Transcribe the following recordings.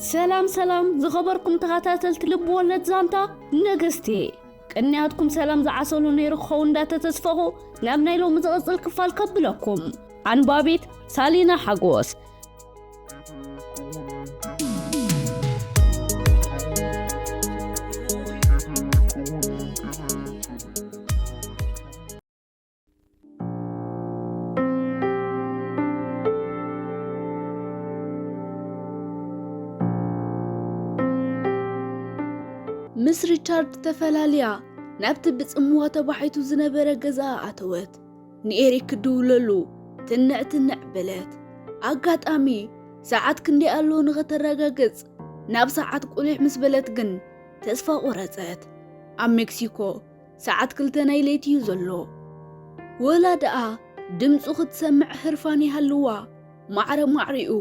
ሰላም ሰላም ዝኸበርኩም ተኸታተልቲ ልብ ወለድ ዛንታ ነገስቲ፣ ቅንያትኩም ሰላም ዝዓሰሉ ነይሩ ክኸውን እንዳተተስፈኹ ናብ ናይ ሎሚ ዝቕጽል ክፋል ከብለኩም። ኣንባቢት ሳሊና ሓጎስ። ምስ ሪቻርድ ተፈላልያ ናብቲ ብጽምዋ ተባሒቱ ዝነበረ ገዛኣ ኣተወት። ንኤሪክ ክድውለሉ ትንዕ ትንዕ በለት። ኣጋጣሚ ሰዓት ክንደይ ኣሎ ንኸተረጋግጽ ናብ ሰዓት ቁሊሕ ምስ በለት ግን ተስፋ ቆረጸት። ኣብ ሜክሲኮ ሰዓት ክልተ ናይ ለይቲ እዩ ዘሎ። ወላ ደኣ ድምጹ ክትሰምዕ ህርፋን ይሃልዋ፣ ማዕረ ማዕሪኡ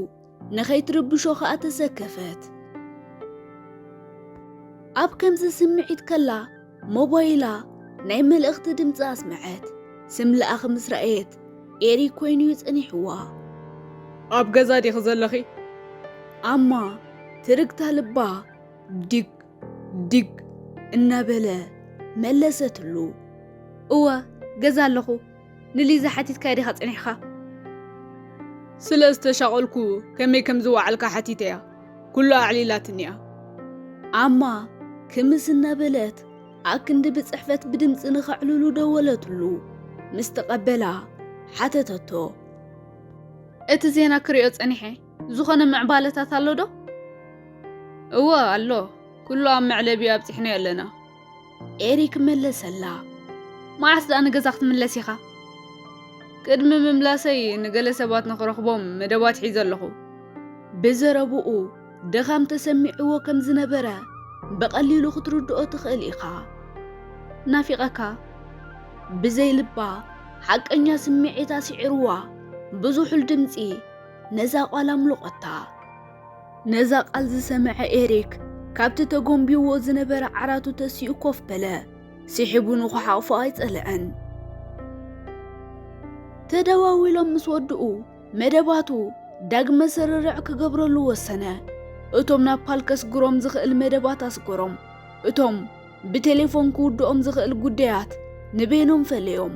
ንኸይትርብሾ ኸኣ ተሰከፈት። ኣብ ከምዚ ስምዒት ከላ ሞባይላ ናይ መልእኽቲ ድምጺ ኣስመዐት። ስም ለኣኺ ምስ ረኣየት ኤሪክ ኮይኑ እዩ ጸኒሕዋ። ኣብ ገዛ ዲኺ ዘለኺ? ኣማ ትርግታ ልባ ዲግ ዲግ እናበለ መለሰትሉ። እወ፣ ገዛ ኣለኹ። ንሊዛ ሓቲትካያ ዲኻ ጸኒሕካ? ስለ ዝተሻቐልኩ ከመይ ከም ዝወዓልካ ሓቲተያ። ኩሉ ኣዕሊላትኒ እያ። ኣማ ክምስ እናበለት ኣክንዲ ብጽሕፈት ብድምጺ ንኸዕልሉ ደወለትሉ። ምስ ተቐበላ ሓተተቶ። እቲ ዜና ክሪኦ ጸኒሐ። ዝኾነ ምዕባለታት ኣሎ ዶ? እወ ኣሎ። ኩሉ ኣብ መዕለቢኡ ኣብጺሕናዮ ኣለና። ኤሪክ መለሰላ። መዓስ ደኣ ንገዛ ክትምለስ ኢኻ? ቅድሚ ምምላሰይ ንገለ ሰባት ንኽረኽቦም መደባት ሒዘ ኣለኹ። ብዘረብኡ ድኻም ተሰሚዕዎ ከም ዝነበረ ብቐሊሉ ክትርድኦ ትኽእል ኢኻ። ናፊቐካ። ብዘይ ልባ ሓቀኛ ስምዒታ ስዒርዋ ብዝሑል ድምጺ ነዛ ቃል ኣምለቖታ። ነዛ ቃል ዝሰምዐ ኤሪክ ካብቲ ተጎንቢዎ ዝነበረ ዓራቱ ተሲኡ ኮፍ በለ። ስሒቡ ንኽሓቑፎ ኣይጸልአን። ተደዋዊሎም ምስ ወድኡ መደባቱ ዳግመ ስርርዕ ክገብረሉ ወሰነ። እቶም ናብ ፓል ከስግሮም ዝኽእል መደባት ኣስገሮም። እቶም ብቴሌፎን ክውድኦም ዝኽእል ጉዳያት ንበይኖም ፈለዮም።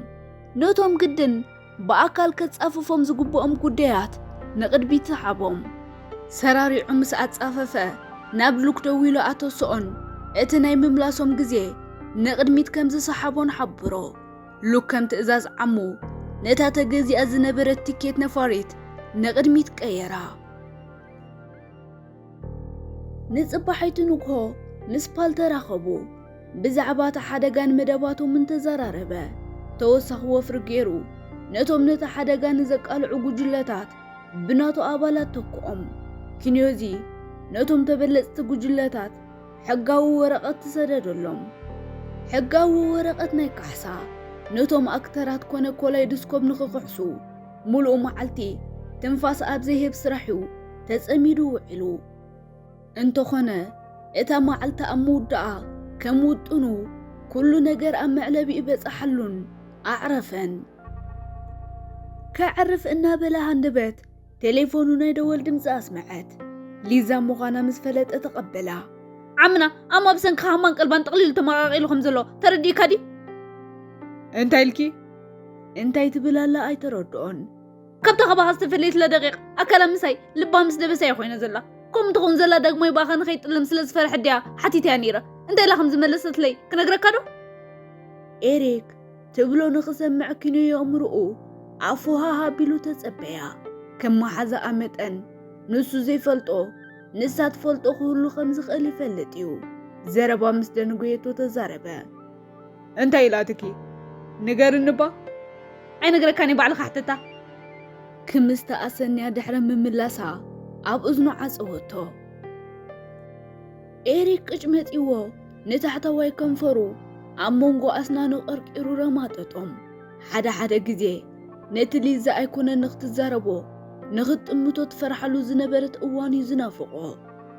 ነቶም ግድን ብኣካል ከጻፍፎም ዝግብኦም ጉዳያት ንቕድሚት ሰሓቦም። ሰራሪዑ ምስ ኣጻፈፈ ናብ ሉክ ደዊሉ ኣተስኦን እቲ ናይ ምምላሶም ግዜ ንቕድሚት ከም ዝሰሓቦን ሓብሮ። ሉክ ከም ትእዛዝ ዓሙ ነታ ተገዚኣ ዝነበረት ትኬት ነፋሪት ንቕድሚት ቀየራ። ንጽባሒቱ ንግሆ ምስ ፓል ተራኸቡ። ብዛዕባ እቲ ሓደጋን መደባቶምን ተዘራረበ። ተወሳኺ ወፍሪ ገይሩ ነቶም ነቲ ሓደጋ ንዘቃልዑ ጉጅለታት ብናቱ ኣባላት ተክኦም። ኪንዮዚ ነቶም ተበለጽቲ ጉጅለታት ሕጋዊ ወረቐት ትሰደደሎም። ሕጋዊ ወረቐት ናይ ካሕሳ ነቶም ኣክተራት ኮነ ኮላይዶስኮፕ ንኽክሕሱ። ሙሉእ መዓልቲ ትንፋስ ኣብ ዘይህብ ስራሕ እዩ ተጸሚዱ ውዒሉ። እንተኾነ እታ መዓልቲ ኣብ ምውዳኣ ከም ውጥኑ ኩሉ ነገር ኣብ መዕለቢኡ በጻሓሉን ኣዕረፈን። ከዕርፍ እናበለ ሃንደበት ቴሌፎኑ ናይ ደወል ድምጺ ኣስመዐት። ሊዛ ምዃና ምስ ፈለጠ ተቐበላ። ዓምና ኣማ ብሰንኪ ሃማን ቀልባን ጠቕሊሉ ተመቓቒሉ ከም ዘሎ ተረዲእካ ድዩ? እንታይ ኢልኪ? እንታይ ትብል ኣላ ኣይተረድኦን። ካብታ ካባኻ ዝተፈለየትላ ደቂቕ ኣካላ ምሳይ ልባ ምስ ደበሳ እያ ኮይና ዘላ። ከምኡ እንትኸውን ዘላ ዳግማይ ብኣኻ ንኸይጥለም ስለ ዝፈርሐት ድያ ሓቲተያ ነይረ። እንታይ ኢላ ከም ዝመለሰትለይ ክነግረካ ዶ? ኤሪክ ትብሎ ንኽሰምዕ ኪኖ የእምርኡ ኣፉ ሃሃ ኣቢሉ ተጸበያ። ከም መሓዛኣ መጠን ንሱ ዘይፈልጦ ንሳ ትፈልጦ ክህሉ ከም ዝኽእል ይፈልጥ እዩ። ዘረባ ምስ ደንጎየቶ ተዛረበ። እንታይ ኢላትኪ? ንገርኒ እባ። ኣይነግረካን እየ፣ ባዕልኻ ሕተታ። ክምስቲ ኣሰንያ ድሕሪ ምምላሳ ኣብ እዝኑ ዓጸወቶ። ኤሪክ ቅጭ መጺዎ ንታሕተዋይ ከንፈሩ ኣብ መንጎ ኣስናኑ ቀርቂሩ ረማጠጦም። ሓደ ሓደ ግዜ ነቲ ሊዛ ኣይኮነን ንኽትዛረቦ ንኽትጥምቶ ትፈርሓሉ ዝነበረት እዋን እዩ ዝናፍቖ።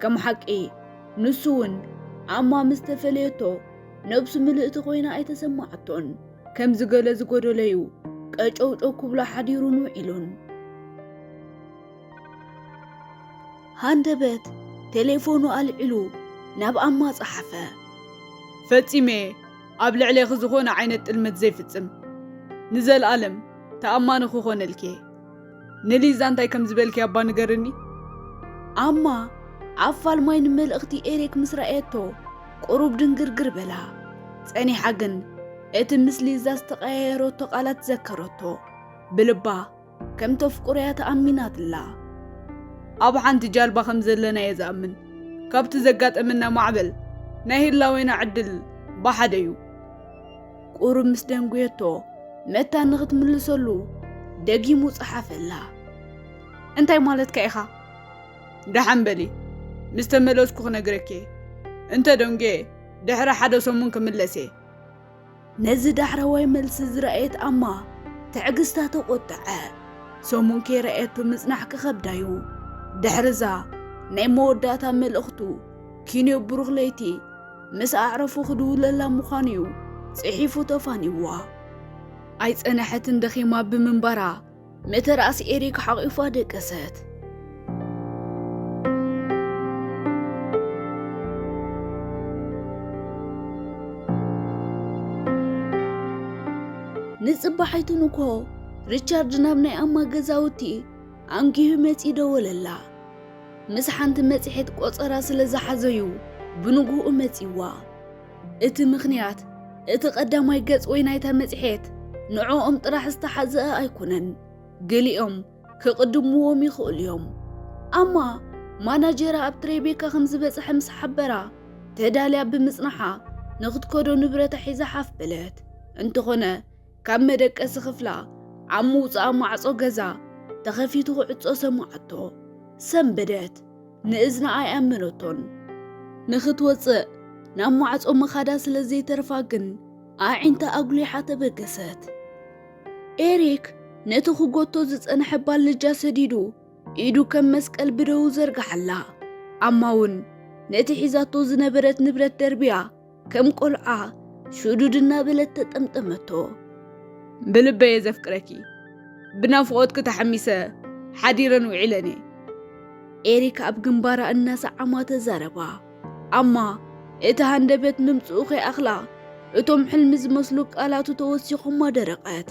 ከም ሓቂ ንሱ እውን ኣማ ምስ ተፈለየቶ ነብሱ ምልእቲ ኮይና ኣይተሰማዓቶን። ከምዚ ገለ ዝጎደለዩ ቀጨውጨው ክብሎ ሓዲሩን ውዒሉን። ሃንደበት ቴሌፎኑ ኣልዒሉ ናብ ኣማ ጸሓፈ። ፈጺመ ኣብ ልዕሌኺ ዝኾነ ዓይነት ጥልመት ዘይፍጽም፣ ንዘለኣለም ተኣማኒ ክኾነልኪ። ንሊዛ እንታይ ከም ዝበልኪ እባ ንገርኒ። ኣማ ኣብ ፋልማይ ንመልእኽቲ ኤሪክ ምስ ረኣየቶ ቁሩብ ድንግርግር በላ። ጸኒሓ ግን እቲ ምስ ሊዛ ዝተቐያየረቶ ቃላት ዘከረቶ። ብልባ ከም ተፍቅሮያ ተኣሚናትላ። ኣብ ሓንቲ ጃልባ ከም ዘለና እየ ዝኣምን። ካብቲ ዘጋጠመና ማዕበል ናይ ህላዌና ዕድል ብሓደ እዩ። ቁሩብ ምስ ደንጉየቶ መታን ንኽትምልሰሉ ደጊሙ ጸሓፈላ። እንታይ ማለትካ ኢኻ? ደሓን በሊ፣ ምስ ተመለስኩ ክነግረኪ እየ። እንተ ደንጉየ ድሕሪ ሓደ ሰሙን ክምለስ እየ። ነዚ ዳሕረዋይ መልሲ ዝረኣየት ኣማ ትዕግስታ ተቖጠዐ። ሰሙን ከይረኣየቶ ምጽናሕ ክኸብዳዩ። ድሕርዛ ናይ መወዳእታ መልእኽቱ ኪንዮ ብሩኽ ለይቲ ምስ ኣዕረፉ ክድውለላ ምዃኑዩ ጽሒፉ ተፋኒዋ። ኣይጸነሐትን ደኺማ ብምንባራ ምትራስ ኤሪክ ሓቒፋ ደቀሰት። ንጽባሒቱ ንግሆ ሪቻርድ ናብ ናይ ኣማ ገዛውቲ ኣንጊሁ መጺኡ ደወለላ። ምስ ሓንቲ መጽሔት ቆጸራ ስለ ዝሓዘዩ ብንግሆኡ መጺዋ። እቲ ምኽንያት እቲ ቀዳማይ ገጽ ወይ ናይታ መጽሔት ንዕኦም ጥራሕ ዝተሓዝአ ኣይኮነን። ገሊኦም ክቕድምዎም ይኽእሉ እዮም። ኣማ ማናጀራ ኣብ ትሬቤካ ከም ዝበጽሐ ምስ ሓበራ ተዳልያ ብምጽናሓ ንኽትከዶ ንብረታ ሒዛ ሓፍ በለት። እንተኾነ ካብ መደቀሲ ክፍላ ኣብ ምውጻኣ ማዕጾ ገዛ ተኸፊቱ ክዕጾ ሰማዓቶ። ሰንበደት። ንእዝና ኣይኣመነቶን። ንኽትወጽእ ናብ ማዕጾ ምኻዳ ስለ ዘይተርፋ ግን ኣዒንታ ኣጉሊሓ ተበገሰት። ኤሪክ ነቲ ክጎቶ ዝጸንሐ ባልጃ ሰዲዱ ኢዱ ከም መስቀል ብደው ዘርግሓላ። ኣማ እውን ነቲ ሒዛቶ ዝነበረት ንብረት ደርብያ ከም ቆልዓ ሽዱድ እናበለት ተጠምጠመቶ። ብልበየ ዘፍቅረኪ፣ ብናፍቖትኪ ተሓሚሰ ሓዲረን ውዒለን እየ። ኤሪክ ኣብ ግንባራ እናሰዓማ ተዛረባ። ኣማ እቲ ሃንደበት ምምጽኡ ከይኣኽላ እቶም ሕልሚ ዝመስሉ ቃላቱ ተወሲኾማ ደረቐት።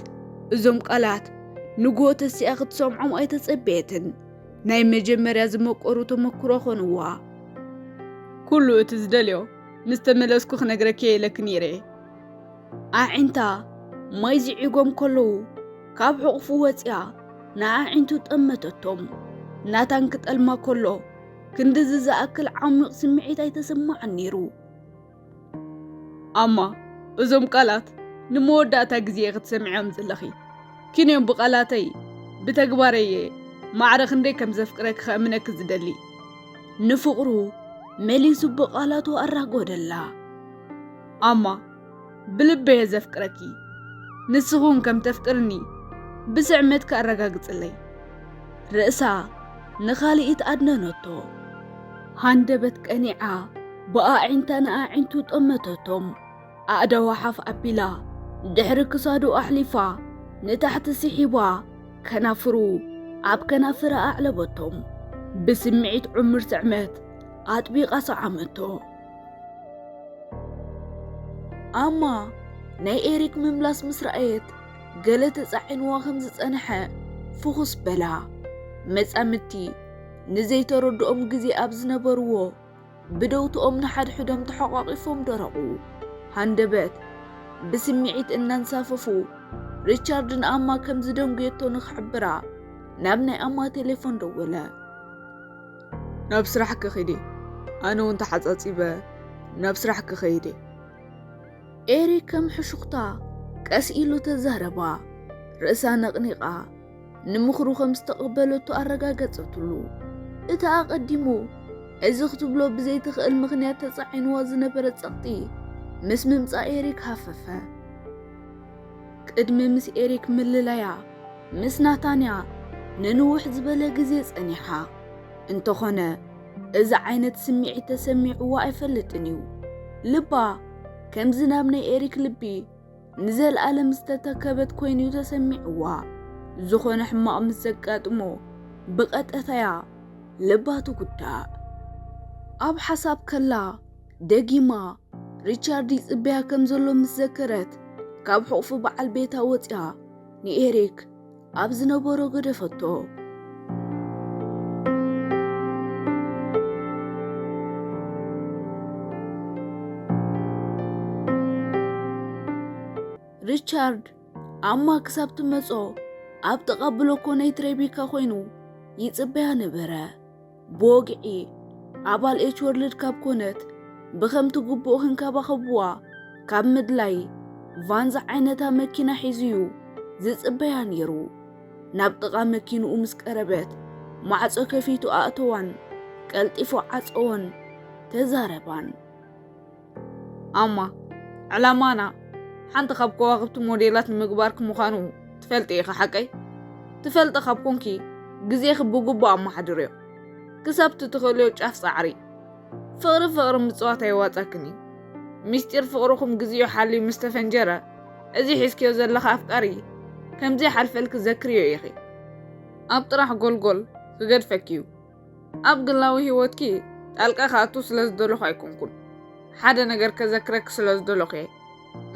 እዞም ቃላት ንግሆ ተሲኣ ክትሰምዖም ኣይተጸበየትን። ናይ መጀመርያ ዝመቀሩ ተመክሮ ኾንዋ። ኩሉ እቲ ዝደልዮ ምስ ተመለስኩ ክነግረኪ እየ ኢለኪ ነይረ እየ። ኣዒንታ ማይ ዝዒጎም ከለዉ ካብ ሕቑፉ ወጺኣ ንኣዒንቱ ጠመተቶም። ናታን ክጠልማ ከሎ ክንድዚ ዝኣክል ዓሚቕ ስምዒት ኣይተሰማዓን ነይሩ። ኣማ፣ እዞም ቃላት ንመወዳእታ ግዜ ክትሰምዕዮም ዘለኺ። ኪንዮም ብቓላተይ ብተግባረይ እየ ማዕረ ክንደይ ከም ዘፍቅረኪ ከእምነኪ ዝደሊ። ንፍቕሩ መሊሱ ብቓላቱ ኣራጎደላ። ኣማ፣ ብልበየ ዘፍቅረኪ። ንስኺ እውን ከም ተፍቅርኒ ብስዕመትኪ ኣረጋግጽለይ። ርእሳ ንኻልኢት ኣድነነቶ። ሃንደበት ቀኒዓ ብኣዒንታ ንኣዒንቱ ጠመተቶም። ኣእዳዋ ሓፍ ኣቢላ ድሕሪ ክሳዱ ኣሕሊፋ ንታሕቲ ስሒባ ከናፍሩ ኣብ ከናፍራ ኣዕለበቶም። ብስምዒት ዕሙር ስዕመት ኣጥቢቓ ሰዓመቶ። ኣማ ናይ ኤሪክ ምምላስ ምስ ረኣየት ገለ ተጻዒንዋ ከም ዝጸንሐ ፍኹስ በላ። መጻምድቲ ንዘይተረድኦም ግዜ ኣብ ዝነበርዎ ብደውትኦም ንሓድሕዶም ተሓቋቒፎም ደረቑ። ሃንደበት ብስምዒት እናንሳፈፉ ሪቻርድ ንኣማ ከም ዝደንጉየቶ ንኽሕብራ ናብ ናይ ኣማ ቴሌፎን ደወለ። ናብ ስራሕ ክኺዲ፣ ኣነ እውን ተሓጻጺበ ናብ ስራሕ ክኸይድ እየ። ኤሪክ ከም ሕሹኽታ ቀስ ኢሉ ተዛረባ። ርእሳ ነቕኒቓ ንምኽሩ ከም ዝተቐበለቶ ኣረጋገጸትሉ። እቲ ኣቐዲሙ እዚ ክትብሎ ብዘይትኽእል ምኽንያት ተጻዒንዋ ዝነበረ ጸቕጢ ምስ ምምጻእ ኤሪክ ሃፈፈ። ቅድሚ ምስ ኤሪክ ምልላያ ምስ ናታንያ ንንውሕ ዝበለ ግዜ ጸኒሓ። እንተኾነ እዚ ዓይነት ስምዒት ተሰሚዕዋ ኣይፈልጥን እዩ። ልባ ከምዚ ናብ ናይ ኤሪክ ልቢ ንዘለኣለም ዝተተከበት ኮይኑዩ ተሰሚዕዋ። ዝኾነ ሕማቕ ምስ ዘጋጥሞ ብቐጠታያ ልባ ትጉዳእ። ኣብ ሓሳብ ከላ ደጊማ ሪቻርድ ይጽበያ ከም ዘሎ ምስ ዘከረት፣ ካብ ሕቑፉ በዓል ቤታ ወጺኣ ንኤሪክ ኣብ ዝነበሮ ገደፈቶ። ሪቻርድ ኣማ ክሳብ ትመጾ ኣብ ጥቓ ብሎኮ ናይት ሬቢካ ኮይኑ ይጽበያ ነበረ። ብወግዒ ኣባል ኤች ወርልድ ካብ ኮነት፣ ብኸምቲ ግቡእ ክንከባኸብዋ ካብ ምድላይ፣ ቫንዛ ዓይነታ መኪና ሒዙ እዩ ዝጽበያ ነይሩ። ናብ ጥቓ መኪንኡ ምስ ቀረበት፣ ማዕጾ ከፊቱ ኣእተዋን ቀልጢፉ ዓጸዎን ተዛረባን። ኣማ፣ ዕላማና ሓንቲ ካብ ከዋኽብቲ ሞዴላት ንምግባርኪ ምዃኑ ትፈልጢ ኢኺ፣ ሓቀይ? ትፈልጢ ካብ ኮንኪ፣ ግዜኺ ብግቡእ ኣመሓድርዮ። ክሳብ እቲ ትኽእልዮ ጫፍ ጻዕሪ። ፍቕሪ ፍቕሪ ምጽዋት ኣየዋጻክን እዩ። ምስጢር ፍቕርኹም ግዜኡ ሓልዩ ምስ ተፈንጀረ፣ እዚ ሒዝክዮ ዘለኺ ኣፍቃሪ ከም ዘይሓልፈልኪ ዘክርዮ ኢኺ። ኣብ ጥራሕ ጎልጎል ክገድፈኪ እዩ። ኣብ ግላዊ ህይወትኪ ጣልቃ ክኣቱ ስለ ዝደለኹ ኣይኮንኩን። ሓደ ነገር ከዘክረኪ ስለ ዝደለኹ እየ።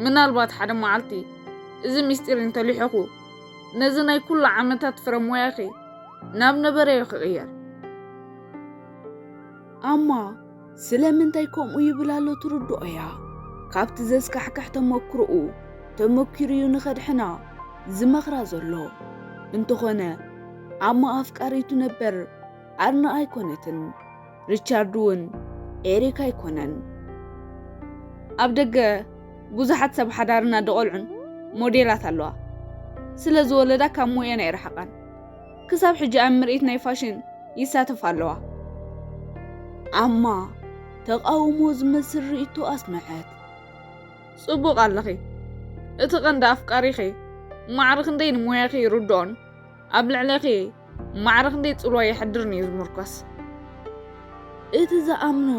ምናልባት ሓደ መዓልቲ እዚ ምስጢር እንተሊሖኹ፣ ነዚ ናይ ኩሉ ዓመታት ፍረ ሞያኺ ናብ ነበረዮ ክቕየር። ኣማ ስለምንታይ ከምኡ ይብል ኣሎ ትርድኦ እያ። ካብቲ ዘስካሕክሕ ተመክሮኡ ተመኪሩ እዩ ንኸድሕና ዝመኽራ ዘሎ። እንተኾነ ኣማ ኣፍቃሪቱ ነበር ኣርና ኣይኮነትን። ሪቻርድ እውን ኤሪክ ኣይኮነን። ኣብ ደገ ብዙሓት ሰብ ሓዳር እናደቖልዑን ሞዴላት ኣለዋ። ስለ ዝወለዳ ካብ ሞየን ኣይረሓቓን። ክሳብ ሕጂ ኣብ ምርኢት ናይ ፋሽን ይሳተፋ ኣለዋ። ኣማ ተቓውሞ ዝመስል ርእይቶ ኣስመዐት። ጽቡቕ ኣለኺ። እቲ ቀንዲ ኣፍቃሪኺ ማዕረ ክንደይ ንሞያኺ ይርድኦን ኣብ ልዕሌኺ ማዕረ ክንደይ ጽልዋ የሕድርን እዩ ዝምርኮስ። እቲ ዝኣምኖ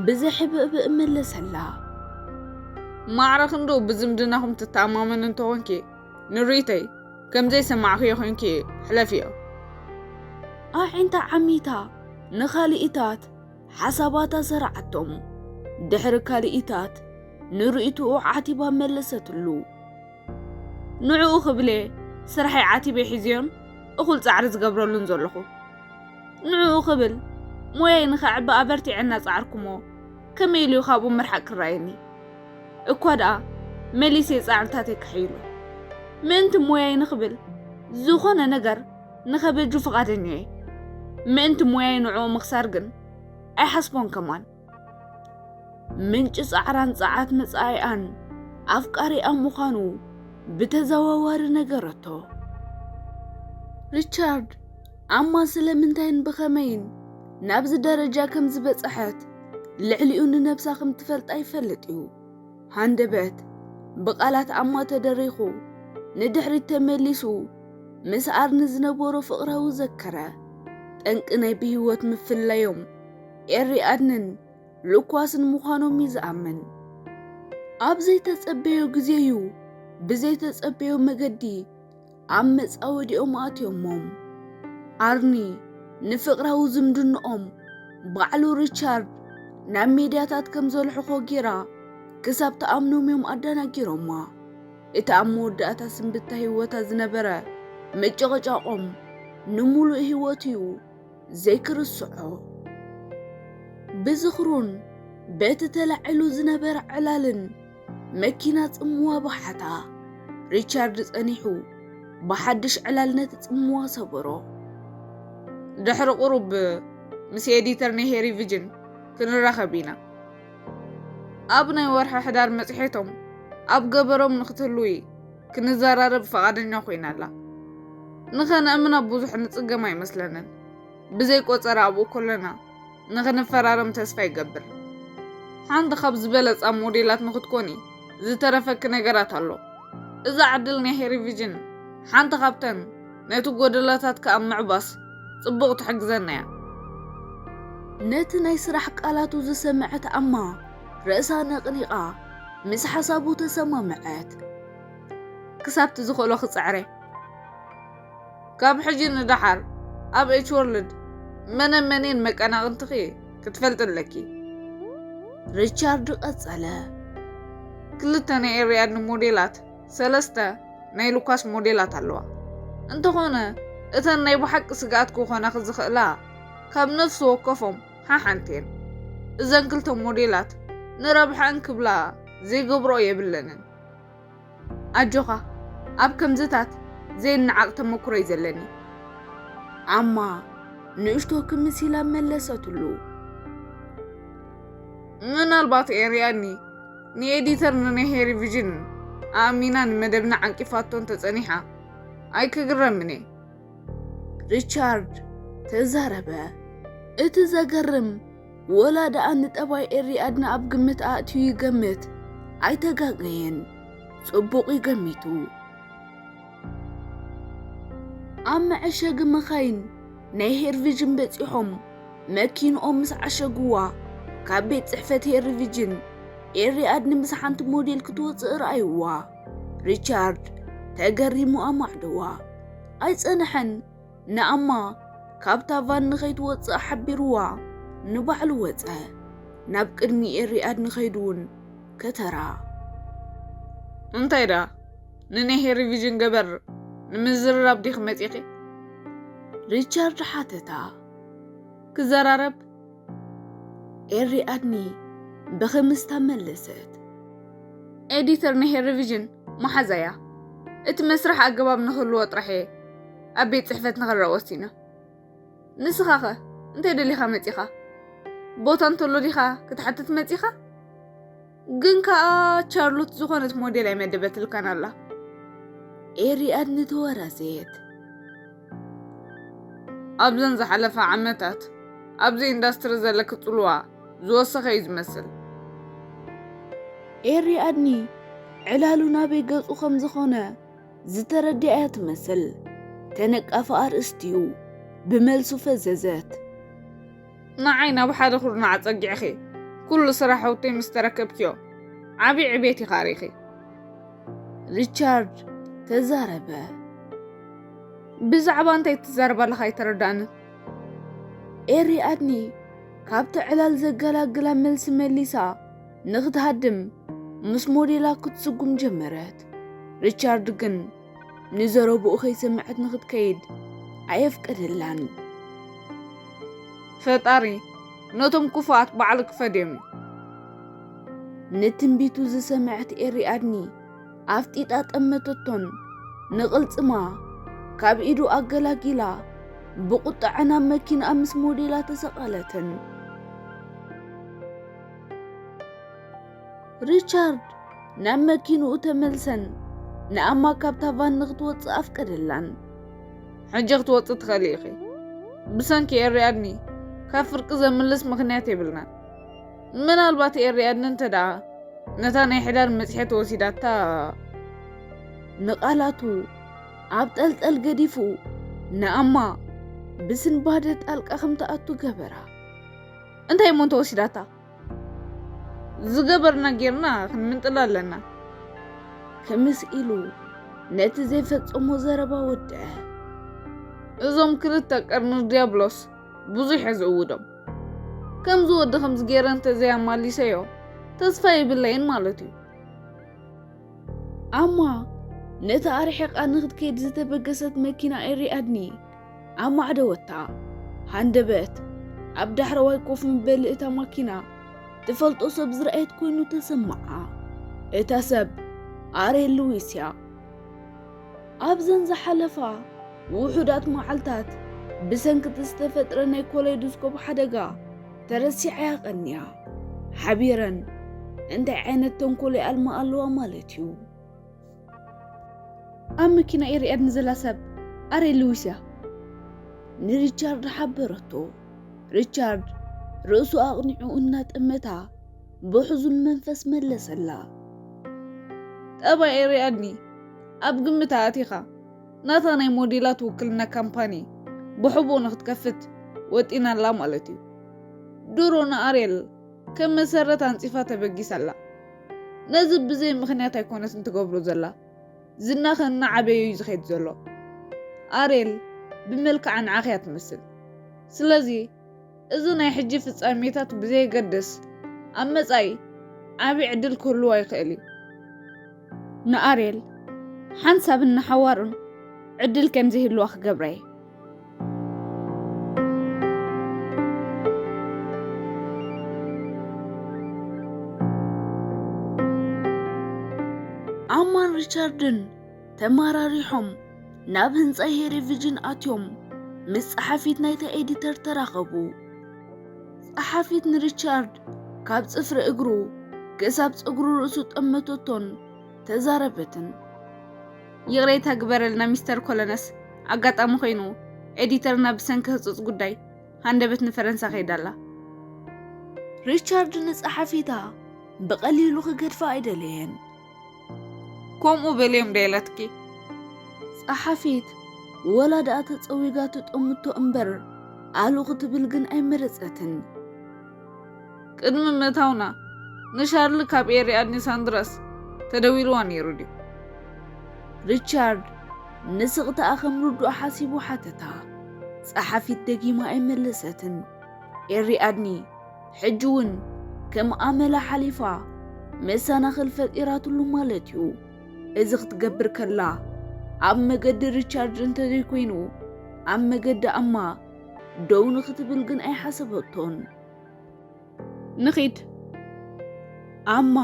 ብዘይሕብእብእ መለሰላ። ማዕረ ክንድኡ ብዝምድናኹም ትተኣማመን እንተኾንኪ፣ ንርእይተይ ከም ዘይሰማዕኽዮ ኮይንኪ ሕለፍዮ። ኣዒንታ ዓሚታ ንኻልኢታት ሓሳባታ ዘርዓቶም። ድሕሪ ካልኢታት ንርእይትኡ ዓቲባ መለሰትሉ። ንዕኡ ክብለ ስራሐይ ዓቲበ ሒዝዮን እኹል ጻዕሪ ዝገብረሉን ዘለኹ። ንዕኡ ክብል ሞያይ ንኸዕቢ ኣበርቲዐ እናጻዕርኩሞ ከመይ ኢሉ እዩ ካብኡ ምርሓቕ ክረኣየኒ? እኳ ደኣ መሊሰ ጻዕርታተይ ከሐይሎ። ምእንቲ ሞያይ ንኽብል ዝኾነ ነገር ንኸበጁ ፍቓደኛ እየ። ምእንቲ ሞያይ ንዕኡ ምኽሳር ግን ኣይሓስቦን ከማን። ምንጪ ጻዕራን ጸዓት መጻኢኣን ኣፍቃሪኣ ምዃኑ ብተዘዋዋሪ ነገረቶ። ሪቻርድ ኣማ ስለምንታይን ብኸመይን ናብዚ ደረጃ ከም ዝበጽሐት ልዕሊኡ ንነብሳ ከም ትፈልጣ ይፈልጥ እዩ። ሃንደበት ብቓላት ኣማ ተደሪኹ ንድሕሪት ተመሊሱ ምስ ኣርኒ ዝነበሮ ፍቕራዊ ዘከረ። ጠንቂ ናይ ብህይወት ምፍላዮም ኤሪ ኣድንን ሉኳስን ምዃኖም እዩ ዝኣምን። ኣብ ዘይተጸበዮ ግዜዩ ብዘይተጸበዮ መገዲ ኣብ መጻወዲኦም ኣትዮሞም። ኣርኒ ንፍቕራዊ ዝምድንኦም ባዕሉ ሪቻርድ ናብ ሚድያታት ከም ዘልሕኾ ጌራ ክሳብ ትኣምኖም እዮም ኣደናጊሮማ። እቲ ኣብ መወዳእታ ስንብታ ህይወታ ዝነበረ ምጭቕጫቖም ንምሉእ ህይወት እዩ ዘይክርስዖ። ብዝኽሩን በቲ ተላዒሉ ዝነበረ ዕላልን መኪና ጽምዋ ባሓታ። ሪቻርድ ጸኒሑ ብሓድሽ ዕላል ነቲ ጽምዋ ሰበሮ። ድሕሪ ቁሩብ ምስ ኤዲተር ናይ ሄሪ ቪጅን ክንራኸብ ኢና። ኣብ ናይ ወርሒ ሕዳር መጽሔቶም ኣብ ገበሮም ንክትህልዊ ክንዘራረብ ፈቓደኛ ኮይና ኣላ። ንኸነእምና ብዙሕ ንጽገም ኣይመስለንን። ብዘይ ቆጸራ ኣብኡ ከለና ንኽንፈራረም ተስፋ ይገብር። ሓንቲ ካብ ዝበለጻ ሞዴላት ንኽትኮኒ ዝተረፈኪ ነገራት ኣሎ። እዛ ዕድል ናይ ሄሪ ቪጅን ሓንቲ ካብተን ነቲ ጎደሎታትኪ ኣብ ምዕባስ ጽቡቕ ትሕግዘና እያ። ነቲ ናይ ስራሕ ቃላቱ ዝሰምዐት ኣማ ርእሳ ነቕኒቓ ምስ ሓሳቡ ተሰማምዐት። ክሳብቲ ዝኽእሎ ክጽዕረ። ካብ ሕጂ ንደሓር ኣብ ኤች ወርልድ መነ መኔን መቀናቕንትኺ ክትፈልጢ ኣለኪ። ሪቻርድ ቀጸለ። ክልተ ናይ ኤሪኣድኒ ሞዴላት፣ ሰለስተ ናይ ሉካስ ሞዴላት ኣለዋ። እንተኾነ፣ እተን ናይ ብሓቂ ስግኣት ክኾናኺ ዝኽእላ ካብ ነፍሲ ወከፎም ሓሓንቲ እየን። እዘን ክልተ ሞዴላት ንረብሓ እንክብላ ዘይገብርኦ የብለንን። ኣጆኻ፣ ኣብ ከምዝታት ዘይነዓቕ ተመክሮ እዩ ዘለኒ። ኣማ ንእሽቶ ክምስ ኢላ መለሰትሉ። ምናልባት ኤሪኣድኒ ንኤዲተር ንናይ ሄሪ ቪዥን ኣእሚና ንመደብና ዓንቂፋቶ እንተጸኒሓ ኣይክግረምን እየ። ሪቻርድ ተዛረበ። እቲ ዘገርም፣ ወላ ደኣ ንጠባይ ኤሪኣድኒ ኣብ ግምት ኣእትዩ ይገምት ኣይተጋገየን። ጽቡቕ እዩ ገሚቱ። ኣብ መዐሸጊ መኻይን ናይ ሄርቪዥን በጺሖም መኪንኦም ምስ ዓሸግዋ፣ ካብ ቤት ጽሕፈት ሄርቪዥን ኤሪኣድኒ ምስ ሓንቲ ሞዴል ክትወጽእ ረኣይዋ። ሪቻርድ ተገሪሙ ኣማዕደዋ። ኣይጸንሐን፣ ንኣማ ካብታ ቫን ንኸይትወጽእ ሓቢርዋ ንባዕሉ ወጸ። ናብ ቅድሚ ኤሪኣድኒ ከይዱ እውን ከተራ። እንታይ ደኣ ንናይ ሄሪ ቪዥን ገበር ንምዝርራብ ዲኺ መጺኺ? ሪቻርድ ሓተታ። ክዘራረብ? ኤሪኣድኒ ብኽምስታ መለሰት። ኤዲተር ናይ ሄሪ ቪዥን መሓዛያ። እቲ መስርሕ ኣገባብ ንክህልዎ ጥራሕ እየ ኣብ ቤት ጽሕፈት ንኽረኣ ወሲነ። ንስኻኸ እንታይ ደሊኻ መጺኻ? ቦታ እንተሎ ዲኻ ክትሓትት መጺኻ? ግን ከኣ ቻርሎት ዝኾነት ሞዴል ኣይመደበትልካን ኣላ። ኤሪኣድኒ ተወራዘየት። ኣብዘን ዝሓለፋ ዓመታት ኣብዚ ኢንዳስትሪ ዘለኪ ጽልዋ ዝወሰኸ እዩ ዝመስል። ኤሪኣድኒ ዕላሉ ናበይ ገጹ ከም ዝኾነ ዝተረድኣያ ትመስል። ተነቃፊ ኣርእስቲ'ዩ። ብመልሱ ፈዘዘት። ንዓይ ናብ ሓደ ኩርናዕ ኣጸጊዕኺ፣ ኩሉ ስራሕ ሃብተይ ምስ ተረከብክዮ፣ ዓቢ ዕቤት ኢኻ ኣሪኺ። ሪቻርድ ተዛረበ። ብዛዕባ እንታይ ትዛረብ ኣለኻ ኣይተረዳእንን። ኤሪኣድኒ ካብቲ ዕላል ዘገላግላ መልሲ መሊሳ ንኽትሃድም ምስ ሞዴላ ክትስጉም ጀመረት። ሪቻርድ ግን ንዘረብኡ ከይሰምዐት ንኽትከይድ ኣየፍቀደላን። ፈጣሪ ነቶም ክፉኣት ባዕሉ ክፈድዮም እዩ። ንትንቢቱ ዝሰምዐት ኤሪኣድኒ ኣፍጢጣ ጠመተቶን ንቕልጽማ ካብ ኢዱ ኣገላጊላ ብቑጥዐ ናብ መኪንኣ ምስ ሞዴላ ተሰቐለትን። ሪቻርድ ናብ መኪንኡ ተመልሰን ንኣማ ካብታ ቫን ንኽትወጽእ ኣፍቀደላን። ሕጂ ክትወጽእ ትኽእሊ ኢኺ። ብሰንኪ ኤሪኣድኒ ካብ ፍርቂ ዘምልስ ምኽንያት የብልናን። ምናልባት ኤሪኣድኒ እንተ ደኣ ነታ ናይ ሕዳር መጽሔት ወሲዳታ። ንቓላቱ ኣብ ጠልጠል ገዲፉ ንኣማ ብስንባደ ጣልቃ ከም ትኣቱ ገበራ። እንታይ እሞ እንተ ወሲዳታ? ዝገበርና ጌርና ክንምንጥላ ኣለና። ክምስ ኢሉ ነቲ ዘይፈጸሞ ዘረባ ወድአ። እዞም ክልተ ቀርኒ ዲያብሎስ ብዙሕ እየ ዝእውዶም። ከምዚ ወዲ ከምዚ ገይረ እንተዘይኣማሊሰዮ ተስፋ የብለይን ማለት እዩ። ኣማ ነታ ኣርሒቓ ንኽትከይድ ዝተበገሰት መኪና ኤሪኣድኒ ኣማዕደወታ። ሃንደበት ኣብ ዳሕረዋይ ኮፍ መበሊ እታ ማኪና ትፈልጦ ሰብ ዝረኣየት ኮይኑ ተሰምዓ። እታ ሰብ ኣሬል ሉዊስ እያ። ኣብዘን ዝሓለፋ ውሑዳት መዓልታት ብሰንኪ እቲ ዝተፈጥረ ናይ ኮሌዶስኮፕ ሓደጋ ተረሲዓያ ቀንያ። ሓቢረን እንታይ ዓይነት ተንኮል ይኣልማ ኣለዋ ማለት እዩ? ኣብ መኪና ኤሪኣድኒ ዘላ ሰብ ኣሬል ሉዊስ እያ። ንሪቻርድ ሓበረቶ። ሪቻርድ ርእሱ ኣቕኒዑ እናጠመታ ብሕዙን መንፈስ መለሰላ። ጠባይ ኤሪኣድኒ ኣብ ግምት ኣእቲኻ ናታ ናይ ሞዴላት ውክልና ካምፓኒ ብሕቡእ ንኽትከፍት ወጢና ኣላ ማለት እዩ። ድሮ ንኣሬል ከም መሰረት ኣንጺፋ ተበጊሳ ኣላ። ነዚ ብዘይ ምኽንያት ኣይኮነትን ትገብሮ ዘላ። ዝናኸ እናዓበየ እዩ ዝኸይድ ዘሎ። ኣሬል ብመልክዓ ንዓኺ እያ ትመስል። ስለዚ እዚ ናይ ሕጂ ፍጻሜታት ብዘየገድስ፣ ኣብ መጻኢ ዓቢ ዕድል ክህልዋ ይኽእል እዩ። ንኣርየል ሓንሳብን ንሓዋሩን ዕድል ከም ዘይህልዋ ክገብራ እየ። ኣማን ሪቻርድን ተመራሪሖም ናብ ህንጻ ሄሪ ቪዥን ኣትዮም ምስ ጸሓፊት ናይታ ኤዲተር ተራኸቡ። ጸሓፊት ንሪቻርድ ካብ ጽፍሪ እግሩ ክሳብ ጸጉሪ ርእሱ ጠመተቶን ተዛረበትን። ይቕሬታ ግበረልና ሚስተር ኮሎነስ፣ ኣጋጣሚ ኮይኑ ኤዲተርና ብሰንኪ ህጹጽ ጉዳይ ሃንደበት ንፈረንሳ ከይዳ ኣላ። ሪቻርድ ንጸሓፊታ ብቐሊሉ ክገድፋ ኣይደለየን። ከምኡ በልዮም ዶ ኢላትኪ? ጸሓፊት ወላ ደኣ ተጸዊጋ ትጠምቶ እምበር ኣሉ ክትብል ግን ኣይመረጸትን። ቅድሚ ምእታውና ንሻርል ካብ ኤሪኣድኒ ሳንድረስ ተደዊልዋ ነይሩ ድዩ? ሪቻርድ ንስቕታኣ ከም ርዱእ ሓሲቡ ሓተታ። ጸሓፊት ደጊማ ኣይመለሰትን። ኤሪኣድኒ ሕጂ እውን ከም ኣመላ ሓሊፋ መሰናኽል ፈጢራትሉ ማለት እዩ። እዚ ክትገብር ከላ ኣብ መገዲ ሪቻርድ እንተዘይኮይኑ ኣብ መገዲ ኣማ ደው ንክትብል ግን ኣይሓሰበቶን። ንኺድ። ኣማ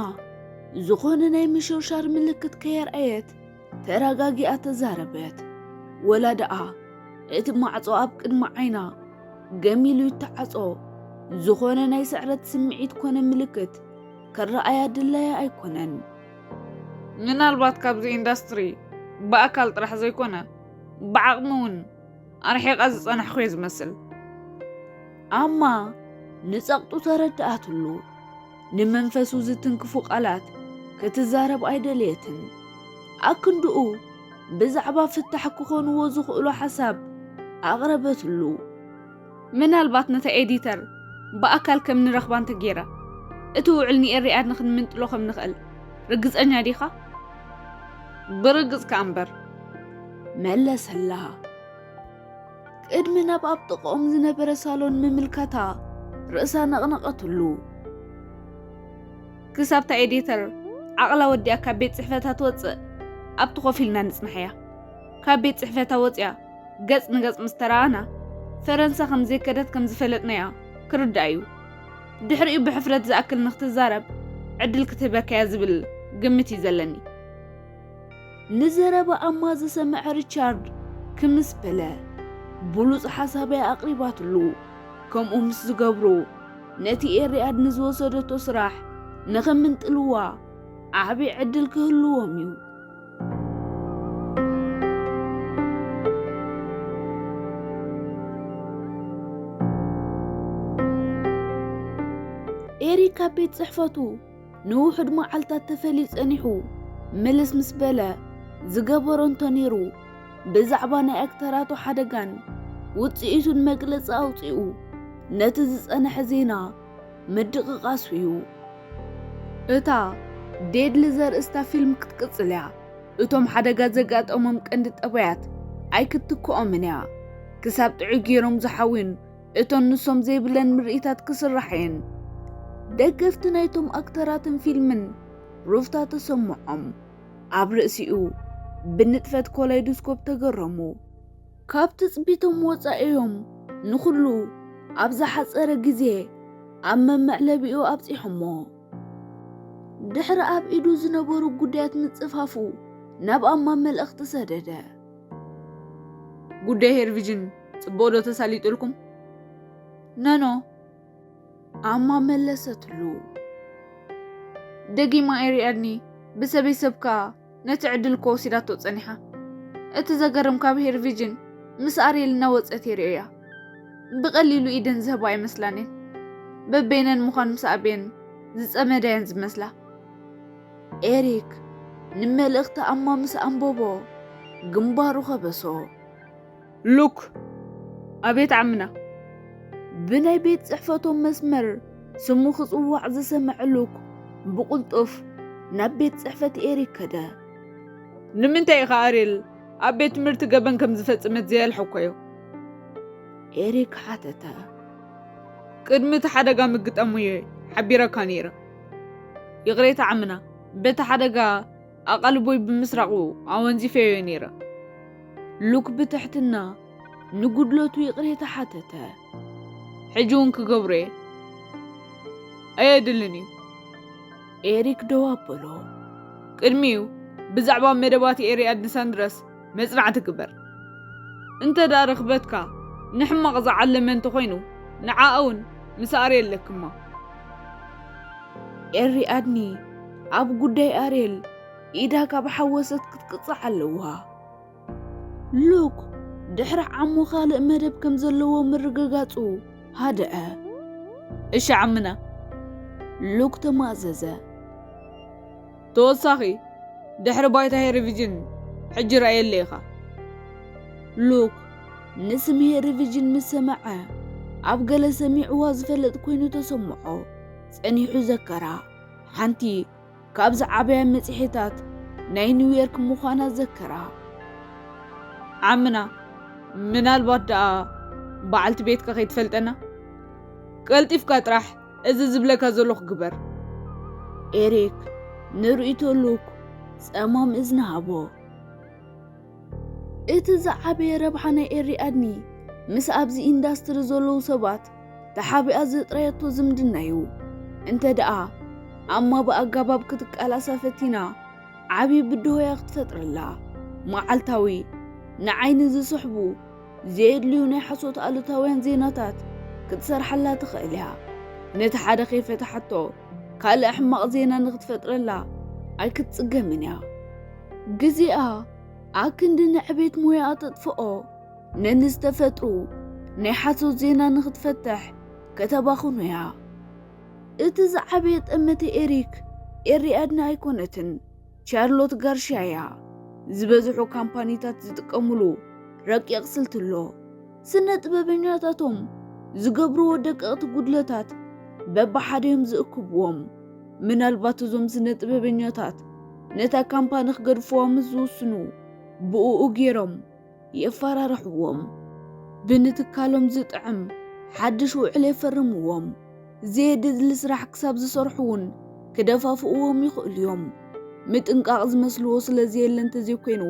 ዝኾነ ናይ ምሽርሻር ምልክት ከየርኣየት ተረጋጊኣ ተዛረበት። ወላ ደኣ እቲ ማዕጾ ኣብ ቅድሚ ዓይና ገሚሉ ይተዓጾ፣ ዝኾነ ናይ ስዕረት ስምዒት ኮነ ምልክት ከረኣያ ድላያ ኣይኮነን። ምናልባት ካብዚ ኢንዳስትሪ ብኣካል ጥራሕ ዘይኮነ ብዓቕሚ እውን ኣርሒቓ ዝጸናሕኩ እየ ዝመስል። ኣማ ንጸቕጡ ተረድኣትሉ። ንመንፈሱ ዝትንክፉ ቃላት ክትዛረብ ኣይደለየትን። ኣክንድኡ ብዛዕባ ፍታሕ ክኾንዎ ዝኽእሉ ሓሳብ ኣቕረበትሉ። ምናልባት ነታ ኤዲተር ብኣካል ከም ንረኽባ እንተጌራ፣ እቲ ውዕል ንኤሪኣድኒ ክንምንጥሎ ከም ንኽእል ርግጸኛ ዲኻ? ብርግጽ ከኣ እምበር። መለሰላ። ቅድሚ ናብ ኣብ ጥቕኦም ዝነበረ ሳሎን ምምልካታ ርእሳ ነቕነቐትሉ። ክሳብታ ኤዲተር ዓቕላ ወዲኣ ካብ ቤት ጽሕፈታ ትወጽእ ኣብቲ ኮፍ ኢልና ንጽናሕያ። ካብ ቤት ጽሕፈታ ወጺኣ ገጽ ንገጽ ምስ ተረኣና፣ ፈረንሳ ከም ዘይከደት ከም ዝፈለጥናያ ክርዳእ እዩ። ድሕሪኡ ብሕፍረት ዝኣክል ንክትዛረብ ዕድል ክትህበካያ ዝብል ግምት እዩ ዘለኒ። ንዘረባ ኣማ ዝሰምዐ ሪቻርድ ክምስ በለ። ብሉጽ ሓሳብ እያ ኣቕሪባትሉ። ከምኡ ምስ ዝገብሩ፣ ነቲ ኤሪኣድ ንዝወሰደቶ ስራሕ ንኽምንጥልዋ ዓቢ ዕድል ክህልዎም እዩ። ኤሪክ ኣብ ቤት ጽሕፈቱ ንውሑድ መዓልታት ተፈልዩ ጸኒሑ ምልስ ምስ በለ፣ ዝገበሮ እንተነይሩ፣ ብዛዕባ ናይ ኣክተራቱ ሓደጋን ውጽኢቱን መግለጺ ኣውጺኡ፣ ነቲ ዝጸንሐ ዜና ምድቕቓሱ እዩ። እታ ዴድሊ ዘርእስታ ፊልም ክትቅጽል እያ። እቶም ሓደጋ ዘጋጠሞም ቀንዲ ጠባያት ኣይክትክኦምን እያ። ክሳብ ጥዑይ ገይሮም ዝሓውዩን እቶን ንሶም ዘይብለን ምርኢታት ክስራሕ እየን። ደገፍቲ ናይቶም ኣክተራትን ፊልምን ሩፍታ ተሰምዖም። ኣብ ርእሲኡ ብንጥፈት ኮላይዶስኮፕ ተገረሙ። ካብ ትጽቢቶም ወጻኢ እዮም ንኹሉ ኣብ ዝሓጸረ ግዜ ኣብ መመዕለቢኡ ኣብጺሖሞ። ድሕሪ ኣብ ኢዱ ዝነበሩ ጉዳያት ምጽፋፉ ናብ ኣማ መልእኽቲ ሰደደ። ጉዳይ ሄርቪጅን ጽቡቕ ዶ ተሳሊጡልኩም? ነኖ፣ ኣማ መለሰትሉ። ደጊማ ኤሪኣድኒ ብሰበይ ሰብካ ነቲ ዕድል እኮ ወሲዳቶ ጸኒሓ። እቲ ዘገርም ካብ ሄርቪጅን ምስ ኣርየል እናወጸት የርእያ። ብቐሊሉ ኢደን ዝህባ ኣይመስላን እየን። በበይነን ምዃን ምስ ኣበየን ዝጸመዳ እየን ዝመስላ። ኤሪክ ንመልእኽቲ ኣማ ምስ ኣንበቦ ግንባሩ ከበሶ። ሉክ፣ ኣቤት ዓምና። ብናይ ቤት ጽሕፈቶም መስመር ስሙ ክጽዋዕ ዝሰምዐ ሉክ ብቕልጡፍ ናብ ቤት ጽሕፈት ኤሪክ ከደ። ንምንታይ ኢኻ ኣርየል ኣብ ቤት ትምህርቲ ገበን ከም ዝፈጽመት ዘየልሐኳዮ? ኤሪክ ሓተተ። ቅድሚ እቲ ሓደጋ ምግጠሙ እየ ሓቢረካ ነይረ። ይቕሬታ ዓምና፣ በቲ ሓደጋ ኣቓልቦይ ብምስራቑ ኣወንዚፈዮ ነይረ። ሉክ ብትሕትና ንጉድለቱ ይቕሬታ ሓተተ። ሕጂ እውን ክገብሮ እየ። ኣየድልን እዩ። ኤሪክ ደው ኣበሎ። ቅድሚኡ ብዛዕባ መደባት ኤሪኣድ ንሳንድረስ መጽናዕቲ ግበር። እንተ ደኣ ረኽበትካ ንሕማቕ ዝዓለመ እንተኾይኑ ንዓ እውን ምስ ኣርየል ኣለክማ። ኤሪኣድኒ ኣብ ጉዳይ ኣርየል ኢዳ ካብ ሓወሰት ክትቅጻዕ ኣለዋ። ሉክ ድሕሪ ዓሙ ካልእ መደብ ከም ዘለዎ ምርግጋጹ ሃደአ። እሺ ዓምና። ሉክ ተማእዘዘ። ተወሳኺ ድሕሪ ባይታ ሄሪ ቪጅን ሕጂ ረኣየለ ኢኻ። ሉክ ንስም ሄሪ ቪጅን ምስ ሰምዐ ኣብ ገለ ሰሚዕዋ ዝፈልጥ ኮይኑ ተሰምዖ። ጸኒሑ ዘከራ። ሓንቲ ካብ ዝዓበያ መጽሔታት ናይ ኒውዮርክ ምዃና ዘከራ። ዓምና፣ ምናልባት ደኣ በዓልቲ ቤትካ ከይትፈልጠና? ቀልጢፍካ ጥራሕ እዚ ዝብለካ ዘለኹ ግበር። ኤሪክ ንርእይቶ ሉክ ጸማም እዝኒ ሃቦ። እቲ ዝዓበየ ረብሓ ናይ ኤሪኣድኒ ምስ ኣብዚ ኢንዳስትሪ ዘለዉ ሰባት ተሓቢኣ ዘጥረየቶ ዝምድና እዩ። እንተ ደኣ ኣማ ብኣጋባብ ክትቃላሳ ፈቲና ዓብዪ ብድሆያ ክትፈጥረላ። መዓልታዊ ንዓይኒ ዝስሕቡ ዘየድልዩ ናይ ሓሶት ኣሉታውያን ዜናታት ክትሰርሓላ ትኽእል እያ። ነቲ ሓደ ከይፈትሓቶ ካልእ ሕማቕ ዜና ንክትፈጥረላ ኣይክትጽገምን እያ። ግዜኣ ኣክንዲ ንዕቤት ሞያኣ ተጥፍኦ ነንዝተፈጥሩ ናይ ሓሶት ዜና ንክትፈትሕ ከተባኽኖ እያ። እቲ ዝዓበየ ጠመተ ኤሪክ ኤሪኣድና ኣይኮነትን፣ ቻርሎት ጋርሽያ እያ። ዝበዝሑ ካምፓኒታት ዝጥቀሙሉ ረቂቕ ስልቲ ኣሎ። ስነ ጥበበኛታቶም ዝገብርዎ ደቀቕቲ ጉድለታት በብሓደ እዮም ዝእክብዎም። ምናልባት እዞም ስነ ጥበበኛታት ነታ ካምፓኒ ክገድፍዋ ምስ ዝውስኑ ብእኡ ገይሮም የፈራርሕዎም። ብንትካሎም ዝጥዕም ሓድሽ ውዕል የፈርምዎም። ዘየድሊ ስራሕ ክሳብ ዝሰርሑ እውን ክደፋፍእዎም ይኽእሉ እዮም። ምጥንቃቕ ዝመስልዎ ስለ ዘየለ እንተዘይኮይኑ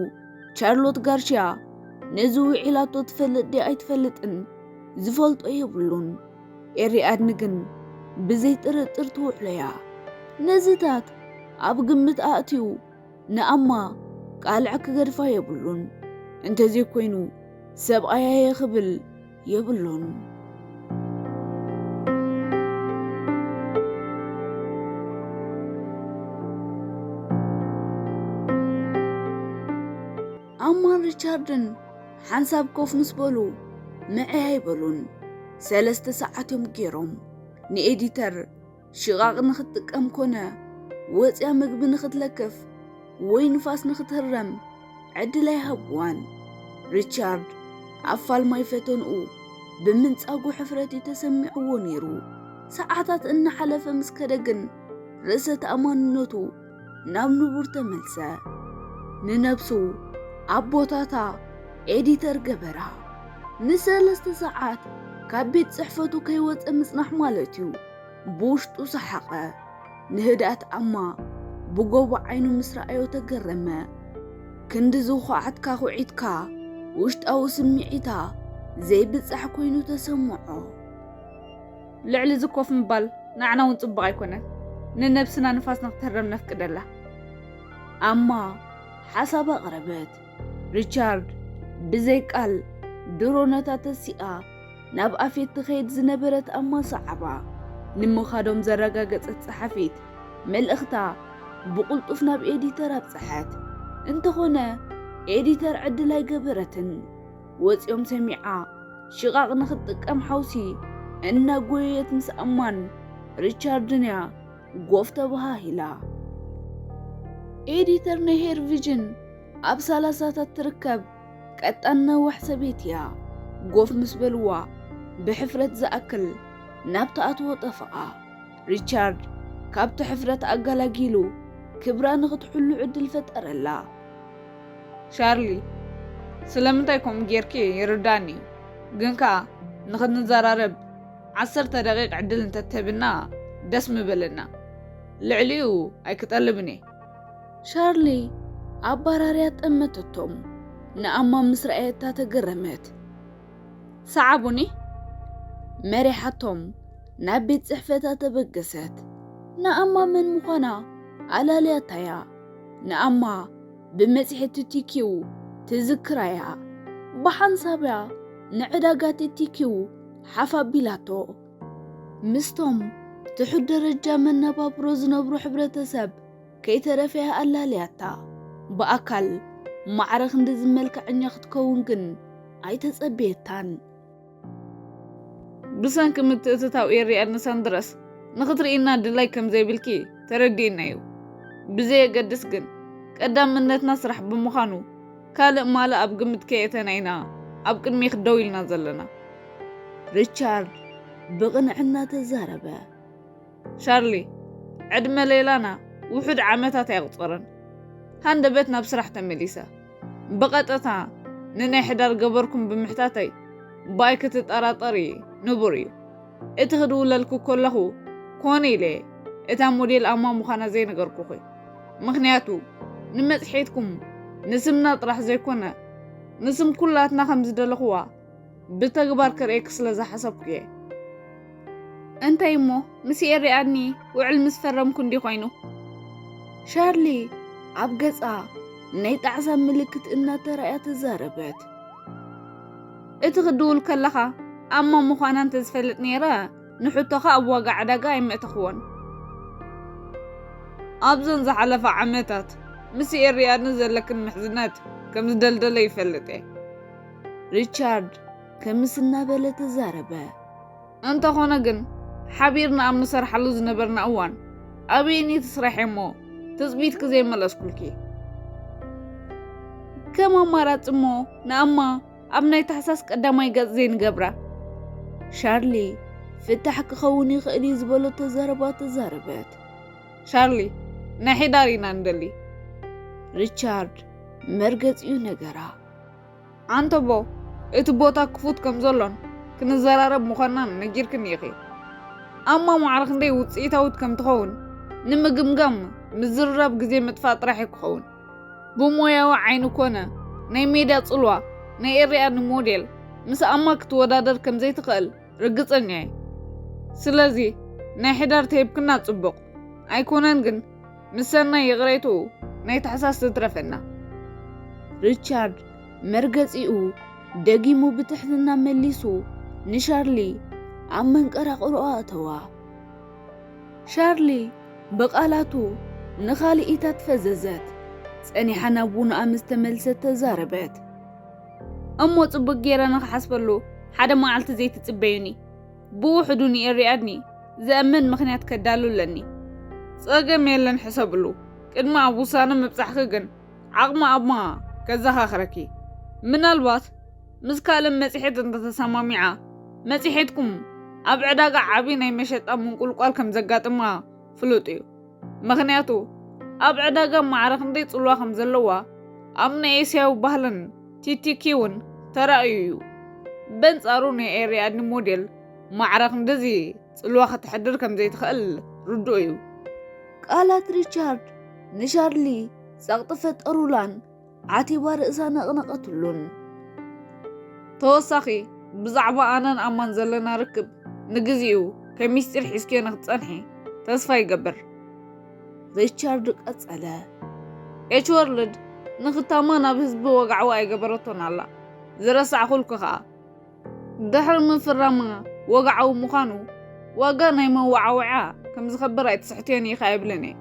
ቻርሎት ጋርሽያ ነዚ ውዒላቶ ትፈልጥ ድያ ኣይትፈልጥን ዝፈልጦ የብሉን። ኤሪኣድኒ ግን ብዘይ ጥርጥር ትውዕሎ እያ። ነዚታት ኣብ ግምት ኣእትዩ ንኣማ ቃልዕ ክገድፋ የብሉን። እንተዘይኮይኑ ሰብኣያ እየ ክብል የብሉን። ኣማን ሪቻርድን ሓንሳብ ኮፍ ምስ በሉ ምዕይ ኣይበሉን። ሰለስተ ሰዓት እዮም ገይሮም። ንኤዲተር ሽቓቕ ንኽትጥቀም ኮነ ወፂያ ምግቢ ንኽትለክፍ ወይ ንፋስ ንኽትህረም ዕድል ኣይሃብዋን። ሪቻርድ ኣብ ፋልማይ ፈተንኡ ብምንጻጉ ሕፍረት እዩ ተሰሚዕዎ ነይሩ። ሰዓታት እናሓለፈ ምስ ከደ ግን ርእሰ ተኣማንነቱ ናብ ንቡር ተመልሰ። ንነብሱ ኣብ ቦታታ ኤዲተር ገበራ። ንሰለስተ ሰዓት ካብ ቤት ጽሕፈቱ ከይወጸ ምጽናሕ ማለት እዩ። ብውሽጡ ሰሓቐ። ንህድኣት ኣማ ብጎቦ ዓይኑ ምስ ረኣዮ ተገረመ። ክንዲ ዝኹዓትካ ኩዒትካ ውሽጣዊ ስምዒታ ዘይብጻሕ ኮይኑ ተሰምዖ። ልዕሊ እዚ ኮፍ ምባል ንዓና እውን ጽቡቕ ኣይኮነን። ንነብስና ንፋስ ንክትህረም ነፍቅደላ። ኣማ ሓሳብ ኣቕረበት። ሪቻርድ ብዘይ ቃል ድሮ ነታ ተሲኣ ናብ ኣፌት ትኸይድ ዝነበረት ኣማ ሰዓባ። ንምኻዶም ዘረጋገጸት ጸሓፊት መልእኽታ ብቕልጡፍ ናብ ኤዲተር ኣብጽሐት። እንተኾነ ኤዲተር ዕድል ኣይገበረትን። ወጺኦም ሰሚዓ ሽቓቕ ንኽትጥቀም ሓውሲ እናጎየየት ምስ ኣማን ሪቻርድን እያ ጎፍ ተበሃሂላ። ኤዲተር ናይ ሄር ቪዥን ኣብ ሰላሳታት ትርከብ ቀጣን ነዋሕ ሰበይቲ እያ። ጎፍ ምስ በልዋ ብሕፍረት ዝኣክል ናብ ትኣትዎ ጠፍኣ። ሪቻርድ ካብቲ ሕፍረት ኣገላጊሉ ክብራ ንኽትሕሉ ዕድል ፈጠረላ። ሻርሊ፣ ስለምንታይ ከምኡ ጌርኪ ይርዳኒ እዩ፣ ግን ከኣ ንኽንዘራረብ ዓሰርተ ደቂቕ ዕድል እንተትህብና ደስ ምበለና። ልዕሊኡ ኣይክጠልብን እየ። ሻርሊ ኣባራርያ ጠመተቶም። ንኣማ ምስ ረኣየታ ተገረመት። ሰዓቡኒ መሪሓቶም ናብ ቤት ጽሕፈታ ተበገሰት። ንኣማ መን ምዃና ኣላልያታያ። ንኣማ ብመጽሔት ቲቲኪው ትዝክራያ። ብሓንሳብያ ንዕዳጋ ቲቲኪው ሓፍ ኣቢላቶ። ምስቶም ትሑት ደረጃ መነባብሮ ዝነብሩ ሕብረተሰብ ከይተረፈያ ኣላልያታ። ብኣካል ማዕረ ክንድዚ መልክዐኛ ክትከውን ግን ኣይተጸበየታን። ብሰንኪ ምትእትታው ኤርያድ ንሳንድረስ ንኽትርእይና ድላይ ከም ዘይብልኪ ተረዲእና እዩ። ብዘየገድስ ግን ቀዳምነትና ስራሕ ብምዃኑ ካልእ ማለ ኣብ ግምት ከየእተና ኢና ኣብ ቅድሚኽ ደው ኢልና ዘለና። ሪቻርድ ብቕንዕና ተዛረበ። ሻርሊ፣ ዕድመ ሌላና ውሑድ ዓመታት ኣየቑጸረን። ሃንደበት ናብ ስራሕ ተመሊሰ። ብቐጥታ ንናይ ሕዳር ገበርኩም ብምሕታተይ ብኣይ ክትጠራጠሪ ንቡር እዩ። እቲ ክድውለልኩ ከለኹ ኮነ ኢለ እታ ሞዴል ኣማ ምዃና ዘይነገርኩኺ። ምኽንያቱ ንመጽሔትኩም ንስምና ጥራሕ ዘይኮነ ንስም ኩላትና ከም ዝደለኽዋ ብተግባር ክርእየኪ ስለ ዝሓሰብኩ እየ። እንታይ እሞ ምስ ኤሪ ኣድኒ ውዕል ምስ ፈረምኩ እንዲ ኮይኑ? ሻርሊ ኣብ ገጻ ናይ ጣዕሳ ምልክት እናተራእያ ተዛረበት። እቲ ክድውል ከለኻ ኣማ ምዃና እንተዝፈልጥ ነይረ ንሕቶኻ ኣብ ዋጋ ዕዳጋ ኣይምእተኽዎን። ኣብዘን ዝሓለፋ ዓመታት ምስ ኤሪ ኣድኒ ዘለክን ምሕዝነት ከም ዝደልደለ ይፈልጥ እየ። ሪቻርድ ክምስ እናበለ ተዛረበ። እንተኾነ ግን ሓቢርና ኣብ ንሰርሓሉ ዝነበርና እዋን ኣበይኒ ትስራሒ እሞ ትጽቢትኪ ዘይመለስኩልኪ? ከም ኣማራጺ እሞ ንኣማ ኣብ ናይ ታሕሳስ ቀዳማይ ገጽ ዘይንገብራ? ሻርሊ ፍታሕ ክኸውን ይኽእል እዩ ዝበለቶ ዘረባ ተዛረበት። ሻርሊ፣ ናይ ሕዳር ኢና ንደሊ። ሪቻርድ መርገጺኡ ነገራ። ኣንተቦ፣ እቲ ቦታ ክፉት ከም ዘሎን ክንዘራረብ ምዃንናን ነጊርክኒ ኢኺ። ኣማ ማዕረ ክንደይ ውጽኢታዊት ከም ትኸውን ንምግምጋም ምዝርራብ ግዜ ምጥፋእ ጥራሕ እዩ ክኸውን። ብሞያዊ ዓይኒ ኮነ ናይ ሜድያ ጽልዋ ናይ ኤሪ ኣድኒ ሞዴል ምስ ኣማ ክትወዳደር ከም ዘይትኽእል ርግጸኛ እየ። ስለዚ ናይ ሕዳር ተሂብክና ጽቡቕ ኣይኮነን፣ ግን ምስ ሰናይ ይቕሬትኡ ናይ ታሕሳስ ትትረፈና። ሪቻርድ መርገጺኡ ደጊሙ ብትሕትና መሊሱ ንሻርሊ ኣብ መንቀራቕሮኣ ኣተዋ። ሻርሊ ብቓላቱ ንኻልኢታት ፈዘዘት። ጸኒሓ ናብ ውኖኣ ምስ ተመልሰት ተዛረበት። እሞ ጽቡቕ ገይረ ንኽሓስበሉ ሓደ መዓልቲ ዘይትጽበዩኒ። ብውሕዱ ንኤሪ ኣድኒ ዘእምን ምኽንያት ከዳሉ ኣለኒ። ጸገም የለን፣ ሕሰብሉ። ቅድሚ ኣብ ውሳነ ምብጻሕኪ ግን ዓቕሚ ኣማ ከዘኻኽረኪ። ምናልባት ምስ ካልእ መጽሔት እንተተሰማሚዓ፣ መጽሔትኩም ኣብ ዕዳጋ ዓቢ ናይ መሸጣ ምንቁልቋል ከም ዘጋጥማ ፍሉጥ እዩ። ምኽንያቱ ኣብ ዕዳጋ ማዕረ ክንደይ ጽልዋ ከም ዘለዋ ኣብ ናይ ኤስያዊ ባህልን ቲቲኪውን ተራእዩ እዩ። በንጻሩ ናይ ኤሪ ኣድኒ ሞዴል ማዕረ ክንድዚ ጽልዋ ከተሕድር ከም ዘይትኽእል ርዱእ እዩ። ቃላት ሪቻርድ ንሻርሊ ጸቕጢ ፈጠሩላን ዓቲባ ርእሳ ነቕነቐትሉን። ተወሳኺ ብዛዕባ ኣነን ኣማን ዘለና ርክብ ንግዚኡ ከም ሚስጢር ሒዝክዮ ንኽትጸንሒ ተስፋ ይገብር። ሪቻርድ ቀጸለ። ኤች ወርልድ ንኽታማ ናብ ህዝቢ ወግዓዊ ኣይገበረቶን ኣላ። ዝረሳዕኹልኪ ኸኣ ድሕሪ ምፍራማ ወግዓዊ ምዃኑ ዋጋ ናይ መወዓውዒያ ከም ዝኸብር ኣይትስሕትዮን ኢኺ ኣይብልን እየ።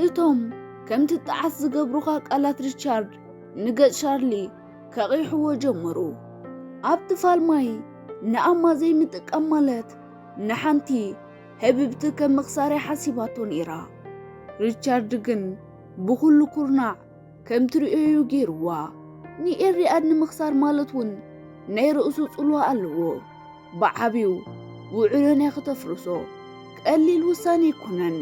እቶም ከም ትጠዓስ ዝገብሩኻ ቃላት ሪቻርድ ንገጽ ሻርሊ ከቒሕዎ ጀመሩ። ኣብቲ ፋልማይ ንኣማ ዘይምጥቃም ማለት ንሓንቲ ህብብቲ ከም ምኽሳር እያ ሓሲባቶ ነይራ። ሪቻርድ ግን ብኹሉ ኩርናዕ ከም ትርእዮ እዩ ገይርዋ። ንኤሪ ኣድኒ ምኽሳር ማለት እውን ናይ ርእሱ ጽልዋ ኣለዎ። ብዓብዩ ውዕሎን እያ ክተፍርሶ። ቀሊል ውሳኔ ኣይኮነን።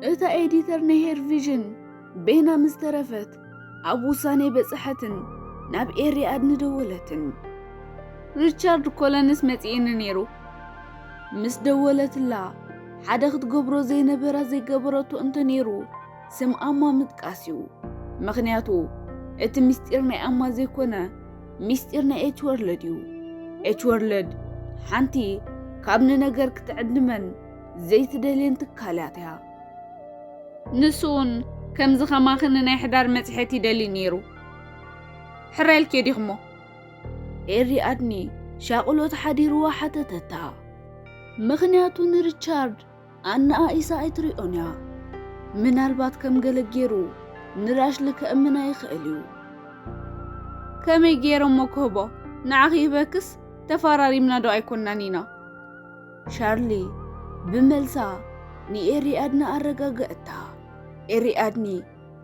እታ ኤዲተር ናይ ሄር ቪዥን ቤና ምስ ተረፈት ኣብ ውሳኔ በጽሐትን ናብ ኤሪ ኣድኒ ደወለትን። ሪቻርድ ኮለንስ መጺእኒ ነይሩ። ምስ ደወለትላ፣ ሓደ ክትገብሮ ዘይነበራ ዘይገበረቶ እንተ ነይሩ፣ ስም ኣማ ምጥቃስ እዩ። ምኽንያቱ፣ እቲ ምስጢር ናይ ኣማ ዘይኮነ፣ ምስጢር ናይ ኤች ወርልድ እዩ። ኤች ወርልድ ሓንቲ ካብ ንነገር ክትዕድመን ዘይትደልየን ትካላት እያ። ንሱ እውን ከምዚ ከማኺ ንናይ ሕዳር መጽሔት ይደሊ ነይሩ። ሕራይ ኢልኪ ዲኽሞ? ኤሪ ኣድኒ ሻቕሎት ሓዲርዋ ሓተተታ። ምኽንያቱ ንሪቻርድ ኣነኣኢሳ ኣይትሪኦን እያ። ምናልባት ከም ገለ ገይሩ ንራሽሊ ከእምና ይኽእል እዩ። ከመይ ገይረ እሞ ክህቦ? ንዓኺ ይህበክስ ተፈራሪምና ዶ ኣይኮናን ኢና? ሻርሊ ብመልሳ ንኤሪ ኣድኒ ኣረጋገእታ። ኤሪ ኣድኒ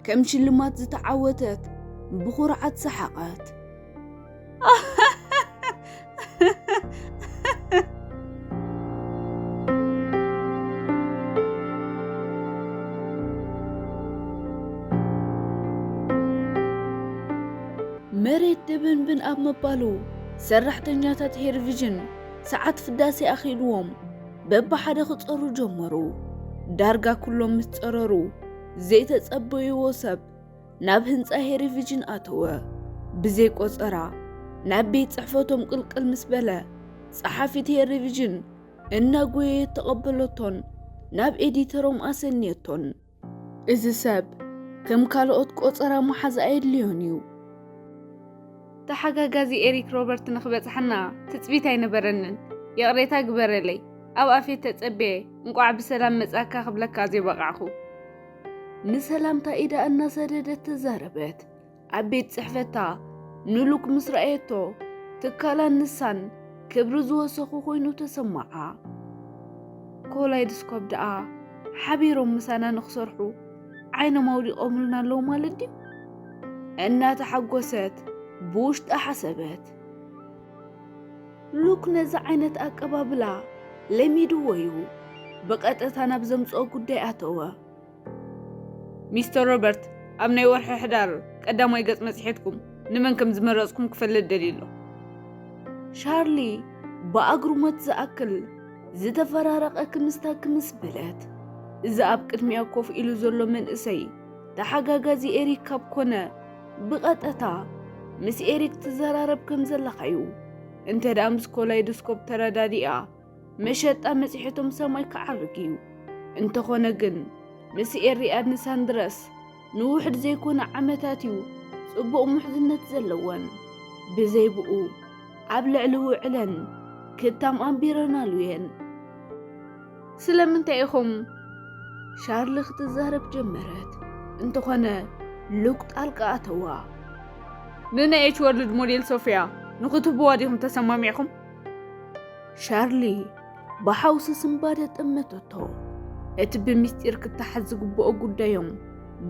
ከም ሽልማት ዝተዓወተት ብኹርዓት ሰሓቐት። መሬት ድብንብን ኣብ ምባሉ፣ ሰራሕተኛታት ሄርቪዥን ሰዓት ፍዳሴ ኣኺልዎም በብሓደ ክጸሩ ጀመሩ። ዳርጋ ኩሎም ምስ ጸረሩ፣ ዘይተጸበይዎ ሰብ ናብ ህንጻ ሄርቪዥን ኣተወ። ብዘይ ቆጸራ ናብ ቤት ጽሕፈቶም ቅልቅል ምስ በለ፣ ጸሓፊት ሄርቪዥን እናጎየየት ተቐበለቶን ናብ ኤዲተሮም ኣሰንየቶን። እዚ ሰብ ከም ካልኦት ቆጸራ መሓዝ ኣየድልዮን እዩ። ተሓጋጋዚ ኤሪክ ሮበርት ንኽበጽሓና ትጽቢት ኣይነበረንን። ይቕሬታ ግበረለይ። ኣብ ኣፌት ተጸብየ እንቋዕ ብሰላም መጻካ ክብለካ ዘይበቓዕኹ። ንሰላምታ ኢዳ እናሰደደት ተዛረበት። ኣብ ቤት ጽሕፈታ ንሉክ ምስ ረኣየቶ፣ ትካላን ንሳን ክብሪ ዝወሰኹ ኮይኑ ተሰማዓ። ኮላይድስኮፕ ደኣ ሓቢሮም ምሳና ንኽሰርሑ ዓይኖም ኣውዲቖምልና ኣለዉ ማለት ድዩ? እናተሓጎሰት ብውሽጣ ሓሰበት። ሉክ ነዚ ዓይነት ኣቀባብላ ለሚድዎ እዩ። ብቐጥታ ናብ ዘምጽኦ ጉዳይ ኣተወ። ሚስተር ሮበርት፣ ኣብ ናይ ወርሒ ሕዳር ቀዳማይ ገጽ መጽሔትኩም ንመን ከም ዝመረጽኩም ክፈልጥ ደልዩ ኣሎ። ሻርሊ ብኣግርሞት ዝኣክል ዝተፈራረቐ ክምስታ ክምስ በለት። እዚ ኣብ ቅድሚኣ ኮፍ ኢሉ ዘሎ መንእሰይ ተሓጋጋዚ ኤሪክ ካብ ኮነ፣ ብቐጥታ ምስ ኤሪክ ትዘራረብ ከም ዘለኻ'ዩ። እንተ ደኣ ምስ ኮላይዶስኮፕ ተረዳዲኣ፣ መሸጣ መጽሔቶም ሰማይ ክዓርግ እዩ። እንተኾነ ግን፣ ምስ ኤሪ ኣድኒ ሳንድረስ ንውሕድ ዘይኮነ ዓመታት እዩ ጽቡቕ ምሕዝነት ዘለወን። ብዘይ ብኡ፣ ኣብ ልዕሊ ውዕለን ክታም ኣንቢረናሉ እየን። ስለምንታይ ኢኹም? ሻርሊ ክትዛረብ ጀመረት። እንተኾነ፣ ሉክ ጣልቃ ኣተዋ። ንናይ ኤች ወርልድ ሞዴል ሶፊያ ንኽትህብዋ ዲኹም ተሰማሚዕኹም? ሻርሊ ብሓውሲ ስንባደ ጠመተቶ። እቲ ብምስጢር ክተሓዝ ዝግብኦ ጉዳዮም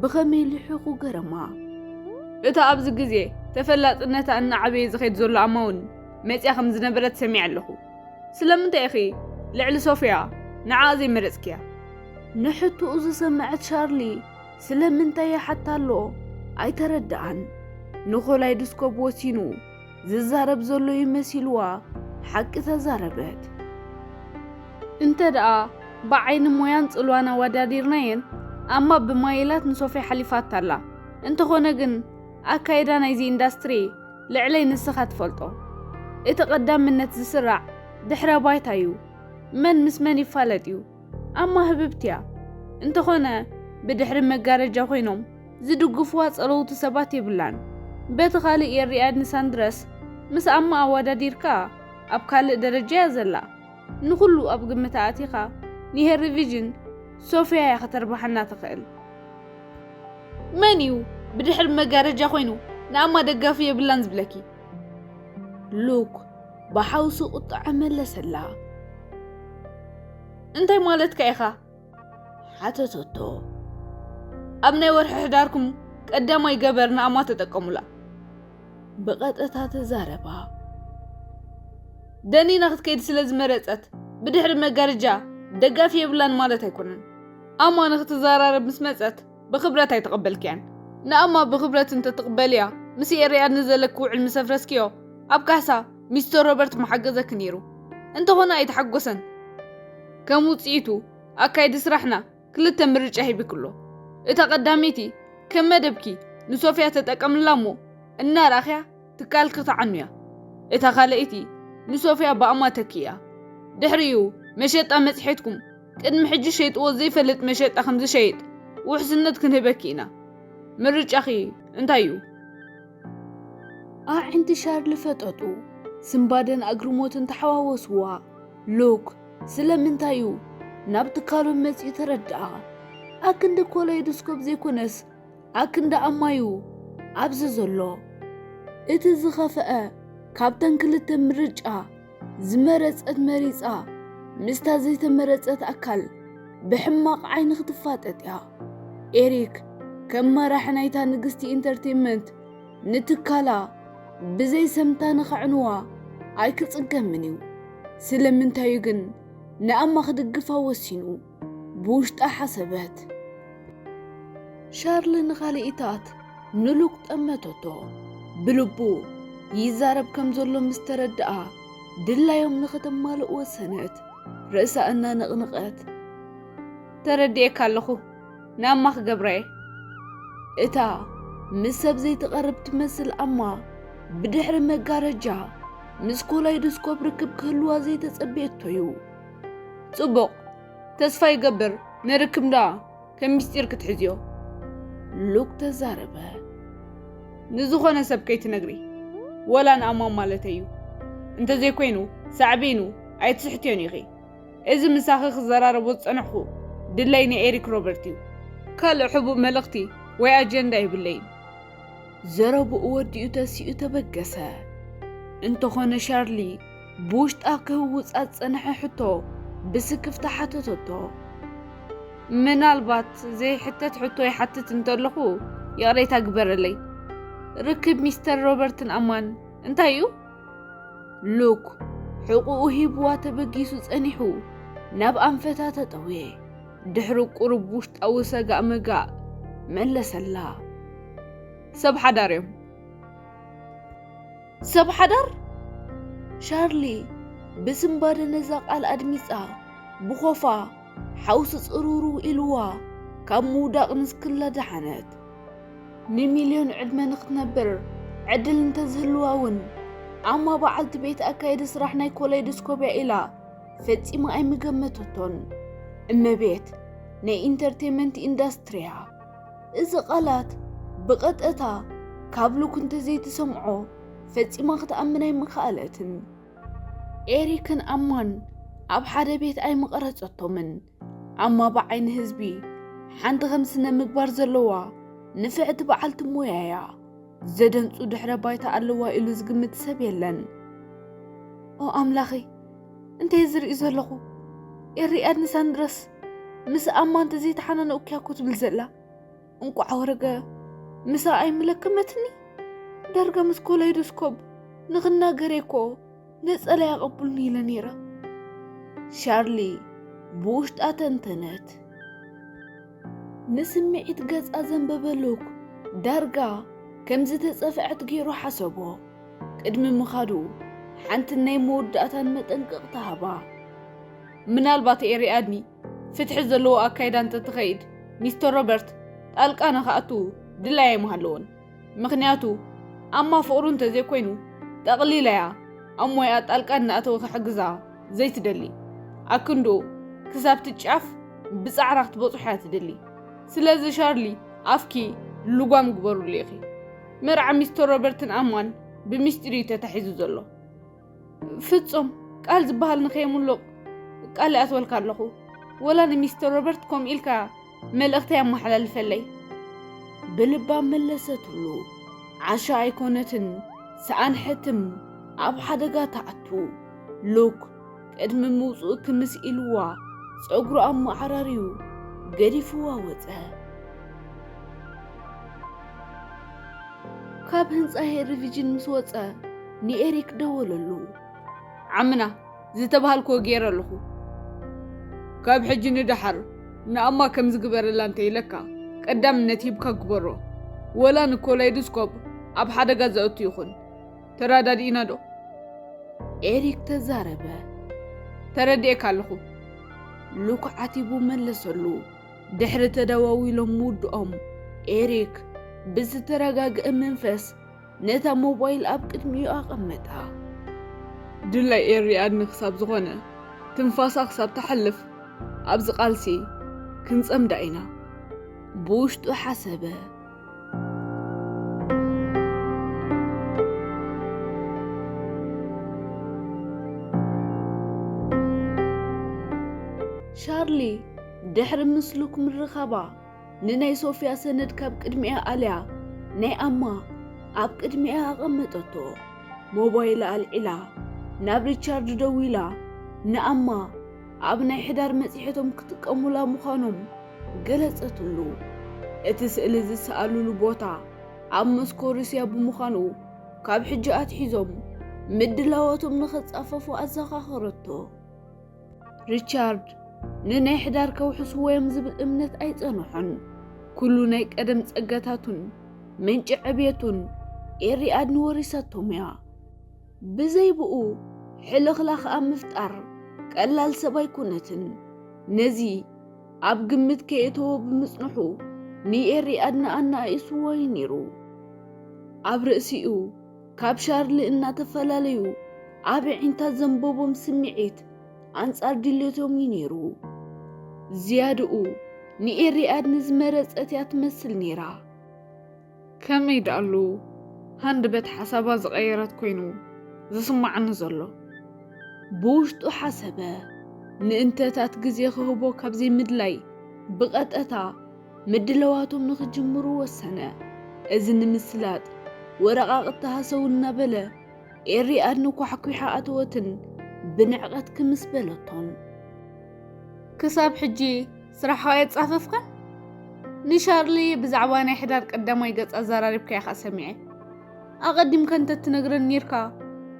ብኸመይ ልሒኹ ገረማ። እታ ኣብዚ ግዜ ተፈላጥነታ እናዓበየ ዝኸይድ ዘሎ ኣማ እውን መጺኣ ከም ዝነበረት ሰሚዐ ኣለኹ። ስለምንታይ ኢኺ ልዕሊ ሶፊያ ንዓኣ ዘይመረጽክያ? ንሕቶኡ ዝሰምዐት ሻርሊ ስለምንታይ ይሓታ ኣሎ ኣይተረድኣን። ንኾላይዶስኮፕ ወሲኑ ዝዛረብ ዘሎ እዩ መሲልዋ ሓቂ ተዛረበት። እንተ ደኣ ብዓይኒ ሞያን ጽልዋን ኣወዳዲርናየን፣ ኣማ ብማይላት ንሶፊያ ሓሊፋታ ኣላ። እንተኾነ ግን፣ ኣካይዳ ናይዚ ኢንዳስትሪ ልዕለይ ንስኻ ትፈልጦ። እቲ ቀዳምነት ዝስራዕ ድሕረ ባይታ እዩ። መን ምስ መን ይፋለጥ እዩ። ኣማ ህብብቲ እያ። እንተኾነ፣ ብድሕሪ መጋረጃ ኮይኖም ዝድግፍዋ ጸለውቲ ሰባት የብላን። በቲ ካልእ ኤሪ ኣድኒ ሳንድረስ ምስ ኣማ ኣወዳዲርካ ኣብ ካልእ ደረጃ እያ ዘላ። ንኹሉ ኣብ ግምት ኣእቲኻ፣ ንሄሪ ቪዥን ሶፊያ እያ ከተርብሓና ትኽእል። መን እዩ ብድሕሪ መጋረጃ ኮይኑ ንኣማ ደጋፊ የብላን ዝብለኪ? ሉክ ብሓውሲ ቁጥዐ መለሰላ። እንታይ ማለትካ ኢኻ? ሓተተቶ። ኣብ ናይ ወርሒ ሕዳርኩም ቀዳማይ ገበር ንኣማ ተጠቀሙላ። ብቐጥታ ተዛረባ። ደኒና ክትከይድ ስለ ዝመረጸት ብድሕሪ መጋረጃ ደጋፊ የብላን ማለት ኣይኮነን። ኣማ ንኽትዘራረብ ምስ መጸት ብኽብረት ኣይተቐበልክያን። ንኣማ ብኽብረት እንተትቕበልያ፣ ምስ ኤሪ ኣድኒ ዘለኪ ውዕል ምስ ኣፍረስክዮ፣ ኣብ ካሕሳ ሚስተር ሮበርት ምሓገዘኪ ነይሩ። እንተኾነ ኣይተሓጎሰን። ከም ውጽኢቱ ኣካይዲ ስራሕና ክልተ ምርጫ ሂብኪ ኣሎ። እታ ቀዳመይቲ ከም መደብኪ ንሶፍያ ተጠቀምላ እሞ እናረኣኽያ ትካልኪ ተዓኑያ። እታ ካልኣይቲ ንሶፍያ ብኣማ ተክእያ። ድሕሪኡ መሸጣ መጽሔትኩም ቅድሚ ሕጂ ሸይጥዎ ዘይፈልጥ መሸጣ ከም ዝሸይጥ ውሕስነት ክንህበኪ ኢና። ምርጫኺ እንታይ እዩ? ኣዒንቲ ሻርሊ ፈጠጡ። ስምባደን ኣግርሞትን ተሓዋወስዋ። ሉክ ስለምንታይ እዩ ናብ ትካሎም መጺኡ ተረድኣ። ኣክንዲ ኮለይዶስኮፕ ዘይኮነስ ኣክንዲ ኣማዩ ኣብዚ ዘሎ። እቲ ዝኸፍአ ካብተን ክልተ ምርጫ ዝመረጸት መሪጻ ምስታ ዘይተመረጸት ኣካል ብሕማቕ ዓይኒ ክትፋጠጥ እያ። ኤሪክ ከም መራሒ ናይታ ንግስቲ ኢንተርቴይንመንት ንትካላ ብዘይ ሰምታ ንኸዕንዋ ኣይክጽገምን እዩ። ስለምንታይ እዩ ግን ንኣማ ክድግፋ ወሲኑ? ብውሽጣ ሓሰበት። ሻርሊ ንኻልኢታት ንሉክ ጠመተቶ። ብልቡ ይዛረብ ከም ዘሎ ምስ ተረድኣ ድላዮም ንኸተማልእ ወሰነት። ርእሳ እናነቕነቐት፣ ተረዲኤካ ኣለኹ፣ ንኣማ ክገብራ እየ። እታ ምስ ሰብ ዘይትቐርብ ትመስል ኣማ ብድሕሪ መጋረጃ ምስ ኮላይዶስኮፕ ርክብ ክህልዋ ዘይተጸበየቶ እዩ። ጽቡቕ፣ ተስፋ ይገብር ንርክብ ደኣ ከም ምስጢር ክትሕዝዮ። ሉክ ተዛረበ። ንዝኾነ ሰብ ከይትነግሪ፣ ወላ ንኣማ ማለተይ እዩ። እንተዘይኮይኑ ሳዕቤኑ ኣይትስሕትዮን ኢኺ። እዚ ምሳኺ ክዘራረቦ ዝጸናሕኩ ድለይ ንኤሪክ ሮበርት እዩ። ካልእ ሕቡእ መልእኽቲ ወይ ኣጀንዳ የብለይን። ዘረብኡ ወዲኡ ተሲኡ ተበገሰ። እንተኾነ ሻርሊ ብውሽጣ ክህውጻ ዝጸንሐ ሕቶ ብስክፍታ ሓተተቶ። ምናልባት ዘይሕተት ሕቶ ይሓትት እንተለኹ ይቕሬታ ግበረለይ። ርክብ ሚስተር ሮበርትን ኣማን እንታይ እዩ? ሉክ ሕቑኡ ሂብዋ ተበጊሱ ጸኒሑ ናብ ኣንፈታ ተጠውየ። ድሕሪ ቁሩብ ውሽጣዊ ሰጋእ መጋእ መለሰላ። ሰብ ሓዳር እዮም። ሰብ ሓዳር? ሻርሊ ብስንባደ ነዛ ቃል ኣድሚጻ ብኾፋ ሓውሲ ጽሩሩ ኢልዋ ካብ ምውዳቕ ንስክላ ደሓነት። ንሚልዮን ዕድመ ንክትነብር ዕድል እንተዝህልዋ እውን ኣማ በዓልቲ ቤት ኣካየዲ ስራሕ ናይ ኮለይዶስኮፕ እያ ኢላ ፈጺማ ኣይምገመተቶን። እመቤት ናይ ኢንተርቴይንመንት ኢንዳስትሪ እያ። እዚ ቃላት ብቐጥታ ካብ ሉክ እንተዘይትሰምዖ ፈጺማ ክትኣምን ኣይምኸኣለትን። ኤሪክን ኣማን ኣብ ሓደ ቤት ኣይምቐረጸቶምን። ኣማ ብዓይኒ ህዝቢ ሓንቲ ከም ስነ ምግባር ዘለዋ ንፍዕቲ በዓልቲ ሞያ እያ። ዘደንጹ ድሕረ ባይታ ኣለዋ ኢሉ ዝግምት ሰብ የለን። ኦ ኣምላኸይ፣ እንታይ ዝርኢ ዘለኹ? ኤሪ ኣድኒ ሳንድረስ ምስ ኣማ እንተዘይተሓናነቕኩ እያ እኮ ትብል ዘላ። እንቋዕ ወረገ ምሳ ኣይምለከመትኒ። ዳርጋ ምስ ኮለይዶስኮፕ ንኽናገር እየ እኮ ነጸላ ያቐብሉኒ ኢለ ነይረ። ሻርሊ ብውሽጣ ተንተነት። ንስምዒት ገጻ ዘንበበ ሉክ ዳርጋ ከም ዝተጸፍዐት ገይሩ ሓሰቦ። ቅድሚ ምኻዱ ሓንቲ ናይ መወዳእታን መጠንቀቕታ ሃባ። ምናልባት ኤሪ ኣድኒ ፍትሒ ዘለዎ ኣካይዳ እንተትኸይድ ሚስተር ሮበርት ጣልቃ ንኽኣቱ ድላይ ኣይምሃለዎን። ምኽንያቱ ኣማ ፍቕሩ እንተዘይኮይኑ ጠቕሊላ እያ ኣብ ሞያኣ ጣልቃ እናኣተወ ክሕግዛ ዘይትደሊ። ኣክንድኡ ክሳብቲ ጫፍ ብጻዕራ ክትበጽሖ እያ ትደሊ። ስለዚ ሻርሊ ኣፍኪ ልጓም ግበሩሉ ኢኺ። መርዓ ሚስተር ሮበርትን ኣማን ብምስጢር እዩ ተታሒዙ ዘሎ። ፍጹም ቃል ዝበሃል ንኸየምልቕ ቃል ይኣትወልካ ኣለኹ። ወላ ንሚስተር ሮበርት ከምኡ ኢልካ መልእኽተይ ኣመሓላልፈለይ። ብልባ መለሰትሉ። ዓሻ ኣይኮነትን ሰኣን ሕትም ኣብ ሓደጋ ትኣቱ። ሉክ ቅድሚ ምውጽኡ ክምስ ኢልዋ ጸጉሩ ኣመዓራርዩ ገዲፍዋ ወጸ። ካብ ህንጻ ሄሪ ቪዥን ምስ ወጸ ንኤሪክ ደወለሉ። ዓምና ዝተባሃልክዎ ገይረ ኣለኹ። ካብ ሕጂ ንደሓር ንኣማ ከም ዝግበረላ እንተ ኢለካ ቀዳምነት ሂብካ ግበሮ። ወላ ንኮላይዶስኮፕ ኣብ ሓደጋ ዘእቱ ይኹን። ተራዳዲእና ዶ? ኤሪክ ተዛረበ። ተረዲኤካ ኣለኹ። ሉክ ዓቲቡ መለሰሉ። ድሕሪ ተደዋዊሎም ምውድኦም፣ ኤሪክ ብዝተረጋግአ መንፈስ ነታ ሞባይል ኣብ ቅድሚኡ ኣቐመጣ። ድላይ ኤሪኣድኒ ክሳብ ዝኾነ፣ ትንፋሳ ክሳብ ተሕልፍ፣ ኣብዚ ቃልሲ ክንጸምዳ ኢና። ብውሽጡ ሓሰበ። ሻርሊ ድሕሪ ምስ ሉክ ምርኻባ፣ ንናይ ሶፍያ ሰነድ ካብ ቅድሚኣ ኣልያ፣ ናይ ኣማ ኣብ ቅድሚኣ ኣቐመጠቶ። ሞባይላ ኣልዒላ፣ ናብ ሪቻርድ ደዊላ፣ ንኣማ ኣብ ናይ ሕዳር መጽሔቶም ክጥቀሙላ ምዃኖም ገለጸትሉ። እቲ ስእሊ ዝሰኣሉሉ ቦታ ኣብ ሞስኮ ሩስያ ብምዃኑ፣ ካብ ሕጂ ኣትሒዞም ምድላዋቶም ንኸጻፈፉ ኣዘኻኸረቶ። ሪቻርድ ንናይ ሕዳር ከውሕስዎ እዮም ዝብል እምነት ኣይጸንሖን። ኩሉ ናይ ቀደም ጸጋታቱን ምንጪ ዕብየቱን ኤሪኣድኒ ወሪሳቶም እያ። ብዘይ ብኡ ሕልኽላኽ ኣብ ምፍጣር ቀላል ሰብ ኣይኮነትን። ነዚ ኣብ ግምት ከየእተዎ ብምጽንሑ ንኤሪኣድኒ ኣናኣኢስዎ እዩ ነይሩ። ኣብ ርእሲኡ ካብ ሻርሊ እናተፈላለዩ ኣብ ኣዒንታ ዘንበቦም ስምዒት ኣንጻር ድሌቶም እዩ ነይሩ። ዝያድኡ ንኤሪኣድኒ ዝመረጸት እያ ትመስል ነይራ። ከመይ ደኣሉ ሃንደበት ሓሳባ ዝቐየረት ኮይኑ ዝስማዓኒ ዘሎ። ብውሽጡ ሓሰበ። ንእንተታት ግዜ ክህቦ ካብ ዘይምድላይ ብቐጥታ ምድላዋቶም ንኽጅምሩ ወሰነ። እዚ ንምስላጥ ወረቓቕቲ ሃሰው እናበለ ኤሪኣድኒ ኳሕኲሓ ኣተወትን ብንዕቐት ክምስ በለቶን። ክሳብ ሕጂ ስራሕኻ ኣይጻፈፍካን? ንሻርሊ ብዛዕባ ናይ ሕዳር ቀዳማይ ገጽ ኣዘራሪብካ ኢኻ ሰሚዐ። ኣቐዲምካ እንተትነግረኒ ኔርካ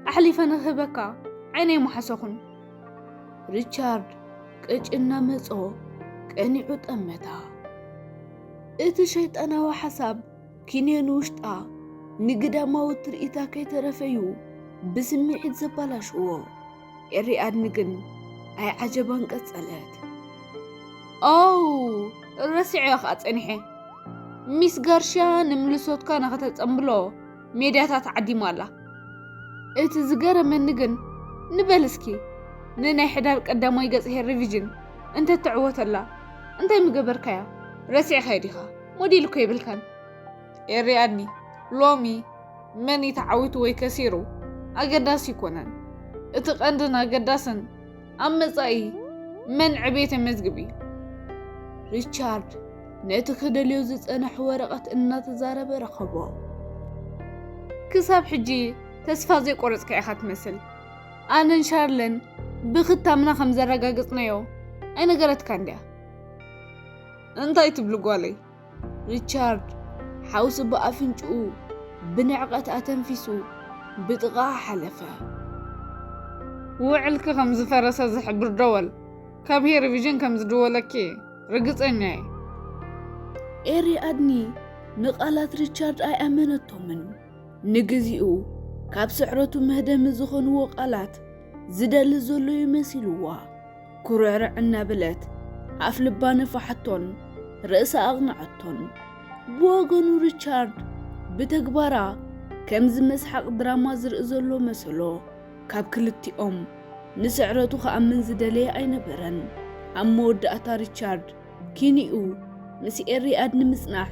ኣሕሊፈ ንኽህበካ ዓይነይ ምሓሰኹን። ሪቻርድ ቅጭ እናመጾ ቀኒዑ ጠመታ። እቲ ሸይጣናዊ ሓሳብ ኪንዮን ውሽጣ ንግዳማዊ ትርኢታ ከይተረፈዩ ብስምዒት ዘባላሽዎ። ኤሪኣድኒ ግን ኣይዓጀባን ቀጸለት። ኦው፣ ረሲዐ ኸኣ ጸኒሐ። ሚስ ጋርሽያ ንምልሶትካ ንኸተጸንብሎ ሜድያታት ዓዲማ ኣላ። እቲ ዝገረመኒ ግን፣ ንበል እስኪ፣ ንናይ ሕዳር ቀዳማይ ገጽ ሄር ሪቪዥን እንተ ትዕወተላ፣ እንታይ ምገበርካያ? ረሲዕካዮ ዲኻ? ሞዴል እኮ የብልካን። ኤሪኣድኒ፣ ሎሚ መን እዩ ተዓዊቱ ወይ ከሲሩ ኣገዳሲ ኣይኮነን። እቲ ቀንድን ኣገዳስን ኣብ መጻኢ መን ዕቤት የመዝግብ እዩ። ሪቻርድ ነቲ ክደልዮ ዝጸንሐ ወረቐት እናተዛረበ ረኸቦ። ክሳብ ሕጂ ተስፋ ዘይቆረጽካ ኢኻ ትመስል። ኣነን ሻርለን ብኽታምና ከም ዘረጋገጽናዮ ኣይነገረትካን ድያ? እንታይ ትብሊ ጓለይ? ሪቻርድ ሓውሲ ብኣፍንጭኡ ብንዕቐት ኣተንፊሱ ብጥቓ ሓለፈ። ውዕልኪ ከም ዝፈረሰ ዝሕብር ደወል ካብ ሄር ቪዥን ከም ዝድወለኪ ርግጸኛ እየ። ኤሪኣድኒ ንቓላት ሪቻርድ ኣይኣመነቶምን። ንግዚኡ ካብ ስዕረቱ መህደሚ ዝኾንዎ ቃላት ዝደሊ ዘሎ እዩ መሲልዋ። ኩርዕርዕ እናበለት ኣፍ ልባ ነፋሓቶን ርእሳ ኣቕንዐቶን። ብወገኑ ሪቻርድ ብተግባራ ከምዚ መስሓቕ ድራማ ዝርኢ ዘሎ መሰሎ። ካብ ክልቲኦም ንስዕረቱ ክኣምን ዝደለየ ኣይነበረን። ኣብ መወዳእታ ሪቻርድ ኪኒኡ ምስ ኤሪኣድኒ ምጽናሕ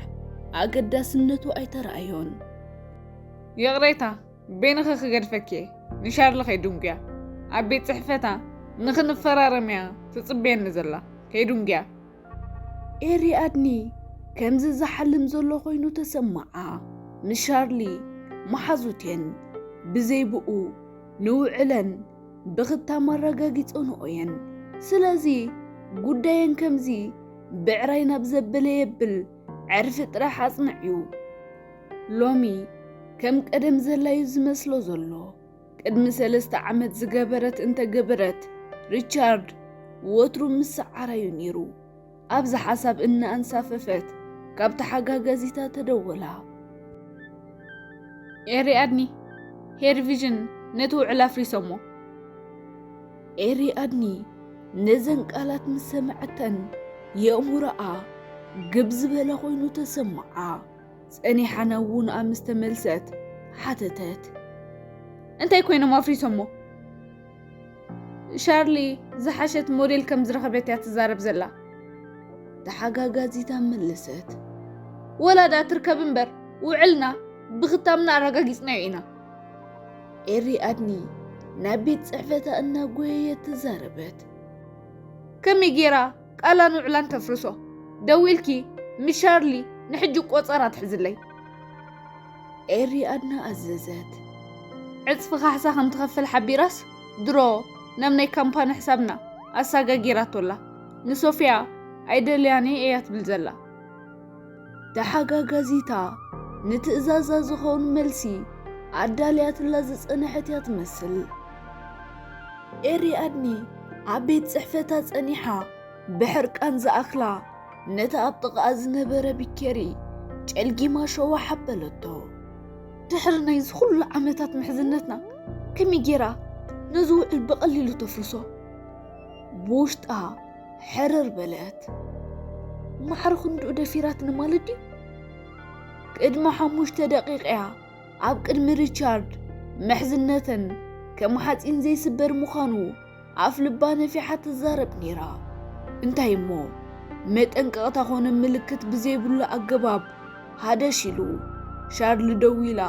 ኣገዳስነቱ ኣይተራእዮን። ይቕሬታ፣ በይንኺ ክገድፈኪ እየ። ንሻርሊ ከይድንጉያ። ኣብ ቤት ጽሕፈታ ንኽንፈራረም እያ ትጽበየኒ ዘላ። ከይድንጉያ። ኤሪኣድኒ ከምዚ ዝሓልም ዘሎ ኮይኑ ተሰማዓ። ምስ ሻርሊ መሓዙት እየን። ብዘይ ብኡ ንውዕለን ብኽታም ኣረጋጊጸንኦ እየን። ስለዚ ጉዳየን ከምዚ ብዕራይ ናብ ዘበለ የብል ዕርፊ ጥራሕ ኣጽንዕዩ። ሎሚ ከም ቀደም ዘላዩ ዝመስሎ ዘሎ። ቅድሚ ሰለስተ ዓመት ዝገበረት እንተገበረት፣ ሪቻርድ ወትሩ ምስዓራዩ ነይሩ። ኣብዚ ሓሳብ እናኣንሳፈፈት ካብ ተሓጋጋዚታ ተደወላ። ኤሪኣድኒ፣ ሄር ቪዥን ነቲ ውዕል ኣፍሪሶሞ። ኤሪ ኣድኒ ነዘን ቃላት ምስ ሰምዐተን የእሙሮኣ ግብ ዝበለ ኮይኑ ተሰማዓ። ጸኒሓ ናብ ውንኣ ምስ ተመልሰት ሓተተት። እንታይ ኮይኖም ኣፍሪሶሞ? ሻርሊ ዝሓሸት ሞዴል ከም ዝረኸበት እያ ትዛረብ ዘላ። ተሓጋጋዚታ መለሰት። ወላ ዳ ትርከብ እምበር ውዕልና ብኽታምና ኣረጋጊጽናዮ ኢና። ኤሪ ኣድኒ ናብ ቤት ጽሕፈታ እናጎየየት ተዛረበት። ከመይ ጌራ ቃላን ውዕላን ተፍርሶ? ደዊልኪ ምስ ሻርሊ ንሕጂ ቆጸራ ትሕዝለይ። ኤሪ ኣድና ኣዘዘት። ዕጽፊ ካሕሳ ከም ትኸፍል ሓቢራስ ድሮ ናብ ናይ ካምፓኒ ሕሳብና ኣሳጋጊራቶላ። ንሶፊያ ኣይደልያን እያ ትብል ዘላ። ተሓጋጋዚታ ንትእዛዛ ዝኸውን መልሲ ኣዳልያትላ ዝጸንሐት እያ ትመስል። ኤሪ ኣድኒ ኣብ ቤት ጽሕፈታ ጸኒሓ ብሕርቃን ዝኣኽላ ነቲ ኣብ ጥቓኣ ዝነበረ ቢኬሪ ጨልጊማ ሸዋ ሓበለቶ። ድሕሪ ናይዚ ኩሉ ዓመታት ምሕዝነትና ከመይ ጌራ ነዚ ውዕል ብቐሊሉ ተፍርሶ? ብውሽጣ ሕርር በለት። ማዕረ ክንድኡ ደፊራትኒ ማለት ድዩ? ቅድሚ ሓሙሽተ ደቂቕ እያ ኣብ ቅድሚ ሪቻርድ ምሕዝነተን ከም ሓጺን ዘይስበር ምዃኑ ኣፍ ልባ ነፊሓ ትዛረብ ነይራ። እንታይ እሞ መጠንቀቕታ ኮነ ምልክት ብዘይብሉ ኣገባብ ሃደሽ ኢሉ ሻርሊ ደዊላ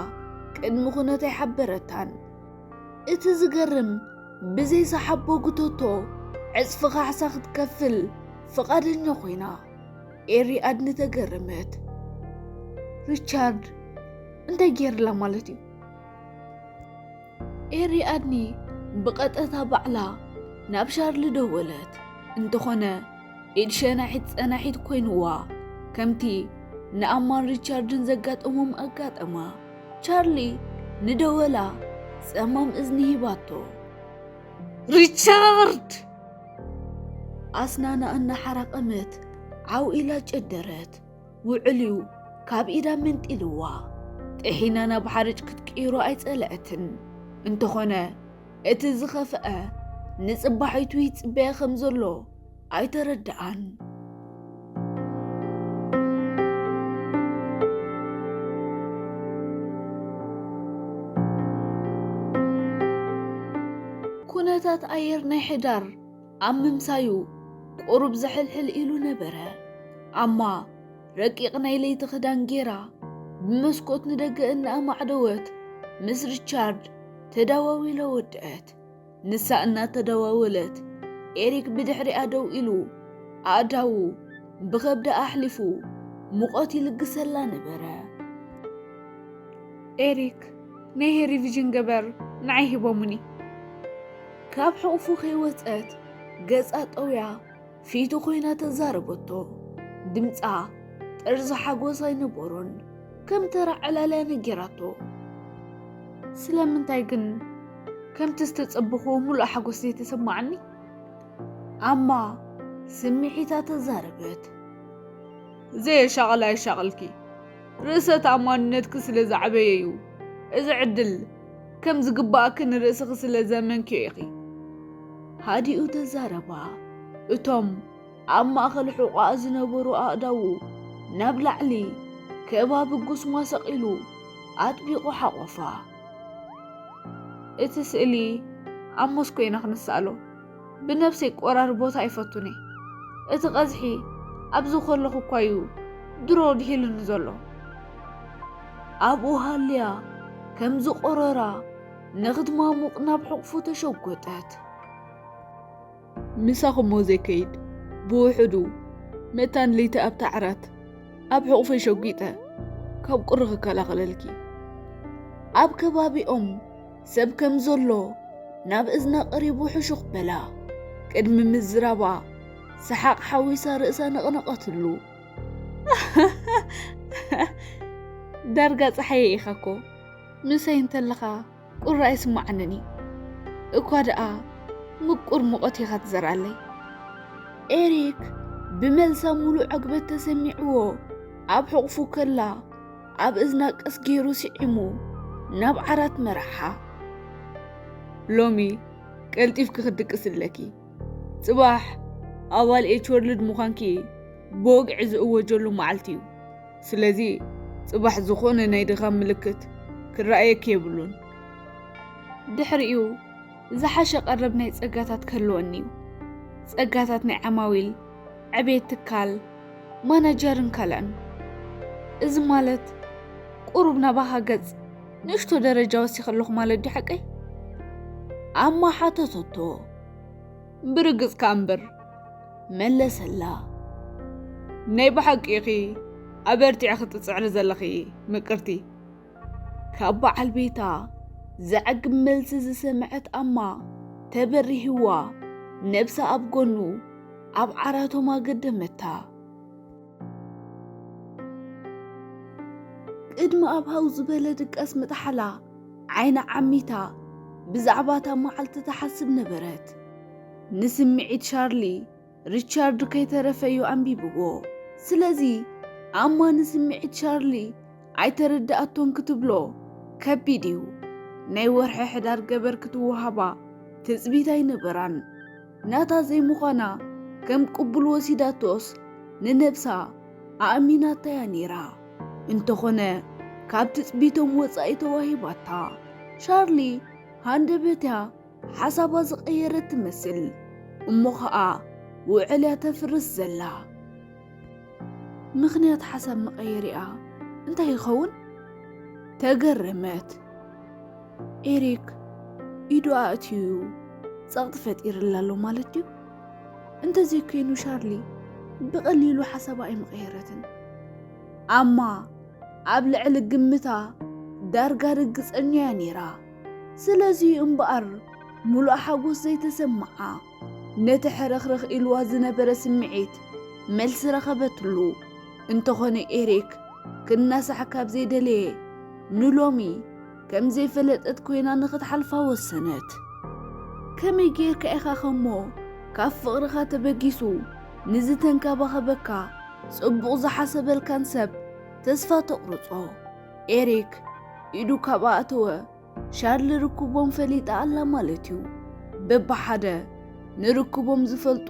ቅድሚ ኩነታ ኣይሓበረታን። እቲ ዝገርም ብዘይ ሰሓቦ ግቶቶ ዕጽፊ ካሕሳ ክትከፍል ፍቓደኛ ኮይና። ኤሪ ኣድኒ ተገረመት። ሪቻርድ እንታይ ገይርላ ማለት እዩ? ኤሪ ኣድኒ ብቐጠታ ባዕላ ናብ ሻርሊ ደወለት። እንተኾነ ኢድ ሸናሒት ጸናሒት ኮይንዋ። ከምቲ ንኣማን ሪቻርድን ዘጋጠሞም ኣጋጠማ። ቻርሊ ንደወላ ጸማም እዝኒ ሂባቶ። ሪቻርድ! ኣስናና እናሓራቐመት ዓው ኢላ ጨደረት። ውዕል'ዩ ካብ ኢዳ መንጢልዋ። ጥሒና ናብ ሓርጭ ክትቅይሮ ኣይጸለአትን። እንተኾነ እቲ ዝኸፍአ ንጽባሒቱ ይጽበያ ከም ዘሎ ኣይተረድኣን። ኩነታት ኣየር ናይ ሕዳር ኣብ ምምሳዩ ቁሩብ ዝሕልሕል ኢሉ ነበረ። ኣማ ረቂቕ ናይ ለይቲ ክዳን ጌራ ብመስኮት ንደገ እናኣማዕደወት ምስ ሪቻርድ ተደዋዊላ ወድአት። ንሳ እናተደዋወለት ኤሪክ ብድሕሪኣ ደው ኢሉ ኣእዳዉ ብኸብዳ ኣሕሊፉ ሙቐት ይልግሰላ ነበረ። ኤሪክ ናይ ሄሪ ቪዥን ገበር ንዓይ ሂቦሙኒ። ካብ ሕቑፉ ከይወጸት ገጻ ጠውያ ፊቱ ኮይና ተዛረበቶ። ድምጻ ጥርዚ ሓጎስ ኣይነበሮን። ከም ተራ ዕላልያ ነጊራቶ። ስለምንታይ ግን ከምቲ ዝተጸበኽዎ ሙሉእ ሓጎስ ዘይተሰማዓኒ? ኣማ ስምዒታ ተዛረበት። ዘየሻቕል ኣየሻቕልኪ። ርእሰ ተኣማንነትኪ ስለ ዝዓበየ እዩ። እዚ ዕድል ከም ዝግባኣኪ ንርእስኺ ስለ ዘመንክዮ ኢኺ። ሃዲኡ ተዛረባ። እቶም ኣብ ማእከል ሕቖኣ ዝነበሩ ኣእዳዉ ናብ ላዕሊ ከባቢ ጉስማ ሰቒሉ ኣጥቢቑ ሓቖፋ። እቲ ስእሊ ኣብ ሞስኮ ኢና ክንስኣሎ። ብነብሰይ ቆራሪ ቦታ ኣይፈቱን እየ። እቲ ቀዝሒ ኣብዚ ከለኹ እኳ እዩ ድሮ ድሂሉኒ ዘሎ። ኣብኡ ሃልያ ከም ዝቆረራ ንኽትማሙቕ ናብ ሕቑፉ ተሸጎጠት። ምሳኹሞ ዘይከይድ ብውሕዱ መታን ለይቲ ኣብታ ዓራት ኣብ ሕቑፈይ ሸጒጠ ካብ ቁሪ ክከላኸለልኪ። ኣብ ከባቢኦም ሰብ ከም ዘሎ ናብ እዝና ቀሪቡ ሕሹኽ በላ። ቅድሚ ምዝራባ ሰሓቕ ሓዊሳ ርእሳ ነቕነቐትሉ። ዳርጋ ጸሓየ ኢኻ እኮ። ምሳይ እንተለኻ ቁሪ ኣይስምዓንን እዩ። እኳ ደኣ ምቁር ሙቐት ኢኻ ትዘርኣለይ። ኤሪክ ብመልሳ ሙሉእ ዕግበት ተሰሚዕዎ ኣብ ሕቑፉ ከላ ኣብ እዝና ቀስ ገይሩ ስዒሙ ናብ ዓራት መርሓ። ሎሚ ቀልጢፍኪ ክትድቅሲ ኣለኪ። ጽባሕ ኣባል ኤች ወርልድ ምዃንኪ ብወግዒ ዝእወጀሉ መዓልቲ እዩ። ስለዚ ጽባሕ ዝኾነ ናይ ድኻም ምልክት ክረኣየኪ የብሉን። ድሕሪኡ ዝሓሸ ቀረብ ናይ ጸጋታት ክህልወኒ እዩ። ጸጋታት ናይ ዓማዊል፣ ዕቤት ትካል፣ ማናጀርን ካልእን። እዚ ማለት ቁሩብ ናባኻ ገጽ ንእሽቶ ደረጃ ወሲኸ ኣለኹ ማለት ድዩ ሓቀይ? ኣማ ሓተተቶ። ብርግጽ ከኣ እምበር፣ መለሰላ። ናይ ብሓቂ ኢኺ ኣበርቲዕኺ ትጽዕሪ ዘለኺ ምቅርቲ። ካብ በዓል ቤታ ዘዕግብ መልሲ ዝሰምዐት ኣማ ተበሪህዋ፣ ነብሳ ኣብ ጎኑ ኣብ ዓራቶም ኣገደመታ። ቅድሚ ኣብ ሃው ዝበለ ድቃስ ምጥሓላ ዓይና ዓሚታ ብዛዕባ እታ መዓልቲ ትሓስብ ነበረት። ንስምዒት ሻርሊ ሪቻርድ ከይተረፈ እዩ ኣንቢብዎ። ስለዚ ኣማ ንስምዒት ሻርሊ ኣይተረድኣቶን ክትብሎ ከቢድ እዩ። ናይ ወርሒ ሕዳር ገበር ክትወሃባ ትጽቢት ኣይነበራን። ናታ ዘይምዃና ከም ቅቡል ወሲዳቶስ ንነብሳ ኣእሚናታያ ነይራ። እንተኾነ ካብ ትጽቢቶም ወጻኢ ተዋሂባታ። ሻርሊ ሃንደበትያ ሓሳባ ዝቐየረት ትመስል፣ እሞ ኸኣ ውዕልያ ተፍርስ ዘላ። ምኽንያት ሓሳብ መቐየሪኣ እንታይ ይኸውን? ተገረመት። ኤሪክ ኢዱ ኣእትዩ ጸቕጢ ፈጢርላ ኣሎ ማለት ድዩ? እንተዘይኮይኑ ሻርሊ ብቐሊሉ ሓሳባ ኣይምቐየረትን። ኣማ ኣብ ልዕሊ ግምታ ዳርጋ ርግጸኛ'ያ ነይራ። ስለዚ እምበኣር ምሉእ ሓጎስ ዘይተሰምዓ፣ ነቲ ሕርኽርኽ ኢልዋ ዝነበረ ስምዒት መልሲ ረኸበትሉ። እንተኾነ ኤሪክ ክናሳሕ ካብ ዘይደለየ ንሎሚ ከም ዘይፈለጠት ኮይና ንኽትሓልፋ ወሰነት። ከመይ ጌርካ ኢኻ ኸሞ ካብ ፍቕርኻ ተበጊሱ ንዝተንከባኸበካ ጽቡቕ ዝሓሰበልካን ሰብ ተስፋ ተቑርጾ? ኤሪክ ኢዱ ካብ ኣእተወ ሻርሊ ርክቦም ፈሊጣ ኣላ ማለት እዩ። በብሓደ ንርክቦም ዝፈልጡ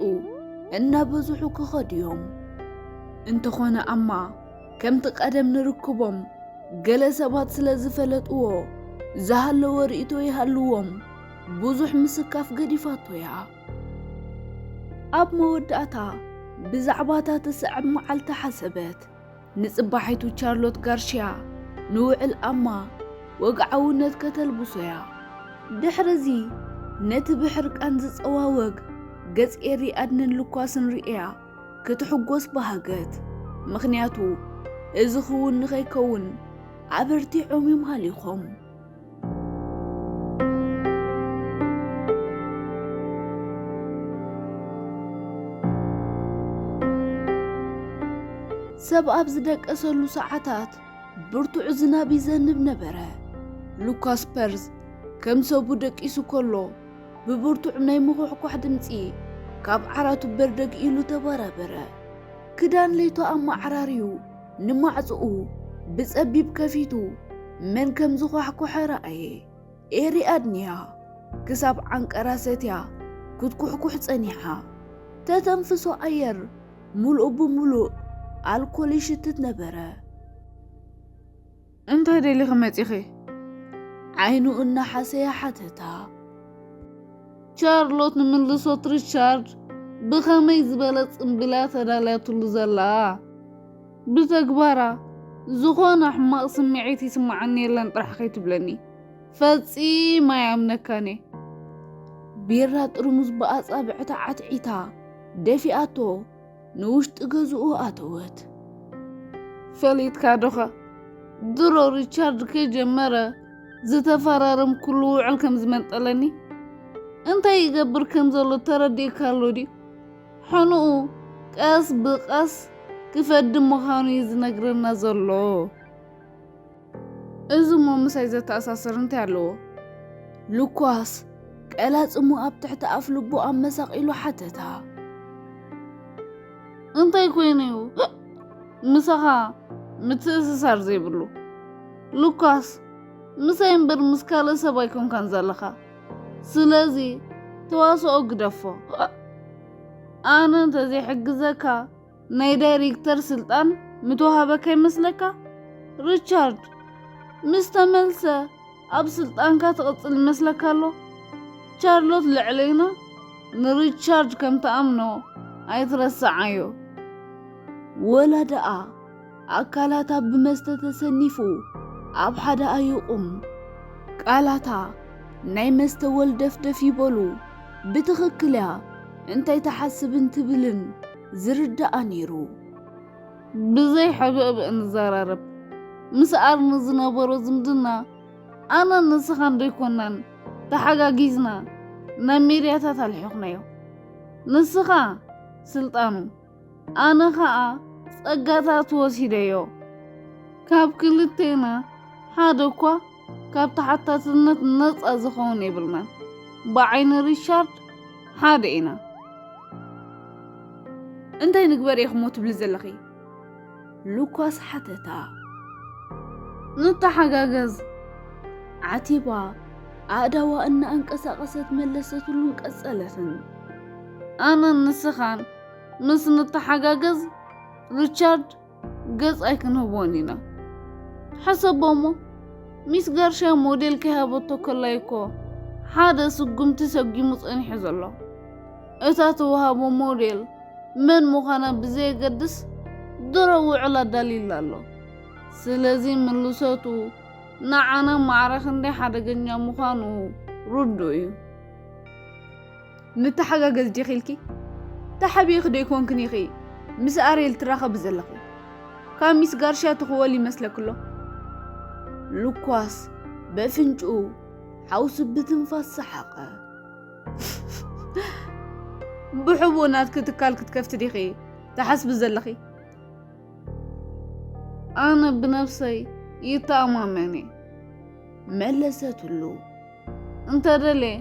እናበዝሑ ክኸዱ እዮም። እንተኾነ ኣማ ከምቲ ቀደም ንርክቦም ገለ ሰባት ስለ ዝፈለጥዎ ዝሃለወ ርእይቶ ይሃልዎም ብዙሕ ምስካፍ ገዲፋቶ እያ። ኣብ መወዳእታ ብዛዕባታ ትስዕብ መዓልቲ ሓሰበት። ንጽባሒቱ ቻርሎት ጋርሽያ ንውዕል ኣማ ወግዓውነት ከተልብሶ እያ። ድሕርዚ ነቲ ብሕርቃን ዝጸዋወግ ገጽ ኤሪ ኣድንን ሉኳስን ርእያ ክትሕጎስ በሃገት። ምኽንያቱ እዚ ክውን ንኸይከውን ኣበርቲዖም እዮም ሃሊኾም። ሰብ ኣብ ዝደቀሰሉ ሰዓታት ብርቱዕ ዝናብ ይዘንብ ነበረ። ሉካስ ፐርዝ ከም ሰቡ ደቂሱ ከሎ ብብርቱዕ ናይ ምኹሕኳሕ ድምጺ ካብ ዓራቱ በርደግ ኢሉ ተበራበረ። ክዳን ለይቶ ኣመዓራርዩ ንማዕጽኡ ብጸቢብ ከፊቱ መን ከም ዝኳሕኩሐ ረኣየ። ኤሪ ኣድንያ ክሳብ ዓንቀራ ሰትያ ክትኩሕኩሕ ጸኒሓ። ተተንፍሶ ኣየር ምሉእ ብምሉእ ኣልኮል ይሽትት ነበረ። እንታይ ደሊኺ መጺኺ? ዓይኑ እናሓሰያ ሓተታ። ቻርሎት ንምልሶት ሪቻርድ ብኸመይ ዝበለ ጽምብል እያ ተዳልያትሉ ዘላ? ብተግባራ ዝኾነ ሕማቕ ስምዒት ይስምዓኒ የለን ጥራሕ ከይትብለኒ። ፈጺመ ኣይኣምነካን እየ። ቢራ ጥርሙዝ ብኣጻብዕታ ዓትዒታ ደፊኣቶ ንውሽጢ ገዝኡ ኣተወት። ፈሊጥካ ዶኻ? ድሮ ሪቻርድ ከይጀመረ ዝተፈራረምኩሉ ውዕል ከም ዝመንጠለኒ። እንታይ ይገብር ከም ዘሎ ተረዲእካ ኣሎ ድዩ? ሕኑኡ ቀስ ብቐስ ክፈዲ ምዃኑ እዩ ዝነግረና ዘሎ። እዚ እሞ ምሳይ ዘተኣሳስር እንታይ ኣለዎ? ሉኳስ ቀላጽሙ ኣብ ትሕቲ ኣፍ ልቡ ኣመሳቒሉ ሓተታ። እንታይ ኮይኑ እዩ ምሳኻ ምትእስሳር ዘይብሉ? ሉካስ፣ ምሳይ እምበር ምስ ካልእ ሰብ ኣይኮንካን ዘለኻ። ስለዚ ተዋስኦ ግደፎ። ኣነ እንተዘይሕግዘካ ናይ ዳይሬክተር ስልጣን ምተዋህበካ ይመስለካ? ሪቻርድ ምስ ተመልሰ ኣብ ስልጣንካ ትቕጽል ይመስለካ ኣሎ? ቻርሎት ልዕለይና ንሪቻርድ ከም ትኣምኖ ኣይትረስዓዮ። ወላ ደኣ ኣካላታ ብመስተ ተሰኒፉ ኣብ ሓደ ኣይቑም። ቃላታ ናይ መስተ ወልደፍደፍ ይበሉ። ብትኽክል እያ እንታይ ትሓስብን ትብልን ዝርዳኣ ነይሩ። ብዘይ ሕብእብእ ንዘራረብ። ምስ ኣርኒ ዝነበሮ ዝምድና ኣነን ንስኻን ደይኮናን ተሓጋጊዝና ናብ ሜድያታት ኣልሒኽናዮ። ንስኻ ስልጣኑ፣ ኣነ ኸኣ ጸጋታት ወሲደዮ። ካብ ክልቴና ሓደ እኳ ካብ ተሓታትነት ነጻ ዝኸውን የብልናን። ብዓይኒ ሪቻርድ ሓደ ኢና። እንታይ ንግበር ኢኽሞ ትብሊ ዘለኺ? ሉካስ ሓተታ። ንተሓጋገዝ። ዓቲባ ኣእዳዋ እናኣንቀሳቐሰት መለሰትሉን ቀጸለትን። ኣነን ንስኻን ምስ ንተሓጋገዝ ሪቻርድ ገጽ ኣይክንህቦን ኢና። ሓሰቦ እሞ ሚስ ጋርሻ ሞዴል ከይሃበቶ ከላ እኮ ሓደ ስጉምቲ ሰጊሙ ጸኒሑ ዘሎ። እታ ትወሃቦ ሞዴል መን ምዃና ብዘየገድስ ድሮ ውዕል ኣዳሊላ ኣሎ። ስለዚ ምልሰቱ ንዓና ማዕረ ክንደይ ሓደገኛ ምዃኑ ርዱእ እዩ። ንተሓጋገዝ ዲኺ ኢልኪ? ተሓቢእኺ ዶ ይኮንክን ኢኺ ምስ ኣርየል ትራኸቢ ዘለኺ? ካብ ሚስ ጋርሽያ ትኽወል ይመስለኪ ኣሎ? ሉኳስ በፍንጭኡ ሓውሲ ብትንፋስ ሰሓቐ። ብሕቡእ ናትኪ ትካል ክትከፍቲ ዲኺ ትሓስቢ ዘለኺ? ኣነ ብነብሰይ ይተኣማመን እየ። መለሰትሉ። እንተደልየ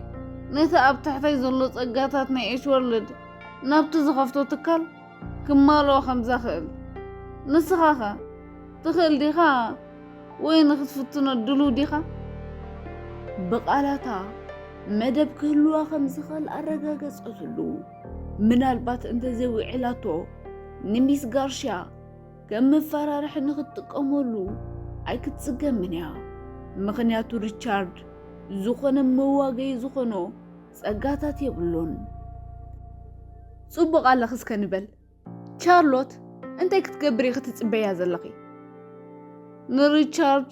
ነቲ ኣብ ትሕተይ ዘሎ ጸጋታት ናይ ኤሽ ወርልድ ናብቲ ዝኸፍቶ ትካል ክማልኦ ከም ዘኽእል። ንስኻኸ ትኽእል ዲኻ ወይ ንኽትፍትኖ ድሉው ዲኻ? ብቓላታ መደብ ክህልዋ ከም ዝኽእል ኣረጋገጸትሉ። ምናልባት እንተዘይውዒላቶ ንሚስ ጋርሽያ ከም መፈራርሒ ንኽትጥቀመሉ ኣይክትጽገምን እያ። ምኽንያቱ ሪቻርድ ዝኾነ መዋገዪ ዝኾኖ ጸጋታት የብሉን። ጽቡቕ ኣለኺ እስከ ንበል። ቻርሎት እንታይ ክትገብር ኢኺ ትጽበያ ዘለኺ? ንሪቻርድ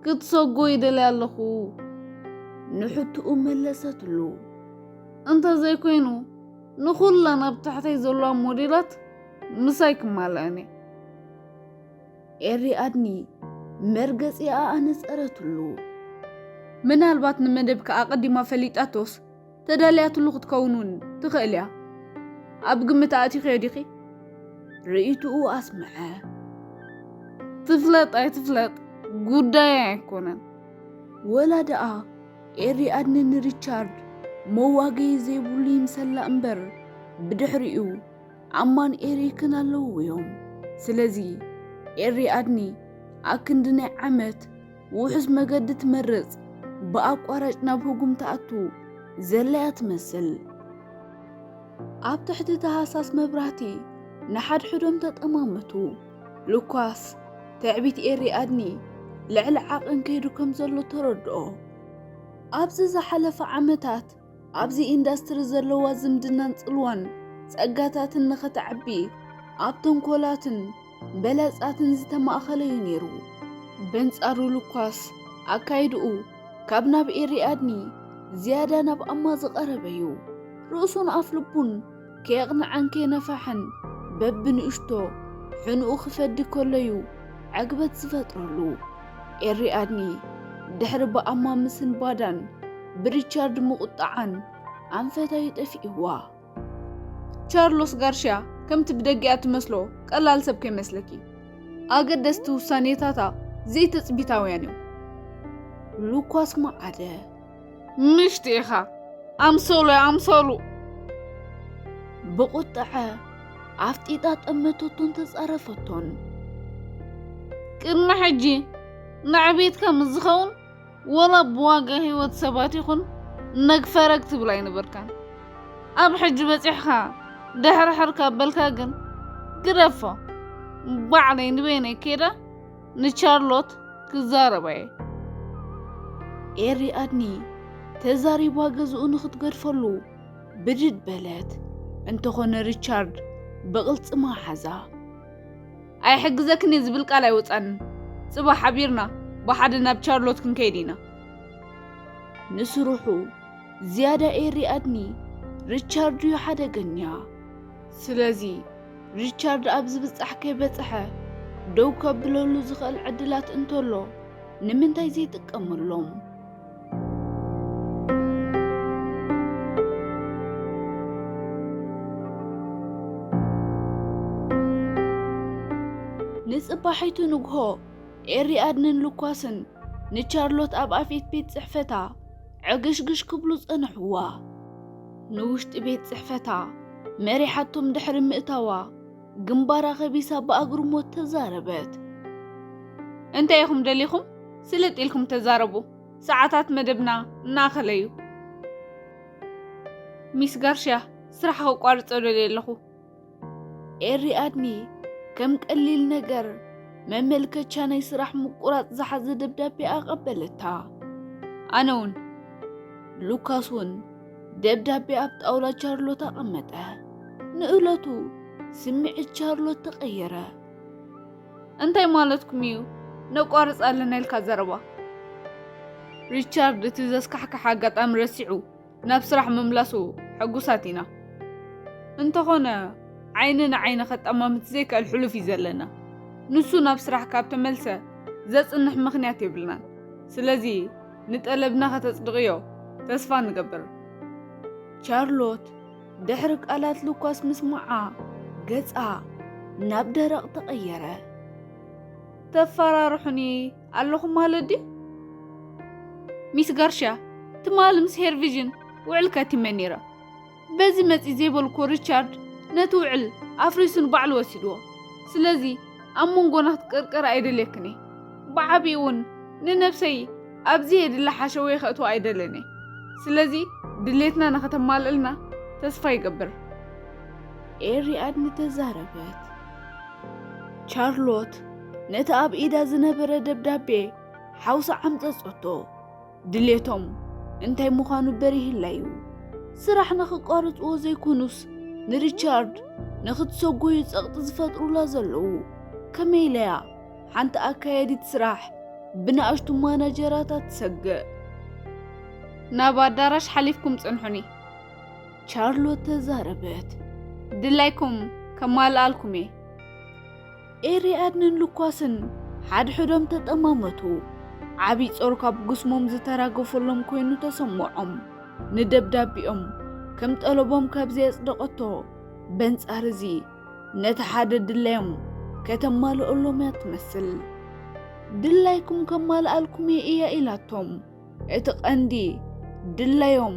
ክትሰጎ ይደልያ ኣለኹ። ንሕትኡ መለሰትሉ። እንተዘይኮይኑ ንኹለን ኣብ ትሕተይ ዘለዋ ሞዴላት ምሳይ ክማልኣን እየ። ኤሪ ኣድኒ መርገጺኣ ኣነጸረትሉ። ምናልባት ንመደብኪ ኣቐዲማ ፈሊጣቶስ ተዳልያትሉ ክትከውን እውን ትኽእል እያ። ኣብ ግምት ኣእቲኽዮ ዲኺ? ርእይትኡ ኣስምዐ። ትፍለጥ ኣይትፍለጥ ጉዳይ ኣይኮነን። ወላ ደኣ ኤሪ ኣድኒ ንሪቻርድ መዋገዪ ዘይብሉ ይምሰላ እምበር፣ ብድሕሪኡ ኣማን ኤሪክን ኣለዉ እዮም። ስለዚ ኤሪ ኣድኒ ኣክንዲ ናይ ዓመት ውሑስ መገዲ ትመርጽ፣ ብኣቋራጭ ናብ ህጉም ትኣቱ ዘለያ ትመስል። ኣብ ትሕቲ ተሃሳስ መብራህቲ ንሓድሕዶም ተጠማመቱ። ሉካስ ትዕቢት ኤሪ ኣድኒ ልዕሊ ዓቐን ከይዱ ከም ዘሎ ተረድኦ። ኣብዚ ዝሓለፈ ዓመታት ኣብዚ ኢንዳስትሪ ዘለዋ ዝምድናን ጽልዋን ጸጋታትን ንኸተዕቢ ኣብ ተንኮላትን በለጻትን ዝተማእኸለ እዩ ነይሩ። በንጻሩ ሉካስ ኣካይድኡ ካብ ናብ ኤሪ ኣድኒ ዝያዳ ናብ ኣማ ዝቐረበ እዩ። ርእሱን ኣፍልቡን ከየቕንዐን ከየነፋሕን በብንእሽቶ ሕንኡ ክፈዲ ከሎዩ ዕግበት ዝፈጥረሉ። ኤሪ ኣድኒ ድሕሪ ብኣማ ምስንባዳን ብሪቻርድ ምቑጣዓን ኣንፈታዩ ጠፊእዋ። ቻርሎስ ጋርሽያ ከምቲ ብደጊኣ ትመስሎ ቀላል ሰብ ከይመስለኪ። ኣገደስቲ ውሳኔታታ ዘይትጽቢታውያን እዮም። ሉኳስ መዓደ። ምሽቲ ኢኻ። ኣምሰሉ ኣምሰሉ። ብቁጥዐ ኣፍጢጣ ጠመተቶን ተጻረፈቶን። ቅድሚ ሕጂ ንዕቤትካ ምስ ዝኸውን ወላ ብዋጋ ህይወት ሰባት ይኹን ነግፈረግ ትብል ኣይነበርካን። ኣብ ሕጂ በጺሕካ ድሕርሕር ካብ በልካ ግን ግደፎ። ባዕለይ ንበይነይ ከይደ ንቻርሎት ክዛረባ እየ። ኤሪ ኣድኒ ተዛሪባ ገዝኡ ንኽትገድፈሉ ብድድ በለት። እንተኾነ ሪቻርድ ብቕልጽማ ሓዛ። ኣይሕግዘክን እየ ዝብል ቃል ኣይወጻንን። ጽባሕ ሓቢርና ብሓደ ናብ ቻርሎት ክንከይድ ኢና። ንስርሑ ዝያዳ ኤሪ ኣድኒ ሪቻርድ እዩ ሓደገኛ። ስለዚ ሪቻርድ ኣብ ዝብጻሕ ከይበጽሐ ደው ከብለሉ ዝኽእል ዕድላት እንተሎ ንምንታይ ዘይጥቀመሎም? ንጽባሒቱ ንግሆ ኤሪ ኣድንን ሉካስን ንቻርሎት ኣብ ኣፌት ቤት ጽሕፈታ ዕግሽግሽ ክብሉ ጸንሕዋ። ንውሽጢ ቤት ጽሕፈታ መሪሓቶም ድሕሪ ምእታዋ ግንባራ ከቢሳ ብኣግርሞት ተዛረበት። እንታይ ኢኹም ደሊኹም? ስልጥ ኢልኩም ተዛረቡ። ሰዓታት መደብና እናኣኸለ እዩ። ሚስ ጋርሽያ፣ ስራሕ ከቋርጾ ደልየ ኣለኹ። ኤሪ ኣድኒ ከም ቀሊል ነገር መመልከቻ ናይ ስራሕ ምቁራጽ ዝሓዘ ደብዳቤ ኣቐበለታ። ኣነ እውን። ሉካስ እውን ደብዳቤ ኣብ ጣውላ ቻርሎት ኣቐመጠ። ንእለቱ ስምዒት ቻርሎት ተቐየረ። እንታይ ማለትኩም እዩ? ነቋርጽ ኣለና ኢልካ ዘረባ። ሪቻርድ እቲ ዘስካሕክሕ ኣጋጣሚ ረሲዑ ናብ ስራሕ ምምላሱ ሕጉሳት ኢና። እንተኾነ ዓይኒ ንዓይኒ ከጠማምት ዘይክእል ሕሉፍ እዩ ዘለና። ንሱ ናብ ስራሕ ካብ ተመልሰ ዘጽንሕ ምኽንያት የብልናን። ስለዚ ንጠለብና ከተጽድቕዮ ተስፋ ንገብር። ቻርሎት ድሕሪ ቃላት ሉካስ ምስማዓ ገጻ ናብ ደረቕ ተቐየረ። ተፈራርሑኒ ኣለኹም ማለት ድዩ? ሚስ ጋርሽያ፣ ትማሊ ምስ ሄርቪዥን ውዕል ከቲመ ነይረ። በዚ መጺ ዘይበልኩ ሪቻርድ ነቲ ውዕል ኣፍሪሱ ንባዕሉ ወሲድዎ። ስለዚ ኣብ መንጎና ክትቅርቀር ኣይደልየክን እየ። ብዓቢኡ እውን ንነብሰይ ኣብ ዘየድሊ ሓሸውየ ከእትዎ ኣይደልን እየ። ስለዚ ድሌትና ንኸተማልእልና ተስፋ ይገብር። ኤሪ ኣድኒ ተዛረበት። ቻርሎት ነቲ ኣብ ኢዳ ዝነበረ ደብዳቤ ሓውሳ ዓምጸጸቶ። ድሌቶም እንታይ ምዃኑ በሪህላ እዩ። ስራሕ ንኽቋርጽዎ ዘይኮኑስ ንሪቻርድ ንኽትሰጎዩ ጸቕጢ ዝፈጥሩላ ዘለዉ። ከመይ ኢለያ ሓንቲ ኣካያዲት ስራሕ ብንኣሽቱ ማናጀራታት ትሰግእ? ናብ ኣዳራሽ ሓሊፍኩም ጽንሑኒ። ቻርሎት ተዛረበት። ድላይኩም ከማልኣልኩም እየ። ኤሪ ኣድንን ሉኳስን ሓድሕዶም ተጠማመቱ። ዓቢ ጾር ካብ ጉስሞም ዝተራገፈሎም ኮይኑ ተሰምዖም። ንደብዳቢኦም ከም ጠለቦም ካብ ዘየጽደቐቶ በንጻር እዚ ነቲ ሓደ ድላዮም ከተማልኦሎም እያ ትመስል። ድላይኩም ከማልኣልኩም እየ እያ ኢላቶም። እቲ ቀንዲ ድላዮም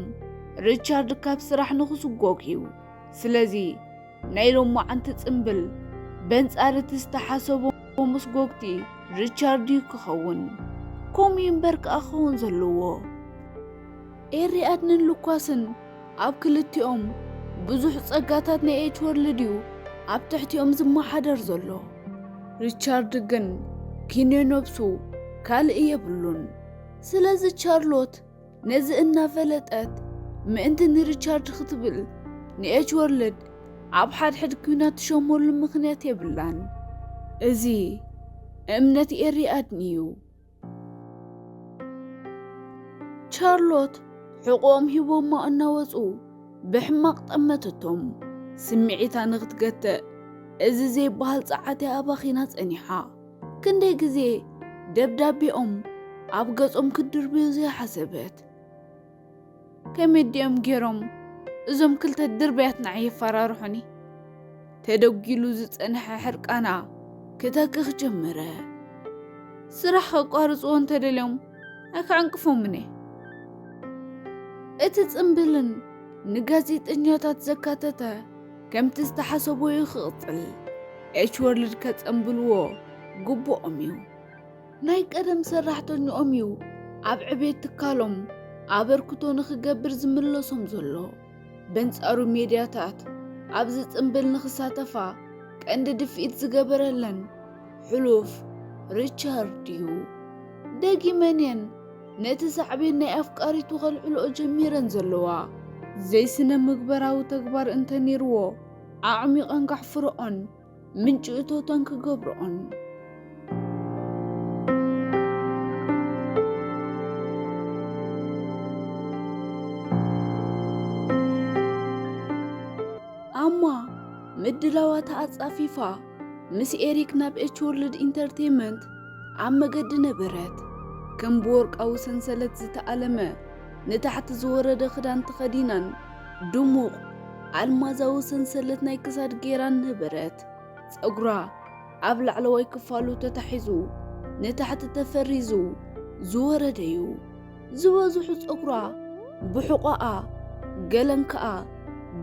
ሪቻርድ ካብ ስራሕ ንኽስጎግ እዩ። ስለዚ ናይ ሎማዓንቲ ጽምብል በንጻር እቲ ዝተሓሰቦ መስጎግቲ ሪቻርድ እዩ ክኸውን። ከምኡ እዩ እምበር ከኣ ክኸውን ዘለዎ። ኤሪ ኣድንን ሉኳስን ኣብ ክልቲኦም ብዙሕ ጸጋታት ናይ ኤች ወርልድ እዩ ኣብ ትሕቲኦም ዝመሓደር ዘሎ። ሪቻርድ ግን ኪንዮ ነብሱ ካልእ የብሉን። ስለዚ ቻርሎት ነዚ እናፈለጠት ምእንቲ ንሪቻርድ ክትብል ንኤች ወርልድ ኣብ ሓድሕድ ኲናት ትሸመሉ ምኽንያት የብላን። እዚ እምነት ኤሪ ኣድኒ እዩ። ቻርሎት ሕቖኦም ሂቦማ እናወጹ ብሕማቕ ጠመተቶም። ስምዒታ ንኽትገትእ እዚ ዘይበሃል ጸዓት እያ ኣባኺና ጸኒሓ። ክንደይ ግዜ ደብዳቤኦም ኣብ ገጾም ክትድርብዮ ዘይሓሰበት። ከመይ ድዮም ገይሮም እዞም ክልተ ድርብያት ንዓይ የፈራርሑኒ? ተደጒሉ ዝጸንሐ ሕርቃና ክተክኽ ጀመረ። ስራሕ ከቋርጽዎ እንተደልዮም ኣይክዕንቅፎምን እየ። እቲ ጽምብልን ንጋዜጠኛታት ዘካተተ ከምቲ ዝተሓሰቦ እዩ ክቕጽል። ኤች ወርልድ ከጸምብልዎ ግቡኦም እዩ። ናይ ቀደም ሰራሕተኛኦም እዩ ኣብ ዕቤት ትካሎም ኣበርክቶ ንኽገብር ዝምለሶም ዘሎ። በንጻሩ ሜድያታት ኣብዚ ጽምብል ንኽሳተፋ ቀንዲ ድፍኢት ዝገበረለን ሕሉፍ ሪቻርድ እዩ። ደጊመን እየን ነቲ ሳዕቤን ናይ ኣፍቃሪቱ ከልዕልኦ ጀሚረን ዘለዋ። ዘይስነ ምግበራዊ ተግባር እንተነይርዎ ኣዕሚቐን ከሕፍርኦን ምንጪ እቶተን ክገብርኦን። ኣማ ምድላዋታ ኣጻፊፋ ምስ ኤሪክ ናብ ኤች ወርልድ ኢንተርቴይመንት ኣብ መገዲ ነበረት። ከም ብወርቃዊ ሰንሰለት ዝተኣለመ ንታሕቲ ዝወረደ ክዳን ተኸዲናን ድሙቕ ኣልማዛዊ ሰንሰለት ናይ ክሳድ ጌራን ነበረት። ጸጉራ ኣብ ላዕለዋይ ክፋሉ ተታሒዙ ንታሕቲ ተፈሪዙ ዝወረደ እዩ። ዝበዝሑ ጸጉራ ብሕቖኣ ገለን ከኣ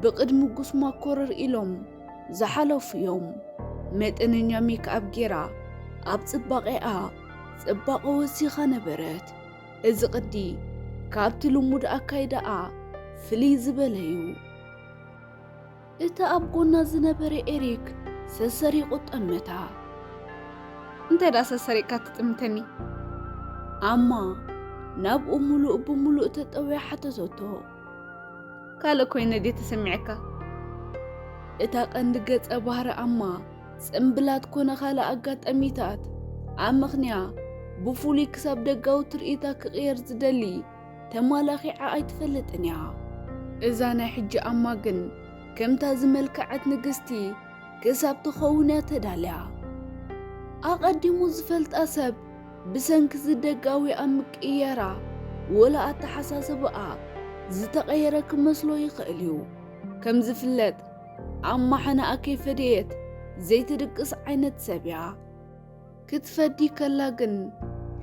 ብቕድሚ ጉስማ ኮረር ኢሎም ዝሓለፉ እዮም። መጠነኛ ሜክኣፕ ጌራ ኣብ ጽባቐኣ ጽባቐ ወሲኻ ነበረት። እዚ ቅዲ ካብቲ ልሙድ ኣካይዳኣ ፍልይ ዝበለ እዩ። እቲ ኣብ ጎና ዝነበረ ኤሪክ ሰሰሪቑ ጠመታ። እንታይ ደኣ ሰሰሪቕካ ትጥምተኒ? ኣማ ናብኡ ምሉእ ብምሉእ ተጠውያ ሓተተቶ። ካልእ ኮይነ ድየ ተሰሚዐካ? እታ ቀንዲ ገጸ ባህሪ ኣማ ጽምብላት ኮነ ካልእ ኣጋጣሚታት ኣመኽንያ ብፍሉይ ክሳብ ደጋዊ ትርኢታ ክቕየር ዝደሊ ተማላኺዓ ኣይትፈልጥን እያ። እዛ ናይ ሕጂ ኣማ ግን ከምታ ዝመልከዐት ንግስቲ ክሳብ ትኸውን እያ ተዳልያ። ኣቐዲሙ ዝፈልጣ ሰብ ብሰንኪ እዚ ደጋዊ ኣብ ምቅይያራ ወላ ኣተሓሳስባኣ ዝተቐየረ ክመስሎ ይኽእል እዩ። ከም ዝፍለጥ ኣማ ሕናኣ ከይፈደየት ዘይትድቅስ ዓይነት ሰብ እያ። ክትፈዲ ከላ ግን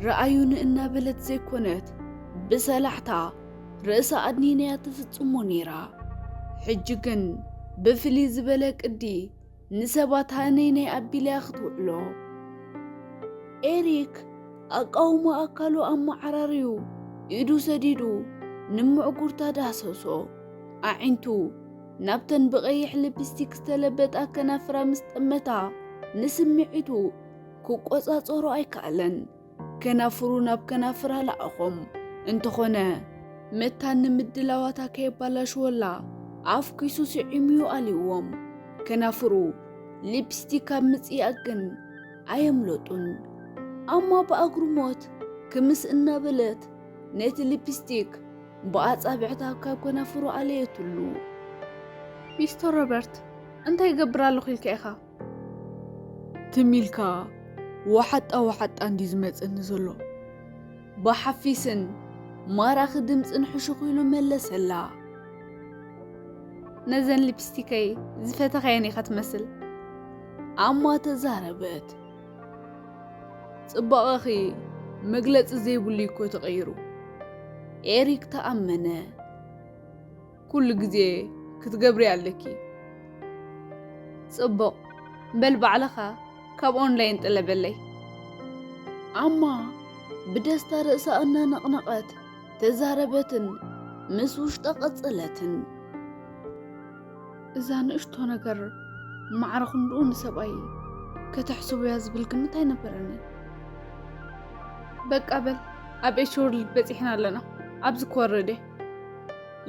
ረኣዩኒ እናበለት ዘይኮነት ብሰላሕታ ርእሳ ኣድኒነያ ትፍጽሞ ነይራ። ሕጂ ግን ብፍልይ ዝበለ ቅዲ ንሰባት ሃነይነይ ኣቢላያ ክትውዕሎ። ኤሪክ ኣቃውማ ኣካሉ ኣመዓራርዩ ኢዱ ሰዲዱ ንምዕጉርታ ዳህሰሶ። ኣዒንቱ ናብተን ብቐይሕ ሊፕስቲክ ዝተለበጣ ከናፍራ ምስ ጠመታ ንስምዒቱ ክቆጻጸሮ ኣይከኣለን። ከናፍሩ ናብ ከናፍራ ለኣኾም። እንተኾነ መታን ንምድላዋታ ከየባላሽወላ ኣፍኪሱ ስዒሙዩ ኣልይዎም። ከናፍሩ ሊፕስቲክ ካብ ምጽያቕ ግን ኣየምለጡን። ኣማ ብኣግርሞት ክምስ እናበለት ነቲ ሊፕስቲክ ብኣጻብዕታ ካብ ከናፍሩ ኣለየትሉ። ሚስተር ሮበርት፣ እንታይ ይገብር ኣለኹ ኢልካ ኢኻ? ትም ኢልካ ወሓጣ ወሓጣ እንዲ ዝመጸኒ ዘሎ። ብሓፊስን ማራኺ ድምጽን ሕሹኽ ኢሉ መለሰላ። ነዘን ሊፕስቲከይ ዝፈተኻየን ኢኻ ትመስል። ኣማ ተዛረበት። ጽባቐኺ መግለጺ ዘይብሉ እኮ ተቐይሩ። ኤሪክ ተኣመነ። ኩሉ ግዜ ክትገብሪ ኣለኪ። ጽቡቕ፣ በል ባዕልኻ ካብ ኦንላይን ጥለበለይ። ኣማ ብደስታ ርእሳ እናነቕነቐት ተዛረበትን ምስ ውሽጣ ቀጸለትን። እዛ ንእሽቶ ነገር ማዕረ ክንድኡ ንሰብኣይ ከተሕስቦያ ዝብል ግምት ኣይነበረንን። በቃ በል፣ ኣብ ኤች ወርልድ በጺሕና ኣለና፣ ኣብዚ ክወርድ እየ።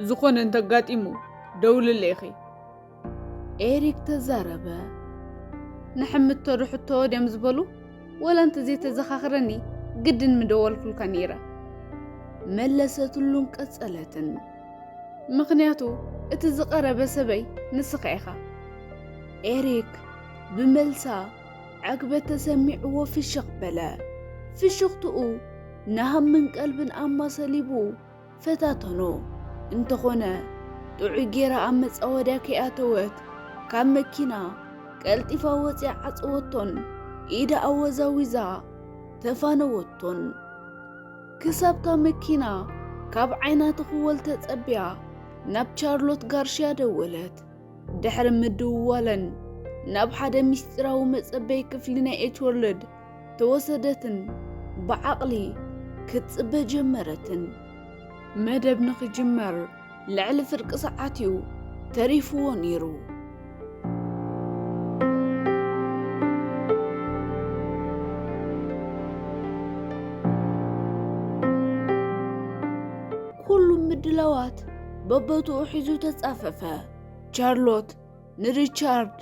ዝኾነ እንተጋጢሙ ደውልለይ ኢኺ። ኤሪክ ተዛረበ። ንሕምቶ ዶ ሕቶ ድዮም ዝበሉ? ወላ እንተዘይተዘኻኽረኒ ግድን ምደወልኩልካ ነይረ። መለሰትሉን ቀጸለትን። ምኽንያቱ እቲ ዝቐረበ ሰበይ ንስኻ ኢኻ። ኤሪክ ብመልሳ ዕግበት ተሰሚዕዎ ፍሽኽ በለ። ፍሽኽትኡ ንሃምን ቀልብን ኣማ ሰሊቡ ፈታተኖ። እንተኾነ ጥዑይ ጌራ ኣብ መጻወድያ ከይኣተወት ካብ መኪና ቀልጢፋ ወጺኣ ዓጸወቶን ኢዳ ኣወዛዊዛ ተፋነወቶን። ክሳብታ መኪና ካብ ዓይና ትኽወል ተጸብያ ናብ ቻርሎት ጋርሽያ ደወለት። ድሕሪ ምድውዋለን ናብ ሓደ ምስጢራዊ መጸበይ ክፍሊ ናይ ኤች ወርልድ ተወሰደትን ብዓቕሊ ክትጽበ ጀመረትን። መደብ ንኽጅመር ልዕሊ ፍርቂ ሰዓት እዩ ተሪፍዎ ነይሩ። ኩሉ ምድላዋት በቦትኡ ሒዙ ተጻፈፈ። ቻርሎት ንሪቻርድ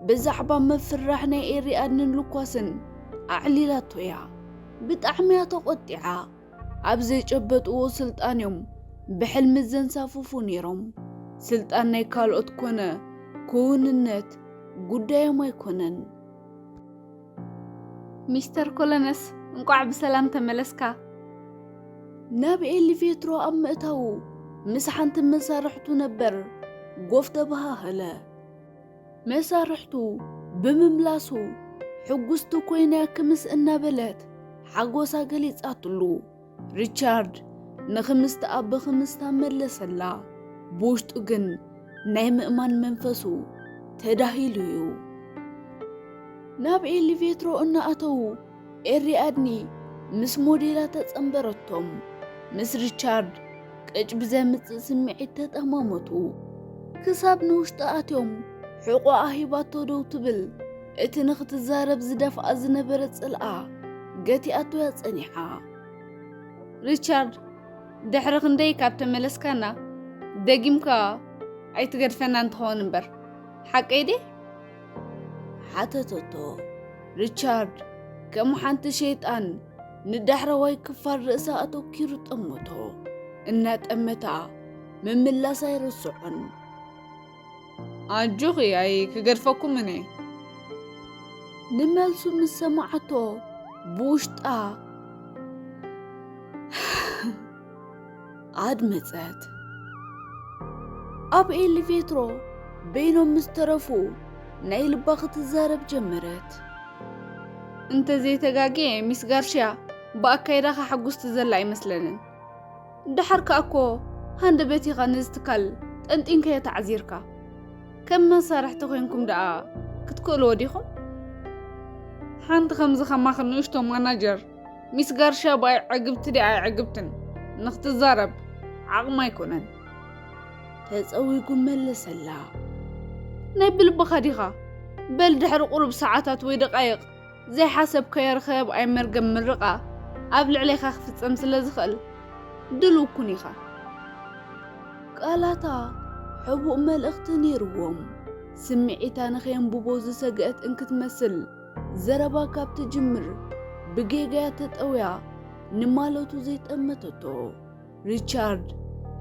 ብዛዕባ ምፍርራሕ ናይ ኤሪኣድንን ሉኳስን ኣዕሊላቶ እያ። ብጣዕሚ እያ ተቖጢዓ። ኣብ ዘይጨበጥዎ ስልጣን እዮም ብሕልሚ ዘንሳፍፉ ነይሮም። ስልጣን ናይ ካልኦት ኮነ ክውንነት ጉዳዮም ኣይኮነን። ሚስተር ኮሎነስ፣ እንቋዕ ብሰላም ተመለስካ። ናብ ኤሊቬትሮ ኣብ ምእታዉ ምስ ሓንቲ መሳርሕቱ ነበር ጎፍ ተበሃህለ። መሳርሕቱ ብምምላሱ ሕጉስቲ ኮይና ክምስ እናበለት ሓጎሳ ገሊጻትሉ። ሪቻርድ ንኽምስታ ብኽምስታ መለሰላ። ብውሽጡ ግን ናይ ምእማን መንፈሱ ተዳሂሉ እዩ። ናብ ኤሊቬትሮ እናኣተዉ ኤሪኣድኒ ምስ ሞዴላ ተጸንበረቶም። ምስ ሪቻርድ ቅጭ ብዘምጽእ ስምዒት ተጠማመቱ። ክሳብ ንውሽጢ ኣትዮም ሕቖኣ ሂባቶ ደው ትብል፣ እቲ ንኽትዛረብ ዝደፍኣ ዝነበረ ጽልኣ ገቲኣቶ እያ ጸኒሓ። ሪቻርድ፣ ድሕሪ ክንደይ ካብ ተመለስካና፣ ደጊምካ ኣይትገድፈናን ትኸውን እምበር፣ ሓቀይ ድየ? ሓተተቶ። ሪቻርድ ከም ሓንቲ ሸይጣን ንዳሕረዋይ ክፋል ርእሳ ኣተኪሩ ጠመቶ። እናጠመታ ምምላስ ኣይረስዖን። ኣጆኺ፣ ኣይክገድፈኩምን እየ። ንመልሱ ምስ ሰማዓቶ ብውሽጣ ኣድመጸት። ኣብ ኤሊቬትሮ በይኖም ምስ ተረፉ ናይ ልባ ክትዛረብ ጀመረት። እንተዘይተጋግየ ሚስ ጋርሽያ ብኣካይዳኻ ሕጉስቲ ዘላ ኣይመስለንን። ደሓር ከኣ እኮ ሃንደበት ኢኻ ነዚ ትካል ጠንጢንካዮ ተዓዚርካ። ከም መሳርሕቲ ኮይንኩም ደኣ ክትክእልዎ ዲኹም? ሓንቲ ከምዚ ከማኺ ንእሽቶ ማናጀር ሚስ ጋርሽያ ብኣይ ዕግብቲ ድያ ኣይዕግብትን ንኽትዛረብ ዓቕማ ኣይኮነን። ተጸዊጉ መለሰላ። ናይ ብልብኻ ዲኻ? በል ድሕሪ ቁሩብ ሰዓታት ወይ ደቃይቕ ዘይሓሰብካዮ ርኸብ ኣይ መርገም ምርቓ ኣብ ልዕሌኻ ክፍጸም ስለ ዝኽእል ድሉው ኩን ኢኻ። ቃላታ ሕቡእ መልእኽቲ ነይርዎም። ስምዒታ ንኸየንብቦ ዝሰግአት እንክትመስል ዘረባ ካብ ትጅምር ብጌጋያ ተጠውያ ንማለቱ ዘይጠመተቶ። ሪቻርድ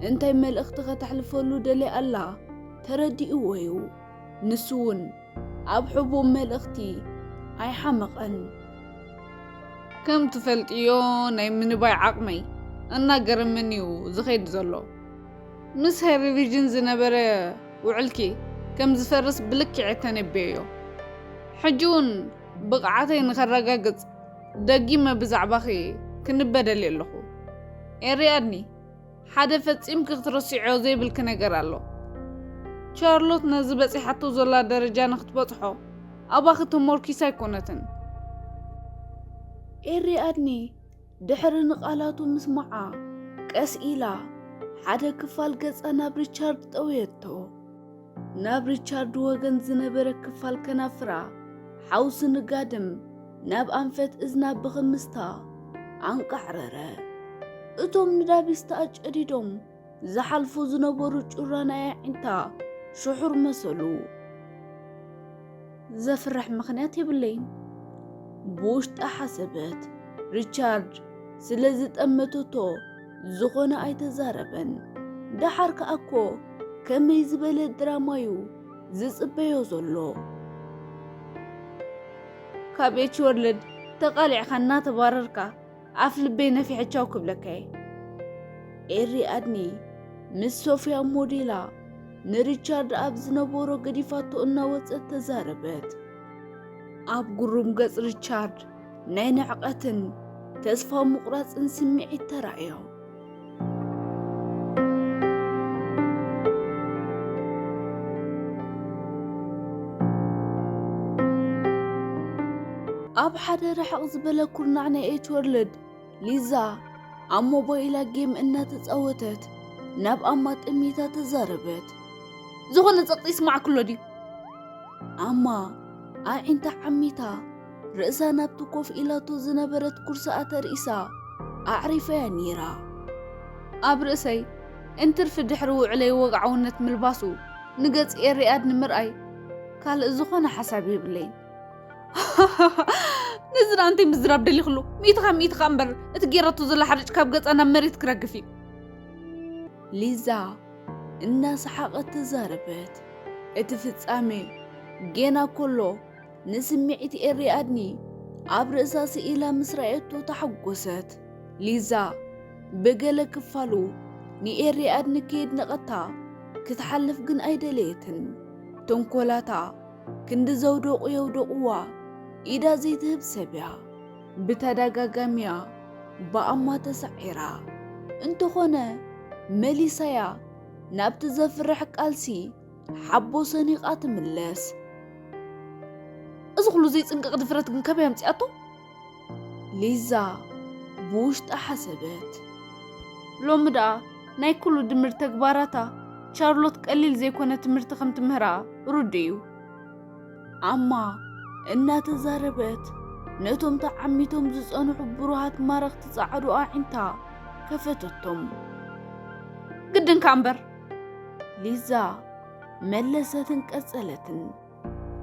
እንታይ መልእኽቲ ከተሕልፈሉ ደልያ ኣላ ተረዲእዎ እዩ። ንሱ እውን ኣብ ሕቡእ መልእኽቲ ኣይሓመቐን። ከም ትፈልጥዮ ናይ ምንባይ ዓቕመይ እናገረመኒ እዩ ዝኸይድ ዘሎ። ምስ ሄሪ ሪጅን ዝነበረ ውዕልኪ ከም ዝፈርስ ብልክዕ ተነብየዮ። ሕጂ እውን ብቕዓተይ ንኸረጋግጽ ደጊመ ብዛዕባኺ ክንበ ደልየ ኣለኹ። ኤሪኣድኒ፣ ሓደ ፈጺምኪ ክትረስዕዮ ዘይብልኪ ነገር ኣሎ። ቻርሎት ነዚ በጺሓቶ ዘላ ደረጃ ንኽትበጽሖ ኣባኺ ተሞርኪሳ ኣይኮነትን። ኤሪኣድኒ ድሕሪ ንቓላቱ ምስማዓ ቀስ ኢላ ሓደ ክፋል ገጻ ናብ ሪቻርድ ጠውየቶ። ናብ ሪቻርድ ወገን ዝነበረ ክፋል ከናፍራ ሓውሲ ንጋድም ናብ ኣንፈት እዝና ብኽምስታ ኣንቃዕረረ። እቶም ንዳቢስታ ኣጨዲዶም ዝሓልፉ ዝነበሩ ጩራ ናይ ኣዒንታ ሽሑር መሰሉ። ዘፍርሕ ምኽንያት የብለይን፣ ብውሽጣ ሓሰበት። ሪቻርድ ስለ ዝጠመተቶ ዝኾነ ኣይተዛረበን። ደሓር ከኣ እኮ ከመይ ዝበለ ድራማዩ ዝጽበዮ ዘሎ። ካብ ኤች ወርልድ ተቓሊዕካ እናተባረርካ ኣፍ ልበይ ነፊሐ ቻው ክብለካ እየ። ኤሪ ኣድኒ ምስ ሶፊያ ሞዴላ ንሪቻርድ ኣብ ዝነበሮ ገዲፋቶ እናወጸት ተዛረበት። ኣብ ጉሩም ገጽ ሪቻርድ ናይ ንዕቐትን ተስፋ ምቑራጽን ስምዒት ተራእዮ። ኣብ ሓደ ርሕቕ ዝበለ ኩርናዕ ናይ ኤች ወርልድ ሊዛ ኣብ ሞባይላ ጌም እናተጻወተት ናብ ኣማ ጠሚታ ተዛረበት። ዝኾነ ጸቕጢ ይስማዕክሎ ድዩ? ኣማ ኣዒንታ ዓሚታ ርእሳ ናብቲ ኮፍ ኢላቶ ዝነበረት ኩርሳኣ ተርኢሳ ኣዕሪፋያ ነይራ። ኣብ ርእሰይ እንትርፊ ድሕሪ ውዕለይ ወግዓውነት ምልባሱ ንገጽ ኤሪኣድ ንምርኣይ ካልእ ዝኾነ ሓሳብ የብለይን። ነዚ ደኣ እንታይ ምዝራብ ደሊኽሉ? ሚእቲ ካብ ሚእቲ ከኣ እምበር፣ እቲ ጌራቶ ዘላ ሓርጭ ካብ ገጻ ናብ መሬት ክረግፍ እዩ። ሊዛ እናሰሓቐት ተዛረበት። እቲ ፍጻሜ ጌና ከሎ ንስምዒት ኤሪ ኣድኒ ኣብ ርእሳ ስኢላ ምስ ረኣየቶ ተሓጎሰት። ሊዛ ብገለ ክፋሉ ንኤሪ ኣድኒ ከየድነቐታ ክትሓልፍ ግን ኣይደለየትን። ተንኮላታ ክንዲ ዘውደቑ የውደቑዋ ኢዳ ዘይትህብ ሰብ እያ። ብተደጋጋሚያ ብኣማ ተሳዒራ። እንተኾነ መሊሳያ ናብቲ ዘፍርሕ ቃልሲ ሓቦ ሰኒቓ ትምለስ። እዚ ኩሉ ዘይጽንቀቕ ድፍረት ግን ከበይ ኣምጺኣቶ? ሊዛ ብውሽጣ ሓሰበት። ሎሚ ደኣ ናይ ኩሉ ድምር ተግባራታ ቻርሎት ቀሊል ዘይኮነ ትምህርቲ ከም ትምህራ ርዱእ እዩ። ኣማ እናተዛረበት ነቶም ተዓሚቶም ዝጸንሑ ብሩሃት ማረኽቲ ጻዕዱ ኣዒንታ ከፈተቶም። ግድንካ እምበር፣ ሊዛ መለሰትን ቀጸለትን።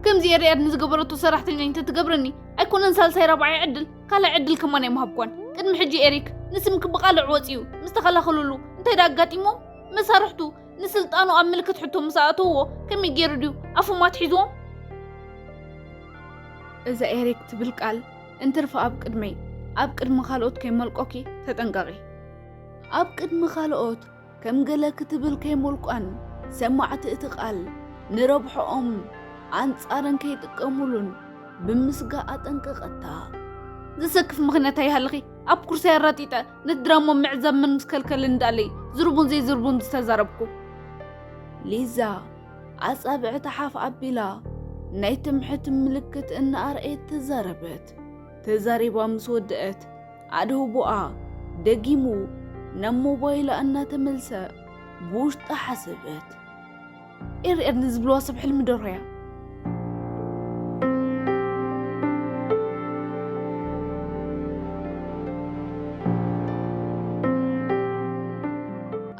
ከምዚ ኤሪ ኣድኒ ዝገበረቶ ሰራሕተኛ እንተትገብረኒ ኣይኮነን ሳልሳይ ራብዓይ ዕድል ካልኣይ ዕድል ከማን ኣይምሃብኳን። ቅድሚ ሕጂ ኤሪክ ንስምኪ ብቓልዕ ወጺኡ ምስ ተኸላኸሉሉ እንታይ ደኣ ኣጋጢሞም? መሳርሕቱ ንስልጣኑ ኣብ ምልክት ሕቶ ምስ ኣእተውዎ ከመይ ገይሩ ድዩ ኣፎም ኣትሒዝዎም? እዛ ኤሪክ ትብል ቃል እንትርፊ ኣብ ቅድመይ ኣብ ቅድሚ ካልኦት ከይመልቆኪ ተጠንቀቒ። ኣብ ቅድሚ ካልኦት ከም ገለ ክትብል ከይሞልቋን ሰማዕቲ እቲ ቃል ንረብሖኦም ኣንጻረን ከይጥቀሙሉን ብምስጋእ ኣጠንቀቐታ። ዘሰክፍ ምኽንያት ኣይሃልኺ ኣብ ኩርሳይ ኣራጢጠ ነቲ ድራማ ምዕዛብ መን ምስ ከልከለኒ ደኣለይ ዝርቡን ዘይዝርቡን ዝተዛረብኩ። ሊዛ ኣጻብዕታ ሓፍ ኣቢላ ናይ ትምሕቲ ምልክት እናኣርኣየት ተዛረበት። ተዛሪባ ምስ ወደአት ኣድህቦኣ ደጊሙ ናብ ሞባይላ እናተመልሰ ብውሽጣ ሓሰበት። ኤርኤር ንዝብልዋ ሰብ ሕልሚ ደርሆያ።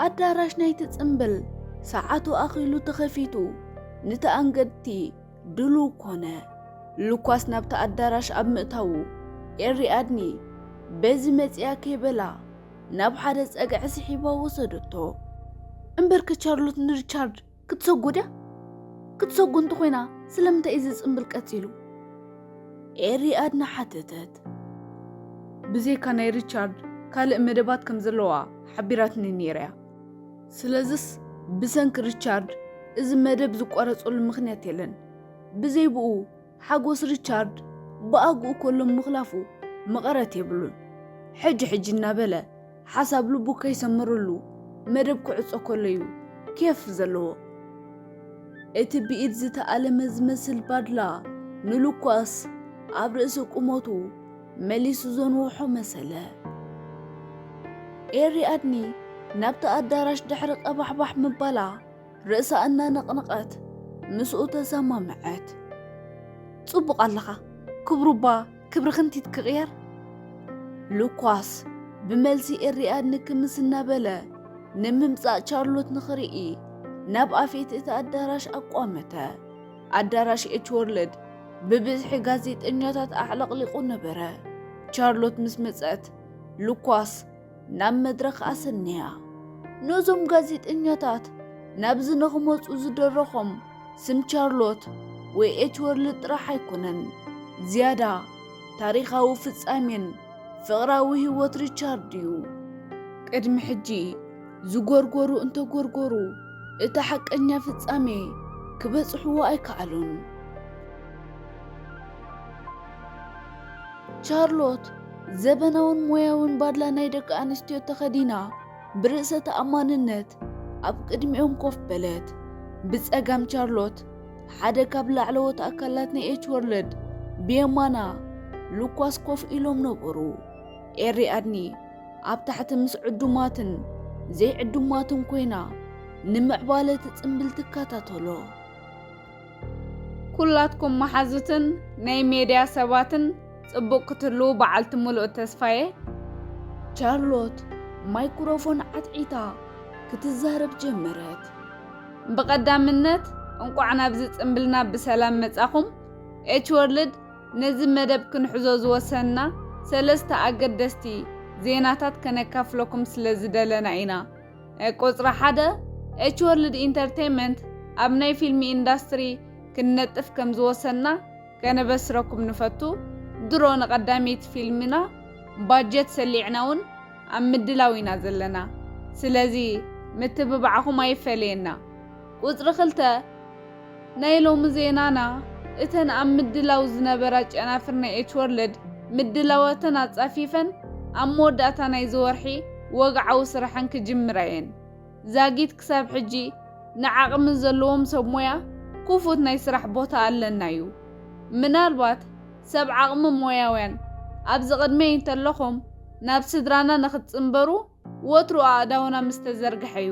ኣዳራሽ ናይቲ ጽምብል ሰዓቱ ኣኺሉ ተኸፊቱ ንተኣንገድቲ ድሉው ኮነ። ሉኳስ ናብቲ ኣዳራሽ ኣብ ምእታዉ ኤሪ ኣድኒ በዚ መጺኣ ከይበላ ናብ ሓደ ጸግዒ ስሒባ ወሰደቶ። እምበርከ ቻርሎት ንሪቻርድ ክትሰጎ ድያ? ክትሰጎ እንተኾይና ስለምንታይ እዚ ጽምብል ቀጺሉ? ኤሪ ኣድና ሓተተት። ብዘይካ ናይ ሪቻርድ ካልእ መደባት ከም ዘለዋ ሓቢራትኒ ነይራ እያ። ስለዝስ ብሰንኪ ሪቻርድ እዚ መደብ ዝቋረጸሉ ምኽንያት የለን። ብዘይ ብኡ ሓጎስ ሪቻርድ ብኣግኡ ከሎ ምኽላፉ መቐረት የብሉን። ሕጂ ሕጂ እናበለ ሓሳብ ልቡ ከይሰመረሉ መደብ ክዕጾ ከሎ እዩ ኬፍ ዘለዎ። እቲ ብኢድ ዝተኣለመ ዝመስል ባድላ ንሉኳስ ኣብ ርእሲ ቁመቱ መሊሱ ዘንውሖ መሰለ። ኤሪ ኣድኒ ናብቲ ኣዳራሽ ድሕሪ ቀባሕባሕ ምባላ ርእሳ እናነቕነቐት ምስኡ ተሰማምዐት። ጽቡቕ ኣለኻ፣ ክብሩ እባ ክብሪ ክንቲት ክቕየር? ሉኳስ ብመልሲ ኤሪ ኣድኒ ክምስ እናበለ ንምምጻእ ቻርሎት ንኽርኢ ናብ ኣፌት እቲ ኣዳራሽ ኣቋመተ። ኣዳራሽ ኤች ወርልድ ብብዝሒ ጋዜጠኛታት ኣዕለቕሊቑ ነበረ። ቻርሎት ምስ መጸት ሉኳስ ናብ መድረኽ ኣሰንያ። ነዞም ጋዜጠኛታት ናብዚ ንኽመጹ ዝደረኾም ስም ቻርሎት ወይ ኤች ወርልድ ጥራሕ ኣይኮነን። ዝያዳ ታሪኻዊ ፍጻሜን ፍቕራዊ ህይወት ሪቻርድ እዩ። ቅድሚ ሕጂ ዝጎርጎሩ እንተጎርጎሩ፣ እቲ ሓቀኛ ፍጻሜ ክበጽሕዎ ኣይከኣሉን። ቻርሎት ዘበናውን ሞያውን ባድላ ናይ ደቂ ኣንስትዮ ተኸዲና፣ ብርእሰ ተኣማንነት ኣብ ቅድሚኦም ኮፍ በለት። ብጸጋም ቻርሎት ሓደ ካብ ላዕለዎት ኣካላት ናይ ኤች ወርልድ፣ ብየማና ሉኳስ ኮፍ ኢሎም ነበሩ። ኤሪ ኣድኒ ኣብ ታሕቲ ምስ ዕዱማትን ዘይዕዱማትን ኮይና ንምዕባለ እቲ ጽምብል ትከታተሎ። ኩላትኩም መሓዙትን ናይ ሜድያ ሰባትን ጽቡቕ ክትህልዉ በዓልቲ ምሉእ ተስፋየ። ቻርሎት ማይክሮፎን ዓትዒታ ክትዛረብ ጀመረት። ብቐዳምነት እንቋዕ ናብዚ ጽምብልና ብሰላም መጻኹም። ኤች ወርልድ ነዚ መደብ ክንሕዞ ዝወሰንና ሰለስተ ኣገደስቲ ዜናታት ከነካፍለኩም ስለ ዝደለና ኢና። ቁጽሪ ሓደ፣ ኤች ወርልድ ኢንተርቴይንመንት ኣብ ናይ ፊልም ኢንዳስትሪ ክንነጥፍ ከም ዝወሰንና ከነበስረኩም ንፈቱ። ድሮ ንቐዳመይቲ ፊልምና ባጀት ሰሊዕና እውን ኣብ ምድላው ኢና ዘለና። ስለዚ ምትብባዕኹም ኣይፈለየና። ቁጽሪ ክልተ፣ ናይ ሎሚ ዜናና፣ እተን ኣብ ምድላው ዝነበራ ጨናፍር ናይ ኤች ወርልድ ምድላዋተን ኣጻፊፈን ኣብ መወዳእታ ናይዚ ወርሒ ወግዓዊ ስራሐን ክጅምራ እየን። ዛጊት ክሳብ ሕጂ ንዓቕሚ ዘለዎም ሰብ ሞያ ክፉት ናይ ስራሕ ቦታ ኣለና እዩ። ምናልባት ሰብ ዓቕሚ ሞያውያን ኣብዚ ቅድመይ እንተለኹም ናብ ስድራና ንኽትጽንበሩ ወትሩ ኣእዳውና ምስ ተዘርግሐ እዩ።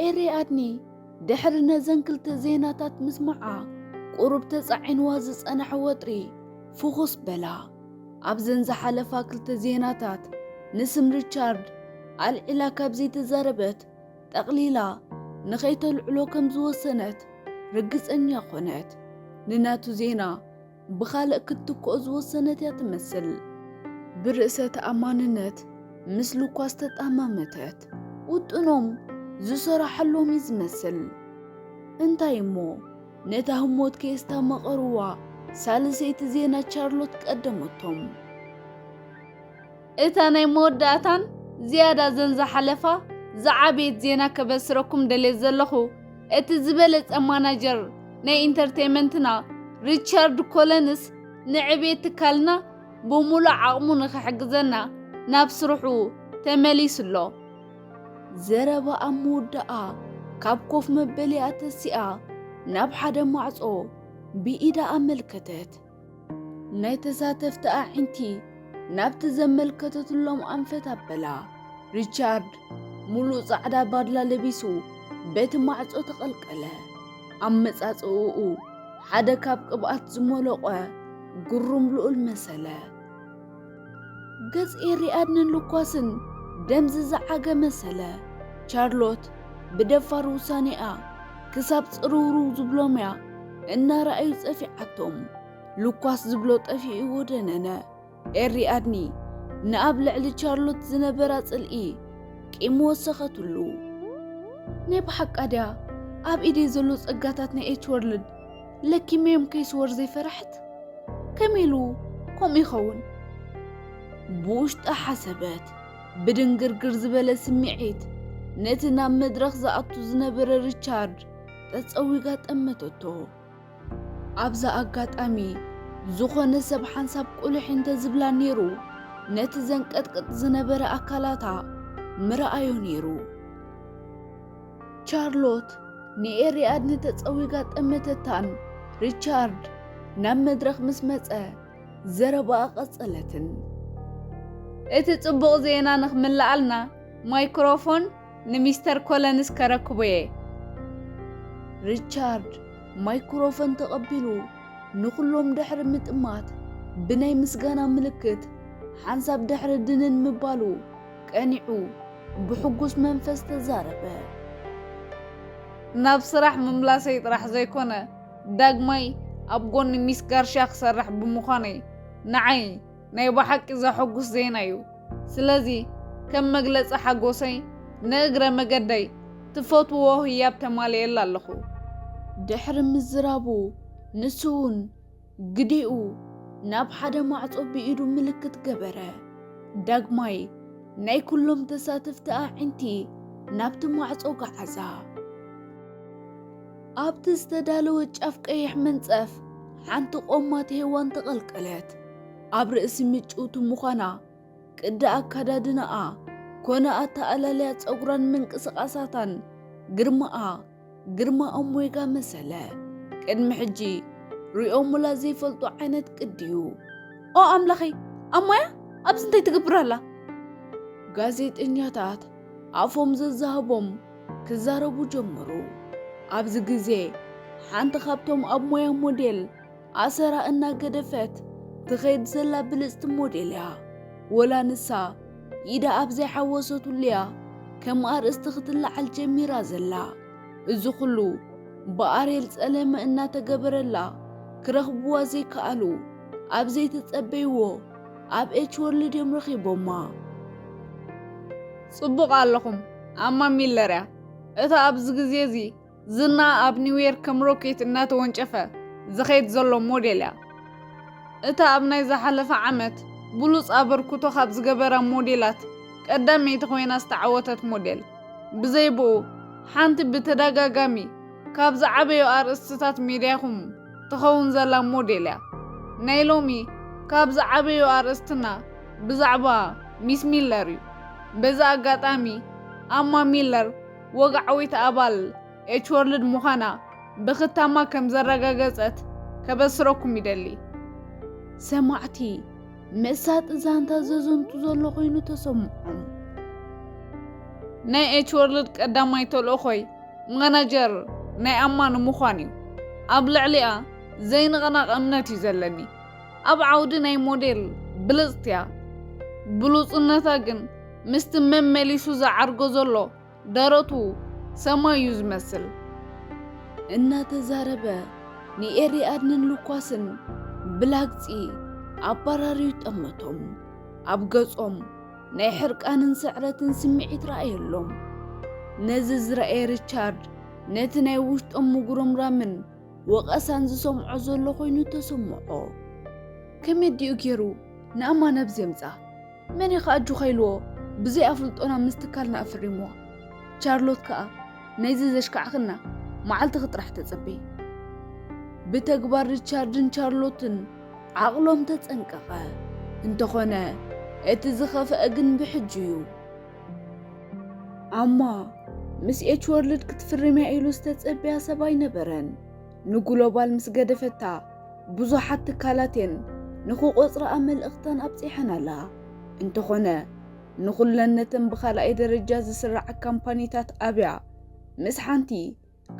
ኤሪ ኣድኒ ድሕሪ ነዘን ክልተ ዜናታት ምስማዓ፣ ቁሩብ ተጻዒንዋ ዝጸንሐ ወጥሪ ፍኹስ በላ። ኣብዘን ዝሓለፋ ክልተ ዜናታት ንስም ሪቻርድ ኣልዒላ ካብ ዘይተዛረበት፣ ጠቕሊላ ንኸይተልዕሎ ከም ዝወሰነት ርግጸኛ ኾነት። ንናቱ ዜና ብኻልእ ክትትክኦ ዝወሰነት እያ ትመስል። ብርእሰ ተኣማንነት ምስ ሉኳስ ተጣማመተት። ውጥኖም ዝሰራሓሎም እዩ ዝመስል። እንታይ እሞ፣ ነታ ህሞት ከየስታመቐርዋ፣ ሳልሰይቲ ዜና ቻርሎት ቀደመቶም። እታ ናይ መወዳእታን ዝያዳ ዘን ዝሓለፋ ዝዓበየት ዜና ከበስረኩም ደልየ ዘለኹ፣ እቲ ዝበለጸ ማናጀር ናይ ኢንተርቴይመንትና ሪቻርድ ኮለንስ ንዕቤት ትካልና ብምሉእ ዓቕሙ ንኽሕግዘና ናብ ስርሑ ተመሊሱ ኣሎ። ዘረባ ኣብ ምውዳኣ ካብ ኮፍ መበሊኣ ተሲኣ ናብ ሓደ ማዕጾ ብኢዳ ኣመልከተት። ናይ ተሳተፍቲ ኣዒንቲ ናብቲ ዘመልከተትሎም ኣንፈት ኣበላ። ሪቻርድ ሙሉእ ጻዕዳ ባድላ ለቢሱ በቲ ማዕጾ ተቐልቀለ። ኣመጻጽእኡ ሓደ ካብ ቅብኣት ዝመለቖ ግሩም ልኡል መሰለ። ገጽ ኤሪ ኣድንን ሉኳስን ደም ዝዘዓገ መሰለ። ቻርሎት ብደፋር ውሳኔኣ ክሳብ ጽርውርው ዝብሎምያ እናረኣዩ ጸፊዓቶም። ሉኳስ ዝብሎ ጠፊእዎ ደነነ። ኤሪ ኣድኒ ንኣብ ልዕሊ ቻርሎት ዝነበራ ጽልኢ ቂም ወሰኸትሉ። ናይ ብሓቃ ድያ ኣብ ኢደይ ዘሎ ጸጋታት ናይ ኤች ወርልድ ለኪመዮም ከይስወር ዘይፈራሕት? ከመይ ኢሉ ከምኡ ይኸውን? ብውሽጣ ሓሰበት። ብድንግርግር ዝበለ ስምዒት ነቲ ናብ መድረኽ ዝኣቱ ዝነበረ ሪቻርድ ጠጸዊጋ ጠመተቶ። ኣብዛ ኣጋጣሚ፣ ዝኾነ ሰብ ሓንሳብ ቁልሕ እንተዝብላ ነይሩ፣ ነቲ ዘንቀጥቅጥ ዝነበረ ኣካላታ ምረኣዮ ነይሩ። ቻርሎት ንኤሪ ኣድኒ ተጸዊጋ ጠመተታን፣ ሪቻርድ ናብ መድረኽ ምስ መጸ፣ ዘረባኣ ቀጸለትን። እቲ ጽቡቕ ዜና ንኽምልኣልና፣ ማይክሮፎን ንሚስተር ኮለንስ ከረክቦ እየ። ሪቻርድ ማይክሮፎን ተቐቢሉ፣ ንኹሎም ድሕሪ ምጥማት፣ ብናይ ምስጋና ምልክት፣ ሓንሳብ ድሕሪ ድንን ምባሉ፣ ቀኒዑ፣ ብሕጉስ መንፈስ ተዛረበ። ናብ ስራሕ ምምላሰይ ጥራሕ ዘይኮነ፣ ዳግማይ ኣብ ጎኒ ሚስ ጋርሻ ክሰርሕ ብምዃነይ፣ ንዓይ ናይ ብሓቂ ዘሐጉስ ዜና እዩ። ስለዚ፣ ከም መግለጺ ሓጎሰይ፣ ንእግረ መገደይ ትፈትውዎ ህያብ ተማልኤላ ኣለኹ። ድሕሪ ምዝራቡ፣ ንሱ እውን ግዲኡ ናብ ሓደ ማዕጾ ብኢዱ ምልክት ገበረ። ዳግማይ ናይ ኩሎም ተሳተፍቲ ኣዒንቲ ናብቲ ማዕጾ ገዓዛ። ኣብቲ ዝተዳለወ ጫፍ ቀይሕ መንጸፍ ሓንቲ ቆማት ሄዋን ተቐልቀለት። ኣብ ርእሲ ምጭውቲ ምዃና፣ ቅዲ ኣከዳድናኣ ኮነ ኣተኣላልያ ጸጉራን ምንቅስቓሳታን ግርማኣ ግርማ ኣሞይጋ መሰለ። ቅድሚ ሕጂ ሪኦሙላ ዘይፈልጦ ዓይነት ቅዲ እዩ። ኦ ኣምላኸይ፣ ኣሞያ? ኣብዚ እንታይ ትገብር ኣላ? ጋዜጠኛታት ኣፎም ዘዛህቦም ክዛረቡ ጀመሩ። ኣብዚ ግዜ ሓንቲ ካብቶም ኣብ ሞያ ሞዴል ኣሰራ እናገደፈት ትኸይድ ዘላ ብልጽቲ ሞዴል እያ። ወላ ንሳ ኢዳ ኣብ ዘይሓወሰትሉ እያ ከም ኣርእስቲ ክትለዓል ጀሚራ ዘላ። እዚ ኩሉ ብኣርየል ጸለመ እናተገበረላ ክረኽብዋ ዘይከኣሉ ኣብ ዘይተጸበይዎ ኣብ ኤች ወርልድ እዮም ረኺቦማ። ጽቡቕ ኣለኹም። ኣማ ሚለር እያ እታ ኣብዚ ግዜ እዚ ዝና ኣብ ኒውዮርክ ከም ሮኬት እናተወንጨፈ ዝኸይድ ዘሎ ሞዴል እያ። እታ ኣብ ናይ ዝሓለፈ ዓመት ብሉጽ ኣበርክቶ ካብ ዝገበራ ሞዴላት ቀዳመይቲ ኮይና ዝተዓወተት ሞዴል። ብዘይ ብኡ ሓንቲ ብተደጋጋሚ ካብ ዝዓበዩ ኣርእስትታት ሚድያኹም ትኸውን ዘላ ሞዴል እያ። ናይ ሎሚ ካብ ዝዓበዩ ኣርእስትና ብዛዕባ ሚስ ሚለር እዩ። በዚ ኣጋጣሚ ኣማ ሚለር ወግዓዊት ኣባል ኤች ወርልድ ምዃና ብኽታማ ከም ዘረጋገጸት ከበስረኩም ይደሊ። ሰማዕቲ መሳጢ ዛንታ ዘዘንቱ ዘሎ ኮይኑ ተሰምዖም። ናይ ኤች ወርልድ ቀዳማይ ተልእኾይ ማናጀር ናይ ኣማ ንምዃን እዩ። ኣብ ልዕሊኣ ዘይንቕነቕ እምነት እዩ ዘለኒ። ኣብ ዓውዲ ናይ ሞዴል ብልጽቲ እያ። ብሉጽነታ ግን ምስቲ መመሊሱ ዝዓርጎ ዘሎ ደረቱ ሰማይ እዩ ዝመስል። እናተዛረበ ንኤሪ ኣድንን ሉኳስን ብላግጺ ኣባራርዩ ጠመቶም። ኣብ ገጾም ናይ ሕርቃንን ስዕረትን ስምዒት ረኣየሎም። ነዚ ዝረኣየ ሪቻርድ ነቲ ናይ ውሽጦም ምጉርምራምን ወቐሳን ዝሰምዖ ዘሎ ኮይኑ ተሰምዖ። ከመይ ድዩ ገይሩ ንኣማ ናብዚ የምጽኣ? መን እዩ ከኣ ኣጆኻ ኢልዎ ብዘይ ኣፍልጦና ምስ ትካልና ኣፈሪምዋ? ቻርሎት ከኣ ነዚ ዘሽካዕክና መዓልትኺ ጥራሕ ተጸበዪ። ብተግባር ሪቻርድን ቻርሎትን ዓቕሎም ተጸንቀቐ። እንተኾነ እቲ ዝኸፍአ ግን ብሕጂ እዩ። ኣማ ምስ ኤች ወርልድ ክትፍርም እያ ኢሉ ዝተጸበያ ሰብ ኣይነበረን። ንግሎባል ምስ ገደፈታ ብዙሓት ትካላት እየን ንኽቖጽራኣ መልእኽተን ኣብጺሐን ኣላ። እንተኾነ ንኹለን ነተን ብኻልኣይ ደረጃ ዝስርዓ ካምፓኒታት ኣብያ ምስ ሓንቲ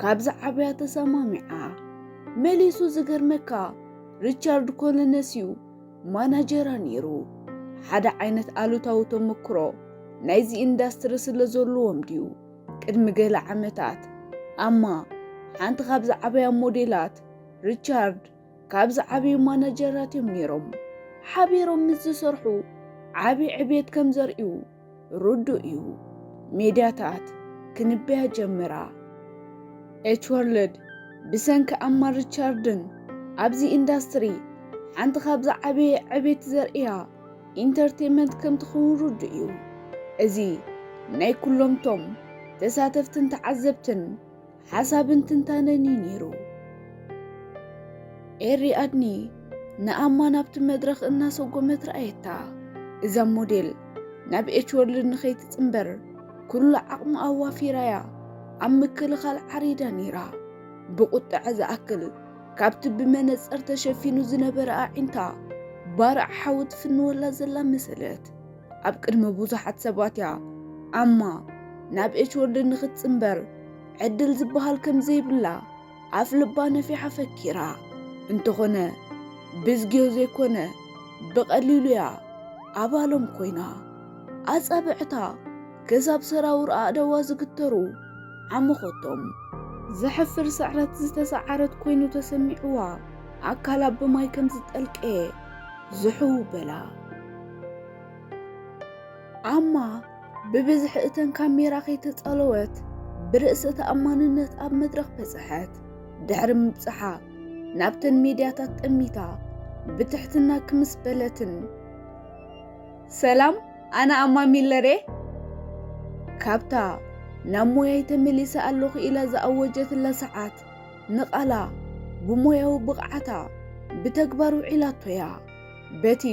ካብ ዝዓበያ ተሰማሚዓ። መሊሱ ዝገርመካ ሪቻርድ ኮለነስ እዩ ማናጀራ ነይሩ። ሓደ ዓይነት ኣሉታዊ ተመክሮ ናይዚ ኢንዳስትሪ ስለ ዘለዎም ድዩ? ቅድሚ ገለ ዓመታት ኣማ ሓንቲ ካብ ዝዓበያ ሞዴላት ሪቻርድ ካብ ዝዓበዩ ማናጀራት እዮም ነይሮም። ሓቢሮም ምስ ዝሰርሑ ዓቢ ዕቤት ከም ዘርእዩ ርዱእ እዩ። ሜድያታት ክንበያ ጀመራ። ኤች ወርልድ ብሰንኪ ኣማ ሪቻርድን ኣብዚ ኢንዳስትሪ ሓንቲ ካብ ዝዓበየ ዕቤት ዘርእያ ኢንተርቴንመንት ከም ትኸውን ርዱእ እዩ። እዚ ናይ ኩሎምቶም ተሳተፍትን ተዓዘብትን ሓሳብን ትንታነን እዩ ነይሩ። ኤሪ ኣድኒ ንኣማ ናብቲ መድረኽ እናሰጎመት ረኣየታ። እዛ ሞዴል ናብ ኤች ወርልድ ንኸይትጽንበር ኩሉ ዓቕሚ ኣዋፊራያ ኣብ ምክልኻል ዓሪዳ ነይራ። ብቁጥዐ ዝኣክል ካብቲ ብመነጸር ተሸፊኑ ዝነበረ ኣዒንታ ባርዕ ሓዊ ትፍንወላ ዘላ መሰለት። ኣብ ቅድሚ ብዙሓት ሰባት እያ ኣማ ናብ ኤች ወርልድ ንኽትጽንበር ዕድል ዝበሃል ከም ዘይብላ ኣፍ ልባ ነፊሓ ፈኪራ። እንተኾነ ብዝግዮ ዘይኮነ ብቐሊሉ እያ ኣባሎም ኮይና። ኣጻብዕታ ክሳብ ሰራውር ኣእዳዋ ዝግተሩ ዓመኸቶም። ዘሕፍር ስዕረት ዝተሰዓረት ኮይኑ ተሰሚዕዋ። ኣካላ ብማይ ከም ዝጠልቀየ ዝሕው በላ። ኣማ ብብዝሒ እተን ካሜራ ከይተጻለወት ብርእሰ ተኣማንነት ኣብ መድረኽ በጽሐት። ድሕሪ ምብጽሓ ናብተን ሜድያታት ጠሚታ ብትሕትና ክምስ በለትን፣ "ሰላም፣ ኣነ ኣማ ሚለር እየ?" ካብታ ናብ ሞያይ ተመሊሰ ኣለኹ ኢላ ዝኣወጀትላ ሰዓት ንቓላ ብሞያዊ ብቕዓታ ብተግባር ውዒላቶ እያ። በቲ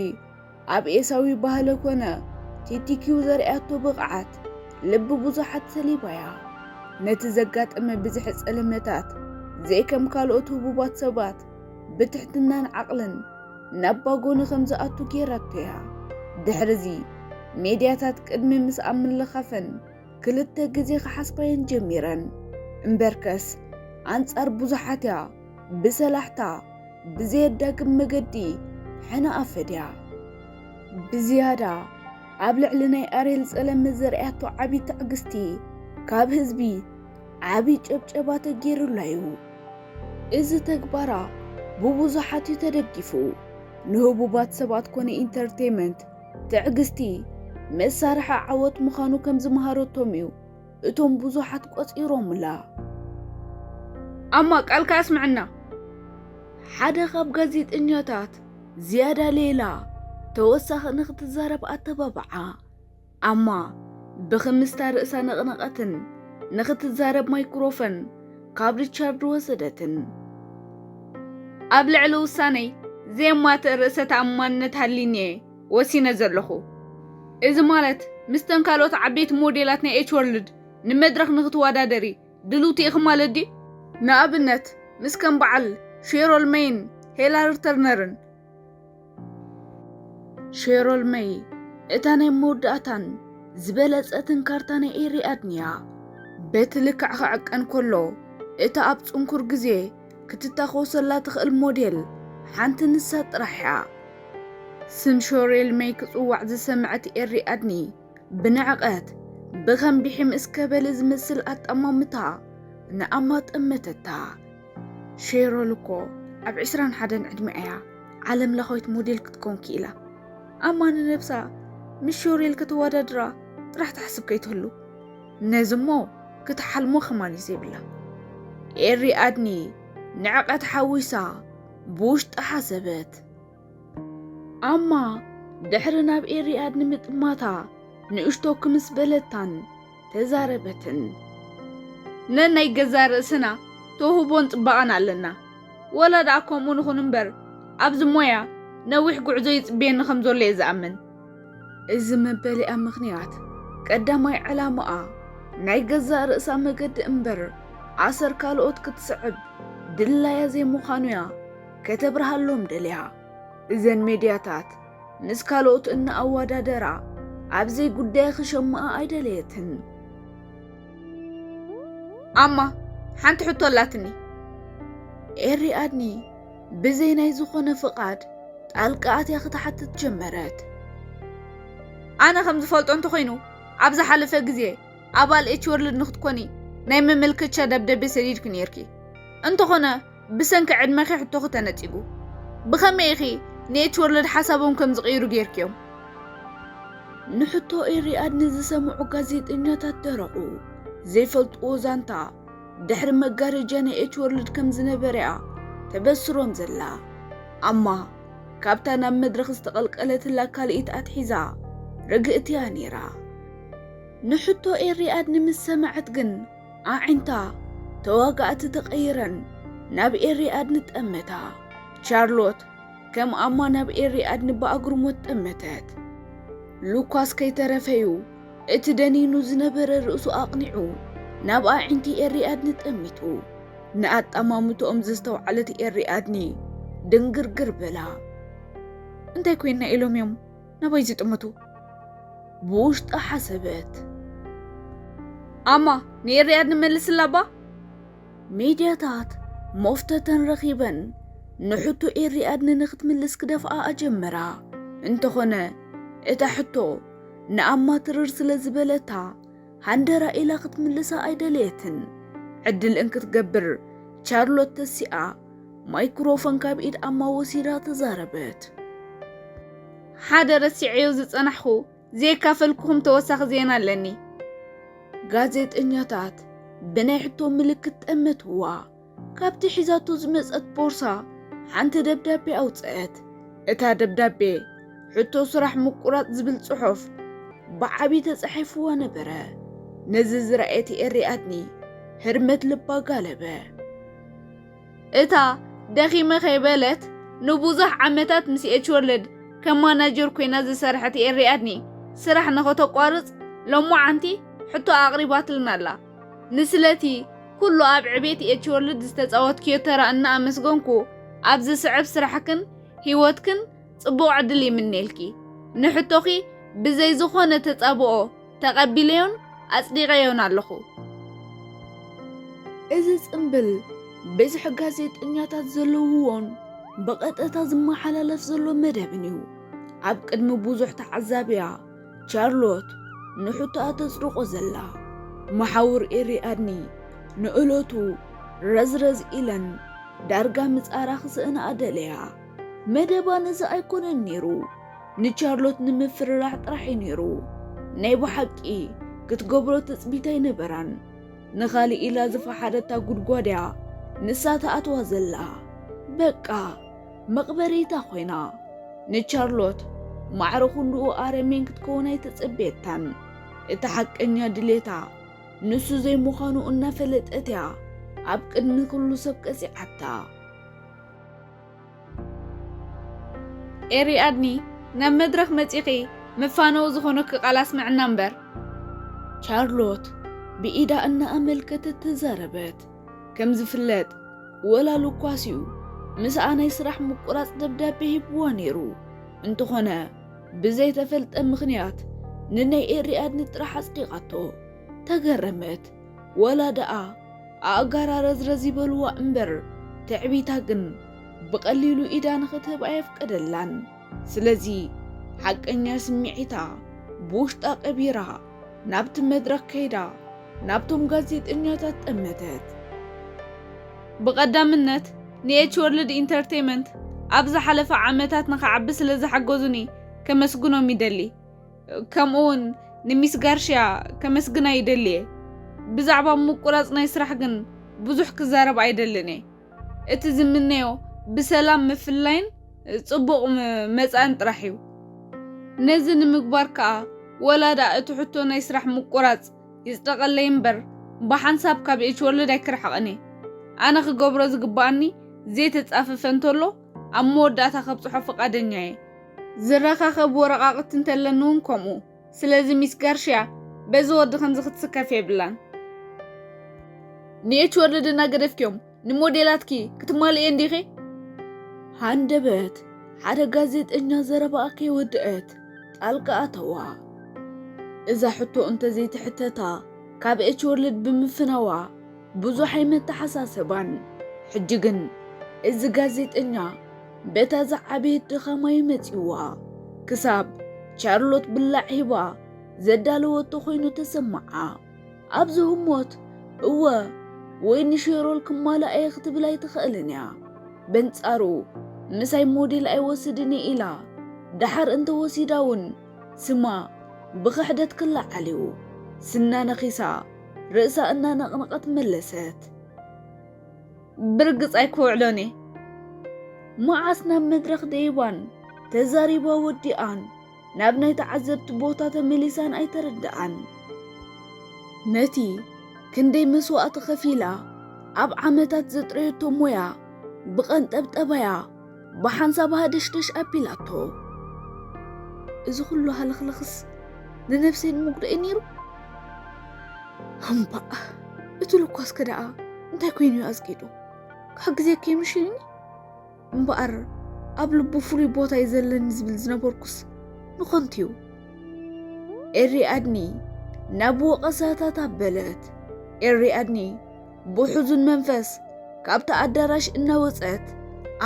ኣብ ኤሳዊ ባህሊ ኮነ ቲቲኪው ዘርኣያቶ ብቕዓት ልቢ ብዙሓት ሰሊባያ። ነቲ ዘጋጠመ ብዝሒ ጸለመታት ዘይከም ካልኦት ህቡባት ሰባት ብትሕትናን ዓቕልን ናብ ባጎኒ ከም ዝኣቱ ገይራቶ እያ። ድሕርዚ ሜድያታት ቅድሚ ምስኣ ምልኻፈን ክልተ ግዜ ክሓስባየን ጀሚረን። እምበርከስ ኣንጻር ብዙሓት እያ ብሰላሕታ ብዘየዳግም መገዲ ሕነኣ ፈድያ። ብዝያዳ ኣብ ልዕሊ ናይ ኣርየል ጸለመ ዘርኣያቶ ዓቢ ትዕግስቲ ካብ ህዝቢ ዓቢ ጨብጨባ ተገይሩላ እዩ። እዚ ተግባራ ብብዙሓት እዩ ተደጊፉ። ንህቡባት ሰባት ኮነ ኢንተርቴይመንት ትዕግስቲ መሳርሒ ዓወት ምዃኑ ከም ዝመሃረቶም እዩ እቶም ብዙሓት ቆጺሮምላ። ኣማ ቃልካ ኣስምዐና። ሓደ ካብ ጋዜጠኛታት ዝያዳ ሌላ ተወሳኺ ንኽትዛረብ ኣተባብዓ። ኣማ ብኽምስታ ርእሳ ነቕነቐትን ንኽትዛረብ ማይክሮፎን ካብ ሪቻርድ ወሰደትን። ኣብ ልዕሊ ውሳነይ ዘየማትእ ርእሰ ተኣማንነት ሃሊኒ እየ ወሲነ ዘለኹ። እዚ ማለት ምስተን ካልኦት ዓበይቲ ሞዴላት ናይ ኤች ወርልድ ንመድረኽ ንኽትወዳደሪ ድልውቲ ኢኺ ማለት ድዩ? ንኣብነት ምስ ከም በዓል ሼሮል መይን ሄላሪ ተርነርን። ሼሮል መይ እታ ናይ መወዳእታን ዝበለጸትን ካርታ ናይ ኤሪ ኣድንያ። በቲ ልክዕ ክዕቀን ከሎ እታ ኣብ ጽንኩር ግዜ ክትታኾሰላ ትኽእል ሞዴል ሓንቲ ንሳ ጥራሕ እያ። ስም ሾሬል መይ ክጽዋዕ ዝሰምዐት ኤሪ ኣድኒ ብንዕቐት ብኸም ቢሒም እስከ በሊ ዝመስል ኣጠማምታ ንኣማ ጠመተታ። ሼሮል እኮ ኣብ ዕስራን ሓደን ዕድመኣ እያ ዓለም ለኻዊት ሞዴል ክትኮን ክኢላ። ኣማ ንነብሳ ምስ ሾሬል ከተወዳድራ ጥራሕ ትሓስብ ከይትህሉ። ነዚ እሞ ክትሓልሞ ከማን እዩ ዘይብላ። ኤሪ ኣድኒ ንዕቐት ሓዊሳ ብውሽጢ ሓሰበት። ኣማ ድሕሪ ናብ ኤሪ ኣድኒ ምጥማታ ንእሽቶ ክምስ በለታን ተዛረበትን። ነናይ ገዛእ ርእስና ተውህቦን ጽባቐን ኣለና። ወላ ደኣ ከምኡ ንኹን እምበር ኣብዚ ሞያ ነዊሕ ጉዕዞ ይጽበየኒ ከም ዘሎ እየ ዝኣምን። እዚ መበሊኣ ምኽንያት ቀዳማይ ዕላማኣ ናይ ገዛእ ርእሳ መገዲ እምበር ኣሰር ካልኦት ክትስዕብ ድላያ ዘይምዃኑ እያ ከተብርሃሎም ደልያ። እዘን ሜድያታት ምስ ካልኦት እናኣወዳደራ ኣብ ዘይጉዳያ ክሸምኣ ኣይደለየትን። ኣማ ሓንቲ ሕቶ ኣላትኒ። ኤሪ ኣድኒ ብዘይ ናይ ዝኾነ ፍቓድ ጣልቃ ኣትያ ክትሓትት ጀመረት። ኣነ ከም ዝፈልጦ እንተኾይኑ ኣብ ዝሓለፈ ግዜ ኣባል ኤች ወርልድ ንክትኮኒ ናይ መመልከቻ ደብዳቤ ሰዲድኪ ነይርኪ። እንተኾነ ብሰንኪ ዕድመኺ ሕቶኺ ተነጺጉ። ብኸመይ ኢኺ ንኤች ወርልድ ሓሳቦም ከም ዝቕይሩ ጌርክዮም? ንሕቶ ኤሪ ኣድኒ ዝሰምዑ ጋዜጠኛታት ደረቑ። ዘይፈልጥዎ ዛንታ ድሕሪ መጋረጃ ናይ ኤች ወርልድ ከም ዝነበረ እያ ተበስሮም ዘላ። ኣማ ካብታ ናብ መድረኽ ዝተቐልቀለትላ ካልኢት ኣትሒዛ ርግእቲ እያ ነይራ። ንሕቶ ኤሪ ኣድኒ ምስ ሰምዐት ግን ኣዒንታ ተዋጋእቲ ተቐይረን ናብ ኤሪ ኣድኒ ጠመታ። ቻርሎት ከም ኣማ ናብ ኤሪ ኣድኒ ብኣግርሞት ጠመተት። ሉካስ ከይተረፈዩ እቲ ደኒኑ ዝነበረ ርእሱ ኣቕኒዑ ናብ ኣዒንቲ ኤሪ ኣድኒ ጠሚቱ። ንኣጠማምትኦም ዘስተውዓለት ኤሪ ኣድኒ ድንግርግር በላ። እንታይ ኮይና ኢሎም እዮም ናባይ ዝጥምቱ? ብውሽጣ ሓሰበት። ኣማ ንኤሪ ኣድኒ መልስላ እባ። ሜድያታት መፍተተን ረኺበን ንሕቶ ኤሪ ኣድኒ ንክትምልስ ክደፍኣ ኣጀመራ። እንተኾነ እታ ሕቶ ንኣማ ትርር ስለ ዝበለታ ሃንደራ ኢላ ክትምልሳ ኣይደለየትን። ዕድል እንክትገብር ቻርሎት ተሲኣ ማይክሮፎን ካብ ኢድ ኣማ ወሲዳ ተዛረበት። ሓደ ረሲዐዮ ዝጸናሕኹ ዘየካፈልኩኹም ተወሳኺ ዜና ኣለኒ። ጋዜጠኛታት ብናይ ሕቶ ምልክት ጠመትዋ። ካብቲ ሒዛቶ ዝመጸት ቦርሳ ሓንቲ ደብዳቤ ኣውጸአት። እታ ደብዳቤ ሕቶ ስራሕ ምቁራጽ ዝብል ጽሑፍ ብዓቢ ተጻሒፍዋ ነበረ። ነዚ ዝረኣየት ኤሪ ኣድኒ ህርመት ልባ ጋለበ። እታ ደኺመ ከይበለት ንብዙሕ ዓመታት ምስ ኤች ወርልድ ከም ማናጀር ኮይና ዝሰርሐት ኤሪ ኣድኒ ስራሕ ንኸተቋርጽ ሎማዓንቲ ሕቶ ኣቕሪባትልና ኣላ። ንስለቲ ኩሉ ኣብ ዕቤት ኤች ወርልድ ዝተጻወትክዮ ተራ እናኣመስገንኩ ኣብ ዝስዕብ ስራሕክን ህይወትክን ጽቡቕ ዕድል ይምነየልኪ። ንሕቶኺ ብዘይ ዝኾነ ተጻብኦ ተቐቢለዮን ኣጽዲቐዮን ኣለኹ። እዚ ጽምብል ብዙሕ ጋዜጠኛታት ዘለውዎን ብቐጥታ ዝመሓላለፍ ዘሎ መደብን እዩ። ኣብ ቅድሚ ብዙሕ ተዓዛብያ ቻርሎት ንሕቶኣ ተጽድቖ ዘላ። መሓውር ኤሪኣድኒ ንእለቱ ረዝረዝ ኢለን ዳርጋ ምጻራ ክስእንኣ ደለያ። መደባ ነዚ ኣይኮነን ነይሩ። ንቻርሎት ንምፍርራሕ ጥራሕ እዩ ነይሩ። ናይ ብሓቂ ክትገብሮ ትጽቢት ኣይነበራን። ንኻልእ ኢላ ዝፈሓረታ ጉድጓድ እያ ንሳ ትኣትዋ ዘላ። በቃ መቕበሪታ ኮይና። ንቻርሎት ማዕረ ክንድኡ ኣረሜን ክትከውን ኣይተጸበየታን። እቲ ሓቀኛ ድሌታ ንሱ ዘይምዃኑ እናፈለጠት እያ ኣብ ቅድሚ ኩሉ ሰብ ቀጺዓታ። ኤሪኣድኒ፣ ናብ መድረኽ መጺኺ መፋነዊ ዝኾነኪ ቃል ኣስምዕና እምበር። ቻርሎት ብኢዳ እናኣመልከተት ተዛረበት። ከም ዝፍለጥ፣ ወላ ሉኳስ እዩ ምስኣ ናይ ስራሕ ምቁራጽ ደብዳቤ ሂብዋ ነይሩ። እንተኾነ፣ ብዘይተፈልጠ ምኽንያት ንናይ ኤሪኣድኒ ጥራሕ ኣጽዲቓቶ። ተገረመት። ወላ ደኣ ኣእጋራ ረዝረዝ ይበልዋ እምበር፣ ትዕቢታ ግን ብቐሊሉ ኢዳ ንኽትህብ ኣየፍቀደላን። ስለዚ፣ ሓቀኛ ስምዒታ ብውሽጣ ቀቢራ፣ ናብቲ መድረኽ ከይዳ፣ ናብቶም ጋዜጠኛታት ጠመተት። ብቐዳምነት፣ ንኤች ወርልድ ኢንተርቴይመንት ኣብ ዝሓለፈ ዓመታት ንኽዓቢ ስለ ዝሓገዙኒ ከመስግኖም ይደሊ። ከምኡውን ንሚስ ጋርሽያ ከመስግና ይደሊ እየ። ብዛዕባ ምቁራጽ ናይ ስራሕ ግን ብዙሕ ክዛረብ ኣይደልን እየ። እቲ ዝምነዮ ብሰላም ምፍላይን ጽቡቕ ም-፣ መጻእን ጥራሕ እዩ። ነዚ ንምግባር ከኣ፣ ወላ ደኣ እቲ ሕቶ ናይ ስራሕ ምቁራጽ ይጽደቐለይ እምበር፣ ብሓንሳብ ካብ ኤች ወርልድ ኣይክርሕቕን እየ። ኣነ ክገብሮ ዝግብኣኒ ዘይተጻፈፈ እንተሎ፣ ኣብ መወዳእታ ከብጽሖ ፍቓደኛ እየ። ዝረኻኸብ ወረቓቕቲ እንተለኒ እውን ከምኡ። ስለዚ ሚስ ጋርሽያ፣ በዚ ወዲ ከምዚ ክትስከፍ የብላን። ንኤች ወርልድ እናገደፍክዮም ንሞዴላትኪ ክትማልእየን ዲኺ? ሃንደበት ሓደ ጋዜጠኛ ዘረባኣ ከይወድአት ጣልቃ ኣተዋ። እዛ ሕቶ እንተዘይትሕተታ ካብ ኤች ወርልድ ብምፍናዋ ብዙሕ ኣይመተሓሳሰባን። ሕጂ ግን እዚ ጋዜጠኛ በታ ዝዓበየት ድኻማ እዩ መጺዋ። ክሳብ ቻርሎት ብላዕ ሂባ ዘዳለወቶ ኮይኑ ተሰምዓ። ኣብዚ ህሞት፣ እወ፣ ወይ ንሼሮል ክማላእ እየ ክትብል ኣይትኽእልን እያ። በንጻሩ፣ ምሳይ ሞዴል ኣይወስድን እየ ኢላ፣ ደሓር እንተወሲዳ እውን፣ ስማ ብኽሕደት ክለዓል እዩ። ስና ነኺሳ፣ ርእሳ እናነቕነቐት መለሰት። ብርግጽ ኣይክውዕሎን እየ። መዓስ ናብ መድረኽ ደይባን ተዛሪባ ወዲኣን ናብ ናይ ተዓዘብቲ ቦታ ተመሊሳን ኣይተረድኣን። ነቲ ክንደይ መስዋእቲ ከፊላ ኣብ ዓመታት ዘጥረየቶ ሞያ ብቐንጠብጠባያ ብሓንሳብ ሃደሽደሽ ኣቢላቶ። እዚ ኩሉ ሃለኽለኽስ ንነብሰይ ንምጉዳእ እዩ ነይሩ? እምባእ፣ እቲ ልኳስከ ደኣ እንታይ ኮይኑ እዩ ኣዝጊዱ? ክሕግዘኪ ይምሽልኒ? እምበኣር ኣብ ልቡ ፍሉይ ቦታ እዩ ዘለኒ ዝብል ዝነበርኩስ ንኸንቱ እዩ። ኤሪ ኣድኒ ናብ ወቐሳታት ኣበለት። ኤሪ ኣድኒ ብሕዙን መንፈስ ካብቲ ኣዳራሽ እናወጸት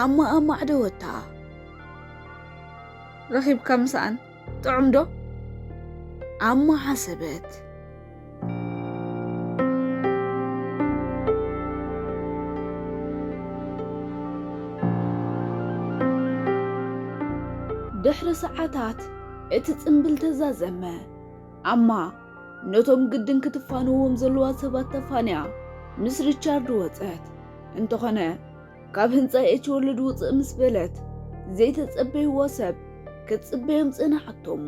ኣማ ኣማዕደወታ። ረኺብካ ምሳኣን ጥዑም ዶ? ኣማ ሓሰበት። ድሕሪ ሰዓታት እቲ ጽምብል ተዛዘመ። ኣማ ነቶም ግድን ክትፋነዎም ዘለዋ ሰባት ተፋንያ ምስ ሪቻርድ ወጸት። እንተኾነ፣ ካብ ህንጻ ኤች ወርልድ ውጽእ ምስ በለት፣ ዘይተጸበይዎ ሰብ ክትጽበዮም ጽንሓቶም።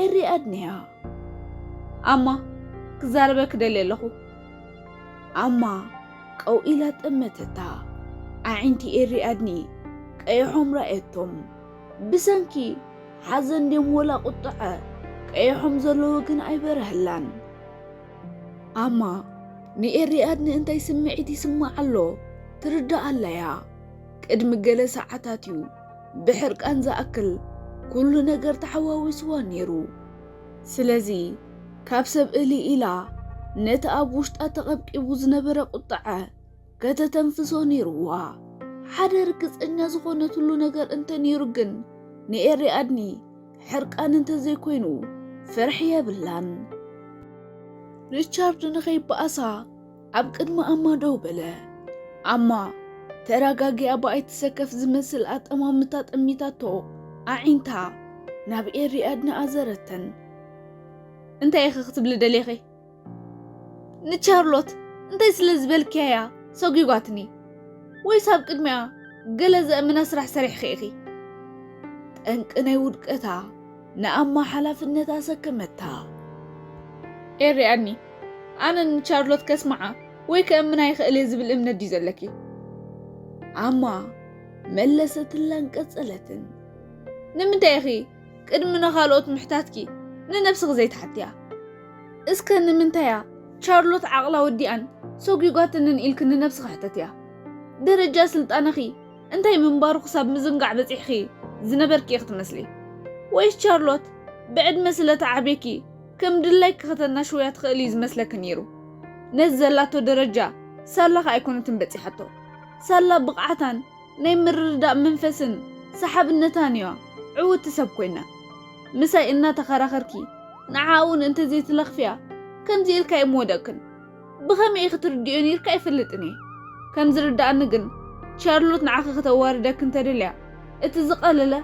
ኤሪ ኣድንያ። ኣማ፣ ክዛረበኪ ደልየ ኣለኹ። ኣማ ቀው ኢላ ጠመተታ። ኣዒንቲ ኤሪ ኣድኒ ቀይሖም ረኣየቶም። ብሰንኪ ሓዘን ድዮም ወላ ቁጥዐ ቀይሖም ዘለዉ ግን ኣይበረሀላን። ኣማ ንኤሪ ኣድኒ እንታይ ስምዒት ይስምዓ ኣሎ ትርዳእ ኣላ እያ። ቅድሚ ገለ ሰዓታት እዩ ብሕርቃን ዝኣክል ኩሉ ነገር ተሓዋዊስዋ ነይሩ። ስለዚ ካብ ሰብ እሊ ኢላ ነቲ ኣብ ውሽጣ ተቐብቂቡ ዝነበረ ቁጥዐ ከተተንፍሶ ነይርዋ። ሓደ ርግጸኛ ዝኾነትሉ ነገር እንተ ነይሩ ግን ንኤሪ ኣድኒ ሕርቃን እንተ ዘይኮይኑ ፍርሒ የብላን። ሪቻርድ ንኸይበኣሳ ኣብ ቅድሚ ኣማ ደው በለ። ኣማ ተረጋጊኣ ብኣይትሰከፍ ዝመስል ኣጠማምታ ጠሚታቶ ኣዒንታ ናብ ኤሪ ኣድኒ ኣዘረተን። እንታይ ኢኺ ክትብሊ ደሊኺ? ንቻርሎት እንታይ ስለ ዝበልክያ እያ ሰጒጓትኒ? ወይስ ኣብ ቅድሚኣ ገለ ዘእምና ስራሕ ሰሪሕኺ ኢኺ? ጠንቂ ናይ ውድቀታ ንኣማ ሓላፍነት ኣሰከመታ። ኤሪ ኣድኒ፣ ኣነ ንቻርሎት ከስምዓ ወይ ከእምና ይኽእል እየ ዝብል እምነት ድዩ ዘለኪ? ኣማ መለሰትላን ቀጸለትን። ንምንታይ ኢኺ ቅድሚ ንኻልኦት ምሕታትኪ ንነብስኺ ዘይትሓትያ? እስከ ንምንታያ ቻርሎት ዓቕላ ወዲኣን ሰጒጓትንን ኢልኪ ንነብስኺ ሕተትያ? ደረጃ ስልጣንኺ እንታይ ምንባሩ ክሳብ ምዝንጋዕ በጺሕኺ ዝነበርኪ ኢኺ ትመስሊ። ወይስ ቻርሎት ብዕድመ ስለ ተዓብየኪ ከም ድላይኪ ከተናሽውያ ትኽእሊ እዩ ዝመስለኪ ነይሩ? ነዚ ዘላቶ ደረጃ ሳላኻ ኣይኮነትን በጺሓቶ። ሳላ ብቕዓታን ናይ ምርድዳእ መንፈስን ሰሓብነታን እያ ዕውቲ ሰብ ኮይና። ምሳይ እናተኸራኸርኪ ንዓኣ እውን እንተዘይትለኽፍያ ከምዚ ኢልካ ኣይምወደቅክን። ብኸመይ ኢኺ ትርድዮ ነይርካ ኣይፈልጥን እየ። ከም ዝርድኣኒ ግን ቻርሎት ንዓኺ ከተዋርደኪ እንተደልያ እቲ ዝቐለለ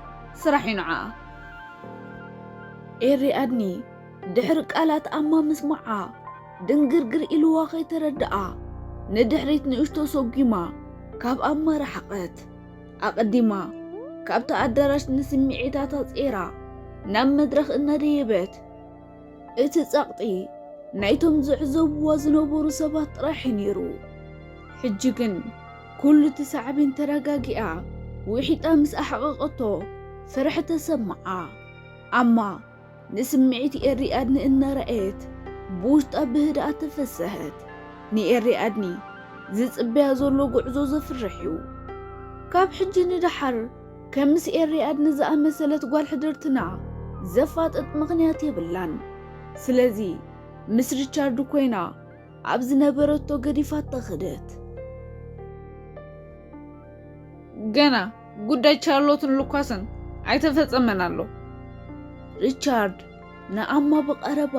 ስራሕ እዩ ንዓኣ። ኤሪ ኣድኒ ድሕሪ ቃላት ኣማ ምስማዓ ድንግርግር ኢልዋ ከይተረድኣ ንድሕሪት ንእሽቶ ሰጒማ ካብ ኣማ ረሓቐት። ኣቐዲማ ካብቲ ኣዳራሽ ንስምዒታታ ጼራ ናብ መድረኽ እናደየበት እቲ ጸቕጢ ናይቶም ዝዕዘብዋ ዝነበሩ ሰባት ጥራሕ እዩ ነይሩ። ሕጂ ግን ኩሉ እቲ ሳዕቤን ተረጋጊኣ ውሒጣ ምስ ኣሕቐቐቶ ፍርሒ ተሰምዓ። ኣማ ንስምዒት ኤሪ ኣድኒ እናረኣየት ብውሽጣ ብህድኣት ተፈሰሀት። ንኤሪ ኣድኒ ዝጽበያ ዘሎ ጉዕዞ ዘፍርሕ እዩ። ካብ ሕጂ ንደሓር ከም ምስ ኤሪ ኣድኒ ዝኣመሰለት ጓል ሕድርትና ዘፋጥጥ ምኽንያት የብላን። ስለዚ ምስ ሪቻርድ ኮይና ኣብ ዝነበረቶ ገዲፋቶ ከደት። ገና ጉዳይ ቻርሎትን ሉካስን ኣይተፈጸመን ኣሎ። ሪቻርድ ንኣማ ብቐረባ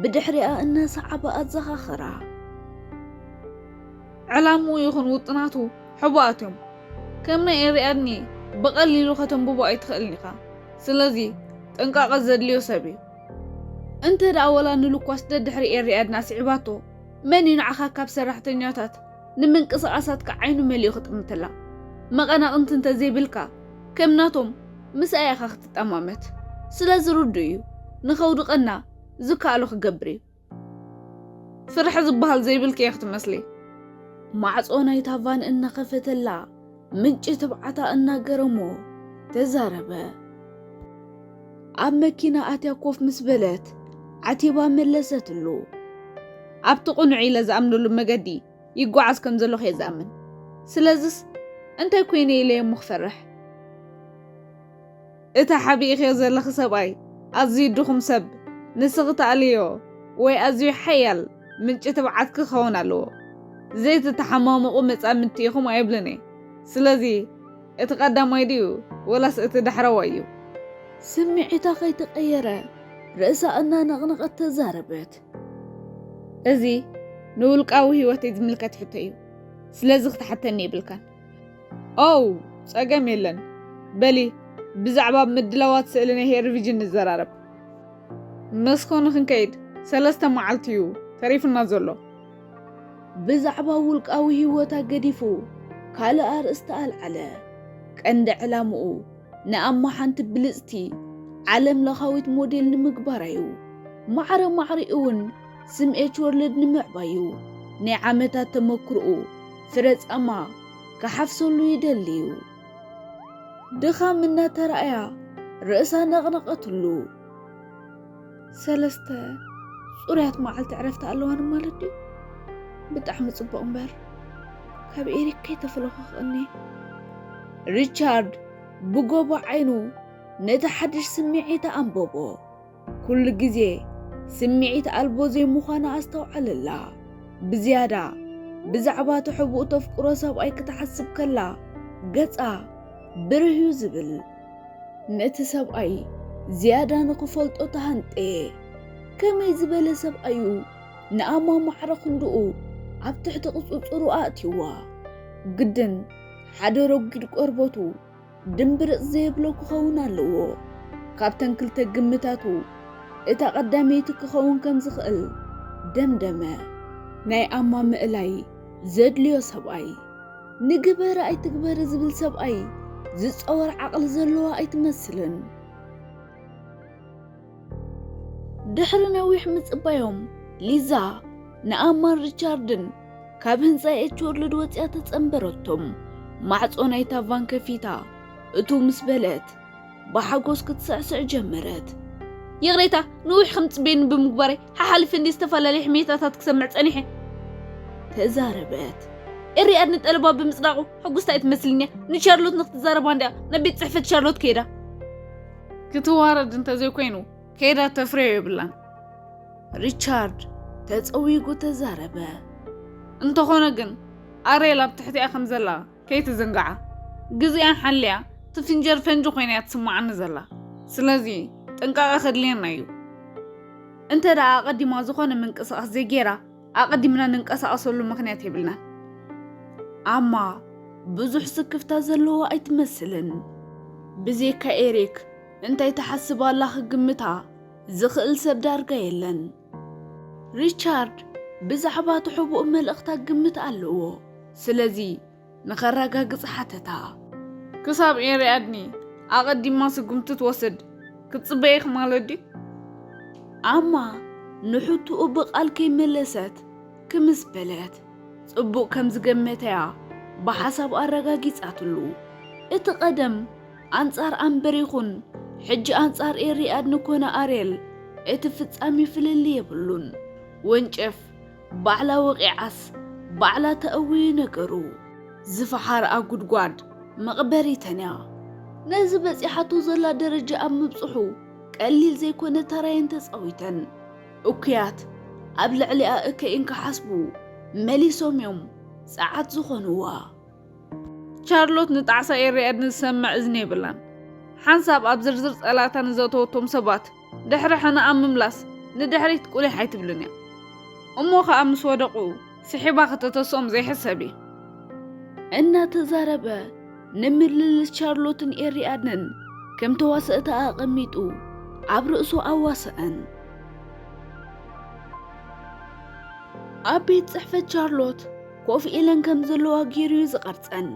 ብድሕሪኣ እናሰዓበ ኣዘኻኸራ። ዕላምኡ ይኹን ውጥናቱ ሕቡኣት እዮም። ከም ናይ ኤሪ ኣድኒ ብቐሊሉ ከተንብቦ ኣይትኽእልን ኢኻ። ስለዚ ጥንቃቐ ዘድልዮ ሰብ እዩ። እንተ ደኣ ወላ ንሉኳስ ደድሕሪ ኤሪ ኣድና ስዒባቶ፣ መን እዩ ንዓኻ ካብ ሰራሕተኛታት ንምንቅስቓሳትካ ዓይኑ መሊኡ ክጥምተላ? መቐናቕንቲ እንተ ዘይብልካ፣ ከም ናቶም ምስኣ ኢኻ ክትጠማመት። ስለዚ ርዱእ እዩ፣ ንኸውድቐና ዝከኣሎ ክገብር እዩ። ፍርሒ ዝበሃል ዘይብልኪ ኢኺ ትመስሊ። ማዕጾ ናይታ ቫን እናኸፈተላ፣ ምንጪ ትብዓታ እናገረሞ ተዛረበ። ኣብ መኪና ኣትያ ኮፍ ምስ በለት፣ ዓቲባ መለሰትሉ። ኣብቲ ቅኑዕ ኢለ ዝኣምነሉ መገዲ ይጓዓዝ ከም ዘለኹ እየ ዝኣምን። ስለዝስ እንታይ ኮይነ ኢለ እየ እሞ ክፈርሕ? እቲ ሓቢእኽዮ ዘለኺ ሰብኣይ ኣዝዩ ድኹም ሰብ፣ ንስኺ ትኣልዮ ወይ ኣዝዩ ሓያል ምንጪ ትብዓት ክኸውን ኣለዎ። ዘይትተሓማመቑ መጻምድቲ ኢኹም ኣይብልን እየ። ስለዚ እቲ ቀዳማይ ድዩ ወላስ እቲ ዳሕረዋይ እዩ? ስምዒታ ከይተቐየረ ርእሳ እናነቕነቐት ተዛረበት። እዚ ንውልቃዊ ህይወተይ ዝምልከት ሕቶ እዩ። ስለዚ ክትሓተኒ የብልካን። ኦው፣ ጸገም የለን። በሊ፣ ብዛዕባ ምድላዋት ስእሊ ናይ ሄሪ ቪዥን ንዘራረብ። መስኮ ንኽንከይድ ሰለስተ መዓልቲ እዩ ተሪፉና ዘሎ። ብዛዕባ ውልቃዊ ህይወታ ገዲፉ ካልእ ኣርእስቲ ኣልዓለ። ቀንዲ ዕላምኡ ንኣማ ሓንቲ ብልጽቲ ዓለም ለኻዊት ሞዴል ንምግባራ እዩ። ማዕረ ማዕሪኡ እውን ስም ኤች ወርልድ ንምዕባዩ ናይ ዓመታት ተመክሮኡ ፍረ ጻማ ክሓፍሰሉ ይደሊ እዩ። ድኻም እናተራእያ ርእሳ ነቕነቐትሉ። ሰለስተ ጽሩያት መዓልቲ ዕረፍቲ ኣለዋኒ ማለት ድዩ? ብጣዕሚ ጽቡቕ እምበር ካብ ኤሪክ ከይተፈለኹ ክቕኒ። ሪቻርድ ብጎቦ ዓይኑ ነቲ ሓድሽ ስምዒታ ኣንበቦ። ኩሉ ግዜ ስምዒት ኣልቦ ዘይምዃና ኣስተውዓለላ። ብዝያዳ ብዛዕባ እቲ ሕቡእ ተፍቅሮ ሰብኣይ ክትሓስብ ከላ፣ ገጻ ብርህ እዩ ዝብል። ነቲ ሰብኣይ ዝያዳ ንኽፈልጦ ተሃንጠየ። ከመይ ዝበለ ሰብኣይ እዩ ንኣማ ማዕረ ክንድኡ ኣብ ትሕቲ ቁጽጽሩ ኣእትይዋ? ግድን ሓደ ረጒድ ቆርበቱ ድምብርጽ ዘየብሎ ክኸውን ኣለዎ። ካብተን ክልተ ግምታቱ እታ ቀዳመይቲ ክኸውን ከም ዝኽእል ደምደመ። ናይ ኣማ ምእላይ ዘድልዮ ሰብኣይ፣ ንግበር ኣይትግበር ዝብል ሰብኣይ ዝጸወር ዓቕሊ ዘለዋ ኣይትመስልን። ድሕሪ ነዊሕ ምጽባዮም፣ ሊዛ ንኣማን ሪቻርድን ካብ ህንጻ ኤችወርልድ ወጺኣ ተጸንበረቶም። ማዕጾ ናይታ ቫን ከፊታ እቱ ምስ በለት፣ ብሓጎስ ክትስዕስዕ ጀመረት። ይቕሬታ፣ ነዊሕ ከም ጽበየኒ ብምግባረይ፣ ሓሓሊፈ እንዲ ዝተፈላለየ ሕሜታታት ክሰምዕ ጸኒሐ። ተዛረበት። ኤሪኣድ ንጠለባ ብምጽዳቑ ሕጉስቲ ኣይትመስልን እያ። ንቻርሎት ንክትዛረባ እንድያ ናብ ቤት ጽሕፈት ቻርሎት ከይዳ። ክትዋረድ እንተዘይኮይኑ፣ ከይዳ ተፍርዮ የብላን። ሪቻርድ ተጸዊጉ ተዛረበ። እንተኾነ ግን፣ ኣሬል ኣብ ትሕቲኣ ከም ዘላ ከይትዝንግዓ። ግዜኣ ሓልያ ትፍንጀር ፈንጂ ኮይና እያ ትስምዓኒ ዘላ። ስለዚ ጥንቃቐ ከድልየና እዩ። እንተ ደኣ ኣቐዲማ ዝኾነ ምንቅስቓስ ዘይገይራ፣ ኣቐዲምና ንንቀሳቐሰሉ ምኽንያት የብልናን። ኣማ ብዙሕ ስክፍታ ዘለዎ ኣይትመስልን። ብዘይካ ኤሪክ እንታይ ትሓስብ ኣላ ክግምታ ዝኽእል ሰብ ዳርጋ የለን። ሪቻርድ ብዛዕባ እቲ ሕቡእ መልእኽታ ግምት ኣለዎ። ስለዚ ንኸረጋግጽ ሓተታ። ክሳብ ኤሪኣድኒ ኣቐዲማ ስጉምቲ ትወስድ ክትጽበየኪ ማለት ድዩ? ኣማ ንሕቶኡ ብቓል ከይመለሰት ክምስ በለት። ጽቡቕ ከም ዝገመተያ ብሓሳብ ኣረጋጊጻትሉ። እቲ ቀደም ኣንጻር ኣምበር ይኹን፣ ሕጂ ኣንጻር ኤሪኣድኒ ኮነ ኣሬል፣ እቲ ፍጻሜ ፍልልይ የብሉን። ወንጨፍ ባዕላ ወቒዓስ ባዕላ ተእውዩ ነገሩ። ዝፈሓርኣ ጉድጓድ መቕበሪተን እያ። ነዚ በጺሓቶ ዘላ ደረጃ ኣብ ምብጽሑ ቀሊል ዘይኮነ ተራየን ተጻዊተን። እኩያት ኣብ ልዕሊኣ እከይን ክሓስቡ መሊሶም እዮም ጸዓት ዝኾንዋ። ቻርሎት ንጣዕሳ ኤሪኣድኒ ዝሰምዕ እዝኒ የብላን። ሓንሳብ ኣብ ዝርዝር ጸላእታ ንዘእተወቶም ሰባት ድሕሪ ሕነ ኣብ ምምላስ ንድሕሪት ቁሊሕ ኣይትብልን እያ። እሞ ኸኣ ምስ ወደቑ ስሒባ ከተተስኦም ዘይሕሰብ እዩ። እናተዛረበ ንምልልስ ቻርሎትን ኤሪኣድንን ከም ተዋሰእታ ኣቐሚጡ ኣብ ርእሱ ኣዋሰኣን። ኣብ ቤት ጽሕፈት ቻርሎት ኮፍ ኢለን ከም ዘለዋ ገይሩ እዩ ዝቐርጸን።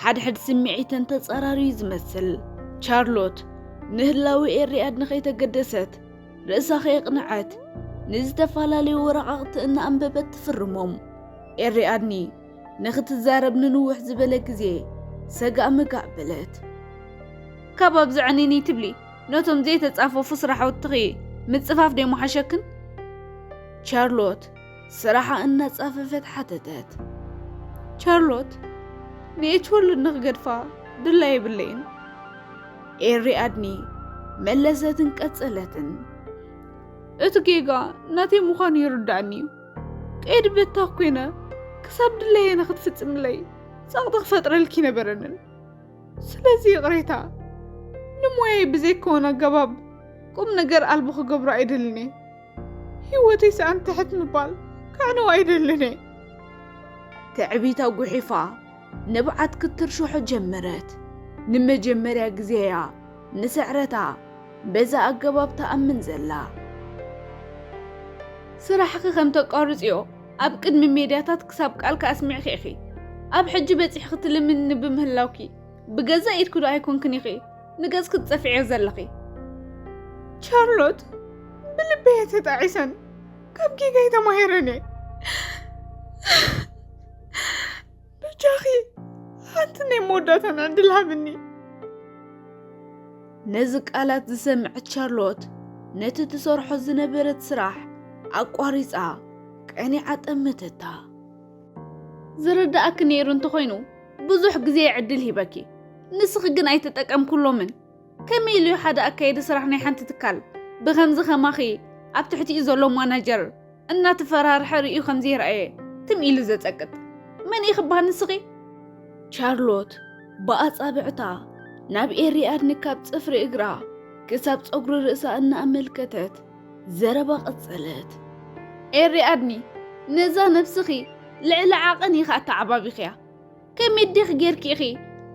ሓድሕድ ስምዒተን ተጻራሪ እዩ ዝመስል። ቻርሎት ንህላዊ ኤሪኣድኒ ከይተገደሰት ርእሳ ከየቕንዐት ንዝተፈላለዩ ወረቓቕቲ እናኣንበበት ትፍርሞም። ኤሪኣድኒ ንኽትዛረብ ንንውሕ ዝበለ ግዜ ሰጋእ መጋእ በለት። ካብ ኣብዚ ዕንይንይ ትብሊ፣ ነቶም ዘይተጻፈፉ ስራሕውትኺ ምጽፋፍ ደይምሓሸክን? ቻርሎት ስራሓ እናጻፈፈት ሓተተት። ቻርሎት ንኤችወርልድ ንኽገድፋ ድላይ የብለይን። ኤሪኣድኒ መለሰትን ቀጸለትን። እቲ ጌጋ ናተይ ምዃኑ ይርዳእኒ እዩ። ቀይዲ በታኽ ኮይነ ክሳብ ድለየ ንኽትፍጽምለይ ጸቕጢ ክፈጥረልኪ ነበረንን። ስለዚ ይቕሬታ፣ ንሞያይ ብዘይከውን ኣገባብ ቁም ነገር ኣልቦ ክገብሮ ኣይደልን እየ። ህይወተይ ሰኣን ትሕት ምባል ከዕንዋ ኣይደልን እየ። ትዕቢታ ጉሒፋ ንብዓት ክትርሽሖ ጀመረት። ንመጀመርያ ግዜ እያ ንስዕረታ በዛ ኣገባብ ትኣምን ዘላ። ስራሕኺ ከም ተቋርጽዮ ኣብ ቅድሚ ሜድያታት ክሳብ ቃልኪ ኣስሚዕኪ ኢኺ። ኣብ ሕጂ በጺሕኪ ትልምኒ ብምህላውኪ፣ ብገዛእ ኢድኪ ዶ ኣይኮንክን ኢኺ ንገጽኪ ትጸፍዕዮ ዘለኺ? ቻርሎት፣ ብልበይ እየ ተጣዒሰን፣ ካብ ጌጋይ ተማሂረን እየ። በጃኺ ሓንቲ ናይ መወዳእታን ዕድል ሃብኒ። ነዚ ቃላት ዝሰምዐት ቻርሎት ነቲ ትሰርሖ ዝነበረት ስራሕ ኣቋሪጻ ቀኒዓ ጠመተታ። ዝርዳእኪ ነይሩ እንተኾይኑ ብዙሕ ግዜ ዕድል ሂበኪ፣ ንስኺ ግን ኣይተጠቀምኩሎምን። ከመይ ኢሉ እዩ ሓደ ኣካየዲ ስራሕ ናይ ሓንቲ ትካል ብኸምዚ ከማኺ ኣብ ትሕቲኡ ዘሎ ማናጀር እናተፈራርሐ ርእዩ ከም ዘይረኣየ ትም ኢሉ ዘጸቅጥ? መን እዩ ክበሃል ንስኺ? ቻርሎት ብኣጻብዕታ ናብ ኤሪኣድኒ ካብ ጽፍሪ እግራ ክሳብ ጸጉሪ ርእሳ እናኣመልከተት ዘረባ ቀጸለት። ኤሪኣድኒ፣ ነዛ ነብስኺ ልዕሊ ዓቐን ኢኻ ኣተዓባቢኽያ። ከመይ ዲኺ ጌርኪ ኢኺ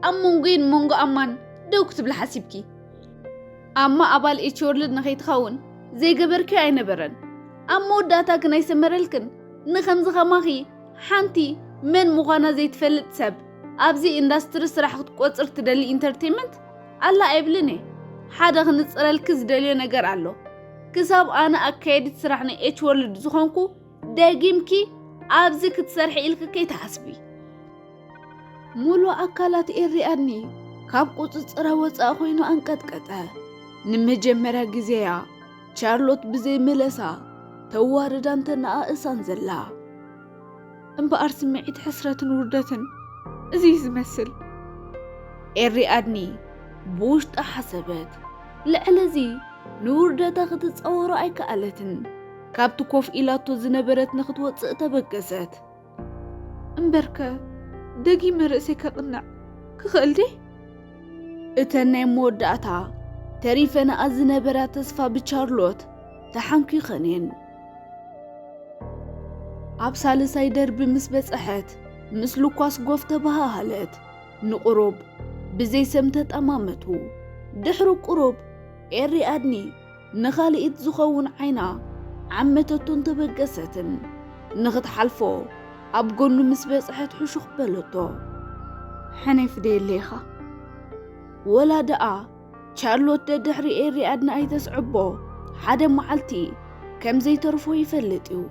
ኣብ መንጎይን መንጎ ኣማን ደው ክትብሊ ሓሲብኪ? ኣማ ኣባል ኤች ወርልድ ንኸይትኸውን ዘይገበርክዮ ኣይነበረን። ኣብ መወዳእታ ግን ኣይሰመረልክን። ንኸምዚ ኸማኺ ሓንቲ መን ምዃና ዘይትፈልጥ ሰብ ኣብዚ ኢንዳስትሪ ስራሕ ክትቆጽር ትደሊ ኢንተርቴይመንት ኣላ ኣይብልን እየ። ሓደ ክንጽረልኪ ዝደልዮ ነገር ኣሎ። ክሳብ ኣነ ኣካየዲት ስራሕ ናይ ኤች ወርልድ ዝኾንኩ ደጊምኪ ኣብዚ ክትሰርሒ ኢልኪ ከይትሓስቢ። ሙሉእ ኣካላት ኤሪኣድኒ ካብ ቁጽጽራ ወጻኢ ኮይኑ ኣንቀጥቀጠ። ንመጀመርያ ግዜያ ቻርሎት ብዘይ መለሳ ተዋርዳን ተነኣእሳን ዘላ። እምበኣር ስምዒት ሕስረትን ውርደትን እዚ እዩ ዝመስል። ኤሪኣድኒ ብውሽጣ ሓሰበት። ልዕሊ እዚ ንውርደታ ክትጻወሮ ኣይከኣለትን። ካብቲ ኮፍ ኢላቶ ዝነበረት ንኽትወጽእ ተበገሰት። እምበርከ ደጊመ ርእሰይ ከቕንዕ ክኽእል ድየ? እተን ናይ መወዳእታ ተሪፈንኣ ዝነበራ ተስፋ ብቻርሎት ተሓንኪኸን እየን። ኣብ ሳልሳይ ደርቢ ምስ በጸሐት፣ ምስ ሉኳስ ጎፍ ተበሃሃለት። ንቁሩብ ብዘይ ሰም ተጠማመቱ። ድሕሪ ቁሩብ ኤሪኣድኒ ንኻልኢት ዝኸውን ዓይና ዓመተቶን ተበገሰትን። ንኽትሓልፎ ኣብ ጎኑ ምስ በጽሐት ሕሹኽ በለቶ። ሕኔፍ ደየለ ኢኻ። ወላ ደኣ ቻርሎት ደድሕሪ ኤሪኣድኒ ኣይተስዕቦ። ሓደ መዓልቲ ከም ዘይተርፎ ይፈልጥ እዩ።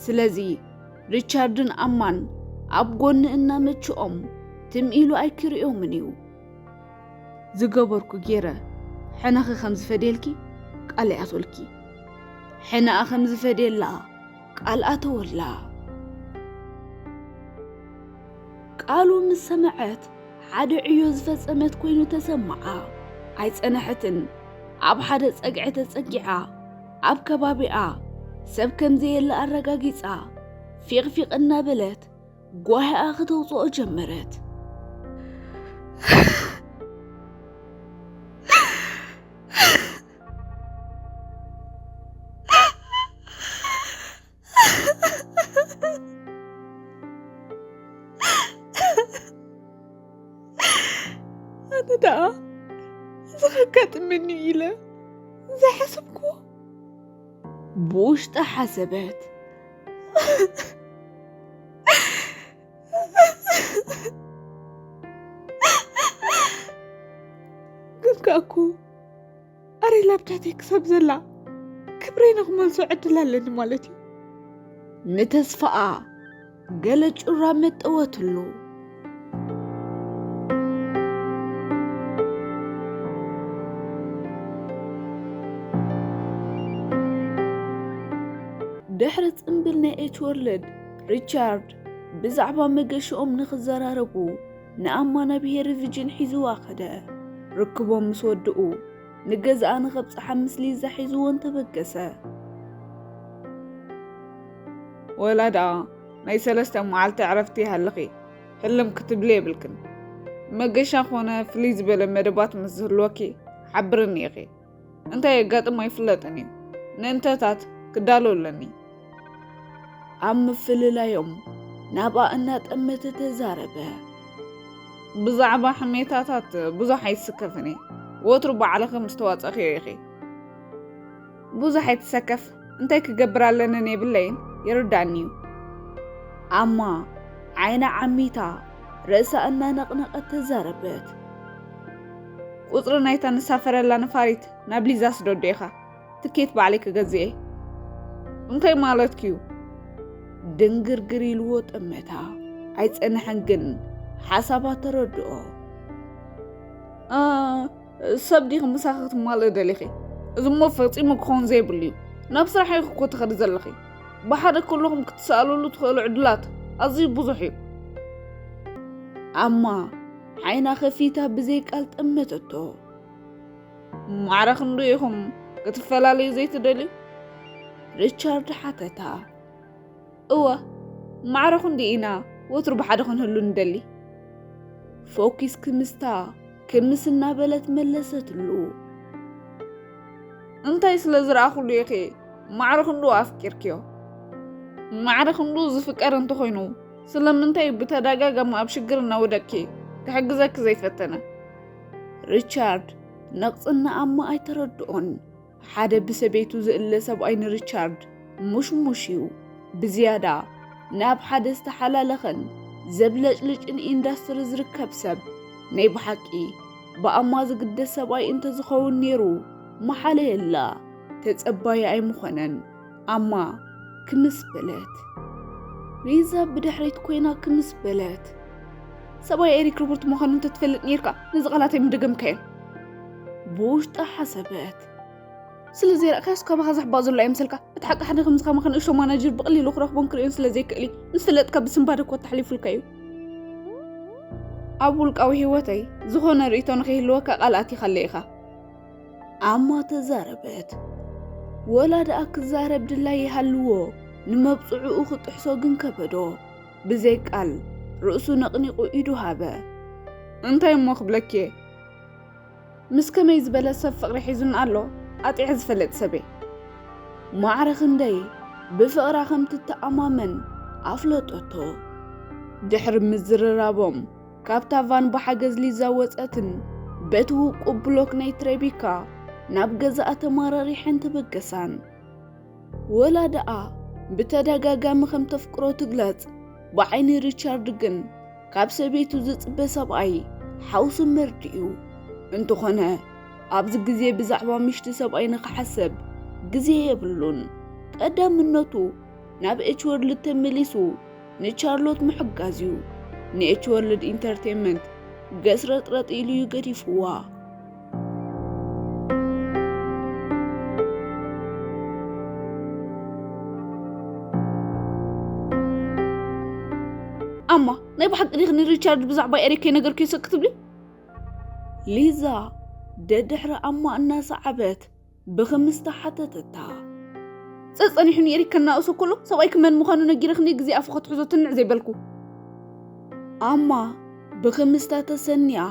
ስለዚ ሪቻርድን ኣማን ኣብ ጎኒ እናመችኦም ትም ኢሉ ኣይክርእዮምን እዩ። ዝገበርኩ ጌረ ሕነኺ ከም ዝፈድየልኪ ቃል ይኣትወልኪ። ሕነኣ ከም ዝፈድየላ ቃል ኣተወላ። ቃሉ ምስ ሰምዐት ሓደ ዕዮ ዝፈጸመት ኮይኑ ተሰምዓ። ኣይጸነሐትን። ኣብ ሓደ ጸግዒ ተጸጊዓ ኣብ ከባቢኣ ሰብ ከም ዘየለ ኣረጋጊጻ ፊቕፊቕ እናበለት ጓሂኣ ክተውጽኦ ጀመረት። ኣነ ደኣ እዚ ከጋጥመኒ ኢለ ዝሓሰብኩ ብውሽጣ ሓሰበት። ግን ከኣ እኮ ኣሬላ ኣብ ትሕተይ ክሳብ ዘላ ክብረይ ንኽመልሶ ዕድል ኣለኒ ማለት እዩ። ንተስፋኣ ገለ ጩራ መጠወትሉ። ድሕሪ ጽምብል ናይ ኤች ወርልድ፣ ሪቻርድ ብዛዕባ መገሽኦም ንኽዘራረቡ ንኣማ ናብ ሄሪ ቪጅን ሒዝዋ ከደ። ርክቦም ምስ ወድኡ፣ ንገዛኣ ንኸብጽሓ ምስ ሊዛ ሒዝወን ተበገሰ። ወላ ደኣ ናይ ሰለስተ መዓልቲ ዕረፍቲ ይሃልኺ፣ ህልም ክትብሊ የብልክን። መገሻ ኾነ ፍልይ ዝበለ መደባት ምስ ዝህልወኪ ሓብርኒ ኢኺ። እንታይ የጋጥም ኣይፍለጥን እዩ። ንእንተታት ክዳሎ ኣለኒ። ኣብ ምፍልላዮም ናብኣ እናጠመተ ተዛረበ። ብዛዕባ ሕሜታታት ብዙሕ ኣይትስከፍን እየ። ወትሩ ባዕልኺ ምስ ተዋጸእክዮ ኢኺ። ብዙሕ ኣይትሰከፍ፣ እንታይ ክገብር ኣለንን የብለይን፣ ይርዳእኒ እዩ። ኣማ ዓይና ዓሚታ ርእሳ እናነቕነቐት ተዛረበት። ቁጽሪ ናይታ ንሳፈረላ ነፋሪት ናብ ሊዛ ስደዶ ኢኻ። ትኬት ባዕለይ ክገዝእ እየ። እንታይ ማለትኪ እዩ? ድንግርግር ኢልዎ ጠመታ። ኣይጸንሐን ግን ሓሳባ ተረድኦ። እ፣ ሰብ ዲኺ ምሳኺ ክትማልኢ ደሊኺ? እዚ እሞ ፈጺሙ ክኸውን ዘይብሉ እዩ። ናብ ስራሕ ኢኺ እኮ ትኸዲ ዘለኺ። ብሓደ ከለኹም ክትሰኣለሉ ትኽእሉ ዕድላት ኣዝዩ ብዙሕ እዩ። ኣማ ዓይና ከፊታ ብዘይ ቃል ጠመተቶ። ማዕረ ክንዱ ኢኹም ክትፈላለዩ ዘይትደልዩ? ሪቻርድ ሓተታ። እወ፣ ማዕረ ክንዱ ኢና ወትሩ ብሓደ ክንህሉ ንደሊ። ፎኪስ ክምስታ ክምስ እናበለት መለሰትሉ። እንታይ ስለ ዝረኣኹሉ ኢኺ ማዕረ ክንዱ ኣፍቂርክዮ? ማዕረ ክንዱ ዝፍቀር እንተኾይኑ ስለምንታይ ብተደጋጋሚ ኣብ ሽግር እናወደቅኪ ክሕግዘኪ ዘይፈተነ? ሪቻርድ ነቕጽ ንኣማ ኣይተረድኦን። ሓደ ብሰበይቱ ዝእለ ሰብኣይ ንሪቻርድ ሙሽሙሽ እዩ። ብዝያዳ ናብ ሓደ ዝተሓላለኸን ዘብለጭልጭን ኢንዳስትሪ ዝርከብ ሰብ። ናይ ብሓቂ ብኣማ ዝግደስ ሰብኣይ እንተዝኸውን ነይሩ፣ መሓለየላ ተጸባዪ ኣይምኾነን። ኣማ ክምስ በለት። ሊዛ ብድሕሪት ኮይና ክምስ በለት። ሰብኣይ ኤሪክ ሮበርት ምዃኑ እንተትፈልጥ ነይርካ፣ ነዚ ቃላት ኣይምደገምካዮን። ብውሽጣ ሓሰበት። ስለ ዘይረእካዮስ ካባኻ ዘሕባእ ዘሎ ኣይምሰልካ። እቲ ሓቂ ሓደ ከምዚ ከማኻ ንእሽቶ ማናጀር ብቐሊሉ ክረኽቦን ክርእዮን ስለ ዘይክእል እዩ። ምስ ፈለጥካ ብስንባደ እኮ ተሓሊፉልካ እዩ። ኣብ ውልቃዊ ህይወተይ ዝኾነ ርእይቶ ንኸይህልወካ ቃል ኣቲኻለይ ኢኻ። ኣማ ተዛረበት። ወላ ደኣ ክዛረብ ድላይ ይሃልዎ፣ ንመብጽዕኡ ክጥሕሶ ግን ከበዶ። ብዘይ ቃል ርእሱ ነቕኒቑ ኢዱ ሃበ። እንታይ እሞ ክብለኪ እየ? ምስ ከመይ ዝበለ ሰብ ፍቕሪ ሒዙን ኣሎ ኣጢዐ ዝፈልጥ ሰብ እየ። ማዕረ ክንደይ ብፍቕራ ከም ትተኣማመን ኣፍለጠቶ። ድሕሪ ምዝርራቦም፣ ካብታ ቫን ብሓገዝ ሊዛ ወጸትን በቲ ውቁብ ብሎክ ናይ ትሬቢካ ናብ ገዛኣ ተመራሪሐን ተበገሳን። ወላ ደኣ ብተደጋጋሚ ከም ተፍቅሮ ትግለጽ፣ ብዓይኒ ሪቻርድ ግን ካብ ሰበይቱ ዝጽበ ሰብኣይ ሓውሲ መርድእ እዩ። እንተኾነ ኣብዚ ግዜ ብዛዕባ ምሽቲ ሰብኣይ ንኽሓሰብ ግዜ የብሉን። ቀዳምነቱ ናብ ኤች ወርልድ ተመሊሱ ንቻርሎት ምሕጋዝ እዩ። ንኤች ወርልድ ኢንተርቴንመንት ገስረጥረጥ ኢሉ እዩ ገዲፍዋ። ኣማ፣ ናይ ብሓቂ ዲኺ ንሪቻርድ ብዛዕባ ኤሪክ ከይነገርክዮ ስቕ ክትብሊ? ሊዛ ደድሕሪ ኣማ እናሰዓበት ብኽምስታ ሓተተታ። ጸጸኒሑ ንኤሪክ ከናእሶ ከሎ ሰብኣይኪ መን ምዃኑ ነጊረኽኒ ግዜ ኣፉ ከትሕዞ ትንዕ ዘይበልኩ። ኣማ ብኽምስታ ተሰኒኣ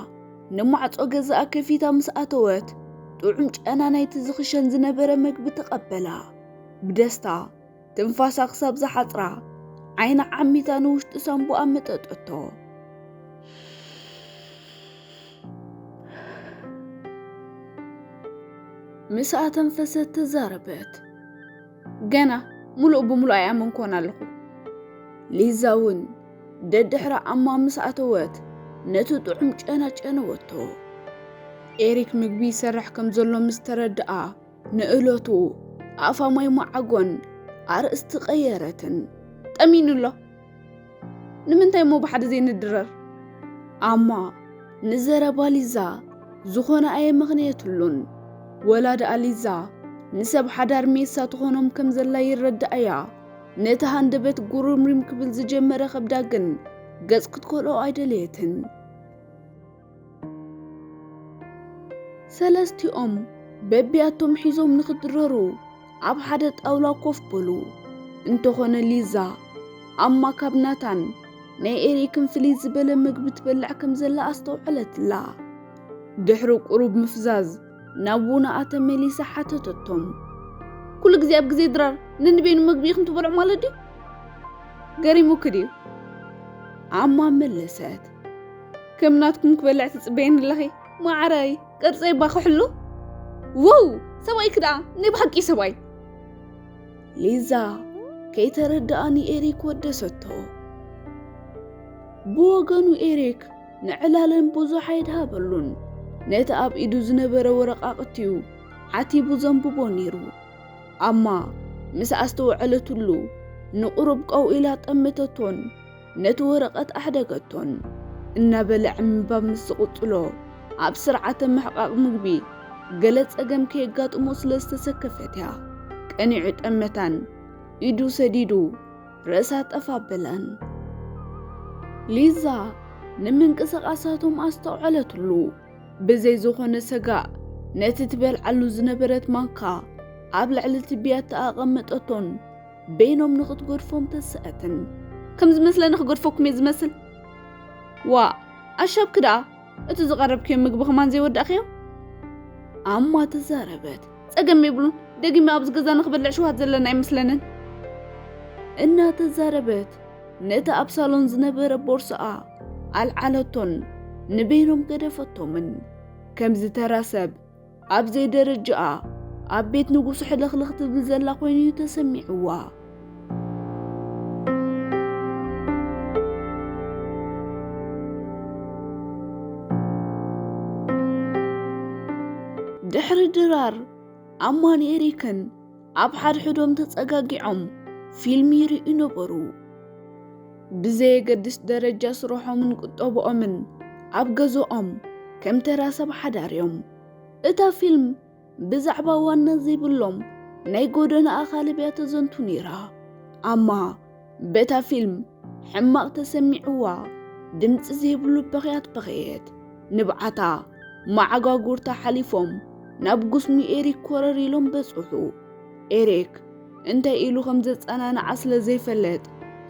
ንማዕጾ ገዛኣ ከፊታ ምስ ኣተወት፣ ጥዑም ጨና ናይቲ ዝኽሸን ዝነበረ መግቢ ተቐበላ። ብደስታ ትንፋሳ ክሳብ ዝሓጽራ፣ ዓይና ዓሚታ ንውሽጢ ሳንቡኣ መጠጠቶ። ምስ ኣተንፈሰት ተዛረበት። ገና ምሉእ ብምሉእ ኣይኣመንኩዎን ኣለኹ። ሊዛ እውን ደድሕሪ ኣማ ምስ ኣተወት ነቲ ጥዑም ጨና ጨነወቶ። ኤሪክ ምግቢ ይሰርሕ ከም ዘሎ ምስ ተረድኣ ንእለቱ ኣፋ ማይ መዓጎን ኣርእስቲ ቀየረትን። ጠሚኑ ኣሎ። ንምንታይ እሞ ብሓደ ዘይንድረር? ኣማ ንዘረባ ሊዛ ዝኾነ ኣየመኽንየትሉን። ወላ ደኣ ሊዛ ንሰብ ሓዳር ሜሳ ትኾኖም ከም ዘላ ይረዳእያ። ነቲ ሃንደበት ጉርምሪም ክብል ዝጀመረ ከብዳ ግን ገጽ ክትከልኦ ኣይደለየትን። ሰለስቲኦም በቢያቶም ሒዞም ንኽድረሩ ኣብ ሓደ ጣውላ ኮፍ በሉ። እንተኾነ ሊዛ ኣማ ካብ ናታን ናይ ኤሪክን ፍልይ ዝበለ ምግቢ ትበልዕ ከም ዘላ ኣስተውዐለትላ። ድሕሪ ቁሩብ ምፍዛዝ ናብ ውናኣ ተመሊሳ ሓተተቶም። ኩሉ ግዜ ኣብ ግዜ ድራር ነንበይኑ ምግቢ ኢኹም ትበልዑ ማለት ድዩ? ገሪሙኪ ድዩ? ኣማ መለሰት። ከም ናትኩም ክበልዕ ትጽበየኒ ኣለኺ? ማዕረይ፣ ቅርጸይ እባ ክሕሉ? ዎው! ሰብኣይኪ ደኣ ናይ ብሓቂ ሰብኣይ። ሊዛ ከይተረድኣ ንኤሪክ ወደሰቶ። ብወገኑ ኤሪክ ንዕላለን ብዙሕ ኣይድሃበሉን። ነቲ ኣብ ኢዱ ዝነበረ ወረቓቕቲ'ዩ ዓቲቡ ዘንብቦ ነይሩ። ኣማ ምስ ኣስተውዐለትሉ ንቑሩብ ቀው ኢላ ጠመተቶን ነቲ ወረቐት ኣሕደገቶን። እናበልዐ ምንባብ ምስ ዝቕጽሎ ኣብ ስርዓተ ምሕቓቕ ምግቢ ገለ ጸገም ከየጋጥሞ ስለ ዝተሰከፈት እያ ቀኒዑ ጠመታን ኢዱ ሰዲዱ ርእሳ ጠፍ ኣበላን። ሊዛ ንምንቅስቓሳቶም ኣስተውዐለትሉ። ብዘይ ዝኾነ ሰጋእ ነቲ ትበልዓሉ ዝነበረት ማንካ ኣብ ልዕሊ እቲ ብያቲ ኣቐመጠቶን በይኖም ንኽትገድፎም ተስኣትን። ከም ዝመስለኒ ክገድፈኩም እየ ዝመስል። ዋ፣ ኣሻብኪ ደኣ፣ እቲ ዝቐረብክዮ ምግቢ ከማን ዘይወዳእክዮ? ኣማ ተዛረበት። ጸገም የብሉን፣ ደጊመ ኣብዚ ገዛ ንኽበልዕ ሽውሃት ዘለና ኣይመስለንን። እናተዛረበት ነቲ ኣብ ሳሎን ዝነበረ ቦርሳኣ ኣልዓለቶን ንበይኖም ገደፈቶምን። ከምዚ ተራ ሰብ ኣብ ዘይደረጃኣ ኣብ ቤት ንጉሱ ሕልኽልኽ ትብል ዘላ ኮይኑ እዩ ተሰሚዕዋ። ድሕሪ ድራር ኣማን ኤሪክን ኣብ ሓድሕዶም ተጸጋጊዖም ፊልም ይርእዩ ነበሩ። ብዘየገድስ ደረጃ ስርሖምን ቁጠብኦምን ኣብ ገዝኦም ከም ተራ ሰብ ሓዳር እዮም። እታ ፊልም ብዛዕባ ዋና ዘይብሎም ናይ ጎደና ኣኻልብ እያ ተዘንቱ ነይራ። ኣማ በታ ፊልም ሕማቕ ተሰሚዕዋ ድምጺ ዘይብሉ በኽያት በኸየት። ንብዓታ መዓጓጉርታ ሓሊፎም ናብ ጉስሚ ኤሪክ ኮረር ኢሎም በጽሑ። ኤሪክ እንታይ ኢሉ ከም ዘጸናንዓ ስለ ዘይፈለጥ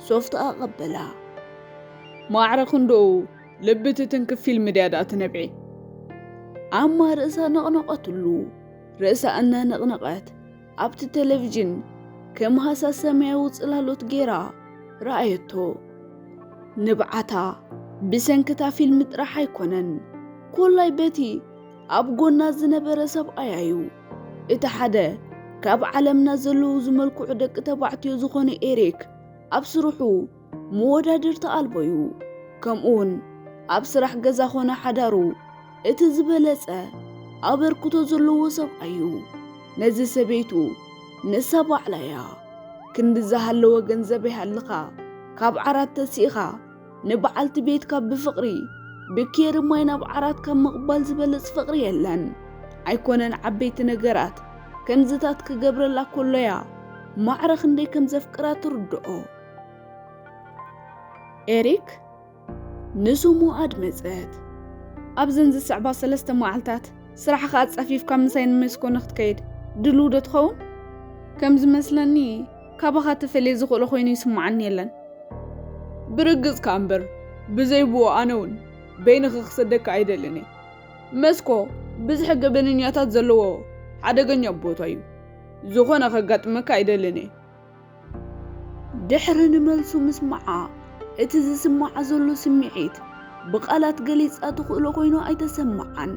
ሶፍት ኣቐበላ። ማዕረ ክንድኡ ልቢ ትትንክፍ ፊልም ድያ ደኣ ትነብዒ? ኣማ ርእሳ ነቕነቐትሉ። ርእሳ እናነቕነቐት ኣብቲ ቴሌቪዥን ከም ሃሳስ ሰማያዊ ጽላሎት ገይራ ረኣየቶ። ንብዓታ ብሰንክታ ፊልም ጥራሕ ኣይኮነን፣ ኮላይ በቲ ኣብ ጎና ዝነበረ ሰብኣያ እዩ። እቲ ሓደ ካብ ዓለምና ዘለዉ ዝመልክዑ ደቂ ተባዕትዮ ዝኾነ ኤሪክ ኣብ ስርሑ መወዳድርቲ ኣልቦ እዩ። ከምኡውን ኣብ ስራሕ ገዛ ኾነ ሓዳሩ እቲ ዝበለጸ ኣበርክቶ ዘለዎ ሰብኣይ እዩ። ነዚ ሰበይቱ ንሳ ባዕላ እያ። ክንዲ ዝሃለወ ገንዘብ ይሃልኻ፣ ካብ ዓራት ተሲእኻ ንበዓልቲ ቤትካ ብፍቕሪ ብኬሪ ማይ ናብ ዓራት ካብ ምቕባል ዝበልጽ ፍቕሪ የለን። ኣይኮነን ዓበይቲ ነገራት ከምዝታት ክገብረላ ኮሎያ ማዕረ ክንደይ ከም ዘፍቅራ ትርድኦ። ኤሪክ ንስሙ ኣድመጸት። ኣብዘን ዝስዕባ ሰለስተ መዓልታት ስራሕኻ ኣጻፊፍካ ምሳይ ንመስኮ ንኽትከይድ ድልው ዶ ትኸውን? ከም ዝመስለኒ ካባኻ ተፈልየ ዝኽእሎ ኮይኑ ይስምዓኒ የለን። ብርግጽካ እምበር ብዘይ ብኡ ኣነ እውን በይንኺ ክሰደካ ኣይደልን እየ። መስኮ ብዝሒ ገበነኛታት ዘለዎ ሓደገኛ ቦታ እዩ። ዝኾነ ከጋጥመካ ኣይደልን እየ። ድሕሪ ንመልሱ ምስማዓ፣ እቲ ዝስማዓ ዘሎ ስምዒት ብቓላት ገሊጻ ትኽእሎ ኮይኑ ኣይተሰምዓን።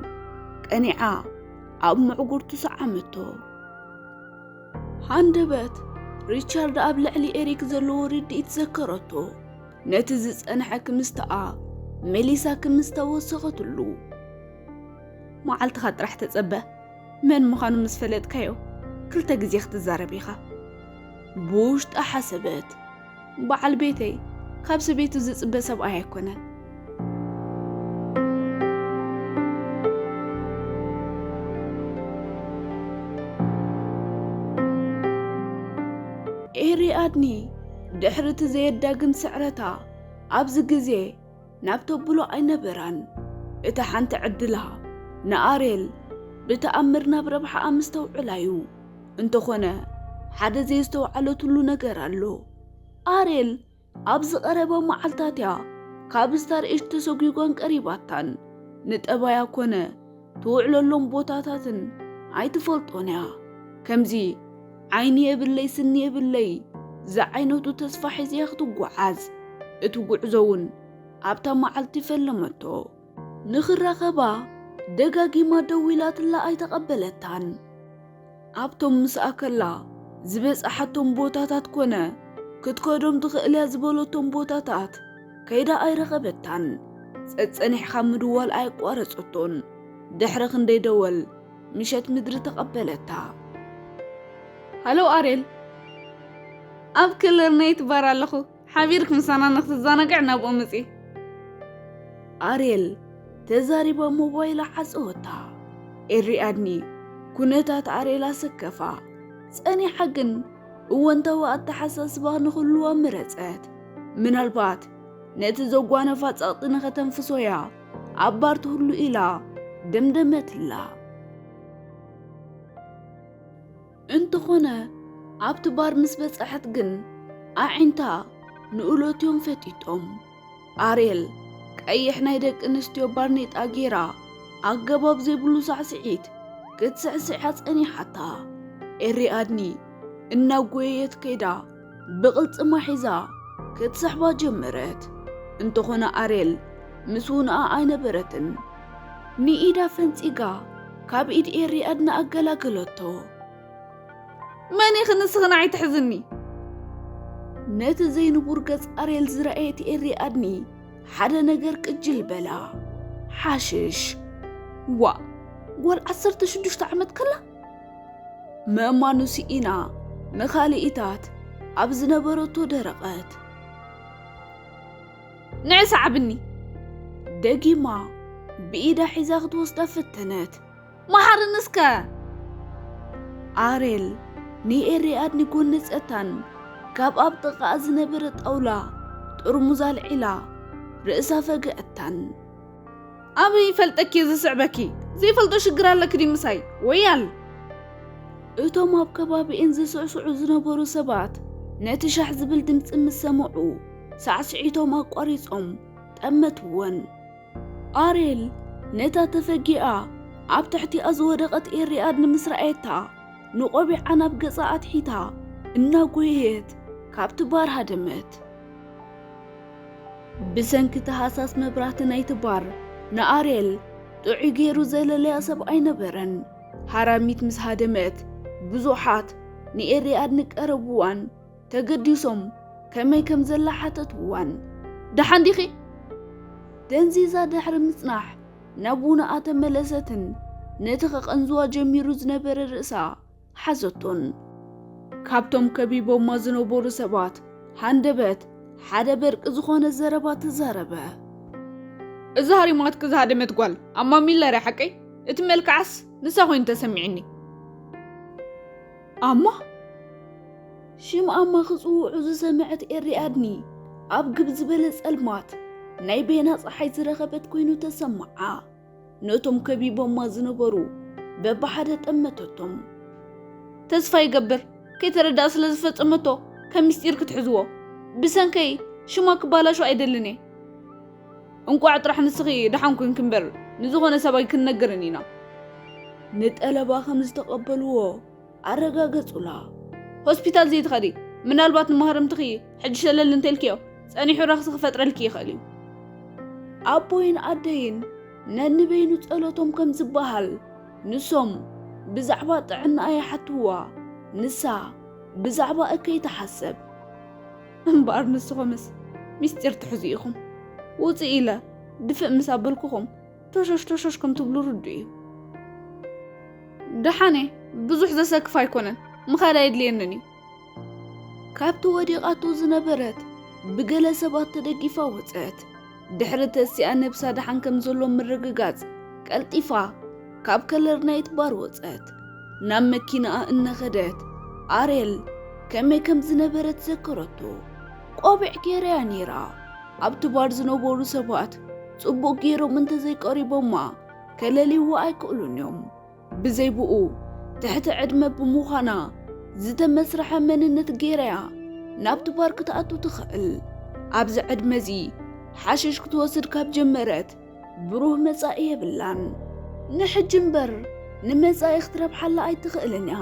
ቀኒዓ ኣብ ምዕጉርቱ ሰዓመቶ። ሃንደበት ሪቻርድ ኣብ ልዕሊ ኤሪክ ዘለዎ ርድኢት ዘከረቶ። ነቲ ዝጸንሐ ክምስትኣ መሊሳ ክምስታ ወሰኸትሉ። መዓልትኻ ጥራሕ ተጸበ። መን ምዃኑ ምስ ፈለጥካዮ፣ ክልተ ግዜ ክትዛረብ ኢኻ። ብውሽጣ ሓሰበት። በዓል ቤተይ ካብ ሰበይቱ ዝጽበ ሰብኣይ ኣይኮነን። ኤሪ ኣድኒ ድሕሪ እቲ ዘየዳግም ስዕረታ፣ ኣብዚ ግዜ ናብ ተብሎ ኣይነበራን። እታ ሓንቲ ዕድላ ንኣሬል ብተኣምር ናብ ረብሓኣ ምስተውዕላ እዩ። እንተኾነ፣ ሓደ ዘየስተውዓለትሉ ነገር ኣሎ። ኣሬል ኣብዚ ቀረባ መዓልታት እያ ካብ ስታር ኤጅ ተሰጒጓን ቀሪባታን። ንጠባያ ኮነ ትውዕለሎም ቦታታትን ኣይትፈልጦን እያ። ከምዚ ዓይኒ የብለይ ስኒ የብለይ ዝዓይነቱ ተስፋ ሒዛ እያ ክትጓዓዝ። እቲ ጉዕዞ እውን ኣብታ መዓልቲ ፈለመቶ። ንኽራኸባ ደጋጊማ ደዊላትላ ኣይተቐበለታን። ኣብቶም ምስኣ ከላ ዝበጽሓቶም ቦታታት ኮነ ክትከዶም ትኽእል እያ ዝበለቶም ቦታታት ከይዳ ኣይረኸበታን። ጸጸኒሕኻ ምድዋል ኣየቋረጸቶን። ድሕሪ ክንደይ ደወል ምሸት ምድሪ ተቐበለታ። ሃሎ ኣሬል፣ ኣብ ክልርነይት ባር ኣለኹ። ሓቢርክ ምሳና ንክትዘናግዕ ናብኡ ምጺ። ኣሬል ተዛሪባ ሞባይላ ዓጸወታ። ኤሪ ኣድኒ ኩነታት ኣሬል ኣሰከፋ። ጸኒሓ ግን እወንታዊ ኣተሓሳስባ ንኽህልዋ መረጸት። ምናልባት ነቲ ዘጓነፋ ጸቕጢ ንኸተንፍሶ እያ ኣብ ባር ትህሉ ኢላ ደምደመትላ። እንተኾነ ኣብቲ ባር ምስ በጻሐት ግን ኣዒንታ ንኡለትዮም ፈጢጦም። ኣሬል ቀይሕ ናይ ደቂ ኣንስትዮ ባርኔጣ ጌራ ኣገባብ ዘይብሉ ሳዕስዒት ክትስዕስዓ ጸኒሓታ። ኤሪ ኣድኒ እናጎየየት ከይዳ ብቕልጽማ ሒዛ ክትስሕባ ጀመረት። እንተኾነ ኣሬል ምስ ውንኣ ኣይነበረትን። ንኢዳ ፈንጺጋ ካብ ኢድ ኤሪ ኣድኒ ኣገላገለቶ። መን ኢኺ ንስኺ ንዓይ ትሕዝኒ? ነቲ ዘይንቡር ገጽ ኣሬል ዝረኣየት ኤሪ ኣድኒ ሓደ ነገር ቅጅል በላ። ሓሽሽ። ዋ፣ ጓል ዓሰርተ ሽዱሽተ ዓመት ከላ ምእማኑ ስኢና ንኻልኢታት ኣብ ዝነበረቶ ደረቐት። ንዒ ሰዓብኒ። ደጊማ ብኢዳ ሒዛ ክትወስዳ ፈተነት። መሓርኒ እስከ። ኣሬል ንኤሪ ኣድኒ ጎነጸታን ካብ ኣብ ጥቓኣ ዝነበረ ጣውላ ጥርሙዝ ኣልዒላ ርእሳ ፈገአታን። ኣበይ ይፈልጠኪ ዝስዕበኪ? ዘይፈልጦ ሽግር ኣለኪ ድዩ ምሳይ? ወያል። እቶም ኣብ ከባቢኤን ዝስዕስዑ ዝነበሩ ሰባት ነቲ ሻሕ ዝብል ድምጺ ምስ ሰምዑ ሳዕስዒቶም ኣቋሪጾም ጠመትወን። ኣሬል ነታ ተፈጊኣ ኣብ ትሕቲኣ ዝወደቐት ኤሪ ኣድኒ ምስ ረኣየታ ንቆቢዓ ናብ ገጻ ኣትሒታ እናጎየየት ካብቲ ባር ሃደመት። ብሰንኪ እቲ ሃሳስ መብራህቲ ናይቲ ባር ንኣሬል ጥዑይ ገይሩ ዘለለያ ሰብ ኣይነበረን። ሃራሚት ምስ ሃደመት ብዙሓት ንኤሪ ኣድኒ ቀረብዋን ተገዲሶም ከመይ ከም ዘላ ሓተትዋን። ደሓን ዲኺ? ደንዚዛ ድሕሪ ምጽናሕ ናብ ውንኣ ተመለሰትን ነቲ ከቐንዝዋ ጀሚሩ ዝነበረ ርእሳ ሓዘቶን። ካብቶም ከቢቦማ ዝነበሩ ሰባት ሃንደበት ሓደ በርቂ ዝኾነ ዘረባ ተዛረበ። እዚ ሃሪማትኪ ዝሃደመት ጓል ኣማ ሚለር እያ ሓቀይ? እቲ መልክዓስ ንሳ ኮይኑ ተሰሚዕኒ። ኣማ? ሽም ኣማ ክጽውዑ ዝሰምዐት ኤሪ ኣድኒ ኣብ ግብ ዝበለ ጸልማት ናይ ቤና ጸሓይ ዝረኸበት ኮይኑ ተሰምዓ። ነቶም ከቢቦማ ዝነበሩ በብሓደ ጠመተቶም። ተስፋ ይገብር ከይተረድኣ ስለ ዝፈጸመቶ ከም ምስጢር ክትሕዝዎ። ብሰንከይ ሽማ ክባላሾ ኣይደልን እየ። እንቋዕ ጥራሕ ንስኺ ደሓን ኮንኪ እምበር ንዝኾነ ሰብ ኣይክንነግርን ኢና። ንጠለባ ከም ዝተቐበልዎ ኣረጋገጹላ። ሆስፒታል ዘይትኸዲ፣ ምናልባት ንማህረምትኺ ሕጂ ሸለል እንተልክዮ ጸኒሑ ረኽሲ ክፈጥረልኪ ይኽእል እዩ። ኣቦይን ኣደይን ነንበይኑ ጸሎቶም ከም ዝበሃል ንሶም ብዛዕባ ጥዕናኣ ይሓትዋ፣ ንሳ ብዛዕባ እከይ ትሓሰብ። እምበኣር ንስኹምስ ምስጢር ትሕዙ ኢኹም። ውጽእ ኢለ ድፍእ ምስ ኣበልኩኹም ቶሾሽ ቶሾሽ ከም ትብሉ ርዱእ እዩ። ደሓነ ብዙሕ ዘሰክፍ ኣይኮነን፣ ምኻድ ኣየድልየንን እዩ። ካብቲ ወዲቓቶ ዝነበረት ብገለ ሰባት ተደጊፋ ወጸት። ድሕሪ ተሲኣ ነብሳ ደሓን ከም ዘሎ ምርግጋጽ ቀልጢፋ ካብ ከለር ናይት ባር ወጸት። ናብ መኪናኣ እናኸደት ኣሬል ከመይ ከም ዝነበረት ዘከረቶ። ቆቢዕ ገይራያ ነይራ። ኣብቲ ባር ዝነበሩ ሰባት ጽቡቕ ገይሮም እንተዘይቀሪቦማ ከለልይዋ ኣይክእሉን እዮም። ብዘይ ብኡ ትሕቲ ዕድመ ብምዃና ዝተመስርሐ መንነት ገይራያ ናብቲ ባር ክትኣቱ ትኽእል። ኣብዚ ዕድመ እዚ ሓሽሽ ክትወስድ ካብ ጀመረት ብሩህ መጻኢ የብላን። ንሕጂ እምበር ንመጻኢ ክትረብሓላ ኣይትኽእልን እያ።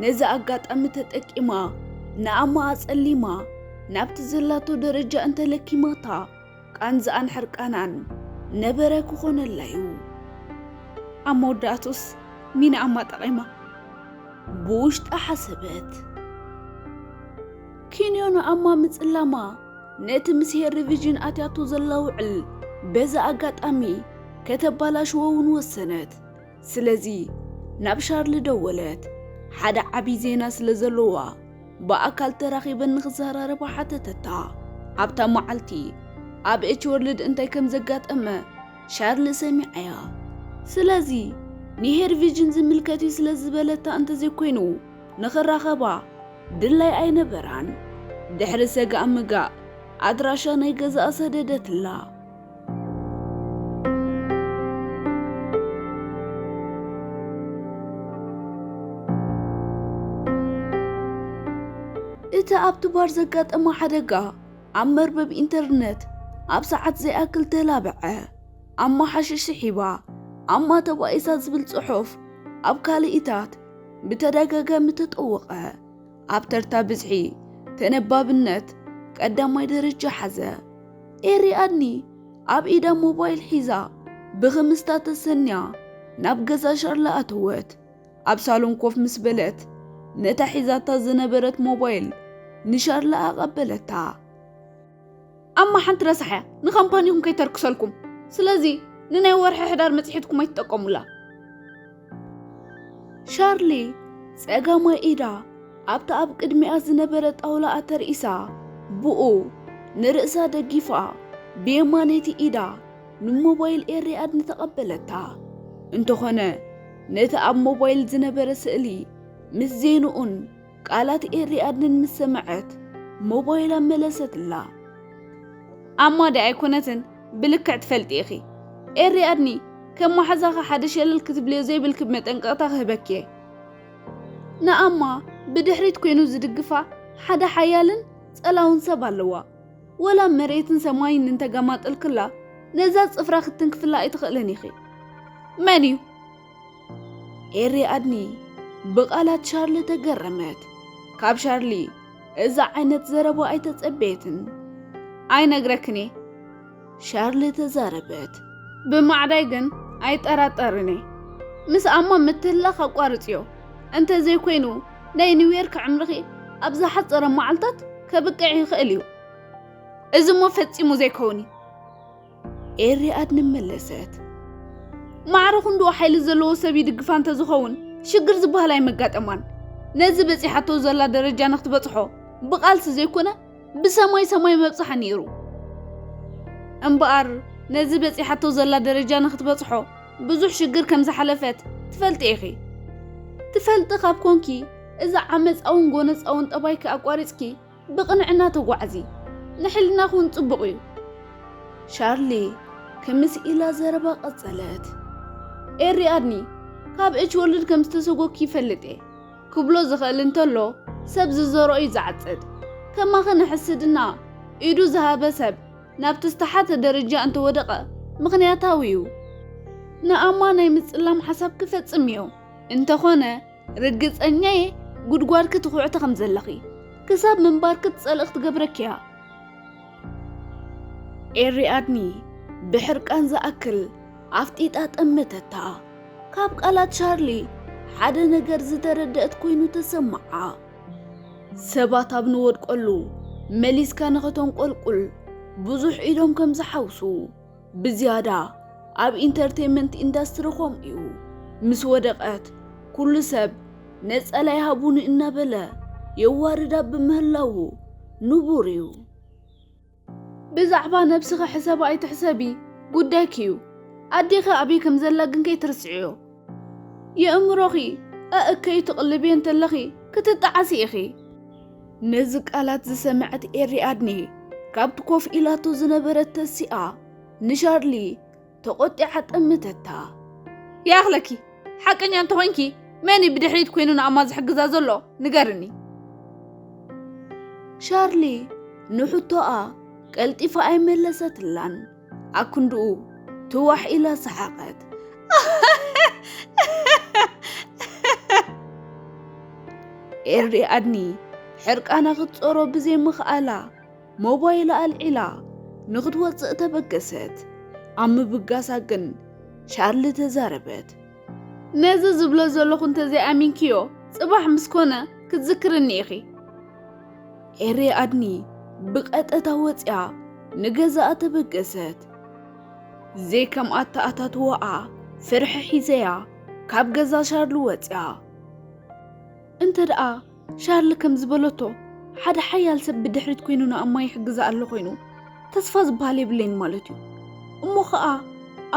ነዚ ኣጋጣሚ ተጠቂማ ንኣማ ኣጸሊማ ናብቲ ዘላቶ ደረጃ እንተለኪማታ ቃንዝኣን ሕርቃናን ነበረ ክኾነላ እዩ። ኣብ መወዳእቱስ ሚና ኣማ ጠቒማ ብውሽጣ ሓሰበት። ኪንዮ ንኣማ ምጽላማ ነቲ ምስ ሄሪ ቪዥን ኣትያቶ ዘላ ውዕል በዚ ኣጋጣሚ ከተባላሽዎ እውን ወሰነት። ስለዚ ናብ ሻርሊ ደወለት። ሓደ ዓቢ ዜና ስለ ዘለዋ ብኣካል ተራኺበን ንኽዘራረባ ሓተተታ። ኣብታ መዓልቲ ኣብ ኤች ወርልድ እንታይ ከም ዘጋጠመ ሻርሊ ሰሚዓያ። ስለዚ ንሄር ቪዥን ዝምልከት እዩ ስለ ዝበለታ እንተዘይኮይኑ ንኽራኸባ ድላይ ኣይነበራን። ድሕሪ ሰጋእ ምጋእ ኣድራሻ ናይ ገዛኣ ሰደደትላ። እቲ ኣብቲ ባር ዘጋጠማ ሓደጋ ኣብ መርበብ ኢንተርነት ኣብ ሰዓት ዘይኣክል ተላብዐ። ኣማ ሓሽሽ ስሒባ፣ ኣማ ተባኢሳ ዝብል ጽሑፍ ኣብ ካልኢታት ብተደጋጋሚ ተጠወቐ። ኣብ ተርታ ብዝሒ ተነባብነት ቀዳማይ ደረጃ ሓዘ። ኤሪ ኣድኒ ኣብ ኢዳ ሞባይል ሒዛ ብኽምስታ ተሰንያ ናብ ገዛ ሻርላ ኣተወት። ኣብ ሳሎን ኮፍ ምስ በለት፣ ነታ ሒዛታ ዝነበረት ሞባይል ንሻርላ ኣቐበለታ። ኣማ ሓንቲ ረሳሕ እያ፣ ንካምፓኒኹም ከይተርክሰልኩም። ስለዚ ንናይ ወርሒ ሕዳር መጽሔትኩም ኣይትጠቀሙላ። ሻርሊ ጸጋማይ ኢዳ ኣብታ ኣብ ቅድሚኣ ዝነበረ ጣውላ ኣተርኢሳ፣ ብኡ ንርእሳ ደጊፋ፣ ብየማነይቲ ኢዳ ንሞባይል ኤሪ ኣድኒ ተቐበለታ። እንተኾነ፣ ነቲ ኣብ ሞባይል ዝነበረ ስእሊ ምስ ዜንኡን ቃላት ኤሪ ኣድንን ምስ ሰምዐት፣ ሞባይላ መለሰትላ። ኣማ ደኣ ኣይኮነትን፣ ብልክዕ ትፈልጢ ኢኺ። ኤሪ ኣድኒ፣ ከም መሓዛኺ ሓደ ሸለል ክትብልዮ ዘይብልኪ መጠንቀቕታ ክህበኪ እየ። ንኣማ ብድሕሪት ኮይኑ ዝድግፋ ሓደ ሓያልን ጸላውን ሰብ ኣለዋ። ወላ መሬትን ሰማይን እንተገማጠልክላ፣ ነዛ ጽፍራ ክትትንክፍላ ኣይትኽእልን ኢኺ። መን እዩ? ኤሪ ኣድኒ ብቓላት ሻርሊ ተገረመት። ካብ ሻርሊ እዛ ዓይነት ዘረባ ኣይተጸበየትን። ኣይነግረክን እየ፣ ሻርሊ ተዛረበት። ብማዕዳይ ግን ኣይጠራጠርን እየ። ምስ ኣማ ምትህልላኽ ኣቋርጽዮ። እንተዘይኮይኑ፣ ናይ ኒውዮርክ ዕምርኺ ኣብ ዝሓጸረ መዓልታት ከብቅዕ ይኽእል እዩ። እዚ እሞ ፈጺሙ ዘይከውን እዩ። ኤሪ ኣድኒ መለሰት። ማዕረ ክንድኡ ሓይሊ ዘለዎ ሰብ ይድግፋ እንተዝኸውን፣ ሽግር ዝበሃል ኣይመጋጠማን። ነዚ በጺሓቶ ዘላ ደረጃ ንክትበጽሖ፣ ብቓልሲ ዘይኮነ፣ ብሰማይ ሰማይ መብጽሓ ነይሩ። እምበኣር፣ ነዚ በጺሓቶ ዘላ ደረጃ ንክትበጽሖ፣ ብዙሕ ሽግር ከም ዝሓለፈት ትፈልጢ ኢኺ። ትፈልጢ ካብ ኮንኪ፣ እዚ ዓመጻውን ጎነጻውን ጠባይኪ ኣቋሪጽኪ፣ ብቕንዕና ተጓዓዚ። ንሕልናኺ እውን ጽቡቕ እዩ። ሻርሊ ክምስ ኢላ ዘረባ ቀጸለት። ኤሪ ኣድኒ፣ ካብ ኤች ወርልድ ከም ዝተሰጎግኪ ይፈልጥ እየ። ክብሎ ዝኽእል እንተሎ፣ ሰብ ዝዘርኦ እዩ ዝዓጽድ። ከማኺ ንሕስድና ኢዱ ዝሃበ ሰብ ናብቲ ዝተሓተ ደረጃ እንተወደቐ ምኽንያታዊ እዩ። ንኣማ ናይ ምጽላም ሓሳብ ክፈጽም እዮ። እንተኾነ፣ ርግጸኛ እየ ጉድጓድኪ ትኹዕቲ ከም ዘለኺ። ክሳብ ምንባርኪ ትጸልኢ ክትገብረኪ እያ። ኤሪ ኣድኒ ብሕርቃን ዝኣክል ኣፍጢጣ ጠመተታ። ካብ ቃላት ሻርሊ ሓደ ነገር ዝተረደአት ኮይኑ ተሰምዓ። ሰባት ኣብ ንወድቀሉ መሊስካ ንኸተንቆልቁል ብዙሕ ኢዶም ከም ዝሓውሱ፣ ብዝያዳ ኣብ ኢንተርቴይንመንት ኢንዳስትሪ ከምኡ እዩ። ምስ ወደቐት ኩሉ ሰብ ነጸላ ይሃቡኒ እናበለ የዋርዳ ብምህላዉ ንቡር እዩ። ብዛዕባ ነብስኺ ሕሰቢ ኣይትሕሰቢ፣ ጉዳይኪ እዩ። ኣዴኺ ኣበይ ከም ዘላ ግን ከይትርስዕዮ። የእምሮኺ ኣእከዩ ትቕልብዮ እንተለኺ ክትጠዓሲ ኢኺ። ነዚ ቃላት ዝሰምዐት ኤሪ ኣድኒ ካብቲ ኮፍ ኢላቶ ዝነበረት ተሲኣ ንሻርሊ ተቖጢዓ ጠመተታ። ይኣኽለኪ፣ ሓቀኛ እንተኾይንኪ መን እዩ ብድሕሪት ኮይኑ ንኣማ ዝሕግዛ ዘሎ? ንገርኒ። ሻርሊ ንሕቶኣ ቀልጢፋ ኣይመለሰትላን። ኣክንድኡ ትዋሕ ኢላ ሰሓቐት። ኤሪ ኣድኒ ሕርቃና ክትጾሮ ብዘይምኽኣላ ሞባይላ ኣልዒላ ንኽትወጽእ ተበገሰት። ኣብ ምብጋሳ ግን ሻርሊ ተዛረበት። ነዚ ዝብሎ ዘለኹ እንተዘይኣሚንክዮ፣ ጽባሕ ምስ ኮነ ክትዝክርኒ ኢኺ። ኤሪ ኣድኒ ብቐጠታ ወጺኣ ንገዛኣ ተበገሰት። ዘይከም ኣተኣታትዋኣ ፍርሒ ሒዘያ ካብ ገዛ ሻርሊ ወጺኣ። እንተ ደኣ ሻርሊ ከም ዝበለቶ ሓደ ሓያል ሰብ ብድሕሪት ኮይኑ ንኣማ ይሕግዛ ኣሎ ኮይኑ፣ ተስፋ ዝበሃል የብለይን ማለት እዩ። እሞ ኸኣ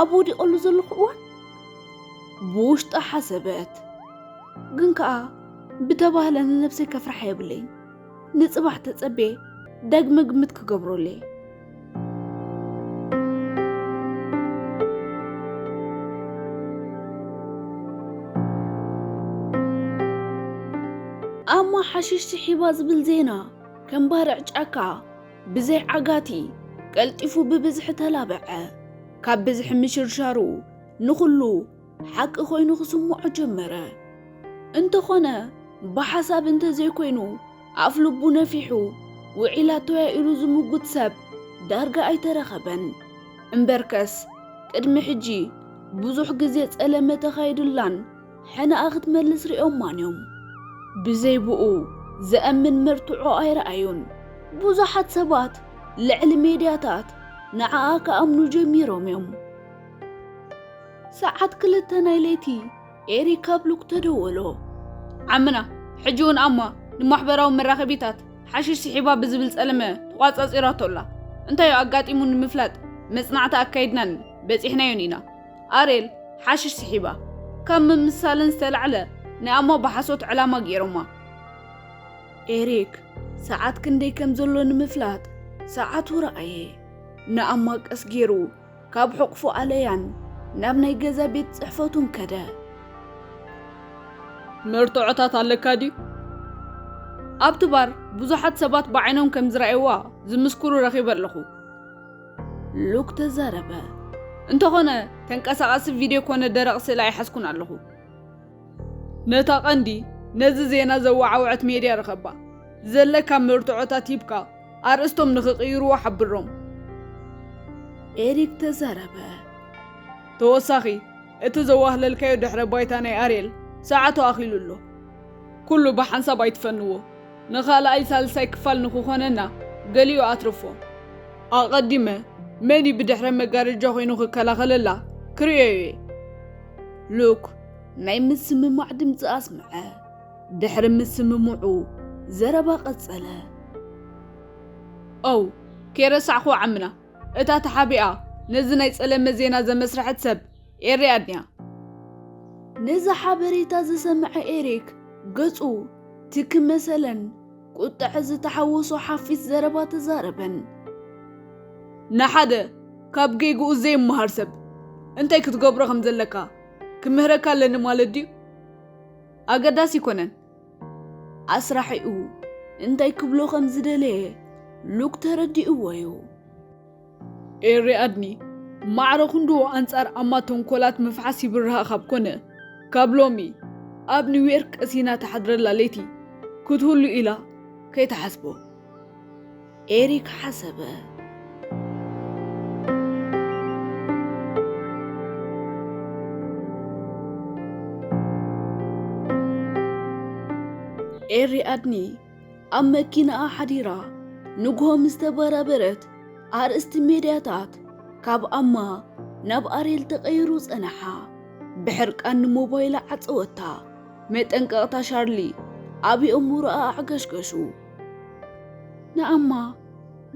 ኣብ ወዲቐሉ ዘለኹ እዋን ብውሽጣ ሓሰበት። ግን ከኣ ብተባህለ ንነብሰይ ከፍርሓ የብለይን። ንጽባሕ ተጸቤ ዳግመ ግምት ክገብረሉ እየ። ኣማ ሓሽሽ ስሒባ ዝብል ዜና ከም ባርዕ ጫካ ብዘይ ዓጋቲ ቀልጢፉ ብብዝሒ ተላበዐ። ካብ ብዝሒ ምሽርሻሩ ንኹሉ ሓቂ ኮይኑ ክስምዖ ጀመረ። እንተኾነ ብሓሳብ እንተዘይኮይኑ ኣፍ ልቡ ነፊሑ ውዒላቶያ ኢሉ ዝምጉት ሰብ ዳርጋ ኣይተረኸበን። እምበርከስ ቅድሚ ሕጂ ብዙሕ ግዜ ጸለመ ተኻይዱላን ሕነኣ ክትመልስ ሪኦማን እዮም። ብዘይ ብኡ ዘእምን መርትዖ ኣይረኣዩን። ብዙሓት ሰባት ልዕሊ ሜድያታት ንዓኣ ክኣምኑ ጀሚሮም እዮም። ሰዓት ክልተ ናይ ለይቲ ኤሪክ ካብ ሉክ ተደወሎ። ዓምና፣ ሕጂ እውን ኣማ ንማሕበራዊ መራኸቢታት ሓሽሽ ስሒባ ብዝብል ጸለመ ተቋጻጺራቶ ኣላ። እንታይ እዩ ኣጋጢሙ ንምፍላጥ መጽናዕቲ ኣካይድናን በጺሕናዮን ኢና። ኣሬል ሓሽሽ ስሒባ ካብ ምምሳለን ዝተላዕለ ንኣማ ብሓሶት ዕላማ ገይሮማ። ኤሪክ ሰዓት ክንደይ ከም ዘሎ ንምፍላጥ ሰዓቱ ረኣየ። ንኣማ ቀስ ገይሩ ካብ ሕቑፉ ኣለያን ናብ ናይ ገዛ ቤት ጽሕፈቱን ከደ። መርትዖታት ኣለካ ድዩ? ኣብቲ ባር ብዙሓት ሰባት ብዓይኖም ከም ዝረኣይዋ ዝምስክሩ ረኺበ ኣለኹ። ሉክ ተዛረበ። እንተኾነ ተንቀሳቓሲ ቪድዮ ኮነ ደረቕ ስእሊ ኣይሓዝኩን ኣለኹ። ነታ ቀንዲ ነዚ ዜና ዘወዓውዐት ሜድያ ርኸባ። ዘለካ መርትዖታት ሂብካ ኣርእስቶም ንኽቕይርዎ ሓብሮም። ኤሪክ ተዛረበ። ተወሳኺ እቲ ዘዋህለልካዮ ድሕረ ባይታ ናይ ኣርየል ሰዓቱ ኣኺሉ ኣሎ። ኩሉ ብሓንሳብ ኣይትፈንዎ። ንኻልኣይ ሳልሳይ ክፋል ንኽኾነና ገሊኡ ኣትርፎ። ኣቐዲመ መን እዩ ብድሕረ መጋረጃ ኮይኑ ክከላኸለላ ክርእዮ እየ። ሉክ ናይ ምስምማዕ ድምፂ ኣስምዐ። ድሕሪ ምስምምዑ ዘረባ ቀጸለ። ኦው፣ ከይረሳዕኹ ዓምና፣ እታ ተሓቢኣ ነዚ ናይ ጸለመ ዜና ዘመስረሐት ሰብ ኤሪ ኣድንያ። ነዚ ሓበሬታ ዝሰምዐ ኤሪክ ገጹ ትክ መሰለን ቁጥዐ ዝተሓወሶ ሓፊስ ዘረባ ተዛረበን። ንሓደ ካብ ጌግኡ ዘይመሃር ሰብ እንታይ ክትገብሮ ከም ዘለካ ክምህረካ ኣለኒ ማለት ድዩ? ኣገዳሲ ኣይኮነን። ኣስራሒኡ እንታይ ክብሎ ከም ዝደለየ ሉክ ተረዲእዎ እዩ። ኤሪ ኣድኒ ማዕረ ክንድኡ ኣንጻር ኣማ ተንኮላት ምፍሓስ ይብርሃ ካብ ኮነ፣ ካብ ሎሚ ኣብ ኒውዮርክ ቀሲና ትሓድረላ ለይቲ ክትህሉ ኢላ ከይትሓስቦ። ኤሪክ ሓሰበ። ኤሪ ኣድኒ ኣብ መኪናኣ ሓዲራ ንግሆ ምስ ተበራበረት፣ ኣርእስቲ ሜድያታት ካብ ኣማ ናብ ኣሬል ተቐይሩ ጸንሓ። ብሕርቃን ንሞባይላ ዓጸወታ። መጠንቀቕታ ሻርሊ ኣብ የእምሮኣ ኣዕገሽገሹ። ንኣማ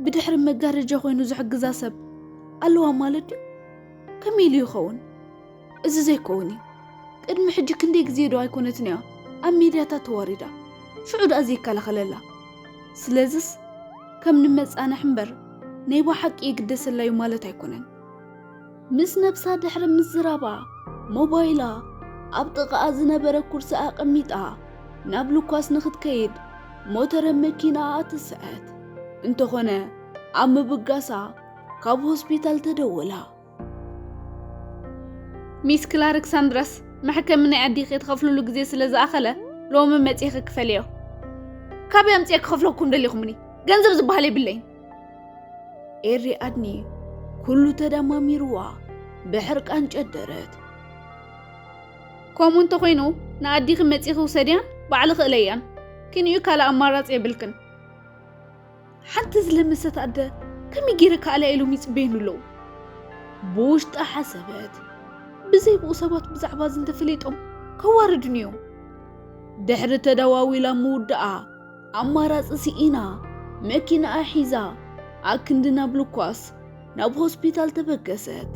ብድሕሪ መጋረጃ ኮይኑ ዝሕግዛ ሰብ ኣለዋ ማለት ድዩ? ከመይ ኢሉ ይኸውን? እዚ ዘይከውን እዩ። ቅድሚ ሕጂ ክንደይ ግዜ ዶ ኣይኮነትን እያ ኣብ ሜድያታት ተዋሪዳ? ሽዑ ደኣ ዘይከላኸለላ። ስለዝስ ከም ንመጻንሕ እምበር ናይ ብሓቂ ይግደሰላ እዩ ማለት ኣይኮነን። ምስ ነብሳ ድሕሪ ምዝራባ ሞባይላ ኣብ ጥቓኣ ዝነበረ ኩርሲ ኣቐሚጣ ናብ ሉካስ ንኽትከይድ ሞተረ መኪናኣ ትስዕት። እንተኾነ ኣብ ምብጋሳ ካብ ሆስፒታል ተደወላ። ሚስ ክላርክ ሳንድረስ፣ መሕከሚ ናይ ኣዲኺ ትኸፍልሉ ግዜ ስለ ዝኣኸለ ሎሚ መጺኺ ክፈልዮ። ካበይ ኣምጺኤ ክኸፍለኩም ደሊኹምኒ? ገንዘብ ዝበሃል የብለይን። ኤሪ ኣድኒ ኩሉ ተደማሚርዋ ብሕርቃን ጨደረት። ከምኡ እንተኾይኑ ንኣዲኺ መጺኺ ውሰድያን ባዕልኺ እለያን። ክንዩ ካልእ ኣማራጺ የብልክን። ሓንቲ ዝለመሰት ኣደ ከመይ ገይረ ክኣልያ ኢሎም ይጽበዩኒ ኣለዉ። ብውሽጣ ሓሰበት። ብዘይ ብኡ ሰባት ብዛዕባ እዚ እንተፈሊጦም ከዋርዱኒ እዮም። ድሕሪ ተደዋዊላ ምውዳኣ ኣማራጺ ስኢና መኪናኣ ሒዛ ኣክንዲ ናብ ሉኳስ ናብ ሆስፒታል ተበገሰት።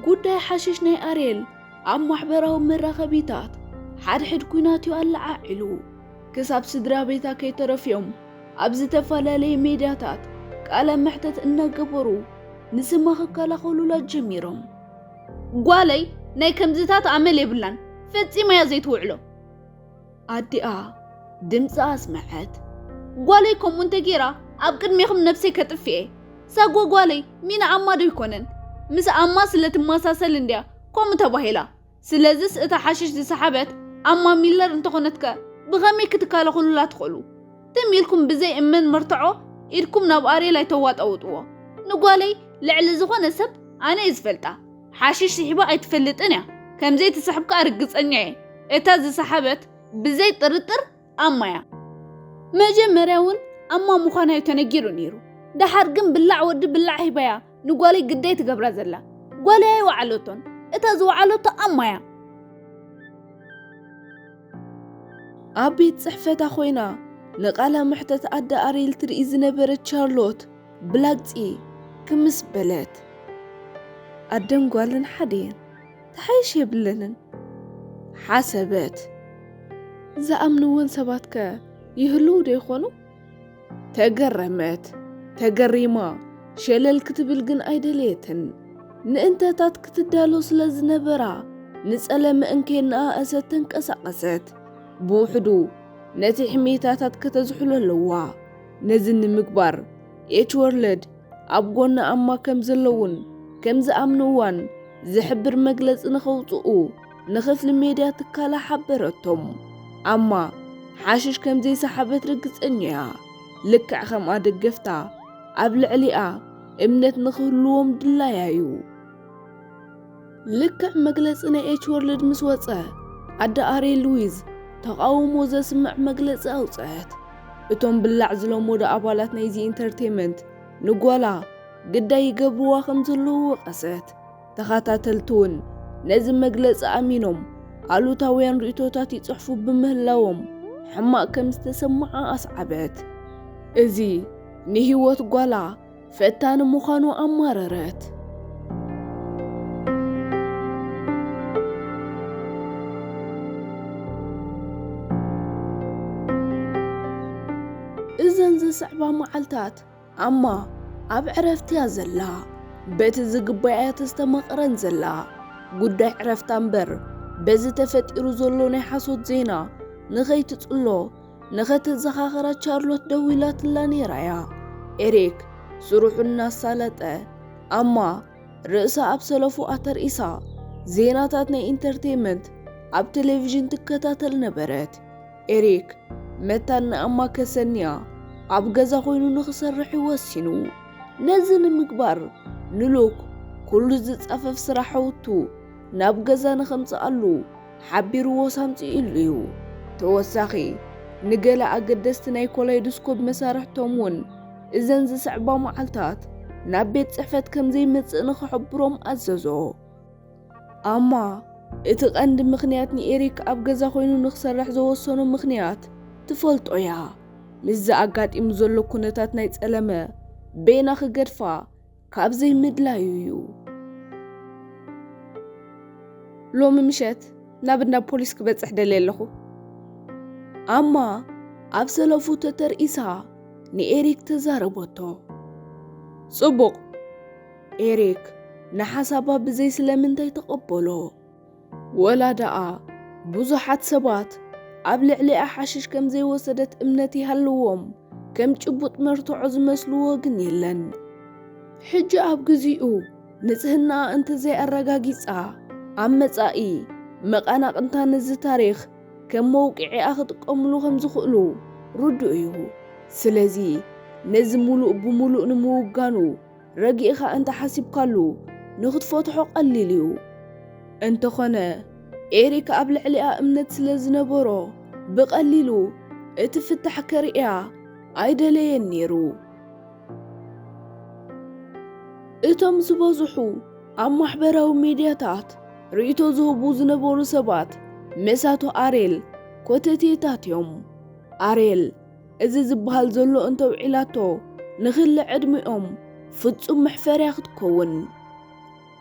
ጉዳይ ሓሽሽ ናይ ኣርየል ኣብ ማሕበራዊ መራኸቢታት ሓድሕድ ኲናት እዩ ኣለዓዒሉ። ክሳብ ስድራ ቤታ ከይተረፍዮም ኣብ ዝተፈላለየ ሜድያታት ቃለ መሕተት እናገበሩ ንስማ ክከላኸሉላ ጀሚሮም። ጓለይ ናይ ከምዚታት ኣመል የብላን፣ ፈጺማ እያ ዘይትውዕሎ። ኣዲኣ ድምፂ ኣስመዐት። ጓለይ ከምኡ እንተጌራ ኣብ ቅድሜኹም ነብሰይ ከጥፍኤ። ሳጓ ጓለይ ሚና ኣማ ዶ ይኮነን? ምስ ኣማ ስለ ትመሳሰል እንድያ ከምኡ ተባሂላ። ስለዚስ እታ ሓሽሽ ዝሰሓበት ኣማ ሚለር እንተኾነትከ ብኸመይ ክትከላኸሉላ ትኽእሉ? ትም ኢልኩም ብዘይ እመን መርትዖ ኢድኩም ናብ ኣሬል ኣይተዋጣውጥዎ። ንጓለይ ልዕሊ ዝኾነ ሰብ ኣነ እየ ዝፈልጣ። ሓሽሽ ስሒባ ኣይትፈልጥን እያ። ከምዘይ ትስሕብ ከኣ ርግጸኛ እየ። እታ ዝሰሓበት ብዘይ ጥርጥር ኣማ እያ። መጀመርያ እውን ኣማ ምዃና እዩ ተነጊሩ ነይሩ። ደሓር ግን ብላዕ ወዲ ብላዕ ሂባያ ንጓለይ ግዳይ ትገብራ ዘላ። ጓለይ ኣይወዓለቶን። እታ ዝወዓለቶ ኣማ እያ። ኣብ ቤት ጽሕፈታ ኮይና ንቓላ መሕተት ኣደ ኣሬል ትርኢ ዝነበረት ቻርሎት ብላግጺ ክምስ በለት። ኣደን ጓልን ሓደ እየን፣ ተሓይሽ የብለንን ሓሰበት። ዝኣምንወን ሰባትከ ይህልዉ ዶ ይኾኑ? ተገረመት። ተገሪማ ሸለል ክትብል ግን ኣይደለየትን። ንእንተታት ክትዳሎ ስለ ዝነበራ ንጸለመ እንከ እናኣእሰት ተንቀሳቐሰት። ብውሕዱ ነቲ ሕሜታታት ከተዝሕሎ ኣለዋ። ነዚ ንምግባር ኤች ወርልድ ኣብ ጎና ኣማ ከም ዘለውን ከም ዝኣምንዋን ዝሕብር መግለጺ ንኸውጽኡ ንኽፍሊ ሜድያ ትካላ ሓበረቶም። ኣማ ሓሽሽ ከም ዘይሰሓበት ርግጸኛ እያ። ልክዕ ከምኣ ደገፍታ ኣብ ልዕሊኣ እምነት ንኽህልዎም ድላያ እዩ። ልክዕ መግለጺ ናይ ኤች ወርልድ ምስ ወጸ፣ ኣደ ኣሬ ሉዊዝ ተቓውሞ ዘስምዕ መግለጺ ኣውጽአት። እቶም ብላዕ ዝለመዱ ኣባላት ናይዚ ኢንተርቴይመንት ንጓላ ግዳይ ይገብርዋ ከም ዘለዉ ወቐሰት። ተኸታተልቲ እውን ነዚ መግለጺ ኣሚኖም ኣሉታውያን ርእይቶታት ይጽሕፉ ብምህላዎም ሕማቕ ከም ዝተሰምዓ ኣስዓበት። እዚ ንህይወት ጓላ ፈታኒ ምዃኑ ኣማረረት። እዘን ዝስዕባ መዓልታት ኣማ ኣብ ዕረፍቲ እያ ዘላ። በቲ ዝግባእ እያ ተስተማቕረን ዘላ። ጉዳይ ዕረፍታ እምበር በዚ ተፈጢሩ ዘሎ ናይ ሓሶት ዜና ንኸይትጽሎ ንኸተዘኻኽራ ቻርሎት ደዊላትላ ነይራ እያ። ኤሪክ ስርሑ እናሳለጠ ኣማ ርእሳ ኣብ ሰለፉ ኣተርኢሳ ዜናታት ናይ ኢንተርቴይመንት ኣብ ቴሌቪዥን ትከታተል ነበረት። ኤሪክ መታን ንኣማ ከሰንያ ኣብ ገዛ ኮይኑ ንኽሰርሕ እዩ ወሲኑ። ነዚ ንምግባር ንሉክ ኩሉ ዝጻፈፍ ስራሕውቱ ናብ ገዛ ንኸምጽኣሉ ሓቢርዎ ሳምጺኡሉ እዩ። ተወሳኺ ንገለ ኣገደስቲ ናይ ኮላይዶስኮፕ መሳርሕቶም እውን እዘን ዝስዕባ መዓልታት ናብ ቤት ጽሕፈት ከም ዘይመጽእ ንኽሕብሮም ኣዘዞ። ኣማ እቲ ቀንዲ ምኽንያት ንኤሪክ ኣብ ገዛ ኮይኑ ንኽሰርሕ ዘወሰኖ ምኽንያት ትፈልጦ እያ። ምስዚ ኣጋጢሙ ዘሎ ኩነታት ናይ ጸለመ በይና ክገድፋ ካብ ዘይምድላዩ እዩ። ሎሚ ምሸት ናብ እንዳ ፖሊስ ክበጽሕ ደልየ ኣለኹ። ኣማ ኣብ ሰለፉ ተተርኢሳ ንኤሪክ ተዛረበቶ። ጽቡቕ። ኤሪክ ንሓሳባ ብዘይ ስለምንታይ ተቐበሎ። ወላ ደኣ ብዙሓት ሰባት ኣብ ልዕሊኣ ሓሽሽ ከም ዘይወሰደት እምነት ይሃልዎም፣ ከም ጭቡጥ መርትዖ ዝመስልዎ ግን የለን። ሕጂ ኣብ ግዚኡ ንጽህናኣ እንተዘይኣረጋጊጻ፣ ኣብ መጻኢ መቓናቕንታ ነዚ ታሪኽ ከም መውቅዒኣ ክጥቀምሉ ከም ዝኽእሉ ርዱእ እዩ። ስለዚ ነዚ ምሉእ ብምሉእ ንምውጋኑ ረጊእኻ እንተ ሓሲብካሉ ንኽትፈትሖ ቀሊል እዩ። እንተኾነ ኤሪክ ኣብ ልዕሊኣ እምነት ስለ ዝነበሮ ብቐሊሉ እቲ ፍታሕ ከርእያ ኣይደለየን ነይሩ። እቶም ዝበዝሑ ኣብ ማሕበራዊ ሚድያታት ርእይቶ ዝህቡ ዝነበሩ ሰባት መሳቱ ኣሬል ኮተቴታት እዮም። ኣሬል እዚ ዝበሃል ዘሎ እንተውዒላቶ ንኽሊ ዕድሚኦም ፍጹም መሕፈርያ ክትከውን።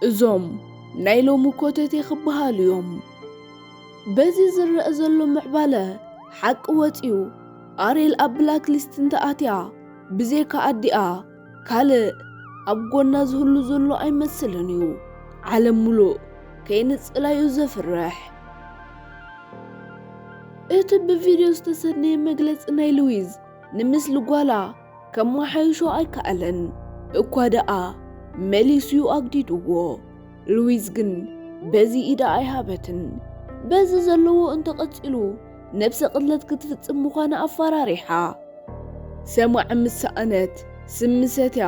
እዞም ናይ ሎሚ ኮተቴ ክበሃሉ እዮም። በዚ ዝረአ ዘሎ ምዕባለ ሓቂ ወጺኡ ኣሬል ኣብ ብላክ ሊስት እንተኣትያ ብዘይካ ኣዲኣ ካልእ ኣብ ጎና ዝህሉ ዘሎ ኣይመስልን እዩ። ዓለም ሙሉእ ከይንጽላዩ ዘፍርሕ። እቲ ብቪድዮ ዝተሰነየ መግለጺ ናይ ሉዊዝ ንምስሊ ጓላ ከመሓይሾ ኣይከኣለን። እኳ ደኣ መሊሱ እዩ ኣግዲድዎ። ሉዊዝ ግን በዚ ኢዳ ኣይሃበትን። በዚ ዘለዎ እንተቐጺሉ ነብሰ ቅትለት ክትፍጽም ምዃና ኣፈራሪሓ። ሰማዕ ምስ ሰኣነት ስሚ ሰትያ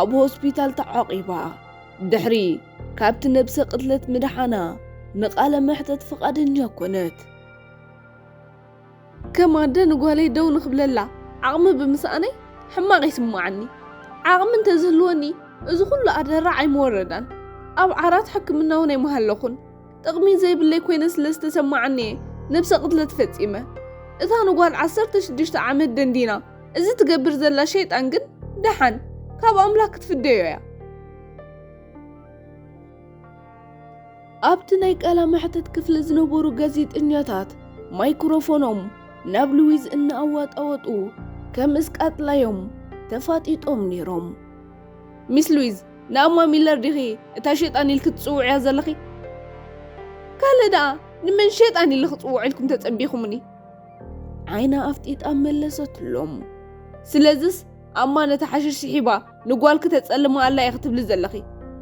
ኣብ ሆስፒታል ተዓቒባ። ድሕሪ ካብቲ ነብሰ ቅትለት ምድሓና ንቓለ መሕተት ፍቓደኛ ኮነት። ከም ኣደ ንጓለይ ደው ንኽብለላ ዓቕሚ ብምስኣነይ ሕማቕ ይስምዓኒ። ዓቕሚ እንተዝህልወኒ እዚ ኩሉ ኣደራዕ ኣይምወረዳን። ኣብ ዓራት ሕክምና እውን ኣይምሃለኹን። ጥቕሚ ዘይብለይ ኮይነ ስለ ዝተሰማዓኒ እየ ነብሰ ቅትለት ፈጺመ። እታ ንጓል ዓሰርተ ሽዱሽተ ዓመት ደንዲና እዚ ትገብር ዘላ ሸይጣን ግን ደሓን ካብ ኣምላኽ ክትፍደዮ እያ። ኣብቲ ናይ ቃላ መሕተት ክፍሊ ዝነበሩ ጋዜጠኛታት ማይክሮፎኖም ናብ ሉዊዝ እናኣዋጣወጡ ከም እስቃጥላዮም ተፋጢጦም ነይሮም። ሚስ ሉዊዝ፣ ንኣማ ሚለር ዲኺ እታ ሸይጣን ኢልኪ ትጽውዕያ ዘለኺ? ካልእ ደኣ ንመን ሸይጣን ኢለ ክጽውዖ ኢልኩም ተጸቢኹምኒ? ዓይና ኣፍጢጣ መለሰትሎም። ስለዝስ ኣማ ነታ ሓሽሽ ስሒባ ንጓልኪ ተጸልማ ኣላ ኢኺ ትብሊ ዘለኺ?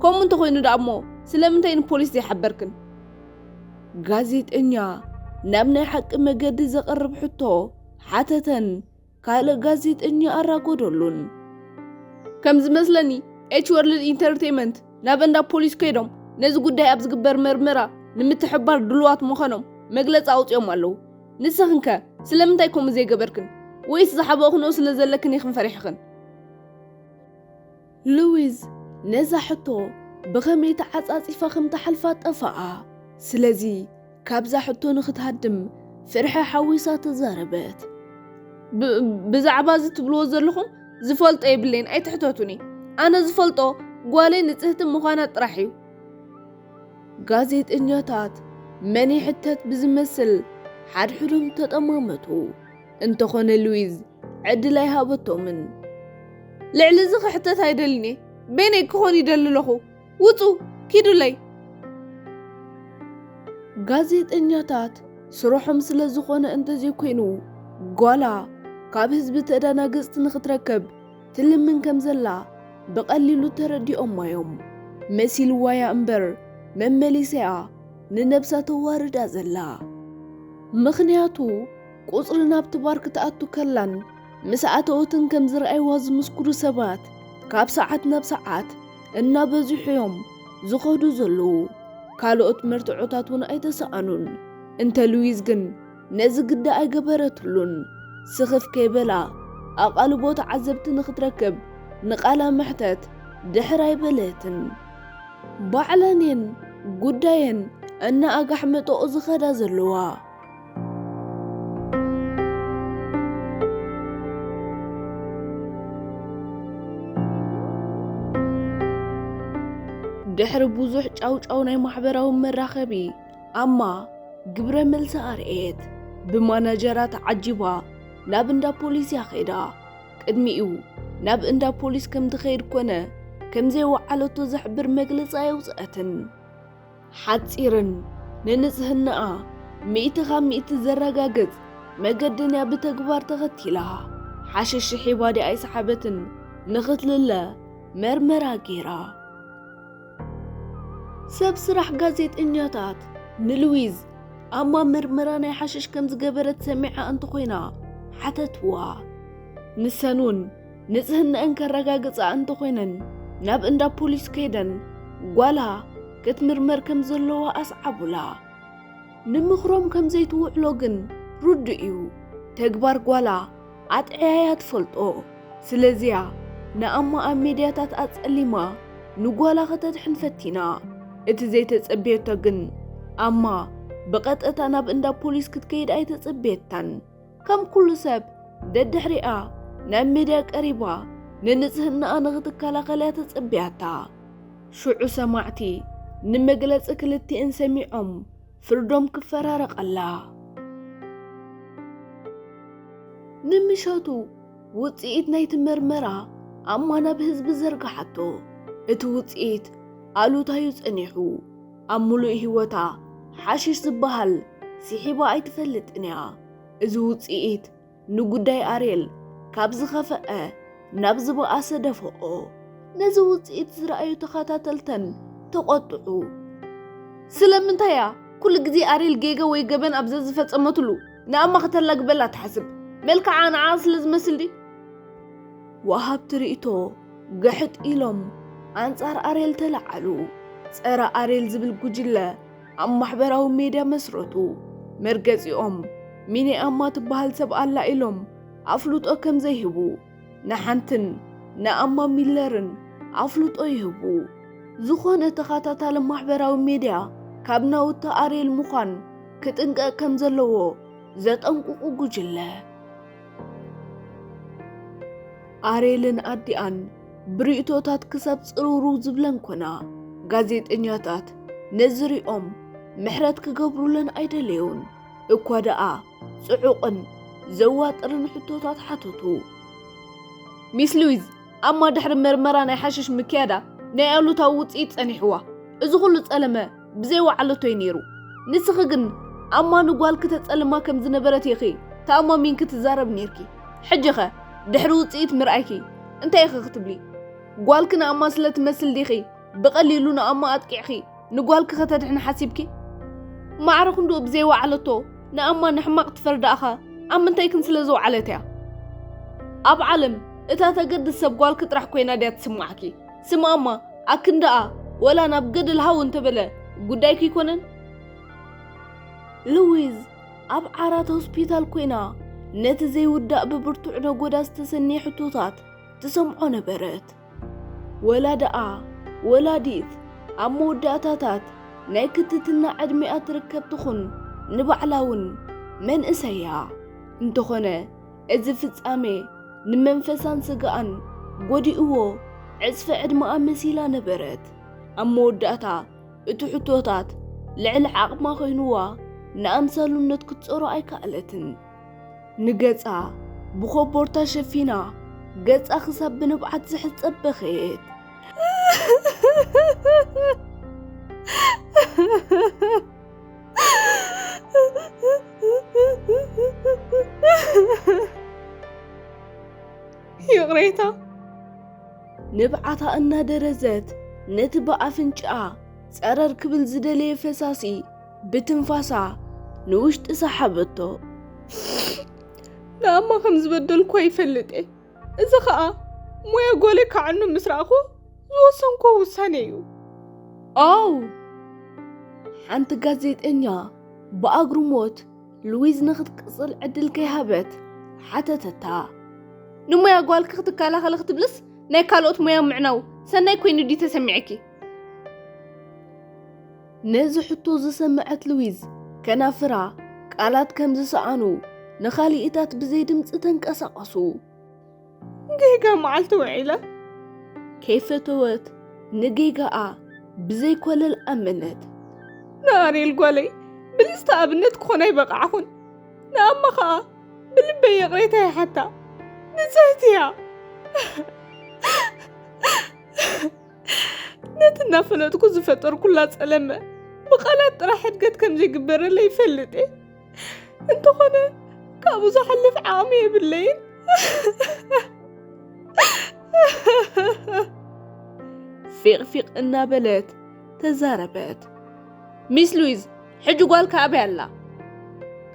ከምኡ እንተኾይኑ ደኣ እሞ ስለምንታይ ንፖሊስ ዘይሓበርክን? ጋዜጠኛ ናብ ናይ ሓቂ መገዲ ዘቕርብ ሕቶ ሓተተን ካልእ ጋዜጠኛ ኣራጎደሉን። ከም ዝመስለኒ ኤች ወርልድ ኢንተርቴይመንት ናብ እንዳ ፖሊስ ከይዶም ነዚ ጉዳይ ኣብ ዝግበር መርመራ ንምትሕብባር ድሉዋት ምዃኖም መግለጺ ኣውጺኦም ኣለዉ። ንስኽንከ ስለምንታይ ከምኡ ዘይገበርክን? ወይስ ዝሓበእኽንኦ ስለ ዘለክን ኢኽን ፈሪሕኽን? ሉዊዝ ነዛ ሕቶ ብኸመይ ተዓጻጺፋ ከም ትሓልፋ ጠፋኣ። ስለዚ ካብዛ ሕቶ ንኽትሃድም ፍርሒ ሓዊሳ ተዛረበት። ብ-፣ ብዛዕባ እዚ ትብልዎ ዘለኹም ዝፈልጦ የብለይን፣ ኣይትሕተቱኒ። ኣነ ዝፈልጦ ጓለይ ንጽህቲ ምዃና ጥራሕ እዩ። ጋዜጠኛታት መን ይሕተት ብዝመስል ሓድሕዶም ተጠማመቱ። እንተኾነ ሉዊዝ ዕድል ኣይሃበቶምን። ልዕሊ እዚ ክሕተት ኣይደልን እየ። በይነይ ክኾን ይደሊ ኣለኹ። ውጹ፣ ኪዱለይ። ጋዜጠኛታት ስርሖም ስለ ዝኾነ እንተዘይኮይኑ፣ ጓላ ካብ ህዝቢ ተዳናገጽቲ ንኽትረክብ ትልምን ከም ዘላ ብቐሊሉ ተረዲኦማ እዮም። መሲልዋያ እምበር መመሊሰያ ንነብሳ ተዋርዳ ዘላ። ምኽንያቱ ቁጽሪ ናብቲ ባር ክትኣቱ ከላን ምስ ኣተወትን ከም ዝረኣይዋ ዝምስክሩ ሰባት ካብ ሰዓት ናብ ሰዓት እናበዝሑ እዮም ዝኸዱ ዘለዉ። ካልኦት መርትዖታት እውን ኣይተሰኣኑን። እንተ ሉዊዝ ግን ነዚ ግዳ ኣይገበረትሉን። ስኽፍ ከይበላ ኣቓልቦ ተዓዘብቲ ንኽትረክብ ንቓላ መሕተት ድሕር ኣይበለትን። ባዕለን እየን ጉዳየን እናኣጋሕመጠኦ ዝኸዳ ዘለዋ። ድሕሪ ብዙሕ ጫውጫው ናይ ማሕበራዊ መራኸቢ፣ ኣማ ግብረ መልሲ ኣርኤት። ብማናጀራ ተዓጂባ ናብ እንዳ ፖሊስ እያ ኸይዳ። ቅድሚኡ ናብ እንዳ ፖሊስ ከም ትኸይድ ኮነ ከም ዘይወዓለቶ ዘሕብር መግለጺ ኣየውጽአትን። ሓጺርን ንንጽህናኣ ሚእቲ ካብ ሚእቲ ዘረጋግጽ መገድን እያ ብተግባር ተኸቲላ። ሓሽሽ ሒባ ድያ ኣይሰሓበትን ንኽትልለ መርመራ ገይራ። ሰብ ስራሕ ጋዜጠኛታት ንሉዊዝ ኣማ ምርመራ ናይ ሓሽሽ ከም ዝገበረት ሰሚዓ እንተኾይና ሓተትዋ። ንሰን እውን ንጽህናኣን ከረጋግጻ እንተኾይነን ናብ እንዳ ፖሊስ ከይደን ጓላ ክትምርመር ከም ዘለዋ ኣስዓቡላ። ንምኽሮም ከም ዘይትውዕሎ ግን ርዱእ እዩ። ተግባር ጓላ ኣጥዕያያ ትፈልጦ። ስለዚያ ንኣማ ኣብ ሜድያታት ኣጸሊማ ንጓላ ከተድሕን ፈቲና። እቲ ዘይተጸበየቶ ግን ኣማ ብቐጥታ ናብ እንዳ ፖሊስ ክትከይድ ኣይተጸበየታን። ከም ኩሉ ሰብ ደድሕሪኣ ናብ ሜድያ ቀሪባ ንንጽህናኣ ንኽትከላኸል እያ ተጸቢያታ። ሽዑ ሰማዕቲ ንመግለጺ ክልቲኤን ሰሚዖም ፍርዶም ክፈራረቐላ። ንምሸቱ ውጽኢት ናይቲ መርመራ ኣማ ናብ ህዝቢ ዘርግሓቶ። እቲ ውጽኢት ኣሉታዩ ጸኒሑ። ኣብ ምሉእ ህይወታ ሓሽሽ ዝበሃል ስሒባ ኣይትፈልጥን እያ። እዚ ውጽኢት ንጉዳይ ኣርየል ካብ ዝኸፈአ ናብ ዝበኣሰ ደፈኦ። ነዚ ውጽኢት ዝረኣዩ ተኸታተልተን ተቖጥዑ። ስለምንታይ እያ ኩሉ ግዜ ኣርየል ጌጋ ወይ ገበን ኣብ ዘዝፈጸመትሉ ንኣማ ከተላግበላ ትሓስብ? መልክዓ ንዓ ስለ ዝመስል ድዩ? ወሃብቲ ርእይቶ ግሕጥ ኢሎም ኣንጻር ኣርየል ተለዓሉ። ጸረ ኣርየል ዝብል ጉጅለ ኣብ ማሕበራዊ ሜድያ መስረቱ። መርገጺኦም ሚኒ ኣማ ትበሃል ሰብ ኣላ ኢሎም ኣፍልጦ ከም ዘይህቡ ንሓንትን ንኣማ ሚለርን ኣፍልጦ ይህቡ። ዝኾነ ተኸታታሊ ማሕበራዊ ሜድያ ካብ ናውቲ ኣርየል ምዃን ክጥንቀቕ ከም ዘለዎ ዘጠንቅቑ ጉጅለ። ኣርየልን ኣዲኣን ብርእይቶታት ክሳብ ጽርውርው ዝብለን ኮና፣ ጋዜጠኛታት ነዚ ሪኦም ምሕረት ክገብሩለን ኣይደለዩን። እኳ ደኣ ጽዑቕን ዘዋጥርን ሕቶታት ሓተቱ። ሚስ ሉዊዝ፣ ኣማ ድሕሪ መርመራ ናይ ሓሽሽ ምክያዳ ናይ ኣሉታዊ ውጽኢት ጸኒሕዋ። እዚ ኩሉ ጸለመ ብዘይ ወዓለቶ እዩ ነይሩ። ንስኺ ግን ኣማ ንጓልኪ ተጸልማ ከም ዝነበረት ኢኺ ተኣማሚንኪ ትዛረብ ነይርኪ። ሕጂኸ ድሕሪ ውጽኢት ምርኣይኪ እንታይ ኢኺ ክትብሊ? ጓልኪ ንኣማ ስለ ትመስል ዲኺ ብቐሊሉ ንኣማ ኣጥቂዕኺ ንጓልኪ ከተድሕኒ ሓሲብኪ? ማዕረ ክንድኡ ብዘይ ወዓለቶ ንኣማ ንሕማቕ ትፈርድኣኻ ኣብ ምንታይክን ስለ ዝወዓለት እያ። ኣብ ዓለም እታ ተገድስ ሰብ ጓልኪ ጥራሕ ኮይና ድያ ትስምዓኪ? ስም ኣማ ኣክንድኣ ወላ ናብ ገደል ሃው እንተበለ ጉዳይኪ ኣይኮነን። ሉዊዝ ኣብ ዓራት ሆስፒታል ኮይና ነቲ ዘይውዳእ ብብርቱዕ ነጎዳ ዝተሰንየ ሕቶታት ትሰምዖ ነበረት። ወላ ደኣ ወላዲት ኣብ መወዳእታታት ናይ ክትትና ዕድሚኣ ትርከብ ትኹን፣ ንባዕላ እውን መንእሰያ። እንተኾነ፣ እዚ ፍጻሜ ንመንፈሳን ስጋኣን ጎዲእዎ ዕጽፊ ዕድመኣ መሲላ ነበረት። ኣብ መወዳእታ፣ እቲ ሕቶታት ልዕሊ ዓቕማ ኮይንዋ፣ ንኣምሳሉነት ክትጾሮ ኣይከኣለትን። ንገጻ ብኾቦርታ ሸፊና፣ ገጻ ክሳብ ብንብዓት ዝሕጸብ በኸየት። ይቕሬታ። ንብዓታ እናደረዘት፣ ነቲ ብኣፍንጭኣ ጸረር ክብል ዝደለየ ፈሳሲ ብትንፋሳ ንውሽጢ ሰሓበቶ። ንኣማ ከም ዝበደልኩ ይፈልጥ እየ። እዚ ኸኣ ሞያ ጓለይ ክዓኑ ምስ ረኣኹ ዝወሰንኮ ውሳኔ እዩ። ኣው! ሓንቲ ጋዜጠኛ ብኣግርሞት ሉዊዝ ንኽትቅጽል ዕድል ከይሃበት ሓተተታ። ንሞያ ጓልኪ ክትከላኸሊ ክትብልስ ናይ ካልኦት ሞያ ምዕናው ሰናይ ኮይኑ ድዩ ተሰሚዕኪ? ነዚ ሕቶ ዝሰምዐት ሉዊዝ ከናፍራ ቃላት ከም ዝሰኣኑ ንኻልኢታት ብዘይ ድምጺ ተንቀሳቐሱ። ጌጋ መዓልቲ ውዒለ። ከይፈተወት ንጌጋኣ ብዘይ ኮለል ኣመነት። ንኣርየል ጓለይ ብልጽቲ ኣብነት ክኾና ይበቃዕኹን። ንኣማ ኸኣ ብልበይ ይቕሬታ ይሓታ። ንጽህቲ እያ። ነቲ እናፈለጥኩ ዝፈጠርኩላ ጸለመ ብቓላት ጥራሕ ሕድገት ከም ዘይግበረለይ ይፈልጥ እየ። እንተኾነ ካብኡ ዝሓልፍ ዓቕሚ የብለይን። ፊቕፊቕ እናበለት ተዛረበት። ሚስ ሉዊዝ፣ ሕጂ ጓልካ ኣበይ ኣላ?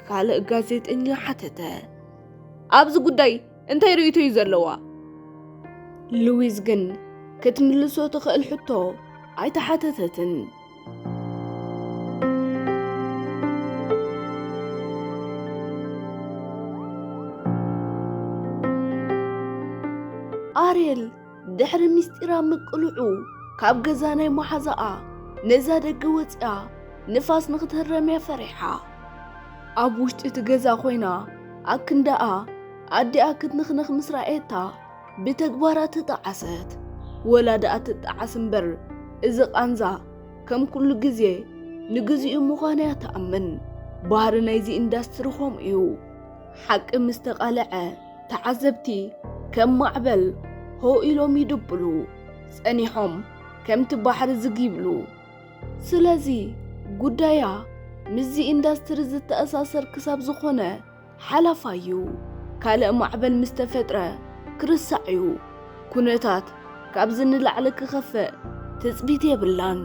ካልእ ጋዜጠኛ ሓተተ። ኣብዚ ጉዳይ እንታይ ርእይቶ እዩ ዘለዋ? ሉዊዝ ግን ክትምልሶ ትኽእል ሕቶ ኣይተሓተተትን። ኣርየል ድሕሪ ምስጢራ ምቅልዑ፣ ካብ ገዛ ናይ መሓዛኣ ነዛ ደገ ወጺኣ ንፋስ ንኽትህረም እያ ፈሪሓ። ኣብ ውሽጢ እቲ ገዛ ኮይና ኣክንዳኣ ኣዲኣ ክትንኽንኽ ምስ ረኣየታ፣ ብተግባራ ተጣዓሰት። ወላ ደኣ ትጣዓስ እምበር፣ እዚ ቃንዛ ከም ኩሉ ግዜ ንግዚኡ ምዃኑ እያ ትኣምን። ባህሪ ናይዚ ኢንዳስትሪ ከምኡ እዩ። ሓቂ ምስ ተቓልዐ፣ ተዓዘብቲ ከም ማዕበል ሆ ኢሎም ይድብሉ፣ ጸኒሖም ከምቲ ባሕሪ ዝግ ይብሉ። ስለዚ ጉዳያ ምስዚ ኢንዳስትሪ ዝተኣሳሰር ክሳብ ዝኾነ ሓላፋ እዩ። ካልእ ማዕበል ምስ ተፈጥረ ክርስዕ እዩ። ኩነታት ካብዚ ንላዕሊ ክኸፍእ ትጽቢት የብላን።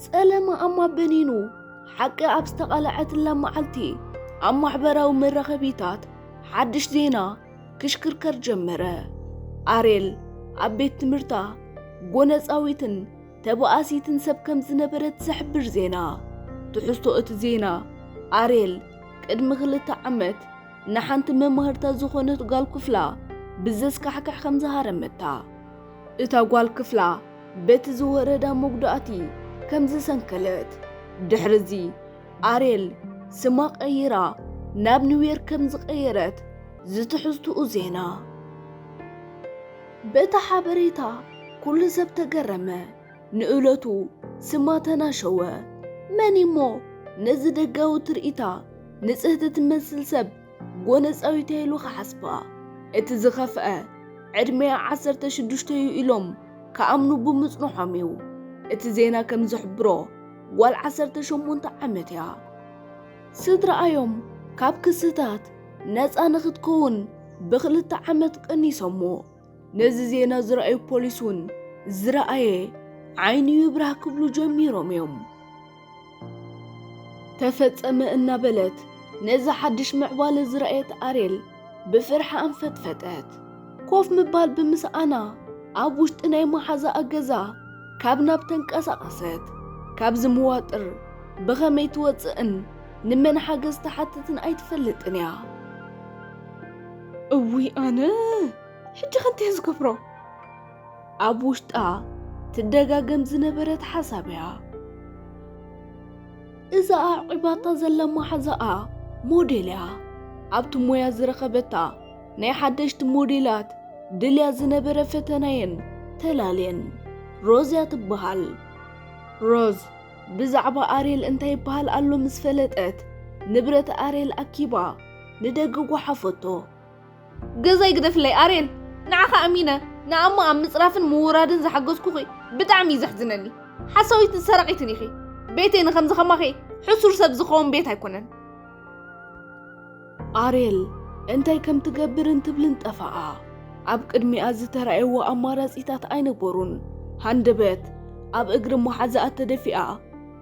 ጸለመ ኣማ በኒኑ ሓቂ ኣብ ዝተቓልዐትላ መዓልቲ ኣብ ማሕበራዊ መራኸቢታት ሓድሽ ዜና ክሽክርከር ጀመረ። ኣሬል ኣብ ቤት ትምህርታ ጎነጻዊትን ተባኣሲትን ሰብ ከም ዝነበረት ዝሕብር ዜና። ትሕዝቶ እቲ ዜና፣ ኣሬል ቅድሚ ክልተ ዓመት ንሓንቲ መማህርታ ዝኾነት ጓል ክፍላ ብዘስካሕክሕ ከም ዝሃረመታ። እታ ጓል ክፍላ በቲ ዝወረዳ መጉዳእቲ ከም ዝሰንከለት፣ ድሕርዚ ኣሬል ስማ ቀይራ ናብ ኒውዮርክ ከም ዝቐየረት ዝትሕዝትኡ ዜና። በታ ሓበሬታ ኩሉ ሰብ ተገረመ። ንእለቱ ስማ ተናሸወ። መን እሞ ነዚ ደጋዊ ትርኢታ ንጽህቲ ትመስል ሰብ ጎነጻዊት ኢሉ ክሓስባ? እቲ ዝኸፍአ ዕድሜኣ ዓሰርተ ሽዱሽተ እዩ ኢሎም ክኣምኑ ብምጽንሖም እዩ። እቲ ዜና ከም ዝሕብሮ ጓል ዓሰርተ ሸሞንተ ዓመት እያ። ስድራኣዮም ካብ ክስታት ነጻ ንኽትከውን ብኽልተ ዓመት ቀኒሶሞ። ነዚ ዜና ዝረኣዩ ፖሊስ እውን ዝረኣየ ዓይኑ ይብራህ ክብሉ ጀሚሮም እዮም። ተፈጸመ እናበለት ነዚ ሓድሽ ምዕባለ ዝረኣየት ኣሬል ብፍርሒ ኣንፈጥፈጠት። ኮፍ ምባል ብምስኣና ኣብ ውሽጢ ናይ መሓዛኣ ገዛ ካብ ናብ ተንቀሳቐሰት። ካብዚ መዋጥር ብኸመይ ትወጽእን ንመን ሓገዝ ትሓትትን ኣይትፈልጥን እያ። እውይ ኣነ፣ ሕጂ ከ እንታይ ዝገብሮ? ኣብ ውሽጣ ትደጋገም ዝነበረት ሓሳብ እያ። እዛ ኣዕቂባታ ዘላ መሓዛኣ ሞዴል እያ። ኣብቲ ሞያ ዝረኸበታ ናይ ሓደሽቲ ሞዴላት ድልያ ዝነበረ ፈተናየን ተላልየን። ሮዝያ ትበሃል። ሮዝ ብዛዕባ ኣሬል እንታይ ይበሃል ኣሎ ምስ ፈለጠት፣ ንብረት ኣሬል ኣኪባ ንደገ ጓሓፈቶ። ገዛይ ግደፍለይ ኣሬል፣ ንዓኻ ኣሚነ ንኣሞ ኣብ ምጽራፍን ምውራድን ዝሓገዝኩኺ ብጣዕሚ እዩ ዘሕዝነኒ። ሓሳዊትን ሰራቒትን ኢኺ። ቤተይ ንኸምዚ ኸማኺ ሕሱር ሰብ ዝኸውን ቤት ኣይኮነን። ኣሬል እንታይ ከም ትገብርን ትብልን ጠፋኣ። ኣብ ቅድሚኣ ዝተራእየዎ ኣማራጺታት ኣይነበሩን። ሃንደበት ኣብ እግሪ መሓዛኣ ተደፊኣ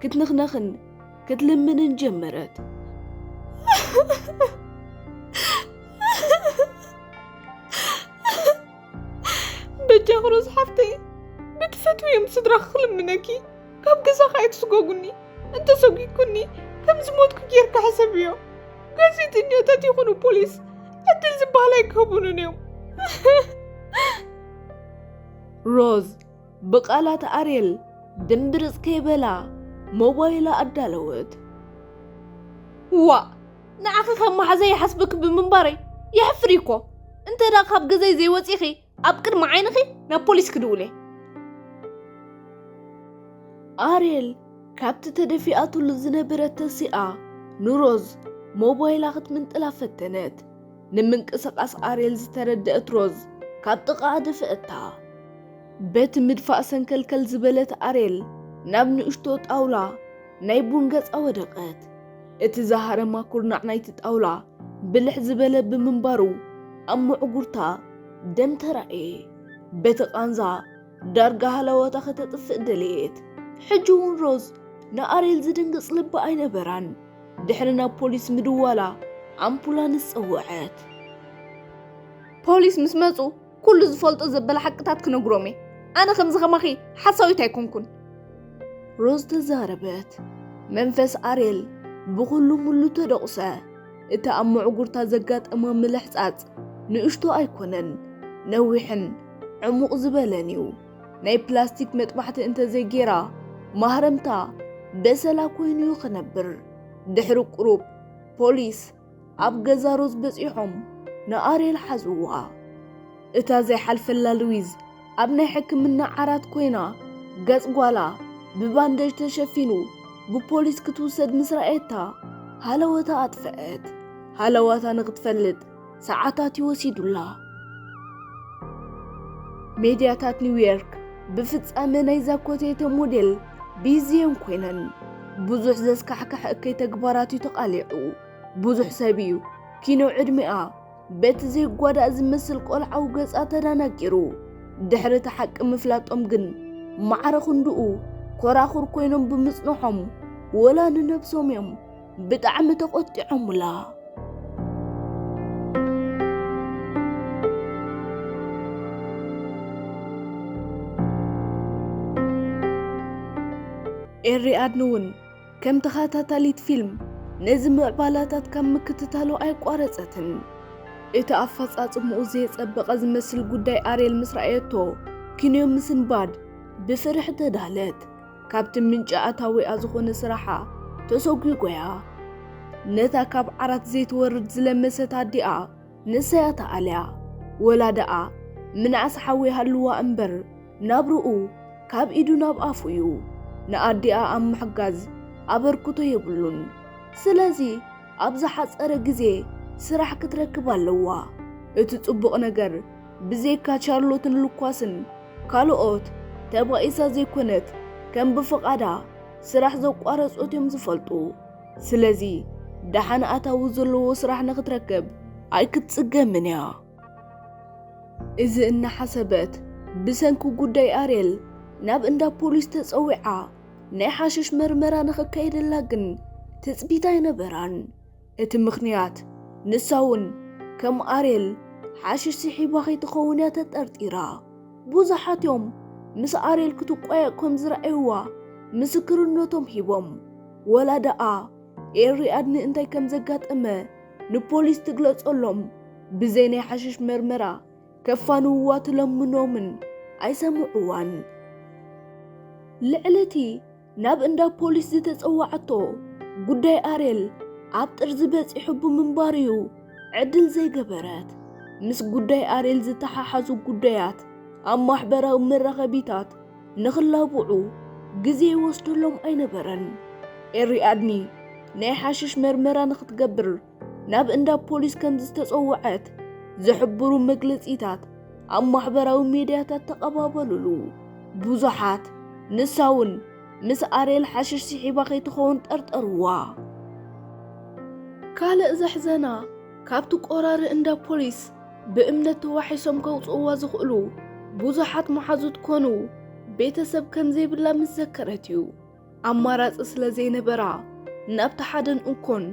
ክትንኽነኽን ክትልምንን ጀመረት። በጃኺ ሮዝ ሓፍተይ፣ ብትፈትውዮም ስድራኺ ክልምነኪ፣ ካብ ገዛኺ ኣይትስጎጉኒ። እንተሰጒግኩኒ ከም ዝሞትኩ ጌርካ ሕሰብዮ። ጋዜጠኛታት ይኹኑ ፖሊስ ዕድል ዝበሃል ኣይክህቡንን እዮም። ሮዝ ብቓላት ኣሬል ድምብርጽ ከይበላ ሞባይላ ኣዳለወት። ዋእ፣ ንዓኺ ከም መሓዛይ ይሓስበኪ ብምንባረይ የሕፍር እኮ። እንተ ደኣ ካብ ገዛይ ዘይወጺኺ ኣብ ቅድሚ ዓይንኺ ናብ ፖሊስ ክድውል እየ። ኣሬል ካብቲ ተደፊኣትሉ ዝነበረት ተሲኣ ንሮዝ ሞባይላ ክትምንጥላ ፈተነት። ንምንቅስቓስ ኣሬል ዝተረደእት ሮዝ ካብ ጥቓኣ ደፍአታ። በቲ ምድፋእ ሰንከልከል ዝበለት ኣሬል ናብ ንእሽቶ ጣውላ ናይ ቡን ገጻ ወደቐት። እቲ ዝሃረማ ኩርናዕ ናይቲ ጣውላ ብልሕ ዝበለ ብምንባሩ ኣብ ምዕጉርታ ደም ተራእየ። በቲ ቃንዛ ዳርጋ ሃለዋታ ከተጥፍእ ደለየት። ሕጂ እውን ሮዝ ንኣሬል ዝድንግጽ ልቢ ኣይነበራን። ድሕሪ ናብ ፖሊስ ምድዋላ ኣምፑላንስ ጸውዐት። ፖሊስ ምስ መጹ ኩሉ ዝፈልጦ ዘበለ ሓቅታት ክነግሮም እየ። ኣነ ከምዚ ከማኺ ሓሳዊት ኣይኮንኩን። ሮዝ ተዛረበት። መንፈስ ኣሬል ብኹሉ ሙሉ ተደቑሰ። እቲ ኣብ ምዕጉርታ ዘጋጠማ ምልሕጻጽ ንእሽቶ ኣይኮነን፣ ነዊሕን ዕሙቕ ዝበለን እዩ። ናይ ፕላስቲክ መጥባሕቲ እንተዘይጌራ ማህረምታ በሰላ ኮይኑ እዩ ክነብር። ድሕሪ ቁሩብ ፖሊስ ኣብ ገዛ ሮዝ በጺሖም ንኣሬል ሓዝዋ። እታ ዘይሓልፈላ ሉዊዝ ኣብ ናይ ሕክምና ዓራት ኮይና ገጽ ጓላ ብባንደጅ ተሸፊኑ ብፖሊስ ክትውሰድ ምስ ረኣየታ ሃለወታ ኣጥፍአት። ሃለዋታ ንክትፈልጥ ሰዓታት እዩ ወሲዱላ። ሜድያታት ኒውዮርክ ብፍጻመ ናይዛ ኮቴተ ሞዴል ቢዚ እየን ኮይነን። ብዙሕ ዘስካሕክሕ እከይ ተግባራት እዩ ተቓሊዑ። ብዙሕ ሰብ እዩ ኪኖ ዕድሜኣ በቲ ዘይጓዳእ ዝመስል ቆልዓዊ ገጻ ተዳናጊሩ። ድሕሪ እቲ ሓቂ ምፍላጦም ግን፣ ማዕረ ክንድኡ ኮራኹር ኮይኖም ብምጽንሖም፣ ወላ ንነብሶም እዮም ብጣዕሚ ተቖጢዖምላ። ኤሪ ኣድን እውን ከም ተኸታታሊት ፊልም ነዚ ምዕባላታት ካብ ምክትታሉ ኣይቋረጸትን። እቲ ኣፈጻጽምኡ ዘየጸበቐ ዝመስል ጉዳይ ኣርየል ምስ ረኣየቶ፣ ኪንዮ ምስንባድ ብፍርሒ ተዳህለት። ካብቲ ምንጪ ኣታዊኣ ዝኾነ ስራሓ ተሰጒጎያ። ነታ ካብ ዓራት ዘይትወርድ ዝለመሰት ኣዲኣ ንሳያ ተኣልያ። ወላ ደኣ ምንኣስ ሓዊ ሃልዋ እምበር፣ ናብርኡ ካብ ኢዱ ናብ ኣፉ እዩ። ንኣዲኣ ኣብ ምሕጋዝ ኣበርክቶ የብሉን። ስለዚ ኣብ ዝሓጸረ ግዜ ስራሕ ክትረክብ ኣለዋ። እቲ ጽቡቕ ነገር፣ ብዘይካ ቻርሎትን ሉኳስን ካልኦት ተባኢሳ ዘይኮነት፣ ከም ብፍቓዳ ስራሕ ዘቋረጾት እዮም ዝፈልጡ። ስለዚ ደሓን ኣታዊ ዘለዎ ስራሕ ንኽትረክብ ኣይክትጽገምን እያ። እዚ እናሓሰበት፣ ብሰንኪ ጉዳይ ኣርየል ናብ እንዳ ፖሊስ ተጸዊዓ ናይ ሓሽሽ መርመራ ንኽካየደላ ግን ትጽቢት ኣይነበራን። እቲ ምኽንያት፣ ንሳ እውን ከም ኣርየል ሓሽሽ ስሒባ ከይትኸውን እያ ተጠርጢራ። ብዙሓት እዮም ምስ ኣርየል ክትቋየቕ ከም ዝረኣይዋ ምስክርነቶም ሂቦም። ወላ ደኣ ኤሪ ኣድኒ እንታይ ከም ዘጋጠመ ንፖሊስ ትግለጸሎም፣ ብዘይ ናይ ሓሽሽ መርመራ ከፋንውዋ ትለምኖምን ኣይሰምዕዋን። ልዕሊ እቲ ናብ እንዳ ፖሊስ ዝተጸዋዐቶ፣ ጉዳይ ኣርየል ኣብ ጥርዚ በጺሑ ብምንባሩ እዩ ዕድል ዘይገበረት። ምስ ጉዳይ ኣርየል ዝተሓሓዙ ጉዳያት ኣብ ማሕበራዊ መራኸቢታት ንኽላብዑ ግዜ ይወስደሎም ኣይነበረን። ኤሪ ኣድኒ ናይ ሓሽሽ መርመራ ንኽትገብር ናብ እንዳ ፖሊስ ከም ዝተጸውዐት ዝሕብሩ መግለጺታት ኣብ ማሕበራዊ ሚድያታት ተቐባበሉሉ። ብዙሓት ንሳ እውን ምስ ኣርየል ሓሽሽ ስሒባ ከይትኸውን ጠርጠርዋ። ካልእ ዘሕዘና፣ ካብቲ ቆራሪ እንዳ ፖሊስ ብእምነት ተዋሒሶም ከውጽእዋ ዝኽእሉ ብዙሓት መሓዙት ኮኑ ቤተሰብ ከም ዘይብላ ምስ ዘከረት እዩ። ኣማራጺ ስለ ዘይነበራ፣ ናብቲ ሓደን እንኮን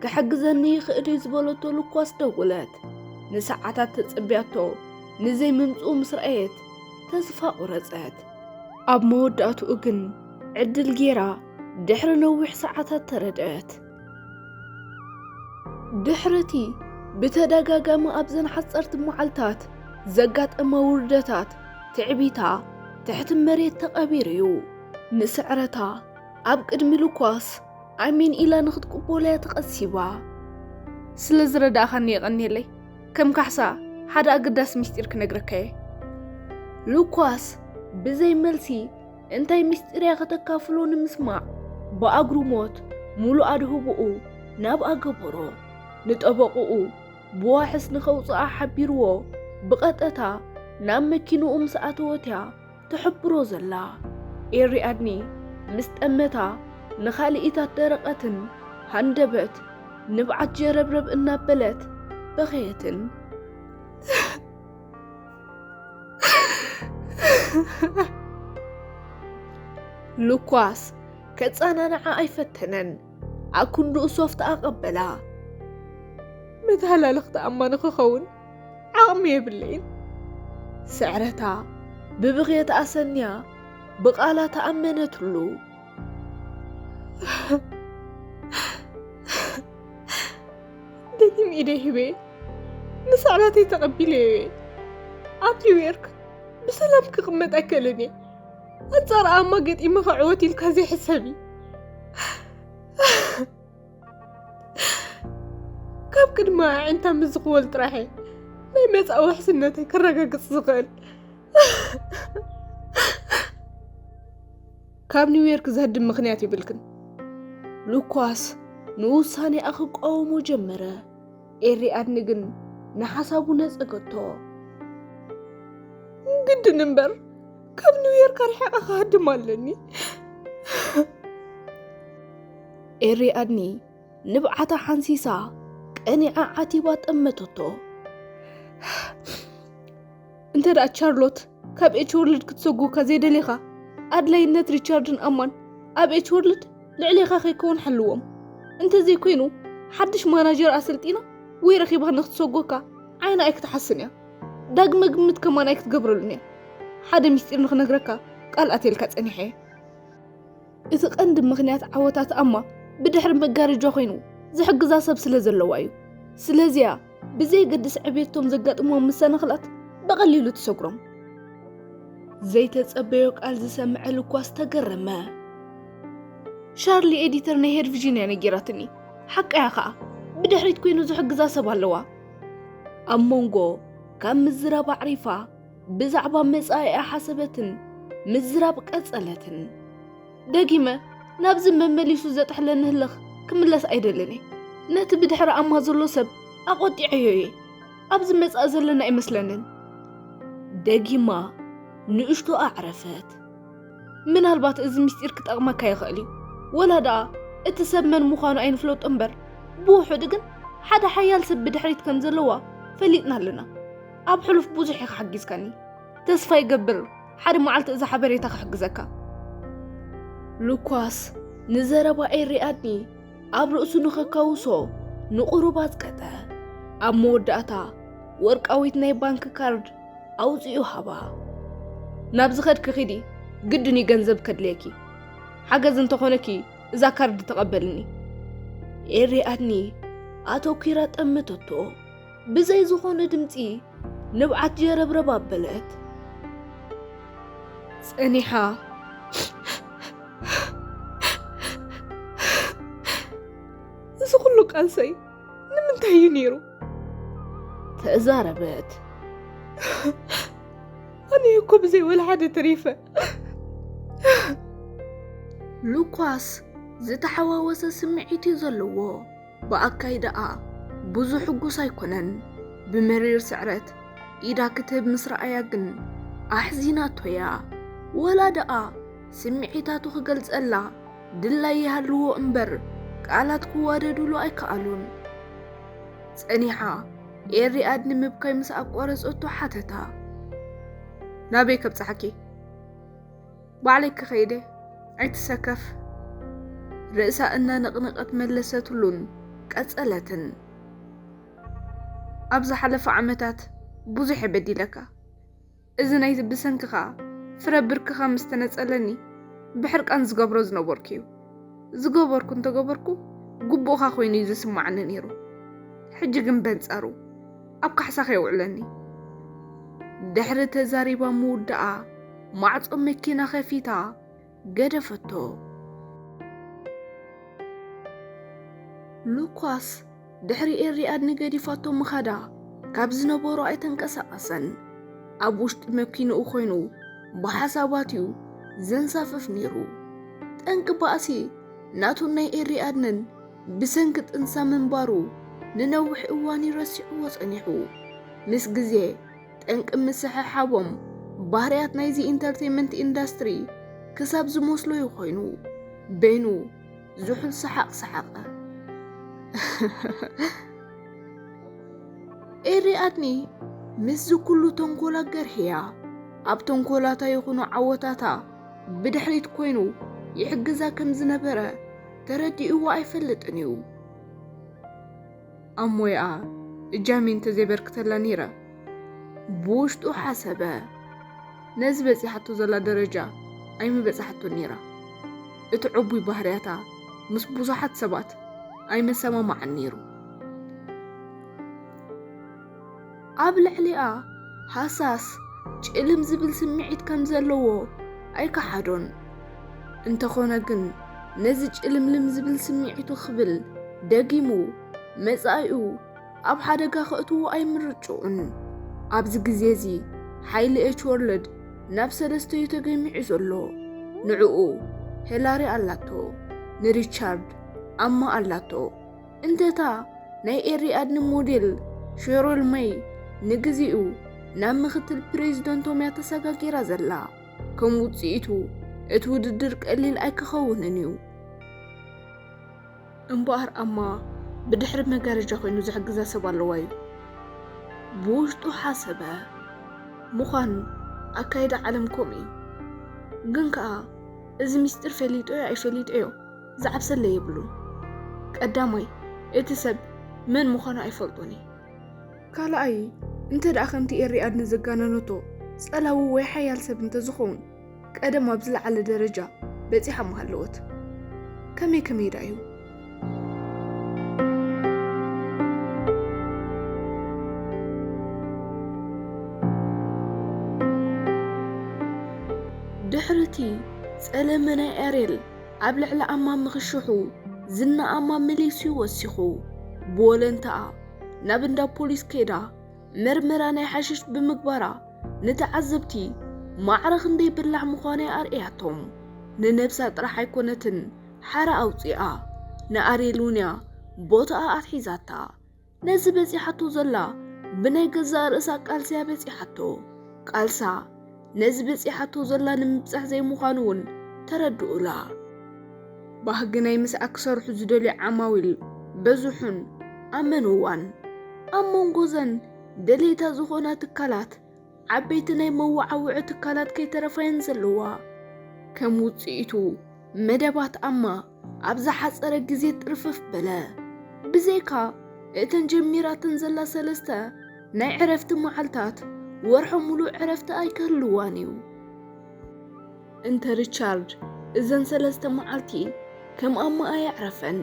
ክሕግዘኒ ይኽእል እዩ ዝበለቶ ሉኳስ ደወለት። ንሰዓታት ተጸብያቶ ንዘይምምጽኡ ምስ ረኣየት፣ ተስፋ ቆረጸት። ኣብ መወዳእትኡ ግን ዕድል ጌራ ድሕሪ ነዊሕ ሰዓታት ተረድአት። ድሕሪ እቲ ብተደጋጋሚ ኣብዘን ሓጸርቲ መዓልታት ዘጋጠማ ውርደታት፣ ትዕቢታ ትሕቲ መሬት ተቐቢሩ እዩ። ንስዕረታ ኣብ ቅድሚ ሉኳስ ኣሜን ኢላ ንኽትቅበሎ እያ ተቐሲባ። ስለ ዝረዳእኻኒ የቐንየለይ። ከም ካሕሳ ሓደ ኣገዳሲ ምስጢር ክነግረካ እየ። ሉኳስ ብዘይ መልሲ እንታይ ምስጢር እያ ከተካፍሎ ንምስማዕ ብኣግርሞት ሙሉእ ኣድህቦኡ ናብኣ ገበሮ። ንጠበቕኡ ብዋሕስ ንኸውጽኣ ሓቢርዎ ብቐጥታ ናብ መኪንኡ ምስ ኣተወት እያ ትሕብሮ ዘላ። ኤሪ ኣድኒ ምስ ጠመታ ንኻልኢታት ደረቐትን ሃንደበት ንብዓት ጀረብረብ እናበለት በኸየትን። ሉኳስ ከጸናንዓ ኣይፈተነን። ኣክንድኡ ሶፍት ኣቐበላ። መተሃላለኽቲ ኣማ ንኽኸውን ዓቕሚ የብለይን። ስዕረታ ብብኽየት ኣሰንያ ብቓላ ተኣመነትሉ። ደጊም ኢደይ ሂበ ንስዕረተይ ተቐቢለዮ እየ። ኣብ ኒውዮርክ ብሰላም ክቕመጥ ኣይክእልን እየ። ኣንጻር ኣማ ገጢመ ክዕወት ኢልካ ዘይሕሰብ እዩ። ካብ ቅድሚ ኣዒንታ ምስ ዝኽወል ጥራሕ እየ ናይ መጻኢ ውሕስነተይ ክረጋግጽ ዝኽእል። ካብ ኒውዮርክ ዘህድም ምኽንያት የብልክን። ሉኳስ ንውሳኔኣ ክቃወሞ ጀመረ። ኤሪ ኣድኒ ግን ንሓሳቡ ነጸገቶ። ግን ድን እምበር ካብ ኒውዮርክ ኣርሒቐ ክሃድም ኣለኒ። ኤሪ ኣድኒ ንብዓታ ሓንሲሳ ቀኒዓ ዓቲባ ጠመተቶ። እንተ ደኣ ቻርሎት ካብ ኤች ወርልድ ክትሰጉካ ዘይደሊኻ፣ ኣድላይነት ሪቻርድን ኣማን ኣብ ኤች ወርልድ ልዕሌኻ ከይከውን ሓልዎም። እንተዘይኮይኑ ሓድሽ ማናጀር ኣሰልጢና ወይ ረኺባ ንክትሰጎካ ዓይና ኣይክትሓስን እያ። ዳግመ ግምት ከማን ኣይክትገብረሉን እያ። ሓደ ሚስጢር ንክነግረካ ቃል ኣትየልካ ጸኒሐ እየ። እቲ ቀንዲ ምኽንያት ዓወታት ኣማ ብድሕሪ መጋረጃ ኮይኑ ዝሕግዛ ሰብ ስለ ዘለዋ እዩ። ስለዚያ ብዘይገድስ ዕቤቶም ዘጋጥምዎም መሰናኽላት ብቐሊሉ ትሰግሮም። ዘይተጸበዮ ቃል ዝሰምዐ ልኳስ ተገረመ። ሻርሊ ኤዲተር ናይ ሄር ቪዥን እያ ነጊራትኒ። ሓቃያ ኸኣ ብድሕሪት ኮይኑ ዝሕግዛ ሰብ ኣለዋ። ኣብ መንጎ ካብ ምዝራብ ኣዕሪፋ ብዛዕባ መጻኢኣ ሓሰበትን ምዝራብ ቀጸለትን። ደጊመ ናብዚ መመሊሱ ዘጥሕለኒ ህልኽ ክምለስ ኣይደልን እየ። ነቲ ብድሕሪ ኣማ ዘሎ ሰብ ኣቖጢዐዮ እየ። ኣብዚ መጻኢ ዘለና ኣይመስለንን። ደጊማ ንእሽቶ ኣዕረፈት። ምናልባት እዚ ምስጢር ክጠቕመካ ይኽእል እዩ። ወላ ደኣ እቲ ሰብ መን ምዃኑ ኣይንፍለጦ እምበር፣ ብውሑድ ግን ሓደ ሓያል ሰብ ብድሕሪት ከም ዘለዋ ፈሊጥና ኣለና። ኣብ ሕሉፍ ብዙሕ ኢኻ ሓጊዝካኒ። ተስፋ ይገብር ሓደ መዓልቲ እዛ ሓበሬታ ክሕግዘካ። ሉኳስ ንዘረባ ኤሪ ኣድኒ ኣብ ርእሱ ንኸካውሶ ንቑሩብ ኣጽቀጠ። ኣብ መወዳእታ ወርቃዊት ናይ ባንክ ካርድ ኣውጺኡ ሃባ። ናብ ዝኸድኪ ኺዲ፣ ግድን እዩ ገንዘብ ከድልየኪ። ሓገዝ እንተኾነኪ እዛ ካርድ ተቐበልኒ። ኤሪ ኣድኒ ኣተኲራ ጠመተቶ። ብዘይ ዝኾነ ድምጺ ንብዓት ጀረብረብ ኣበለት። ጸኒሓ፣ እዚ ኩሉ ቃልሰይ ንምንታይ እዩ ነይሩ? ተዛረበት። ኣነ እኮ ብዘይ ወላ ሓደ ተሪፈ። ሉኳስ ዝተሓዋወሰ ስምዒት እዩ ዘለዎ። ብኣካይዳኣ ብዙሕ ሕጉስ ኣይኮነን። ብመሪር ስዕረት ኢዳ ክትህብ ምስ ረኣያ ግን ኣሕዚናቶ'ያ። ወላ ደኣ ስምዒታቱ ክገልጸላ ድላይ ይሃልዎ እምበር፣ ቃላት ክዋደዱሉ ኣይከኣሉን። ጸኒሓ ኤሪ ኣድኒ ምብካይ ምስ ኣቋረጸቶ ሓተታ። ናበይ ከብጽሓኪ? ባዕለይ ክኸይደ፣ ኣይትሰከፍ። ርእሳ እናነቕነቐት መለሰትሉን ቀጸለትን። ኣብ ዝሓለፈ ዓመታት ብዙሕ እየ በዲለካ። እዚ ናይ ብሰንክኻ ፍረ ብርክኻ ምስ ተነጸለኒ ብሕርቃን ዝገብሮ ዝነበርኩ እዩ። ዝገበርኩ እንተገበርኩ ግቡእኻ ኮይኑ እዩ ዝስማዓኒ ነይሩ። ሕጂ ግን በንጻሩ ኣብ ካሕሳኻ የውዕለኒ። ድሕሪ ተዛሪባ ምውዳኣ ማዕጾ መኪና ከፊታ ገደፈቶ። ሉኳስ ድሕሪ ኤሪ ኣድኒ ገዲፋቶ ምኻዳ ካብ ዝነበሮ ኣይተንቀሳቐሰን። ኣብ ውሽጢ መኪንኡ ኮይኑ ብሓሳባት እዩ ዘንሳፍፍ ነይሩ። ጠንቂ ባእሲ ናቱን ናይ ኤሪ ኣድንን ብሰንኪ ጥንሳ ምንባሩ ንነዊሕ እዋን እዩ ረሲዕዎ ጸኒሑ። ምስ ግዜ ጠንቂ ምስሕሓቦም ባህርያት ናይዚ ኢንተርቴይመንት ኢንዳስትሪ ክሳብ ዝመስሎ እዩ ኮይኑ። በይኑ ዝሑል ሰሓቕ ሰሓቐ። ኤሪ ኣድኒ ምስዚ ኩሉ ተንኮላ ገርህያ፣ ኣብ ተንኮላታ ይኹኑ ዓወታታ ብድሕሪት ኮይኑ ይሕግዛ ከም ዝነበረ ተረዲእዋ ኣይፈልጥን እዩ። ኣብ ሞያኣ እጃመይ እንተዘይበርክተላ ነይረ፣ ብውሽጡ ሓሰበ። ነዚ በጺሓቶ ዘላ ደረጃ ኣይምበጻሕቶን ነይራ። እቲ ዕቡይ ባህርያታ ምስ ብዙሓት ሰባት ኣይመሰማማዕን ነይሩ። ኣብ ልዕሊኣ ሃሳስ ጭልም ዝብል ስምዒት ከም ዘለዎ ኣይከሓዶን። እንተኾነ ግን ነዚ ጭልምልም ዝብል ስምዒቱ ክብል ደጊሙ መጻኢኡ ኣብ ሓደጋ ከእትዎ ኣይምርጭኡን። ኣብዚ ግዜ እዚ ሓይሊ ኤች ወርልድ ናብ ሰለስተ እዩ ተገሚዑ ዘሎ። ንዕኡ ሄላሪ ኣላቶ፣ ንሪቻርድ ኣማ ኣላቶ። እንተታ ናይ ኤሪ ኣድኒ ሞዴል ሼሮል መይ ንግዚኡ ናብ ምኽትል ፕሬዚደንቶም እያ ተሰጋጊራ ዘላ። ከም ውጽኢቱ እቲ ውድድር ቀሊል ኣይክኸውንን እዩ። እምበኣር ኣማ ብድሕሪ መጋረጃ ኮይኑ ዝሕግዛ ሰብ ኣለዋ እዩ። ብውሽጡ ሓሰበ። ምዃን ኣካይዳ ዓለም ከምኡ እዩ። ግን ከኣ እዚ ምስጢር ፈሊጦዮ ኣይፈሊጦዮ ዝዓብሰለ የብሉን። ቀዳማይ እቲ ሰብ መን ምዃኑ ኣይፈልጦን እዩ። ካልኣይ እንተ ደኣ ከምቲ ኤሪኣድ ንዘጋነነቶ ጸላዊ ወይ ሓያል ሰብ እንተ ዝኸውን ቀደም ኣብ ዝለዓለ ደረጃ በጺሓ ምሃለወት። ከመይ ከመይ ደኣ እዩ? ድሕርቲ ጸለመ ናይ ኣሬል ኣብ ልዕሊ ኣማ ምኽሽሑ ዝና ኣማ መሊሱ እዩ ወሲኹ። ብወለንታኣ ናብ እንዳ ፖሊስ ከይዳ መርመራ ናይ ሓሽሽ ብምግባራ ንተዓዘብቲ ማዕረ ክንደይ በላሕ ምዃና ኣርእያቶም። ንነብሳ ጥራሕ ኣይኮነትን ሓራ ኣውጺኣ ንኣሬል እውን እያ ቦታኣ ኣትሒዛታ። ነዚ በጺሓቶ ዘላ ብናይ ገዛእ ርእሳ ቃልሲ እያ በጺሓቶ። ቃልሳ ነዚ በጺሓቶ ዘላ ንምብጻሕ ዘይምዃኑ እውን ተረድኡላ። ባህጊ ናይ ምስኣ ክሰርሑ ዝደልዩ ዓማዊል በዝሑን ኣመንዋን። ኣብ መንጎ ዘን ደለይታ ዝኾና ትካላት ዓበይቲ ናይ መወዓውዒ ትካላት ከይተረፋየን ዘለዋ። ከም ውጽኢቱ መደባት ኣማ ኣብ ዝሓጸረ ግዜ ጥርፍፍ በለ። ብዘይካ እተን ጀሚራተን ዘላ ሰለስተ ናይ ዕረፍቲ መዓልታት ወርሒ ሙሉእ ዕረፍቲ ኣይክህልዋን እዩ። እንተ ሪቻርድ እዘን ሰለስተ መዓልቲ ከም ኣማ ኣየዕረፈን።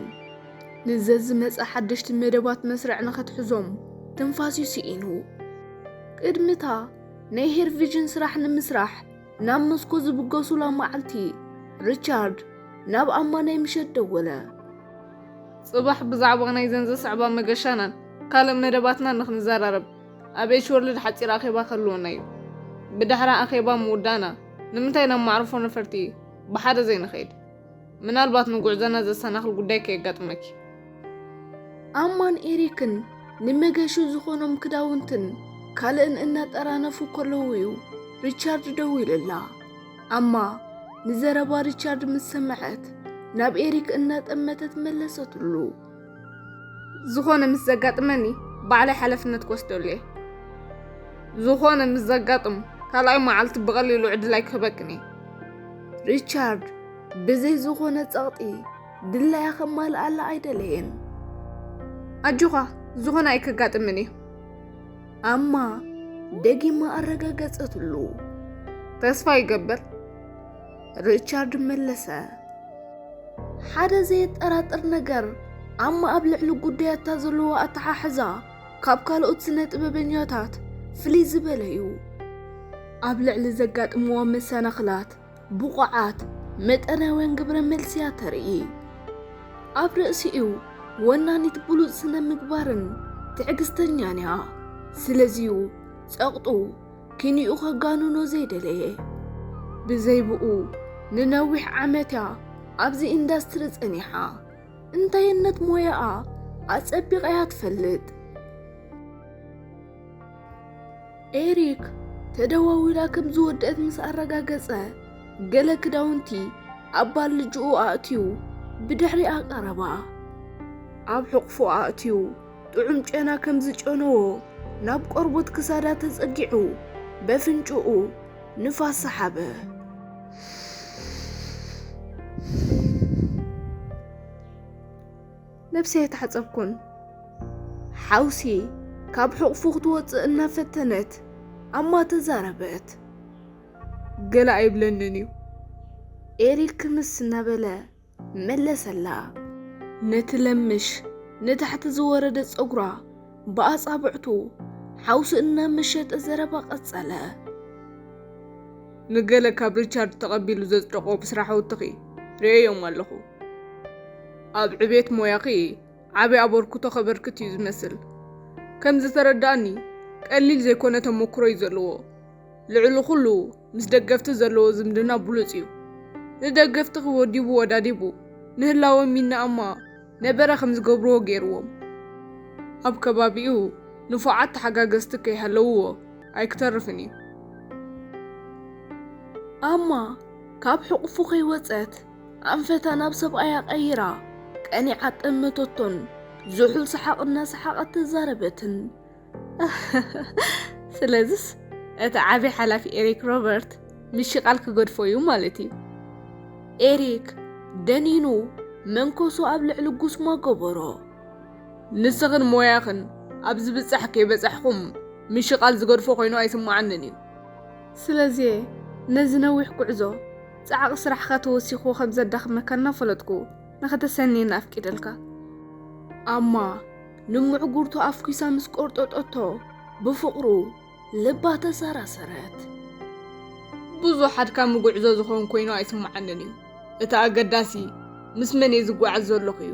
ንዘዝመጸ ሓደሽቲ መደባት መስርዕ ንኸትሕዞም ትንፋስዩ ስኢኑ። ቅድሚታ ናይ ሄር ቪዥን ስራሕ ንምስራሕ ናብ መስኮ ዝብገሱላ መዓልቲ ሪቻርድ ናብ ኣማ ናይ ምሸት ደወለ። ጽባሕ ብዛዕባ ናይዘን ዘስዕባ መገሻናን ካልእ መደባትናን ንኽንዘራረብ ኣብ ኤች ወርልድ ሓጺር ኣኼባ ክህልወና እዩ። ብድሕሪ ኣኼባ ምውዳእና ንምንታይ ናብ መዕርፎ ነፈርቲ ብሓደ ዘይንኸይድ? ምናልባት ንጉዕዞና ዘሰናኽል ጉዳይ ከየጋጥመኪ። ኣማን ኤሪክን ንመገሹ ዝኾኖም ክዳውንትን ካልእን እናጠራነፉ ከለዉ እዩ ሪቻርድ ደዊሉላ። ኣማ ንዘረባ ሪቻርድ ምስ ሰምዐት ናብ ኤሪክ እናጠመተት መለሰትሉ። ዝኾነ ምስ ዘጋጥመኒ ባዕለይ ሓላፍነት ክወስደሉ እየ። ዝኾነ ምስ ዘጋጥም ካልኣይ መዓልቲ ብቐሊሉ ዕድል ኣይክህበክን እየ። ሪቻርድ ብዘይ ዝኾነ ጸቕጢ ድላያ ከማልኣላ ኣይደለየን። ኣጆኻ፣ ዝኾነ ኣይከጋጥምን እዩ። ኣማ ደጊማ ኣረጋገጸትሉ። ተስፋ ይገብር፣ ሪቻርድ መለሰ። ሓደ ዘየጠራጥር ነገር ኣማ ኣብ ልዕሊ ጉዳያታ ዘለዎ ኣተሓሕዛ ካብ ካልኦት ስነ ጥበበኛታት ፍልይ ዝበለ እዩ። ኣብ ልዕሊ ዘጋጥምዋ መሰናኽላት ብቑዓት መጠናውያን ግብረ መልስያ ተርኢ። ኣብ ርእሲኡ ወናኒት ብሉጽ ስነ ምግባርን ትዕግስተኛን እያ። ስለዚዩ ጸቕጡ ኪንኡ ከጋንኖ ዘይደለየ። ብዘይ ብኡ ንነዊሕ ዓመት እያ ኣብዚ ኢንዳስትሪ ጸኒሓ። እንታይነት ሞያኣ ኣጸቢቓ እያ ትፈልጥ። ኤሪክ ተደዋዊላ ከም ዝወደአት ምስ ኣረጋገጸ፣ ገለ ክዳውንቲ ኣብ ባልጅኡ ኣእትዩ ብድሕሪኣ ቀረባ። ኣብ ሕቑፉ ኣእትዩ ጥዑም ጨና ከም ዝጨነዎ ናብ ቆርቦት ክሳዳ ተጸጊዑ በፍንጭኡ ንፋስ ሰሓበ። ነብሰይ ኣይተሓጸብኩን። ሓውሲ ካብ ሕቑፉ ክትወጽእ እናፈተነት ኣማ ተዛረበት። ገለ ኣይብለንን እዩ፣ ኤሪክ ክምስ እናበለ መለሰላ። ነቲ ለምሽ ንታሕቲ ዝወረደ ጸጉራ ብኣጻብዕቱ ሓውሲ እናመሸጠ ዘረባ ቀጸለ። ንገለ ካብ ሪቻርድ ተቐቢሉ ዘጽደቖ ብስራሕውትኺ ርእየዮም ኣለኹ። ኣብ ዕቤት ሞያኺ ዓቢ ኣበርክቶ ከበርክት እዩ ዝመስል። ከም ዝተረዳእኒ ቀሊል ዘይኮነ ተመክሮ እዩ ዘለዎ። ልዕሊ ኩሉ ምስ ደገፍቲ ዘለዎ ዝምድና ብሉጽ እዩ። ንደገፍቲ ክወዲቡ ወዳዲቡ ንህላወ ሚና ኣማ ነበረ ከም ዝገብርዎ ገይርዎም። ኣብ ከባቢኡ ንፉዓት ተሓጋገዝቲ ከይሃለውዎ ኣይክተርፍን እዩ። ኣማ ካብ ሕቑፉ ከይወጸት ኣንፈታ ናብ ሰብኣያ ቀይራ ቀኒዓ ጠመተቶን ዝሑል ሰሓቕ እናሰሓቐት ተዛረበትን። ስለዚስ እቲ ዓቢ ሓላፊ ኤሪክ ሮበርት ምሽቓል ክገድፎ እዩ ማለት እዩ። ኤሪክ ደኒኑ መንኮሱ ኣብ ልዕሊ ጉስማ ገበሮ። ንስኽን ሞያኽን ኣብ ዝብጻሕ ከይበጻሕኹም ምሽቓል ዝገድፎ ኮይኑ ኣይስምዓንን እዩ። ስለዚ ነዚ ነዊሕ ጉዕዞ ጻዕቒ ስራሕኻ ተወሲኹ ከም ዘዳኽመካ እናፈለጥኩ ንኽተሰንየኒ ኣፍቂደልካ። ኣማ ንምዕጉርቱ ኣፍኲሳ ምስ ቆርጠጠቶ ብፍቕሩ ልባ ተሰራሰረት። ብዙሕ ኣድካሚ ጉዕዞ ዝኾን ኮይኑ ኣይስምዓንን እዩ። እቲ ኣገዳሲ ምስ መን እየ ዝጓዓዝ ዘለኹ እዩ።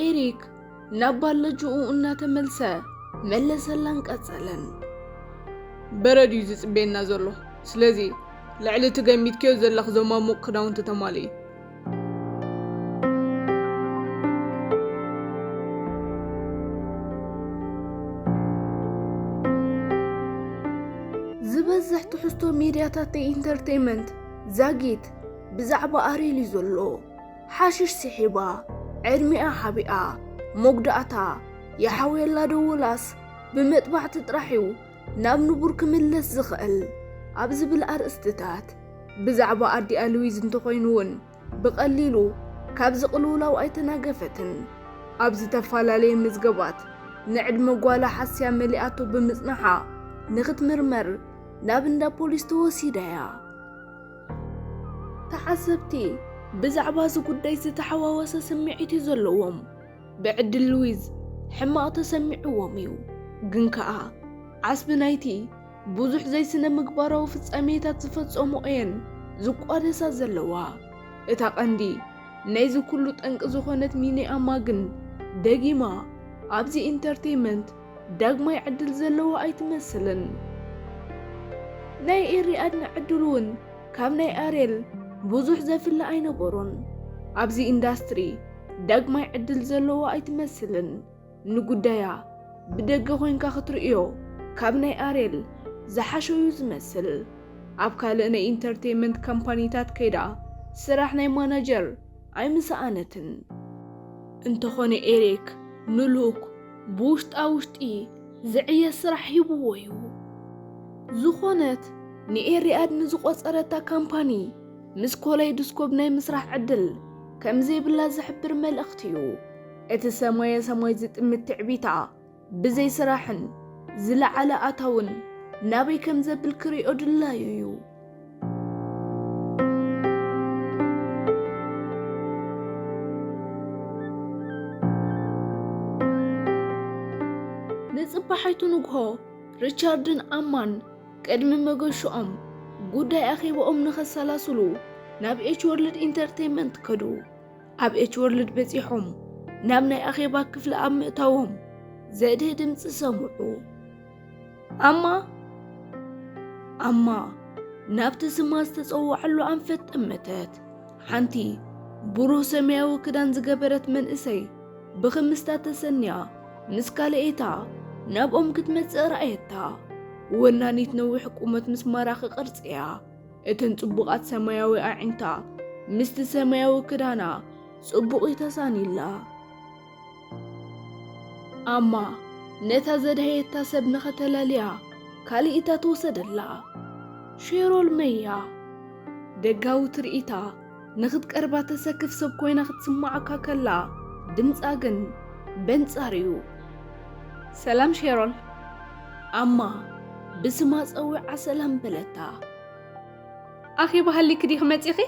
ኤሪክ ናብ ባለጅኡ እናተመልሰ መለሰላን ቀጸለን። በረድ እዩ ዝጽበየና ዘሎ። ስለዚ ልዕሊ እቲ ገሚትክዮ ዘለኽ ዘማሙቕ ክዳውንቲ ተማልኢ። ዝበዝሕ ትሕዝቶ ሚድያታት ናይ ኢንተርቴይመንት ዛጊት ብዛዕባ ኣሬል እዩ ዘሎ። ሓሽሽ ስሒባ፣ ዕድሚኣ ሓቢኣ፣ መጉዳእታ፣ ይሓውየላ ዶ ወላስ ብመጥባሕቲ ጥራሕ እዩ ናብ ንቡር ክምለስ ዝኽእል ኣብ ዝብል ኣርእስትታት ብዛዕባ ኣዲኣ ሉዊዝ እንተኾይኑ እውን ብቐሊሉ ካብዚ ቅልውላው ኣይተናገፈትን። ኣብ ዝተፈላለየ መዝገባት ንዕድመ ጓላ ሓስያ መሊኣቶ ብምጽናሓ ንኽትምርመር ናብ እንዳ ፖሊስ ተወሲዳ እያ። ተዓዘብቲ ብዛዕባ እዚ ጉዳይ ዝተሓዋወሰ ስምዒት እዩ ዘለዎም። ብዕድል ሉዊዝ ሕማቕ ተሰሚዕዎም እዩ። ግን ከኣ ዓስቢ ናይቲ ብዙሕ ዘይስነ ምግባራዊ ፍጻሜታት ዝፈጸሞ እየን ዝቋደሳ ዘለዋ። እታ ቀንዲ ናይዚ ኩሉ ጠንቂ ዝኾነት ሚኔ ኣማ ግን ደጊማ ኣብዚ ኢንተርቴይመንት ዳግማይ ዕድል ዘለዋ ኣይትመስልን። ናይ ኤሪ ኣድና ዕድል እውን ካብ ናይ ኣሬል ብዙሕ ዘፍለ ኣይነበሮን። ኣብዚ ኢንዳስትሪ ዳግማይ ዕድል ዘለዋ ኣይትመስልን። ንጉዳያ ብደገ ኮይንካ ክትርእዮ ካብ ናይ ኣሬል ዝሓሸ እዩ ዝመስል። ኣብ ካልእ ናይ ኢንተርቴይመንት ካምፓኒታት ከይዳ ስራሕ ናይ ማናጀር ኣይምሰኣነትን። እንተኾነ ኤሪክ ንሉክ ብውሽጣ ውሽጢ ዝዕየ ስራሕ ሂብዎ እዩ። ዝኾነት ንኤሪኣድ ንዝቖጸረታ ካምፓኒ ምስ ኮለይድስኮፕ ናይ ምስራሕ ዕድል ከም ዘይብላ ዝሕብር መልእኽቲ እዩ። እቲ ሰማየ ሰማይ ዝጥምት ትዕቢታ ብዘይ ስራሕን ዝለዓለ ኣታውን ናበይ ከም ዘብል ክሪኦ ድላዩ እዩ። ንጽባሓይቱ ንግሆ ሪቻርድን ኣማን ቅድሚ መገሽኦም ጉዳይ ኣኼባኦም ንኸሰላስሉ ናብ ኤች ወርልድ ኢንተርቴይመንት ከዱ። ኣብ ኤች ወርልድ በጺሖም ናብ ናይ ኣኼባ ክፍሊ ኣብ ምእታዎም ዘድህ ድምጺ ሰምዑ። ኣማ ኣማ ናብቲ ስማ ዝተጸውዓሉ ኣንፈት ጠመተት። ሓንቲ ብሩህ ሰማያዊ ክዳን ዝገበረት መንእሰይ ብኽምስታ ተሰንያ ምስ ካልኤታ ናብኦም ክትመጽእ ረኣየታ። ወናኒት ነዊሕ ቁመት ምስ ማራኺ ቅርጺ እያ። እተን ጽቡቓት ሰማያዊ ኣዒንታ ምስቲ ሰማያዊ ክዳና ጽቡቕ እዩ ተሳኒላ። ኣማ ነታ ዘድሃየታ ሰብ ንኸተላልያ ካልኢታ ተወሰደላ። ሼሮል መያ ደጋዊ ትርኢታ ንኽትቀርባ ተሰክፍ ሰብ ኮይና ክትስምዓካ ከላ፣ ድምጻ ግን በንጻር እዩ። ሰላም ሼሮል። ኣማ ብስማ ጸዊዓ ሰላም በለታ። ኣኼባ ሃሊኪ ዲኺ መጺኺ?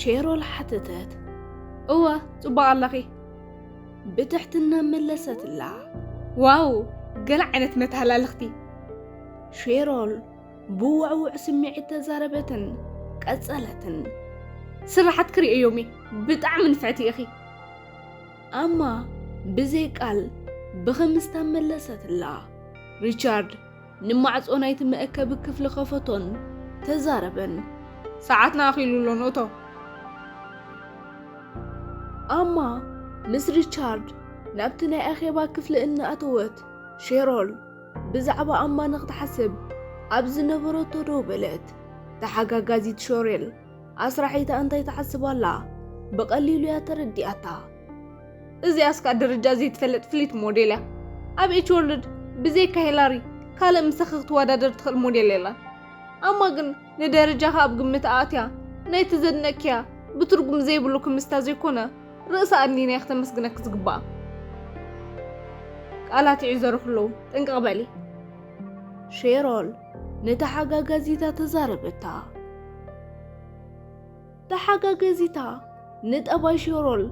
ሼሮል ሓተተት። እወ፣ ጽቡቕ ኣለኺ። ብትሕትና መለሰትላ። ዋው፣ ገለ ዓይነት መተሃላልኽቲ። ሼሮል ብውዕውዕ ስምዒት ተዛረበትን ቀጸለትን። ስራሓት ክርእየዮም እየ፣ ብጣዕሚ ንፍዕቲ ኢኺ። ኣማ ብዘይ ቃል ብኽምስታ መለሰትላ። ሪቻርድ ንማዕጾ ናይቲ መእከቢ ክፍሊ ከፈቶን ተዛረበን። ሰዓትና ኣኺሉ ኣሎ፣ ንእቶ። ኣማ ምስ ሪቻርድ ናብቲ ናይ ኣኼባ ክፍሊ እናኣተወት፣ ሼሮል ብዛዕባ ኣማ ንኽትሓስብ ኣብ ዝነበረቶ ደው በለት። ተሓጋጋዚት ሸሮል ኣስራሒታ እንታይ ትሓስብ ኣላ ብቐሊሉ እያ ተረዲኣታ። እዚኣስ ከኣ ደረጃ ዘይትፈልጥ ፍሊት ሞዴል እያ። ኣብ ኤች ወርልድ ብዘይካ ሄላሪ ካልእ ምሳኺ ክትወዳደር ትኽእል ሞዴል የላን። ኣማ ግን ንደረጃኻ ኣብ ግምት ኣእትያ ናይቲ ዘድነቅክያ ብትርጉም ዘይብሉ ክምስታ ዘይኮነ ርእሳ ኣድኒና እያ ክተመስግነኪ ዝግባኣ። ቃላት ይዕዘሩ ክለዉ ጥንቅቕ በሊ። ሸሮል ንተሓጋጋዚታ ተዛረበታ። ተሓጋጋዚታ ንጠባይ ሸሮል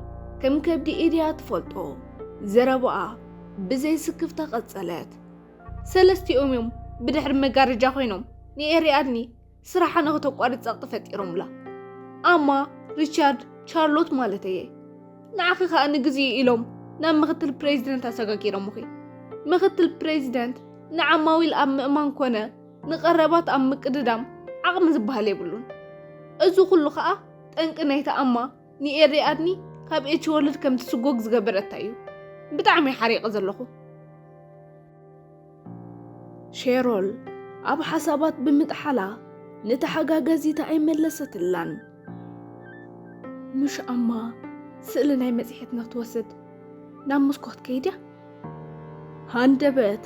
ከም ከብዲ ኢድያ ትፈልጦ። ዘረባኣ ብዘይ ስክፍታ ቀጸለት። ሰለስቲኦም እዮም ብድሕሪ መጋረጃ ኮይኖም ንኤሪኣድኒ ስራሓ ንኽተቋርጽ ጸቕጢ ፈጢሮምላ። ኣማ፣ ሪቻርድ፣ ቻርሎት ማለተየ። ንዓኺ ከኣ ንግዜኡ ኢሎም ናብ ምኽትል ፕሬዚደንት ኣሰጋጊሮምኺ። ምኽትል ፕሬዚደንት ንዓማዊል ኣብ ምእማን ኮነ ንቐረባት ኣብ ምቅድዳም ዓቕሚ ዝበሃል የብሉን። እዚ ኩሉ ከኣ ጠንቂ ናይቲ ኣማ ንኤሪኣድኒ ካብ ኤች ወርልድ ከም ትስጎግ ዝገበረታ እዩ። ብጣዕሚ እየ ሓሪቐ ዘለኹ። ሸሮል ኣብ ሓሳባት ብምጥሓላ ንተሓጋጋዚታ ኣይመለሰትላን። ምሽ ኣማ ስእሊ ናይ መጽሔት ንኽትወስድ ናብ ሞስኮ ክትከይድ እያ። ሃንደበት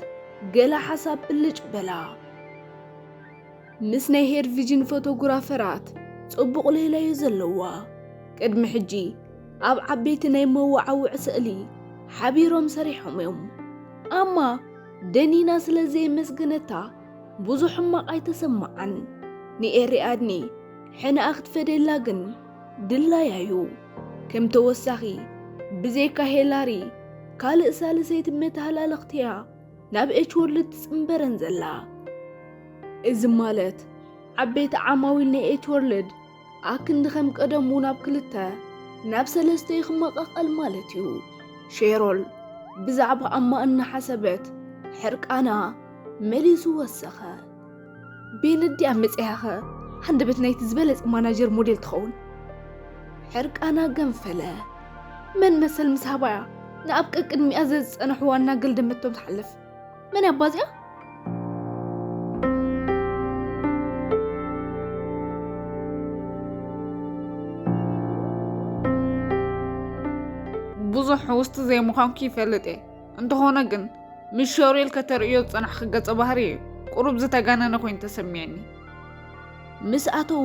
ገለ ሓሳብ ብልጭ በላ። ምስ ናይ ሄር ቪዥን ፎቶግራፈራት ጽቡቕ ሌላዩ ዘለዋ። ቅድሚ ሕጂ ኣብ ዓበይቲ ናይ መወዓውዒ ስእሊ ሓቢሮም ሰሪሖም እዮም። ኣማ ደኒና ስለ ዘየመስገነታ ብዙሕ ሕማቕ ኣይተሰማዓን። ንኤሪኣድኒ ሕነኣ ክትፈደላ ግን ድላያ እዩ። ከም ተወሳኺ ብዘይካ ሄላሪ ካልእ ሳልሰይቲ መተሃላለኽቲ እያ ናብ ኤች ወርልድ ትጽንበረን ዘላ። እዚ ማለት ዓበይቲ ዓማዊል ናይ ኤች ወርልድ ኣክንዲ ከም ቀደሙ ናብ ክልተ ናብ ሰለስተ ይኽመቐቐል ማለት እዩ። ሼሮል ብዛዕባ ኣማ እናሓሰበት ሕርቃና መሊሱ ወሰኸ። ቤን እንድያ መጺኣኸ ሃንደበት ናይቲ ዝበለጸ ማናጀር ሞዴል ትኸውን። ሕርቃና ገንፈለ። መን መሰል ምስ ሃባያ ንኣብ ቀቅድሚኣ ዘዝጸንሕዋ እናገልደመቶም ትሓልፍ። መን ኣባዚኣ? ብዙሕ ውስቲ ዘይምዃንኩ ይፈልጥ እየ። እንተኾነ ግን ምስ ሸሪል ከተርእዮ ዝጸናሕኪ ገጸ ባህሪ ቁሩብ ዝተጋነነ ኮይኑ ተሰሚዕኒ። ምስ ኣተዉ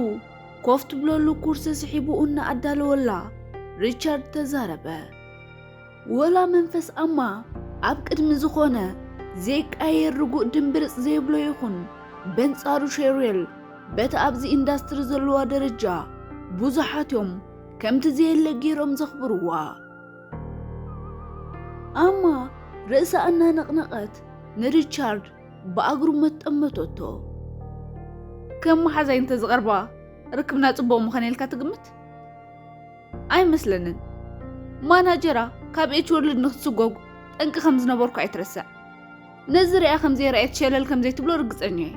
ኮፍ ትብለሉ ኩርሲ ስሒቡ እናኣዳለወላ ሪቻርድ ተዛረበ። ወላ መንፈስ ኣማ ኣብ ቅድሚ ዝኾነ ዘይቃየር ርጉእ ድምብርጽ ዘይብሎ ይኹን፣ በንጻሩ ሸሪል በቲ ኣብዚ ኢንዳስትሪ ዘለዋ ደረጃ ብዙሓት እዮም ከምቲ ዘየለ ገይሮም ዘኽብርዋ። ኣማ ርእሳ እናነቕነቐት ንሪቻርድ ብኣግሩ መጠመተቶ። ከም መሓዛይ እንተዝቐርባ ርክብና ጽቡቕ ምኾነ ኢልካ ትግምት? ኣይመስለንን። ማናጀራ ካብ ኤች ወርልድ ንኽትስጎግ ጠንቂ ከም ዝነበርኩ ኣይትረስዕ። ነዚ ሪኣ ከም ዘይረኣየት ሸለል ከም ዘይትብሎ ርግጸኛ እየ።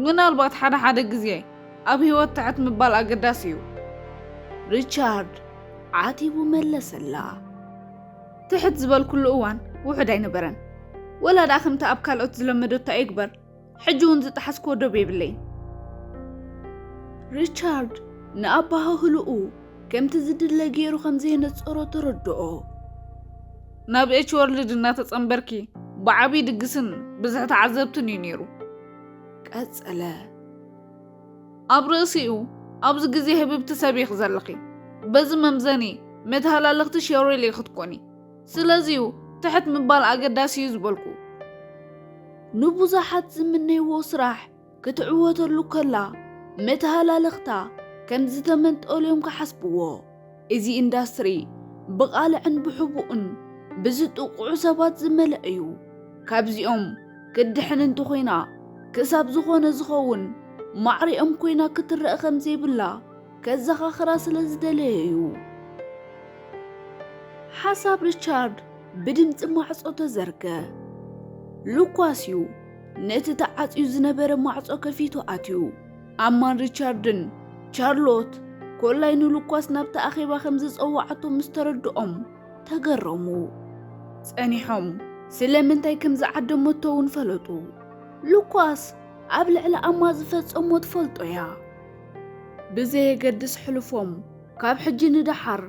ምናልባት ሓደ ሓደ ግዜ ኣብ ህይወት ትሕት ምባል ኣገዳሲ እዩ። ሪቻርድ ዓቲቡ መለሰላ። ትሕት ዝበልኩሉ እዋን ውሑድ ኣይነበረን። ወላ ደኣ ከምቲ ኣብ ካልኦት ዝለመደቶ ኣይግበር፣ ሕጂ እውን ዝጠሓስክዎ ዶብ የብለይን። ሪቻርድ ንኣበሃህልኡ ከምቲ ዝድለ ገይሩ ከም ዘየነጸሮ ተረድኦ። ናብ ኤች ወርልድ እናተጸንበርኪ ብዓብዪ ድግስን ብዝሒ ተዓዘብትን እዩ ነይሩ። ቀጸለ። ኣብ ርእሲኡ ኣብዚ ግዜ ህብብቲ ሰብ ኢኺ ዘለኺ። በዚ መምዘኒ መተሃላለኽቲ ሸሪል ኢኺ ክትኮኒ። ስለዚዩ ትሕት ምባል ኣገዳሲ እዩ ዝበልኩ። ንብዙሓት ዝምነይዎ ስራሕ ክትዕወተሉ ከላ መተሃላለኽታ ከም ዝተመንጠሉ እዮም ክሓስብዎ። እዚ ኢንዳስትሪ ብቓልዕን ብሕቡእን ብዝጥቕዑ ሰባት ዝመልአ እዩ። ካብዚኦም ክትድሕን እንተኾይና ክሳብ ዝኾነ ዝኸውን ማዕሪኦም ኮይና ክትረአ ከም ዘይብላ ከዘኻኽራ ስለ ዝደለየ እዩ። ሓሳብ ሪቻርድ ብድምጺ ማዕጾ ተዘርገ። ሉኳስ እዩ ነቲ ተዓጽዩ ዝነበረ ማዕጾ ከፊቱ ኣትዩ። ኣማን ሪቻርድን ቻርሎት ኮላይ ንሉኳስ ናብቲ ኣኼባ ከም ዝጸዋዓቶ ምስ ተረድኦም ተገረሙ። ጸኒሖም ስለምንታይ ከም ዝዓደመቶ እውን ፈለጡ። ሉኳስ ኣብ ልዕሊ ኣማ ዝፈጸሞ ትፈልጦ እያ። ብዘየገድስ ሕልፎም፣ ካብ ሕጂ ንደሓር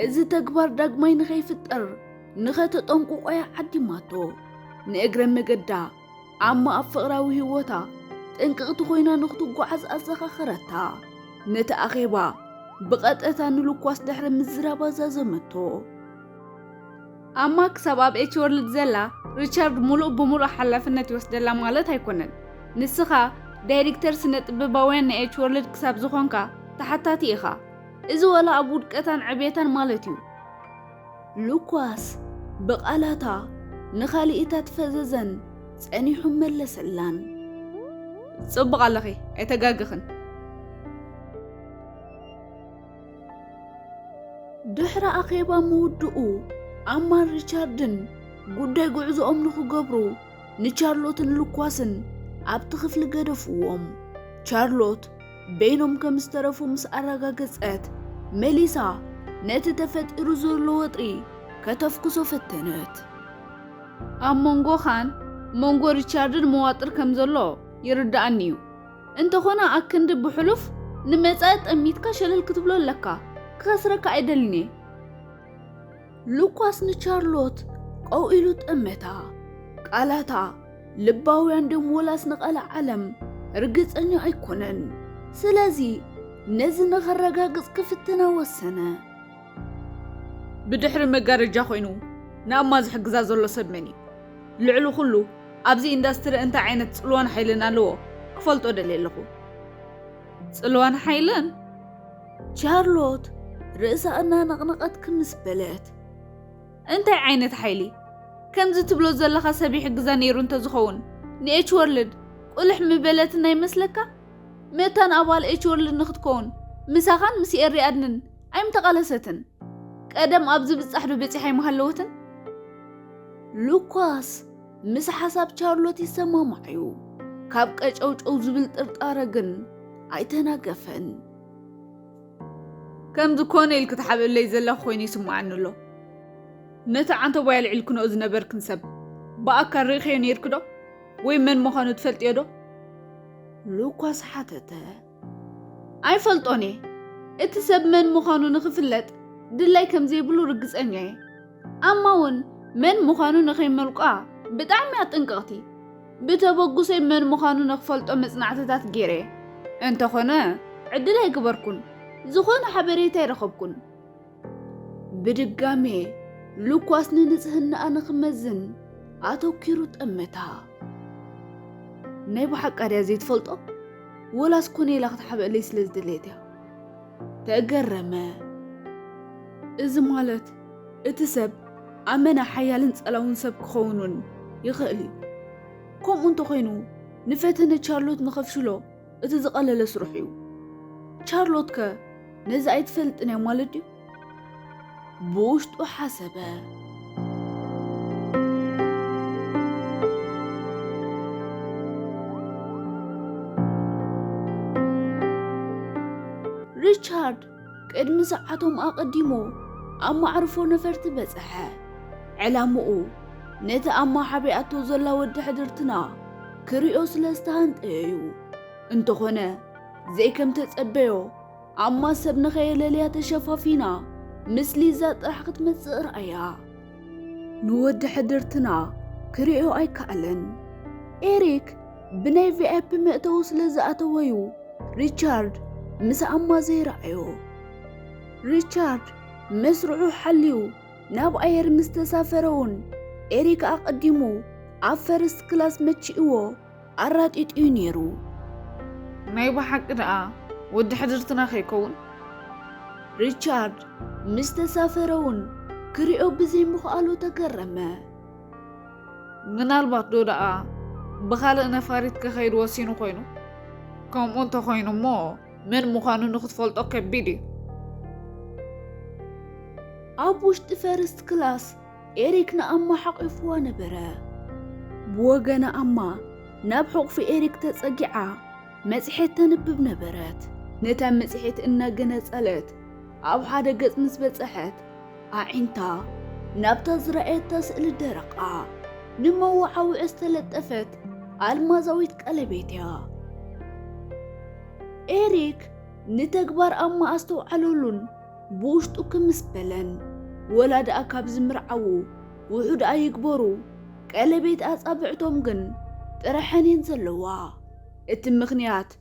እዚ ተግባር ዳግማይ ንኸይፍጠር ንኸተጠንቅቆ እያ ዓዲማቶ። ንእግረ መገዳ ኣማ ኣብ ፍቕራዊ ህይወታ ጥንቅቕቲ ኮይና ንኽትጓዓዝ ኣዘኻኸረታ። ነቲ ኣኼባ ብቐጥታ ንሉኳስ ድሕሪ ምዝራብ ኣዛዘመቶ። ኣማ ክሳብ ኣብ ኤች ወርልድ ዘላ፣ ሪቻርድ ሙሉእ ብሙሉእ ሓላፍነት ይወስደላ ማለት ኣይኮነን። ንስኻ ዳይሬክተር ስነ ጥበባውያን ናይ ኤች ወርልድ ክሳብ ዝኾንካ ተሓታቲ ኢኻ። እዚ ወላ ኣብ ውድቀታን ዕብየታን ማለት እዩ። ሉኳስ ብቓላታ ንኻልኢታት ፈዘዘን ጸኒሑ መለሰላን። ጽቡቕ ኣለኺ፣ ኣይተጋግኽን። ድሕሪ ኣኼባ ምውድኡ፣ ኣማን ሪቻርድን ጉዳይ ጉዕዞኦም ንኽገብሩ ንቻርሎትን ሉኳስን ኣብቲ ክፍሊ ገደፍዎም። ቻርሎት በይኖም ከም ዝተረፉ ምስ ኣረጋገጸት፣ መሊሳ ነቲ ተፈጢሩ ዘሎ ወጥሪ ከተፍኩሶ ፈተነት። ኣብ መንጎኻን መንጎ ሪቻርድን መዋጥር ከም ዘሎ ይርድኣኒ እዩ። እንተኾነ ኣክንዲ ብሕሉፍ ንመጻኢ ጠሚትካ ሸለል ክትብሎ ኣለካ። ክኸስረካ ኣይደልን እየ። ሉኳስ ንቻርሎት ቀው ኢሉ ጠመታ። ቃላታ ልባውያን ድዮም ወላስ ንቐልዓለም ርግጸኛ ኣይኮነን። ስለዚ ነዚ ንኸረጋግጽ ክፍትና ወሰነ። ብድሕሪ መጋረጃ ኮይኑ ንኣማ ዝሕግዛ ዘሎ ሰብ መን እዩ? ልዕሊ ኩሉ ኣብዚ ኢንዳስትሪ እንታይ ዓይነት ጽልዋን ሓይልን ኣለዎ ክፈልጦ ደልየ ኣለኹ። ጽልዋን ሓይልን? ቻርሎት ርእሳ እናነቕነቐት ክምስ በለት። እንታይ ዓይነት ሓይሊ? ከምዚ ትብሎ ዘለኻ ሰብ ይሕግዛ ነይሩ እንተዝኸውን፣ ንኤች ወርልድ ቁልሕ ምበለትና ይመስለካ? መታን ኣባል ኤች ወርልድ ንኽትከውን ምሳኻን ምስ ኤሪ ኣድንን ኣይምተቓለሰትን። ቀደም ኣብ ዝብጻሕ ዶ በጺሓ ኣይምሃለወትን? ሉኳስ ምስ ሓሳብ ቻርሎት ይሰማማዕ እዩ። ካብ ቀጨውጨው ዝብል ጥርጣረ ግን ኣይተናገፈን። ከምዚ ኮነ ኢልኪ ትሓብእለይ ዘለኺ ኮይኑ ይስምዓኒ ኣሎ። ነቲ ዓንተቦይ ኣልዒልክንኦ ዝነበርክን ሰብ ብኣካል ርኢኽዮ ነይርኪ ዶ? ወይ መን ምዃኑ ትፈልጥዮ ዶ? ሉኳስ ሓተተ። ኣይፈልጦን እየ። እቲ ሰብ መን ምዃኑ ንኽፍለጥ ድላይ ከም ዘይብሉ ርግጸኛ እየ። ኣማ እውን መን ምዃኑ ንኸይመልቋ ብጣዕሚ እያ ጥንቅቕቲ። ብተበጉሰይ መን ምዃኑ ንኽፈልጦ መጽናዕትታት ገይረ እየ። እንተኾነ ዕድል ኣይገበርኩን። ዝኾነ ሓበሬታ ኣይረኸብኩን። ብድጋሜ ሉኳስ ንንጽህናኣ ንኽመዝን ኣተኲሩ ጠመታ። ናይ ብሓቃ ድያ ዘይትፈልጦ? ወላስ ኮነ ኢላ ክትሓብአለይ ስለ ዝደለየት እያ? ተገረመ። እዚ ማለት እቲ ሰብ ኣመና ሓያልን ጸላውን ሰብ ክኸውን እውን ይኽእል እዩ። ከምኡ እንተኾይኑ ንፈተነ ቻርሎት ንኸፍሽሎ እቲ ዝቐለለ ስርሑ እዩ። ቻርሎት ከ ነዚ ኣይትፈልጥን እያ ማለት ድዩ? ብውሽጡ ሓሰበ። ሪቻርድ ቅድሚ ሰዓቶም ኣቐዲሙ ኣብ መዕርፎ ነፈርቲ በጽሐ። ዕላምኡ ነቲ ኣማ ሓቢኣቶ ዘላ ወዲ ሕድርትና ክሪኦ ስለ ዝተሃንጠየ እዩ። እንተኾነ ዘይከም ተጸበዮ ኣማ ሰብ ንኸየለልያ ተሸፋፊና ምስ ሊዛ ጥራሕ ክትመጽእ ረኣያ። ንወዲ ሕድርትና ክሪኦ ኣይከኣለን። ኤሪክ ብናይ ቪኣይፒ መእተዊ ስለ ዝኣተወዩ ሪቻርድ ምስ ኣማ ዘይረኣዮ። ሪቻርድ መስርዑ ሓልዩ ናብ ኣየር ምስ ተሳፈረ እውን ኤሪክ ኣቐዲሙ ኣብ ፈርስት ክላስ መቺእዎ ኣራጢጡ እዩ ነይሩ። ናይ ብሓቂ ደኣ ወዲ ሕድርትና ከይከውን? ሪቻርድ ምስ ተሳፈረ እውን ክሪኦ ብዘይምኽኣሉ ተገረመ። ምናልባት ዶ ደኣ ብኻልእ ነፋሪት ክኸይድ ወሲኑ ኮይኑ? ከምኡ እንተኾይኑ እሞ መን ምዃኑ ንኽትፈልጦ ከቢድ እዩ። ኣብ ውሽጢ ፈርስት ክላስ ኤሪክ ንኣማ ሓቒፍዋ ነበረ። ብወገና ኣማ ናብ ሕቑፊ ኤሪክ ተጸጊዓ መጽሔት ተንብብ ነበረት። ነታ መጽሔት እናገነጸለት ኣብ ሓደ ገጽ ምስ በጸሐት ኣዒንታ ናብታ ዝረኣየታ ስእሊ ደረቓ። ንመወዓውዒ ዝተለጠፈት ኣልማዛዊት ቀለቤት እያ። ኤሪክ ንተግባር ኣማ ኣስተውዓለሉን ብውሽጡ ክምስ በለን። ወላ ደኣ ካብ ዝምርዓዉ ውሑድ ኣይግበሩ፣ ቀለቤት ኣጻብዕቶም ግን ጥረሐን እየን ዘለዋ። እቲ ምኽንያት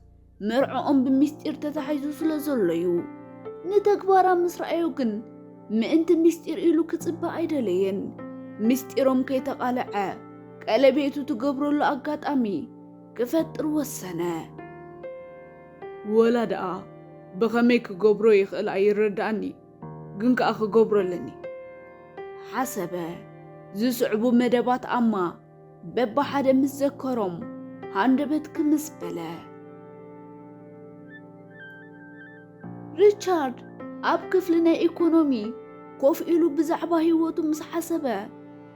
መርዕኦም ብምስጢር ተታሒዙ ስለ ዘሎ እዩ። ንተግባራ ምስ ረኣዮ ግን ምእንቲ ምስጢር ኢሉ ክጽበ ኣይደለየን። ምስጢሮም ከይተቓልዐ ቀለቤቱ ትገብረሉ ኣጋጣሚ ክፈጥር ወሰነ። ወላ ደኣ ብኸመይ ክገብሮ ይኽእል ኣይረዳእኒ፣ ግን ከኣ ክገብሮ ኣለኒ። ሓሰበ። ዝስዕቡ መደባት ኣማ በብሓደ ምስ ዘከሮም ሃንደበት ክምስ በለ። ሪቻርድ ኣብ ክፍሊ ናይ ኢኮኖሚ ኮፍ ኢሉ ብዛዕባ ህይወቱ ምስ ሓሰበ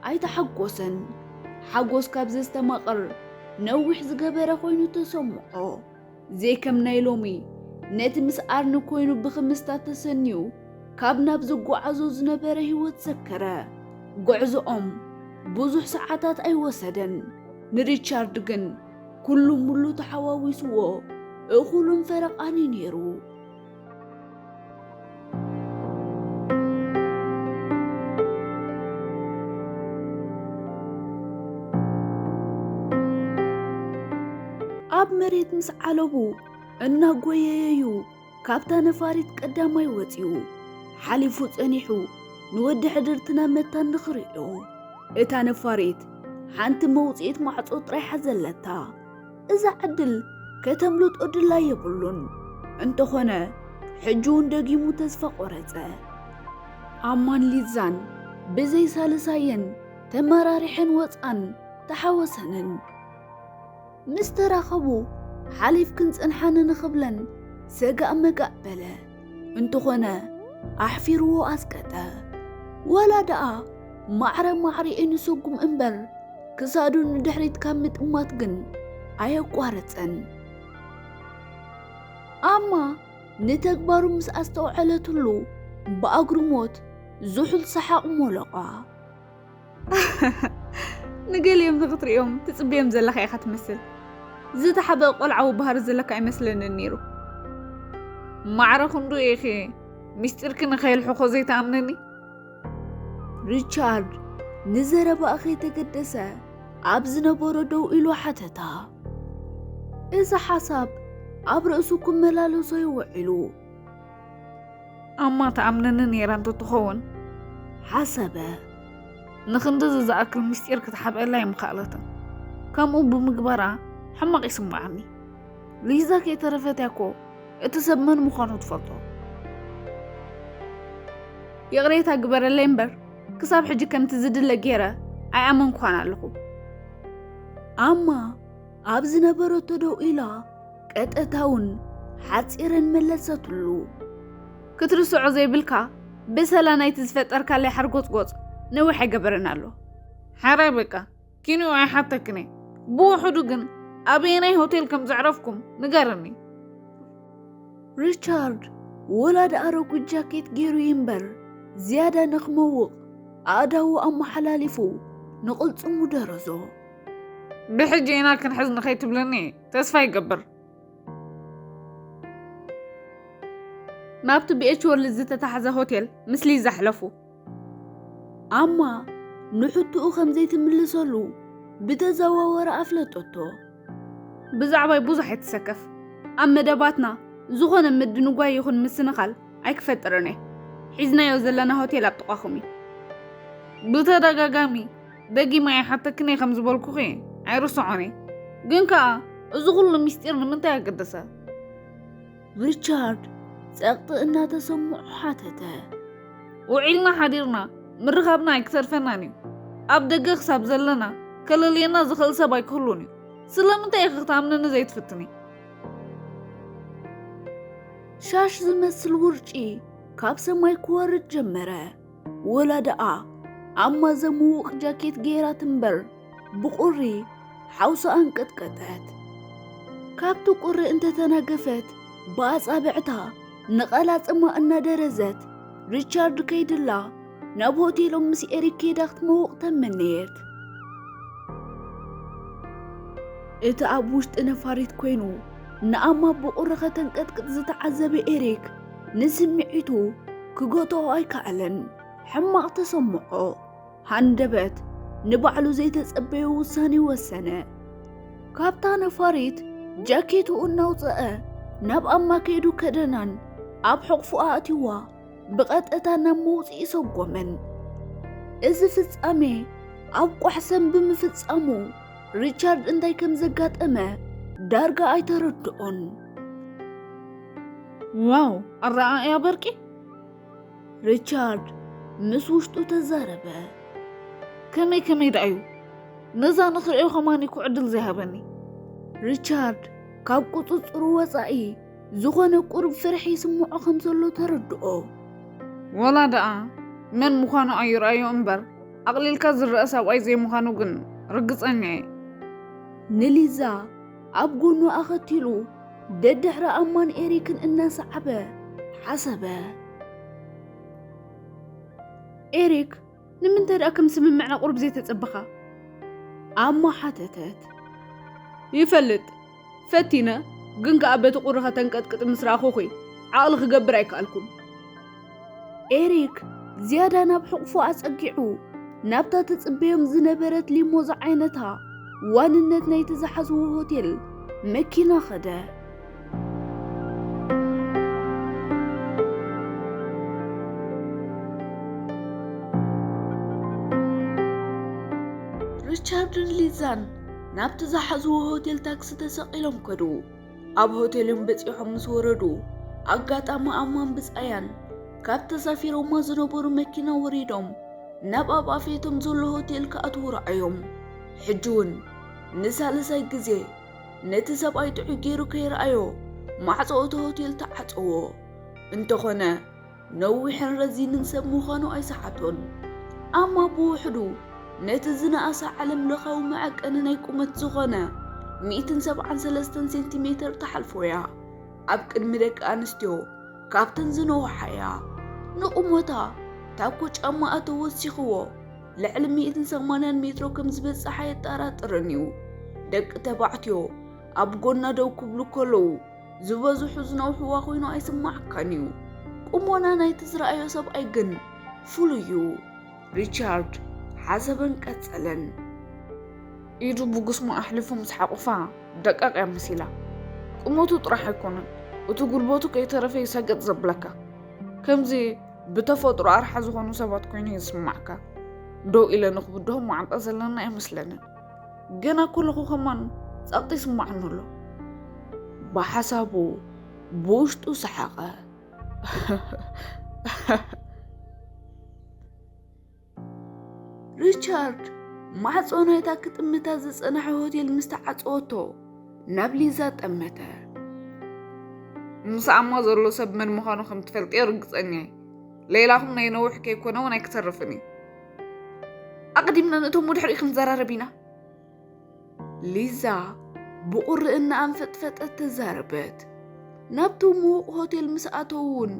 ኣይተሓጎሰን። ሓጎስ ካብ ዘስተማቕር ነዊሕ ዝገበረ ኮይኑ ተሰምዖ። ዘይከም ናይ ሎሚ ነቲ ምስ ኣርኒ ኮይኑ ብኽምስታ ተሰንዩ ካብ ናብ ዝጓዓዞ ዝነበረ ህይወት ዘከረ። ጉዕዞኦም ብዙሕ ሰዓታት ኣይወሰደን። ንሪቻርድ ግን ኩሉ ሙሉ ተሓዋዊስዎ እኹልን ፈረቓን እዩ ነይሩ። ኣብ መሬት ምስ ዓለቡ እናጎየየዩ ካብታ ነፋሪት ቀዳማይ ወጺኡ። ሓሊፉ ጸኒሑ ንወዲ ሕድርትና መታን ንኽርእዮ። እታ ነፋሪት ሓንቲ መውጽኢት ማዕጾ ጥራይ ሓዘለታ። እዛ ዕድል ከተምልጦ ድላ የብሉን። እንተኾነ ሕጂ እውን ደጊሙ ተስፋ ቆረጸ። ኣማን ሊዛን ብዘይ ሳልሳየን ተመራሪሐን ወጻን ተሓወሰንን። ምስ ተራኸቡ ሓሊፍክን ጽንሓኒ ንኽብለን ሰጋእ መጋእ በለ። እንተኾነ ኣሕፊርዎ ኣስቀጠ። ወላ ደኣ ማዕረ ማዕሪኡ ንሰጉም እምበር ክሳዱ ንድሕሪት ካብ ምጥማት ግን ኣየቋረጸን። ኣማ ንተግባሩ ምስ ኣስተውዐለትሉ ብኣግርሞት ዝሑል ሰሓቕ ሞለቓ። ንገሊኦም ንኽትርእዮም ትጽበዮም ዘለኻ ኢኻ ትመስል። ዝተሓበ ቆልዓዊ ባህሪ ዘለካ ኣይመስለንን ነይሩ። ማዕረ ክንዱ ኢኺ ምስጢርኪ ንኸየልሕኾ ዘይትኣምነኒ? ሪቻርድ ንዘረባኣ ከይተገደሰ ኣብ ዝነበሮ ደው ኢሉ ሓተታ። እዚ ሓሳብ ኣብ ርእሱ ክመላለሶ እዩ ውዒሉ። ኣማ ትኣምነኒ ነይራ እንተትኸውን፣ ሓሰበ። ንኽንድዚ ዝኣክል ምስጢር ክትሓብአላ ኣይምኸኣለትን። ከምኡ ብምግባራ ሕማቕ ይስምዓኒ። ሊዛ ከይተረፈት እያ እኮ እቲ ሰብ መን ምዃኑ ትፈልጦ። ይቕሬታ ግበረለይ እምበር፣ ክሳብ ሕጂ ከምቲ ዝድለ ገይረ ኣይኣመንኩኻን ኣለኹ። ኣማ ኣብ ዝነበረቶ ደው ኢላ ቀጥታውን ሓጺርን መለሰትሉ። ክትርስዖ ዘይብልካ፣ ብሰላ ናይቲ ዝፈጠርካለይ ሓርጎጽጎጽ ነዊሕ ኣይገበረን ኣሎ። ሓራይ በቃ፣ ኪንኡ ኣይሓተክን እየ። ብውሑዱ ግን ኣበየናይ ሆቴል ከም ዘዕረፍኩም ንገርኒ። ሪቻርድ ወላ ደኣ ረጒድ ጃኬት ገይሩ እዩ እምበር፣ ዝያዳ ንኽመውቕ ኣእዳዉ ኣመሓላሊፉ ንቕልጽሙ ደረዞ። ብሕጂ ኢና ክንሕዝ ንኸይትብለኒ ተስፋ ይገብር። ናብቲ ብኤች ወርልድ ዝተታሕዘ ሆቴል ምስ ሊዛ ሕለፉ። ኣማ ንሕቶኡ ከም ዘይትምልሰሉ ብተዘዋወረ ኣፍለጠቶ። ብዛዕባይ ብዙሕ ኣይትሰከፍ። ኣብ መደባትና ዝኾነ ምድንጓይ ይኹን ምስንኻል ኣይክፈጥርን እየ። ሒዝናዮ ዘለና ሆቴል ኣብ ጥቓኹም እዩ። ብተደጋጋሚ ደጊመ ኣይሓተክን እየ ከም ዝበልኩኺ ኣይርስዖን እየ። ግን ከኣ እዚ ኩሉ ምስጢር ንምንታይ ኣገደሰ? ሪቻርድ ጸቕጢ እናተሰምዖ ሓተተ። ውዒልና ሓዲርና ምርኻብና ኣይክተርፈናን እዩ። ኣብ ደገ ክሳብ ዘለና ከለልየና ዝኽእል ሰብ ኣይክህሉን እዩ። ስለምንታይ ኢኺ ክትኣምንኒ ዘይትፍትኒ? ሻሽ ዝመስል ውርጪ ካብ ሰማይ ክወርድ ጀመረ። ወላ ደኣ ኣማ ዘምውቕ ጃኬት ገይራ ትንበር ብቁሪ ሓውሳ ኣንቀጥቀጠት። ካብቲ ቁሪ እንተተናገፈት ብኣጻብዕታ ንቐላጽማ እናደረዘት ሪቻርድ ከይድላ ናብ ሆቴሎም ምስ ኤሪክ ከይዳ ክትመውቕ ተመነየት። እቲ ኣብ ውሽጢ ነፋሪት ኮይኑ ንኣማ ብቑሪ ከተንቀጥቅጥ ዝተዓዘበ ኤሪክ ንስምዒቱ ክገትኦ ኣይከኣለን። ሕማቕ ተሰምዖ። ሃንደበት ንባዕሉ ዘይተጸበዮ ውሳኔ ወሰነ። ካብታ ነፋሪት ጃኬትኡ እናውጸአ ናብ ኣማ ከይዱ ከደናን ኣብ ሕቕፉ ኣእትዋ ብቐጥታ ናብ መውጽኢ ሰጎመን። እዚ ፍጻሜ ኣብ ቋሕሰን ብምፍጻሙ ሪቻርድ እንታይ ከም ዘጋጠመ ዳርጋ ኣይተረድኦን። ዋው፣ ኣረኣእያ በርቂ! ሪቻርድ ምስ ውሽጡ ተዛረበ። ከመይ ከመይ ደኣ እዩ? ነዛ ንኽርእዮ ከማን እኮ ዕድል ዘይሃበኒ። ሪቻርድ ካብ ቁጽጽሩ ወጻኢ ዝኾነ ቁሩብ ፍርሒ ይስምዖ ከም ዘሎ ተረድኦ። ወላ ደኣ መን ምዃኑ ኣይርኣዮ እምበር፣ ኣቕሊልካ ዝረኣ ሰብኣይ ዘይምዃኑ ግን ርግጸኛ እየ። ንሊዛ ኣብ ጎኑ ኣኸቲሉ ደድሕሪ ኣማን ኤሪክን እናሰዓበ ሓሰበ። ኤሪክ፣ ንምንታይ ደኣ ከም ስምምዕና ቁሩብ ዘይተጸበኻ? ኣማ ሓተተት። ይፈልጥ፣ ፈቲነ፣ ግን ከኣ በቲ ቁሪ ከተንቀጥቅጥ ምስ ረኣኹኺ ዓቕሊ ክገብር ኣይከኣልኩን። ኤሪክ ዝያዳ ናብ ሕቑፉ ኣጸጊዑ ናብታ ትጽበዮም ዝነበረት ሊሞ ዝዓይነታ ዋንነት ናይቲ ዝሓዝዎ ሆቴል መኪና ኸደ። ሪቻርድን ሊዛን ናብቲ ዝሓዝዎ ሆቴል ታክሲ ተሰቒሎም ከዱ። ኣብ ሆቴሎም በጺሖም ምስ ወረዱ፣ ኣጋጣሚ ኣማን ብጻያን ካብ ተሳፊሮማ ዝነበሩ መኪና ወሪዶም ናብ ኣብ ኣፍየቶም ዘሎ ሆቴል ክኣትዉ ረኣዮም። ሕጂ እውን ንሳልሳይ ግዜ ነቲ ሰብኣይ ጥዑይ ገይሩ ከይረኣዮ ማዕጾ እቲ ሆቴል ተዓጸዎ። እንተኾነ ነዊሕን ረዚንን ሰብ ምዃኑ ኣይሰሓቶን። ኣማ ብውሕዱ ነቲ ዝነኣሰ ዓለም ለኻዊ መዐቀኒ ናይ ቁመት ዝኾነ ሚእትን ሰብዓን ሰለስተን ሴንቲሜተር ትሓልፎ እያ። ኣብ ቅድሚ ደቂ ኣንስትዮ ካብተን ዝነውሓ እያ። ንቁመታ ታኮ ጫማኣ ተወሲኽዎ ልዕሊ ሚእትን ሰማንያን ሜትሮ ከም ዝበጽሓ ኣየጠራጥርን እዩ። ደቂ ተባዕትዮ ኣብ ጎና ደው ክብሉ ከለዉ ዝበዝሑ ዝነውሕዋ ኮይኑ ኣይስማዓካን እዩ። ቁሞና ናይቲ ዝረኣዮ ሰብኣይ ግን ፍሉይ እዩ። ሪቻርድ ሓሰበን ቀጸለን። ኢዱ ብጉስሙ ኣሕሊፉ ምስ ሓቑፋ ደቃቕ እያ መሲላ። ቁመቱ ጥራሕ ኣይኮነን፣ እቲ ጉልበቱ ከይተረፈ እዩ ሰገጥ ዘብለካ። ከምዚ ብተፈጥሮ ኣርሓ ዝኾኑ ሰባት ኮይኑ እዩ ዝስማዓካ። ደው ኢለ ንኽብድሆም ማዕንጣ ዘለና ኣይመስለንን። ገና ከለኹ ከማን ጸቕጢ ይስማዓኒ ኣሎ። ብሓሳቡ ብውሽጡ ሰሓቐ። ሪቻርድ ማዕጾ ናይታ ክጥምታ ዝጸንሐ ሆቴል ምስ ተዓጸወቶ ናብ ሊዛ ጠመተ። ምስ ኣማ ዘሎ ሰብ መን ምዃኑ ከም ትፈልጥዮ ርግጸኛ እየ። ሌላኹም ናይ ነዊሕ ከይኮነ እውን ኣይክተርፍን እዩ። ኣቐዲምና ንእቶም ወድሕሪኡ ክንዘራረብ ኢና። ሊዛ ብቑሪ እናኣንፈጥፈጠት ተዛረበት። ናብቲ ምዉቕ ሆቴል ምስ ኣተዉ እውን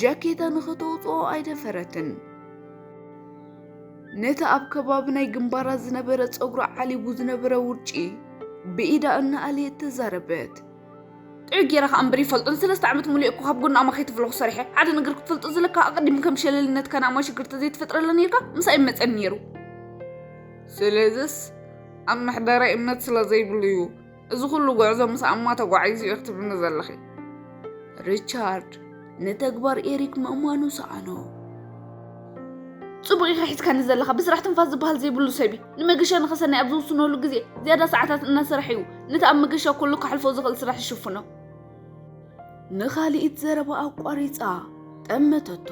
ጃኬታ ንኸተውጽኦ ኣይደፈረትን። ነቲ ኣብ ከባቢ ናይ ግንባራ ዝነበረ ጸጉራ ዓሊቡ ዝነበረ ውርጪ ብኢዳ እናኣለየት ተዛረበት። ጥዑይ ጌራ ከኣ እምበር ይፈልጦን። ሰለስተ ዓመት ሙሉእ እኮ ካብ ጎኒ ኣማ ከይትፍለኹ ሰሪሐ። ሓደ ነገር ክትፈልጦ ዘለካ፣ ኣቐዲሙ ከም ሸለልነትካ ንኣማ ሽግር ተዘይትፈጥረላ ነይርካ፣ ምሳይ መጸኒ ነይሩ። ስለዝስ ኣብ ምሕደራይ እምነት ስለ ዘይብሉ እዩ። እዚ ኩሉ ጉዕዞ ምስ ኣማ ተጓዒዙ እዩ ክትብልኒ ዘለኺ። ሪቻርድ ንተግባር ኤሪክ ምእማኑ ሰኣኖ። ጽቡቕ ኢኻ ሒዝካኒ ዘለኻ። ብስራሕ ትንፋስ ዝበሃል ዘይብሉ ሰብ እዩ። ንመገሻ ንኸሰናይ ኣብ ዝውስነሉ ግዜ ዝያዳ ሰዓታት እናሰራሕ እዩ ነቲ ኣብ መገሻ ኩሉ ከሕልፎ ዝኽእል ስራሕ ዝሽፍኖ። ንኻልኢት ዘረባ ኣቋሪጻ ጠመተቶ።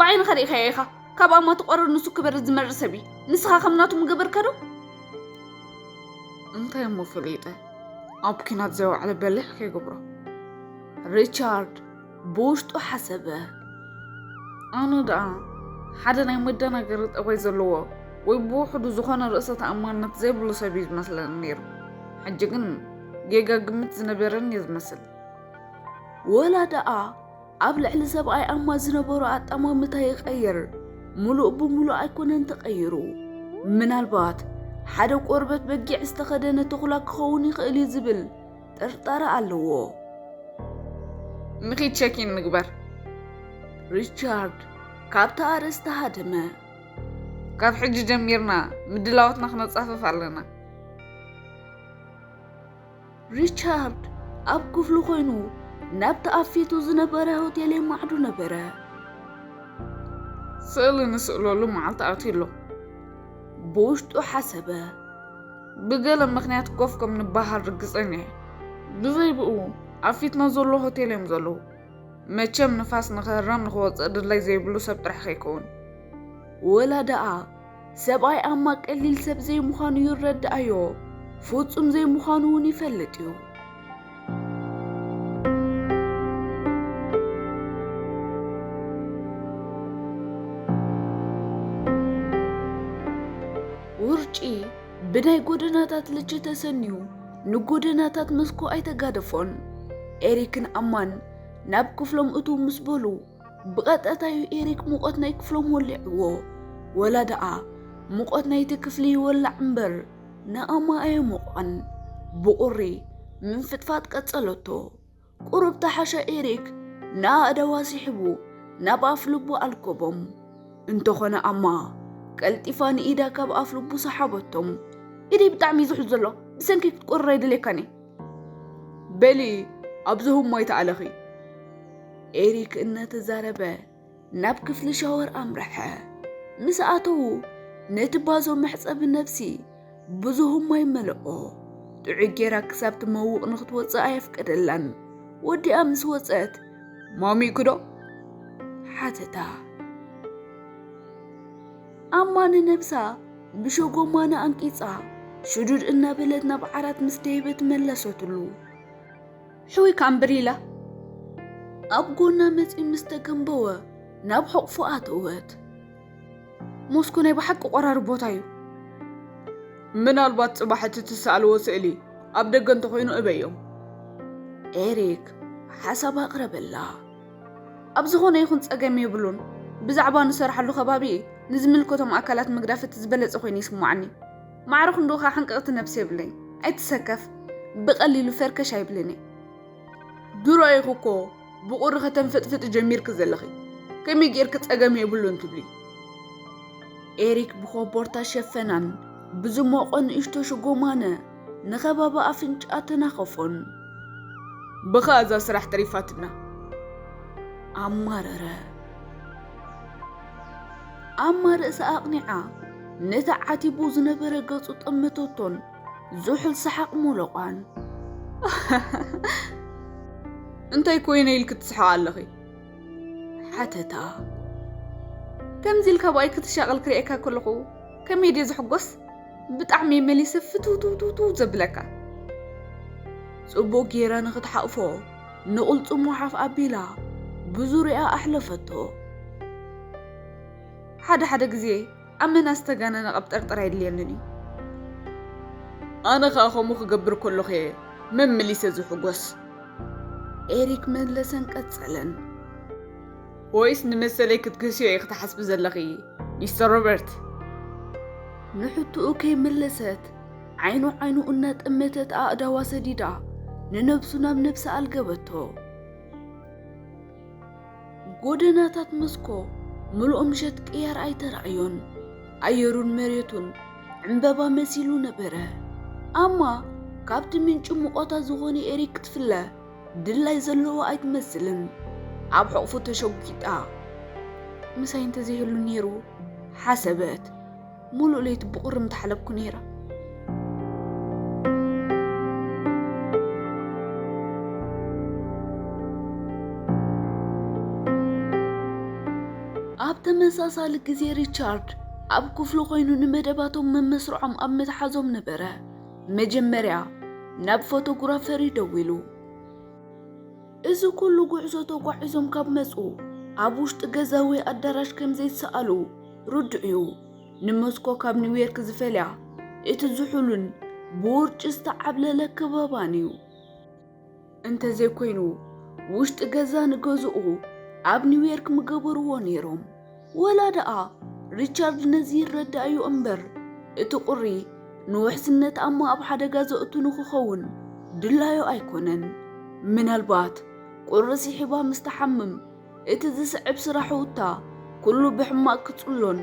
ብዓይንኻ ርኢኻዮ ኢኻ። ካብ ኣማ ትቆርር ንሱ ክበርር ዝመርር ሰብ እዩ። ንስኻ ከም ናቱ ምገበርካ ዶ? እንታይ እሞ ፈሊጠ? ኣብ ኲናት ዘይወዓለ በሊሕ ከይገብሮ። ሪቻርድ ብውሽጡ ሓሰበ። ኣነ ደኣ ሓደ ናይ መደናገሪ ጠባይ ዘለዎ ወይ ብውሕዱ ዝኾነ ርእሰ ተኣማንነት ዘይብሉ ሰብ እዩ ዝመስለኒ ነይሩ። ሕጂ ግን ጌጋ ግምት ዝነበረኒ እዩ ዝመስል። ወላ ደኣ ኣብ ልዕሊ ሰብኣይ ኣማ ዝነበሮ ኣጠማምታ ይቐይር፣ ምሉእ ብምሉእ ኣይኮነን ተቐይሩ። ምናልባት ሓደ ቆርበት በጊዕ ዝተኸደነ ተኹላ ክኸውን ይኽእል እዩ ዝብል ጥርጣረ ኣለዎ። ንኺድ ቸኪን ንግበር። ሪቻርድ ካብቲ ኣርእስቲ ሃደመ። ካብ ሕጂ ጀሚርና ምድላዋትና ክነጻፍፍ ኣለና። ሪቻርድ ኣብ ክፍሉ ኮይኑ ናብቲ ኣብ ፊቱ ዝነበረ ሆቴል የማዕዱ ነበረ። ስእሊ ንስእለሉ መዓልቲ ኣትዩ ኣሎ። ብውሽጡ ሓሰበ። ብገለ ምኽንያት ኮፍ ከም ንበሃል ርግጸኛ እየ። ብዘይ ብኡ ኣብ ፊትና ዘሎ ሆቴል እዮም ዘለዉ። መቸም ንፋስ ንኸህረም ንኽወጽእ ድላይ ዘይብሉ ሰብ ጥራሕ ከይከውን። ወላ ደኣ ሰብኣይ ኣማ ቀሊል ሰብ ዘይምዃኑ ይረድኣዮ፣ ፍጹም ዘይምዃኑ እውን ይፈልጥ እዩ። ውርጪ ብናይ ጎደናታት ልጂ ተሰንዩ ንጎደናታት መስኮ ኣይተጋደፎን። ኤሪክን ኣማን ናብ ክፍሎም እትው ምስ በሉ፣ ብቐጥታ እዩ ኤሪክ ሙቐት ናይ ክፍሎም ወሊዕዎ። ወላ ደኣ ሙቐት ናይቲ ክፍሊ ይወላዕ እምበር፣ ንኣማ ኣየሞቖን። ብቑሪ ምንፍጥፋጥ ቀጸለቶ። ቁሩብ ተሓሻ ኤሪክ ንኣእዳዋ ስሒቡ ናብ ኣፍ ልቡ ኣልከቦም። እንተኾነ ኣማ ቀልጢፋ ንኢዳ ካብ ኣፍ ልቡ ሰሓበቶም። ኢደይ ብጣዕሚ እዩ ዝሕዝ ዘሎ፣ ብሰንኪ ክትቆርር ኣይደልየካን እየ። በሊ ኣብዚ ህሞይ ተኣለኺ። ኤሪክ እናተዛረበ ናብ ክፍሊ ሻወር ኣምርሐ። ምስ ኣተዉ ነቲ ባዞ መሕጸቢ ነብሲ ብዙህ ማይ መልኦ። ጥዑይ ጌራ ክሳብ ትመውቕ ንኽትወጽእ ኣየፍቀደላን። ወዲኣ ምስ ወጸት፣ ማሚእኪ ዶ? ሓተታ። ኣማ ንነብሳ ብሸጎማነ ኣንቂጻ፣ ሽዱድ እናበለት ናብ ዓራት ምስ ደየበት መለሰትሉ። ሕውይ ከኣ እምበር ኢላ። ኣብ ጎና መጺኡ ምስ ተገንበወ፣ ናብ ሕቑፉ ኣተወት። ሞስኮ ናይ ብሓቂ ቆራሪ ቦታ እዩ። ምናልባት ጽባሕ እቲ ትሰኣልዎ ስእሊ ኣብ ደገ እንተኾይኑ እበዮም። ኤሪክ ሓሳብ ኣቕረበላ። ኣብ ዝኾነ ይኹን ጸገም የብሉን። ብዛዕባ ንሰርሓሉ ከባቢ ንዝምልከቶም ኣካላት ምግዳፍ እቲ ዝበለጸ ኮይኑ ይስምዓኒ። ማዕረ ክንድኡ ከኣ ሕንቅቕቲ ነብሲ የብለይን። ኣይትሰከፍ። ብቐሊሉ ፈርከሽ ኣይብልን እየ። ድሮ ኢኺ እኮ ብቑሪ ከተንፈጥፍጢ ጀሚርኪ ዘለኺ። ከመይ ጌርኪ ጸገም የብሉን ትብሊ? ኤሪክ ብኮቦርታ ሸፈናን ብዝሞቐ ንእሽቶ ሽጎማነ ንኸባቢ ኣፍንጫኣ ተናኸፎን። ብኸ እዛ ስራሕ ተሪፋትና። ኣማረረ። ኣማ ርእሳ ኣቕኒዓ ነቲ ዓቲቡ ዝነበረ ገጹ ጠመተቶን ዝሑል ሰሓቕ ሞለቋን። እንታይ ኮይነ ኢልኪ ትስሕቂ ኣለኺ? ሓተታ። ከምዚ ኢልካ ብኣይ ክትሻቐል ክርእየካ ከለኹ ከመይ ድየ ዝሕጎስ? ብጣዕሚ እየ መሊሰ ፍትውትውትው ዘብለካ። ጽቡቕ ጌራ ንኽትሓቕፎ ንቕልጽሙ ሓፍ ኣቢላ ብዙርያ ኣሕለፈቶ። ሓደ ሓደ ግዜ ኣመና ዝተጋነነ ቀብጠርጠር ኣየድልየንን እዩ። ኣነ ኸኣ ከምኡ ክገብር ከለኹ እየ መመሊሰ ዝሕጎስ። ኤሪክ መለሰን ቀጸለን። ወይስ ንመሰለይ ክትክህስዮ ኢኺ ትሓስቢ ዘለኺ ሚስተር ሮበርት? ንሕቶኡ ከይመለሰት ዓይኑ ዓይኑ እናጠመተት ኣእዳዋ ሰዲዳ ንነብሱ ናብ ነብሳ ኣልገበቶ። ጎደናታት መስኮ ምሉእ ምሸት ቅያር ኣይተራእዮን። ኣየሩን መሬቱን ዕምበባ መሲሉ ነበረ። ኣማ ካብቲ ምንጪ ሙቐታ ዝኾነ ኤሪክ ክትፍለ ድላይ ዘለዎ ኣይትመስልን። ኣብ ሕቑፉ ተሸጒጣ፣ ምሳይ እንተዘይህሉ ነይሩ፣ ሓሰበት። ሙሉእ ለይቲ ብቑሪ ምተሓለብኩ ነይረ። ኣብ ተመሳሳሊ ግዜ ሪቻርድ ኣብ ክፍሉ ኮይኑ ንመደባቶም መመስርዖም ኣብ ምትሓዞም ነበረ። መጀመርያ ናብ ፎቶግራፈር እዩ ደዊሉ። እዚ ኩሉ ጉዕዞ ተጓዒዞም ካብ መጹ፣ ኣብ ውሽጢ ገዛ ወይ ኣዳራሽ ከም ዘይሰኣሉ ርዱእ እዩ። ንሞስኮ ካብ ኒውዮርክ ዝፈልያ እቲ ዝሑልን ብውርጪ ዝተዓብለለ ከባባን እዩ። እንተዘይኮይኑ፣ ውሽጢ ገዛ ንገዝኡ ኣብ ኒውዮርክ ምገበርዎ ነይሮም። ወላ ደኣ ሪቻርድ ነዚ ይረዳእዩ እምበር፣ እቲ ቁሪ ንውሕስነት ኣማ ኣብ ሓደጋ ዘእቱ ንክኸውን ድላዩ ኣይኮነን። ምናልባት ቁሪ ስሒባ ምስ ትሓምም እቲ ዝስዕብ ስራሕውታ ኩሉ ብሕማቕ ክጽሎን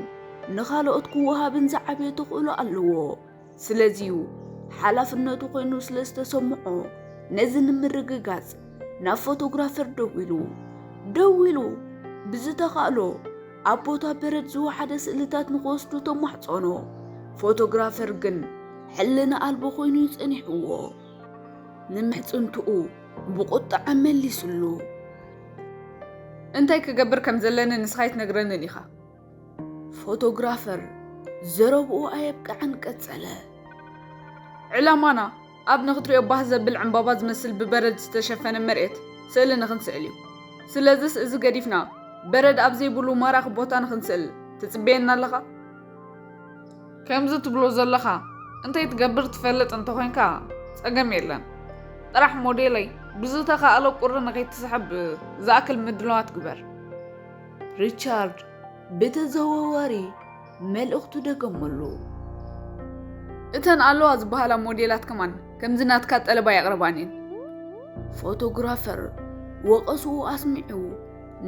ንኻልኦት ክወሃብን ዝዓበየ ተኽእሎ ኣለዎ። ስለዚዩ ሓላፍነቱ ኮይኑ ስለ ዝተሰምዖ ነዚ ንምርግጋጽ ናብ ፎቶግራፈር ደዊሉ። ደዊሉ ብዝተኻእሎ ኣብ ቦታ በረድ ዝወሓደ ስእልታት ንክወስዱ ተማሕጸኖ። ፎቶግራፈር ግን ሕልና ኣልቦ ኮይኑ እዩ ጸኒሕዎ። ንምሕጽንትኡ ብቁጥዐ መሊስሉ። እንታይ ክገብር ከም ዘለኒ ንስኻ ኣይትነግረንን ኢኻ። ፎቶግራፈር ዘረብኡ ኣየብቅዐን ቀጸለ። ዕላማና ኣብ ንኽትሪኦ ባህ ዘብል ዕምባባ ዝመስል ብበረድ ዝተሸፈነ መሬት ስእሊ ንኽንስእል እዩ። ስለዝስ እዚ ገዲፍና በረድ ኣብ ዘይብሉ ማራኺ ቦታ ንኽንስእል ትጽበየና ኣለኻ? ከምዚ ትብሎ ዘለኻ እንታይ ትገብር ትፈልጥ እንተኾይንካ ጸገም የለን። ጥራሕ ሞዴለይ ብዝተኻእለ ቁሪ ንኸይትስሕብ ዝኣክል ምድላዋት ግበር። ሪቻርድ ብተዘዋዋሪ መልእኽቱ ደገመሉ። እተን ኣለዋ ዝበሃላ ሞዴላት ከማን ከምዚ ናትካ ጠለባ የቕርባን እየን። ፎቶግራፈር ወቐስኡ ኣስሚዑ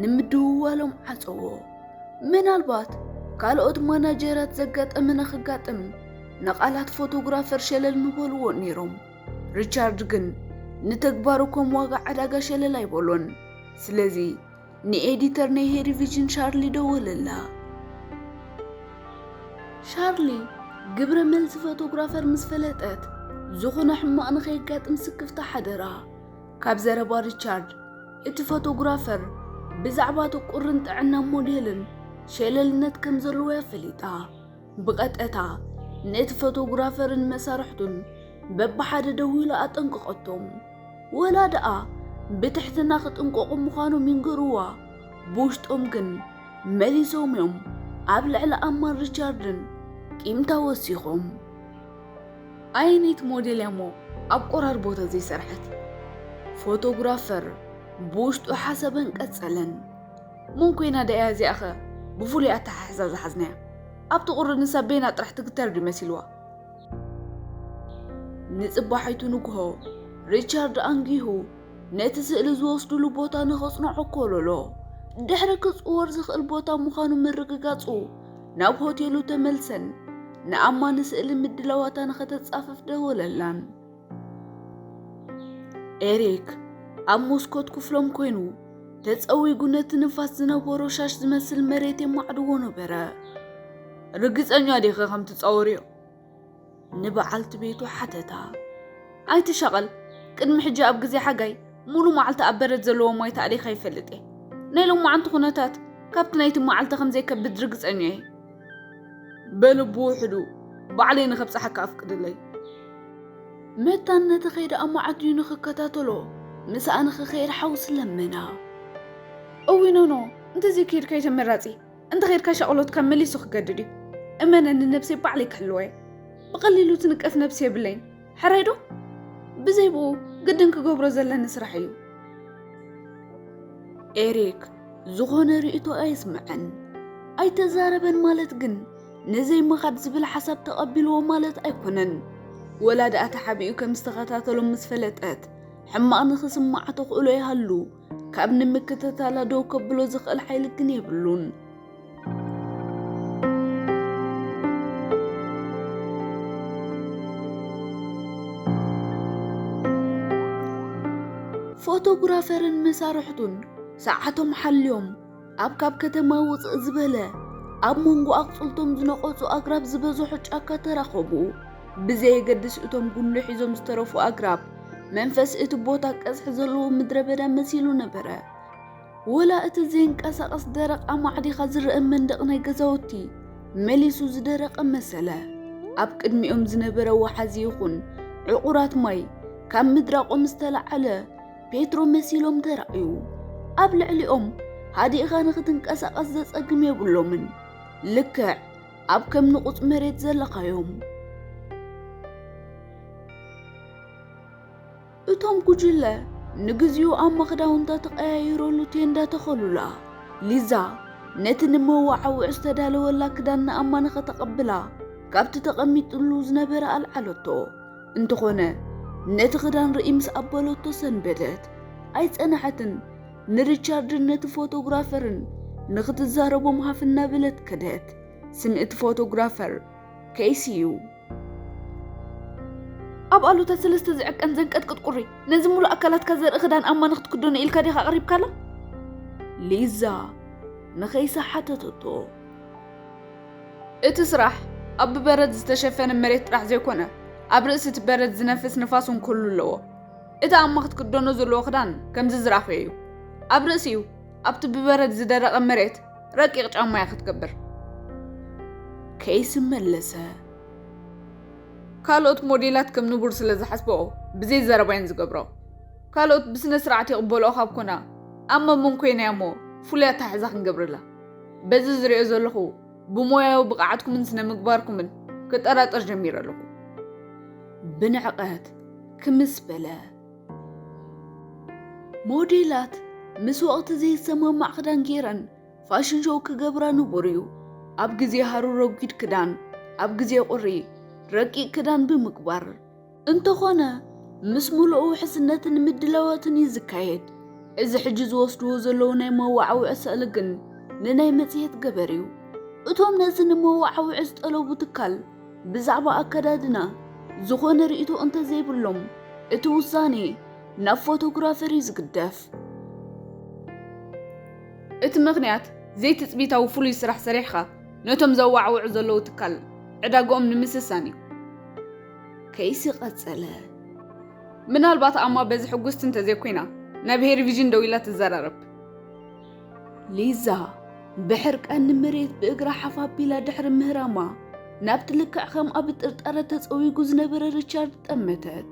ንምድውዋሎም ዓጸዎ። ምናልባት ካልኦት ማናጀራት ዘጋጠመ ንኽጋጥም ንቓላት ፎቶግራፈር ሸለል ምበልዎ ነይሮም። ሪቻርድ ግን ንተግባሩ ከም ዋጋ ዕዳጋ ሸለል ኣይበሎን። ስለዚ ንኤዲተር ናይ ሄሪ ቪዥን ሻርሊ ደወለላ። ሻርሊ ግብረ መልሲ ፎቶግራፈር ምስ ፈለጠት ዝኾነ ሕማቕ ንኸየጋጥም ስክፍታ ሓደራ። ካብ ዘረባ ሪቻርድ እቲ ፎቶግራፈር ብዛዕባ እቲ ቁርን ጥዕና ሞዴልን ሸለልነት ከም ዘለዎ እያ ፈሊጣ። ብቐጥታ ነቲ ፎቶግራፈርን መሳርሕቱን በብሓደ ደዊሉ ኣጠንቀቐቶም። ወላ ደኣ ብትሕትና ክጥንቀቑ ምዃኖም ይንገርዋ፣ ብውሽጦም ግን መሊሶም እዮም ኣብ ልዕሊ ኣማን ሪቻርድን ቂምታ ወሲኾም። ኣየነይቲ ሞዴል እያ እሞ ኣብ ቆራር ቦታ ዘይሰርሐት? ፎቶግራፈር ብውሽጡ ሓሰበን ቀጸለን። መን ኮይና ደኣ እያ እዚኣኸ ብፍሉይ ኣተሓሕዛ ዝሓዝናያ? ኣብቲ ቁሪ ንሳ በይና ጥራሕ ትግተር ድዩ መሲልዋ? ንጽባሒቱ ንግሆ ሪቻርድ ኣንጊሁ ነቲ ስእሊ ዝወስዱሉ ቦታ ንኸጽንዖ ኮለሎ። ድሕሪ ክጽወር ዝኽእል ቦታ ምዃኑ ምርግጋጹ ናብ ሆቴሉ ተመልሰን ንኣማ ንስእሊ ምድላዋታ ንኸተጻፍፍ ደወለላን። ኤሪክ ኣብ መስኮት ክፍሎም ኮይኑ ተጸዊጉ ነቲ ንፋስ ዝነበሮ ሻሽ ዝመስል መሬት የማዕድዎ ነበረ። ርግጸኛ ዲኺ ከም ትጻወርዮ? ንበዓልቲ ቤቱ ሓተታ። ኣይትሻቐል፣ ቅድሚ ሕጂ ኣብ ግዜ ሓጋይ ሙሉ መዓልቲ ኣብ በረድ ዘለዎ ማይ ተኣሊኻ ይፈልጥ እየ። ናይ ሎማዓንቲ ኩነታት ካብቲ ናይቲ መዓልቲ ከም ዘይከብድ ርግጸኛ እየ። በልቡ ውሕዱ ባዕለይ ንኸብጽሓካ ኣፍቅድለይ። መታን ነቲ ከይዲ ኣማዕድዩ ንኽከታተሎ ምስኣ ንኽኸይድ ሓውሲ ለመና። እዊ ኖኖ፣ እንተዘይከይድካ እዩ ተመራጺ። እንተኸይድካ ሻቕሎትካ መሊሱ ክገድድ እዩ። እመነኒ፣ ነብሰይ ባዕለይ ክሕልዋ እየ። ብቐሊሉ ትንቀፍ ነብሲ የብለይን። ሕራይ ዶ? ብዘይ ብኡ ግድን ክገብሮ ዘለኒ ስራሕ እዩ። ኤሪክ ዝኾነ ርእይቶ ኣየስምዐን። ኣይተዛረበን ማለት ግን ንዘይምኻድ ዝብል ሓሳብ ተቐቢልዎ ማለት ኣይኮነን። ወላ ደኣ ተሓቢኡ ከም ዝተኸታተሎም ምስ ፈለጠት ሕማቕ ንኽስምዓ ተኽእሎ ይሃሉ፣ ካብ ንምክትታላ ደው ከብሎ ዝኽእል ሓይሊ ግን የብሉን። ፎቶግራፈርን መሳርሕቱን ሰዓቶም ሓልዮም ኣብ ካብ ከተማ ውፅእ ዝበለ ኣብ መንጎ ኣቕፅልቶም ዝነቐፁ ኣግራብ ዝበዝሖ ጫካ ተራኸቡ። ብዘየገድስ እቶም ጉንዲ ሒዞም ዝተረፉ ኣግራብ መንፈስ እቲ ቦታ ቀዝሒ ዘለዎ ምድረ በዳ መሲሉ ነበረ። ወላ እቲ ዘይንቀሳቐስ ደረቕ ኣማዕዲኻ ዝረአ መንደቕ ናይ ገዛውቲ መሊሱ ዝደረቐ መሰለ። ኣብ ቅድሚኦም ዝነበረ ወሓዚ ይኹን ዕቑራት ማይ ካብ ምድራቖም ዝተላዕለ ፔትሮ መሲሎም ተራእዩ። ኣብ ልዕሊኦም ሃዲእኻ ንኽትንቀሳቐስ ዘጸግም የብሎምን። ልክዕ ኣብ ከም ንቑጽ መሬት ዘለኻዮም። እቶም ጉጅለ ንግዚኡ ኣብ መኽዳውንታ ተቐያይረሉ ቴንዳ ተኸሉላ። ሊዛ ነቲ ንመወዓውዒ ዝተዳለወላ ክዳን ንኣማ ንኸተቐብላ ካብቲ ተቐሚጥሉ ዝነበረ ኣልዓለቶ። እንተኾነ፣ ነቲ ክዳን ርኢ ምስ ኣበለቶ ሰንበደት። ኣይጸንሐትን፣ ንሪቻርድን ነቲ ፎቶግራፈርን ንኽትዛረቦም ሃፍ እናበለት ከደት። ስም እቲ ፎቶግራፈር ኬይሲ እዩ። ኣብ ኣሉታ ሰለስተ ዝዕቀን ዘንቀጥቅጥ ቁሪ፣ ነዚ ሙሉእ ኣካላትካ ዘርኢ ክዳን ኣማ ንኽትክደኖ ኢልካ ዲኻ ኣቕሪብካላ? ሊዛ ንኸይሳ ሓተተቶ። እቲ ስራሕ ኣብ ብበረድ ዝተሸፈነ መሬት ጥራሕ ዘይኮነ፣ ኣብ ርእሲ እቲ በረድ ዝነፍስ ንፋስ እውን ክህሉ ኣለዎ። እቲ ኣማ ክትክደኖ ዘለዎ ክዳን ከምዚ ዝረኣኽዮ እዩ። ኣብ ርእሲኡ ኣብቲ ብበረድ ዝደረቐ መሬት ረቂቕ ጫማ እያ ክትገብር። ኬይሲ መለሰ። ካልኦት ሞዴላት ከም ንቡር ስለ ዝሓስበኦ ብዘይ ዘረባ እየን ዝገብሮ። ካልኦት ብስነ ስርዓት ይቕበልኦ ካብ ኮና፣ ኣማ መን ኮይና እያ እሞ ፍሉይ ኣተሓሕዛ ክንገብረላ? በዚ ዝሪኦ ዘለኹ ብሞያዊ ብቕዓትኩምን ስነ ምግባርኩምን ክጠራጠር ጀሚረ ኣለኹ። ብንዕቐት ክምስ በለ። ሞዴላት ምስ ወቕቲ ዘይሰማማዕ ክዳን ገይረን ፋሽን ሾው ክገብራ ንቡር እዩ። ኣብ ግዜ ሃሩር ረጒድ ክዳን፣ ኣብ ግዜ ቁሪ ረቂቕ ክዳን ብምግባር። እንተኾነ፣ ምስ ምሉእ ውሕስነትን ምድላዋትን እዩ ዝካየድ። እዚ ሕጂ ዝወስድዎ ዘለዉ ናይ መወዓውዒ ስእሊ ግን ንናይ መጽሔት ገበር እዩ። እቶም ነዚ ንመወዓውዒ ዝጠለቡ ትካል ብዛዕባ ኣከዳድና ዝኾነ ርእይቶ እንተዘይብሎም፣ እቲ ውሳኔ ናብ ፎቶግራፈር እዩ ዝግደፍ። እቲ ምኽንያት፣ ዘይትጽቢታዊ ፍሉይ ስራሕ ሰሪሕኻ ነቶም ዘወዓውዑ ዘለዉ ትካል ዕዳግኦም ንምስሳን እዩ። ኬይሲ ቀጸለ። ምናልባት ኣማ በዚ ሕጉስቲ እንተዘይኮይና፣ ናብ ሄሪ ቪዥን ደው ኢላ ትዘራረብ። ሊዛ ብሕርቃን ንመሬት ብእግራ ሓፍ ኣቢላ ድሕሪ ምህራማ፣ ናብቲ ልክዕ ከምኣ ብጥርጣረ ተጸዊጉ ዝነበረ ሪቻርድ ጠመተት።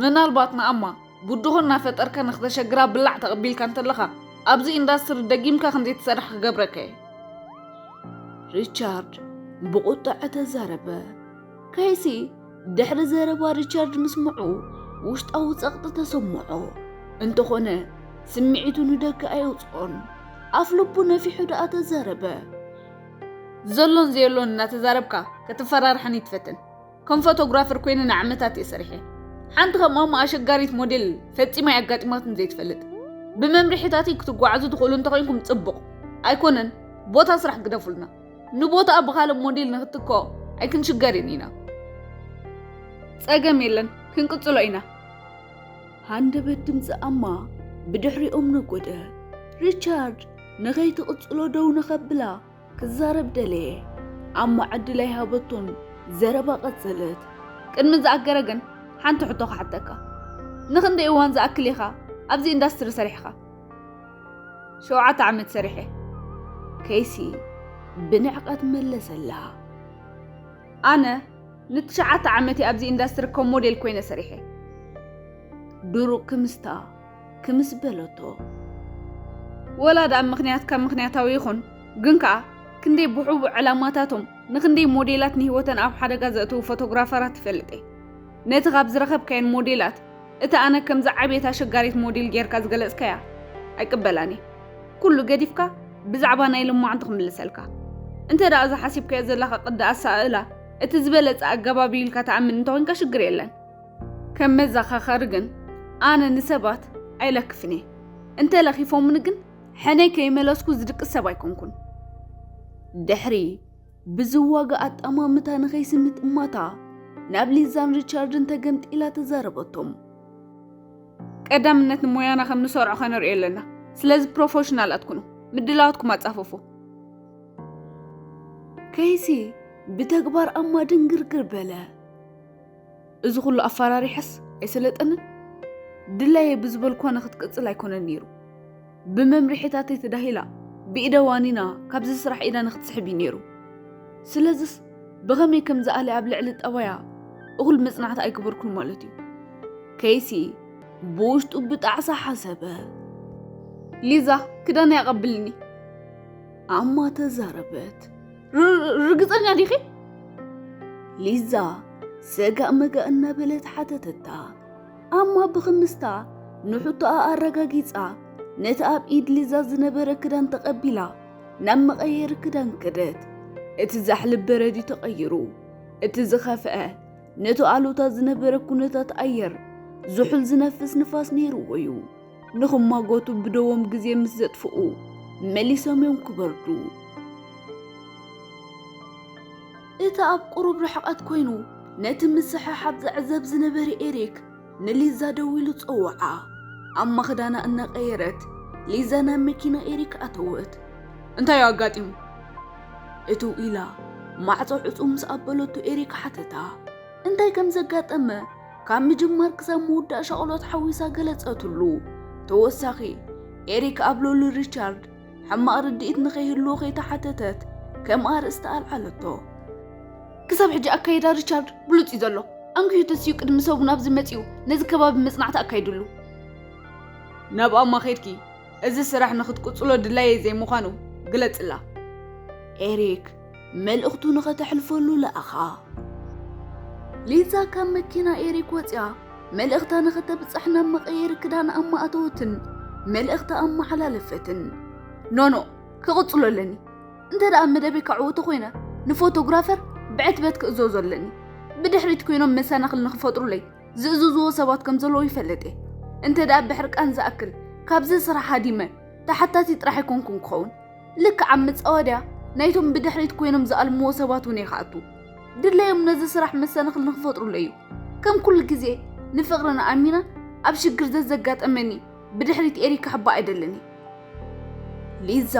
ምናልባት ንኣማ ብድሆ እናፈጠርካ ንኽተሸግራ ብላዕ ተቐቢልካ እንተለኻ፣ ኣብዚ ኢንዳስትሪ ደጊምካ ከም ዘይትሰርሕ ክገብረካ እየ። ሪቻርድ ብቑጥዐ ተዛረበ። ኬይሲ ድሕሪ ዘረባ ሪቻርድ ምስምዑ ውሽጣዊ ጸቕጢ ተሰምዖ። እንተኾነ ስምዒቱ ንደገ ኣየውጽኦን። ኣፍ ልቡ ነፊሑ ደኣ ተዛረበ። ዘሎን ዘየሎን እናተዛረብካ ክትፈራርሐኒ ትፈትን። ከም ፎቶግራፈር ኮይነ ንዓመታት እየ ሰሪሐ። ሓንቲ ከም ኣማ ኣሸጋሪት ሞዴል ፈጺማ የጋጢማትኩም ዘይትፈልጥ። ብመምርሒታተይ ክትጓዓዙ ትኽእሉ እንተኾይንኩም ጽቡቕ። ኣይኮነን፣ ቦታ ስራሕ ግደፉልና። ንቦታኣ ብኻልእ ሞዴል ንኽትክኦ ኣይክንሽገርን ኢና። ጸገም የለን፣ ክንቅጽሎ ኢና። ሃንደበት ድምጺ ኣማ ብድሕሪኦም ነጎደ። ሪቻርድ ንኸይትቕጽሎ ደው ንኸብላ ክዛረብ ደለየ። ኣማ ዕድል ኣይሃበቶን፣ ዘረባ ቀጸለት። ቅድሚ ዝኣገረ ግን ሓንቲ ሕቶ ክሓተካ። ንኽንደይ እዋን ዝኣክል ኢኻ ኣብዚ ኢንዳስትሪ ሰሪሕኻ? ሸውዓተ ዓመት ሰሪሐ። ኬይሲ ብንዕቀት መለሰላ። ኣነ ንትሽዓተ ዓመት እየ ኣብዚ ኢንዳስትሪ ከም ሞዴል ኮይነ ሰሪሐ። ድሩቕ ክምስታ ክምስ በለቶ። ወላ ደኣ ምኽንያትካ ምኽንያታዊ ይኹን፣ ግን ከኣ ክንደይ ብሕቡእ ዕላማታቶም ንኽንደይ ሞዴላት ንህይወተን ኣብ ሓደጋ ዘእተዉ ፎቶግራፈራት ይፈልጥ እየ። ነቲ ካብ ዝረኸብካየን ሞዴላት፣ እቲ ኣነ ከም ዝዓበየት ኣሸጋሪት ሞዴል ጌርካ ዝገለጽካያ ኣይቅበላን እየ። ኩሉ ገዲፍካ ብዛዕባ ናይ ልማዕንቲ ክምልሰልካ። እንተ ደኣ እዛ ሓሲብካዮ ዘለኻ ቅዲ ኣሰኣእላ እቲ ዝበለጸ ኣገባብ እዩ ኢልካ ትኣምን እንተኾይንካ ሽግር የለን። ከም መዘኻኸሪ ግን ኣነ ንሰባት ኣይለክፍን እየ። እንተ ለኺፎምኒ ግን ሕነይ ከይመለስኩ ዝድቅስ ሰብ ኣይኮንኩን። ድሕሪ ብዝዋጋ ኣጠማምታ ንኸይስምጥ እማታ ናብ ሊዛን ሪቻርድን ተገምጢላ ተዛረበቶም። ቀዳምነት ንሞያና ከም ንሰርዖ ከነርእዮ ኣለና። ስለዚ ፕሮፌሽናላት ኩኑ፣ ምድላዋትኩም ኣጻፍፉ። ኬይሲ ብተግባር ኣማ ድንግርግር በለ። እዚ ኩሉ ኣፈራሪሐስ ኣይሰለጠንን? ድላየ ብዝበልኳ ንኽትቅጽል ኣይኮነን ነይሩ። ብመምርሒታተይ ተዳሂላ፣ ብኢደ ዋኒና ካብዚ ስራሕ ኢዳ ንኽትስሕብ እዩ ነይሩ። ስለዝስ ብኸመይ ከም ዝኣሊ ኣብ ልዕሊ ጠባያ እኹል መጽናዕቲ ኣይገበርኩን ማለት እዩ። ኬይሲ ብውሽጡ ብጣዕሳ ሓሰበ። ሊዛ፣ ክዳነይ ኣቐብልኒ። ኣማ ተዛረበት። ር-፣ ርግጸኛ ዲኺ? ሊዛ ሰጋእ መጋእ እናበለት ሓተተታ። ኣማ ብኽምስታ ንሕቶኣ ኣረጋጊጻ፣ ነቲ ኣብ ኢድ ሊዛ ዝነበረ ክዳን ተቐቢላ፣ ናብ መቐየሪ ክዳን ከደት። እቲ ዛሕሊ በረድ እዩ ተቐይሩ። እቲ ዝኸፍአ፣ ነቲ ኣሉታ ዝነበረ ኩነታት ኣየር ዝሑል ዝነፍስ ንፋስ ነይርዎ እዩ። ንኽማጎቱ ብደዎም ግዜ ምስ ዘጥፍኡ፣ መሊሶም እዮም ክበርዱ። እቲ ኣብ ቁሩብ ርሕቀት ኮይኑ ነቲ ምስሕሓብ ዝዕዘብ ዝነበረ ኤሪክ ንሊዛ ደዊሉ ጸውዓ። ኣማ ክዳና እናቐየረት ሊዛ ናብ መኪና ኤሪክ ኣተወት። "እንታይ እዩ ኣጋጢሙ?" እትው ኢላ ማዕጾ ዕጹው ምስ ኣበለቱ ኤሪክ ሓተታ። እንታይ ከም ዘጋጠመ ካብ ምጅማር ክሳብ ምውዳእ ሻቕሎት ሓዊሳ ገለጸትሉ። ተወሳኺ፣ ኤሪክ ኣብ ልዕሊ ሪቻርድ ሕማቕ ርድኢት ንኸይህልዎ ከይተሓተተት ከም ኣርእስቲ ኣልዓለቶ። "ክሳብ ሕጂ ኣካይዳ ሪቻርድ ብሉጽ እዩ ዘሎ። ኣንኪዩ ተሲኡ ቅድሚ ሰቡ ናብዚ መጺኡ ነዚ ከባቢ መጽናዕቲ ኣካይድሉ። ናብ ኣማ ኸድኪ እዚ ስራሕ ንኽትቅጽሎ ድላየይ ዘይምዃኑ ግለጽላ." ኤሪክ መልእኽቱ ንኸተሕልፈሉ ለኣኻ። ሊዛ ካብ መኪና ኤሪክ ወጺኣ መልእኽታ ንኸተብጽሕ ናብ መቐየሪ ክዳን ኣማ ኣተወትን መልእኽታ ኣመሓላለፈትን። "ኖኖ፣ ክቕጽሎ ኣለኒ። እንተ ደኣ መደበይ ከዕውቶ ኮይነ፣ ንፎቶግራፈር ብዕትበት ክእዘዞ ኣለኒ። ብድሕሪት ኮይኖም መሰናኽል ንኽፈጥሩለይ ዝእዝዝዎ ሰባት ከም ዘለዉ ይፈልጥ እየ። እንተ ደኣ ብሕርቃን ዝኣክል ካብዚ ስራሕ ሃዲመ፣ ተሓታቲ ጥራሕ ኣይኮንኩን ክኸውን። ልክዕ ኣብ መጻወድያ ናይቶም ብድሕሪት ኮይኖም ዝኣልምዎ ሰባት እውን እየ ክኣቱ። ድለዮም ነዚ ስራሕ መሰናኽል ንኽፈጥሩለይ እዩ። ከም ኩሉ ግዜ ንፍቕርና ኣሚና ኣብ ሽግር ዘዘጋጠመኒ ብድሕሪት ኤሪክ ክሕባእ ኣይደልን እየ." ሊዛ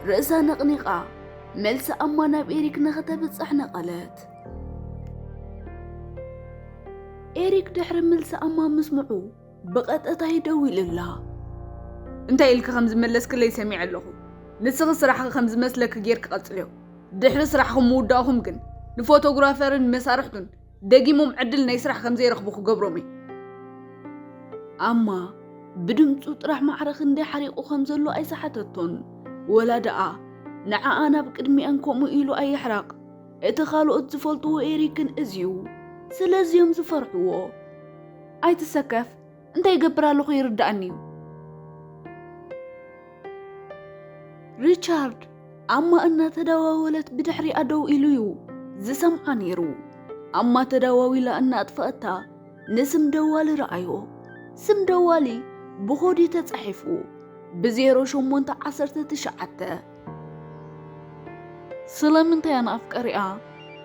ርእሳ ነቕኒቓ መልሲ ኣማ ናብ ኤሪክ ንኸተብጽሕ ነቐለት። ኤሪክ ድሕሪ መልሲ ኣማ ምስምዑ ብቐጥታ ይደዊልላ። "እንታይ ኢልኪ ከም ዝመለስክለይ ሰሚዐ ኣለኹ። ንስኺ ስራሕኺ ከም ዝመስለኪ ጌርኪ ቀጽልዮ። ድሕሪ ስራሕኹም ምውዳእኹም ግን ንፎቶግራፈርን መሳርሕቱን ደጊሞም ዕድል ናይ ስራሕ ከም ዘይረኽቡ ክገብሮም እየ።" ኣማ ብድምጹ ጥራሕ ማዕረ ክንደይ ሓሪቑ ከም ዘሎ ኣይሰሓተቶን። ወላ ደኣ ንዓኣ ናብ ቅድሚኣን ከምኡ ኢሉ ኣየሕራቕ። እቲ ካልኦት ዝፈልጥዎ ኤሪክ ግን እዚ እዩ። ስለዚ እዮም ዝፈርሕዎ። "ኣይትሰከፍ፣ እንታይ ይገብር ኣለኹ ይርድኣኒ እዩ።" ሪቻርድ ኣማ እናተዳዋወለት ብድሕሪኣ ደው ኢሉ እዩ ዝሰምዓ ነይሩ። ኣማ ተዳዋዊላ እናኣጥፈኣታ ንስም ደዋሊ ረኣዮ። ስም ደዋሊ ብኾዲ ተጻሒፉ፣ ብ ዜሮ ሸሞንተ ዓሰርተ ትሽዓተ። ስለምንታይ እያ ንኣፍቀሪኣ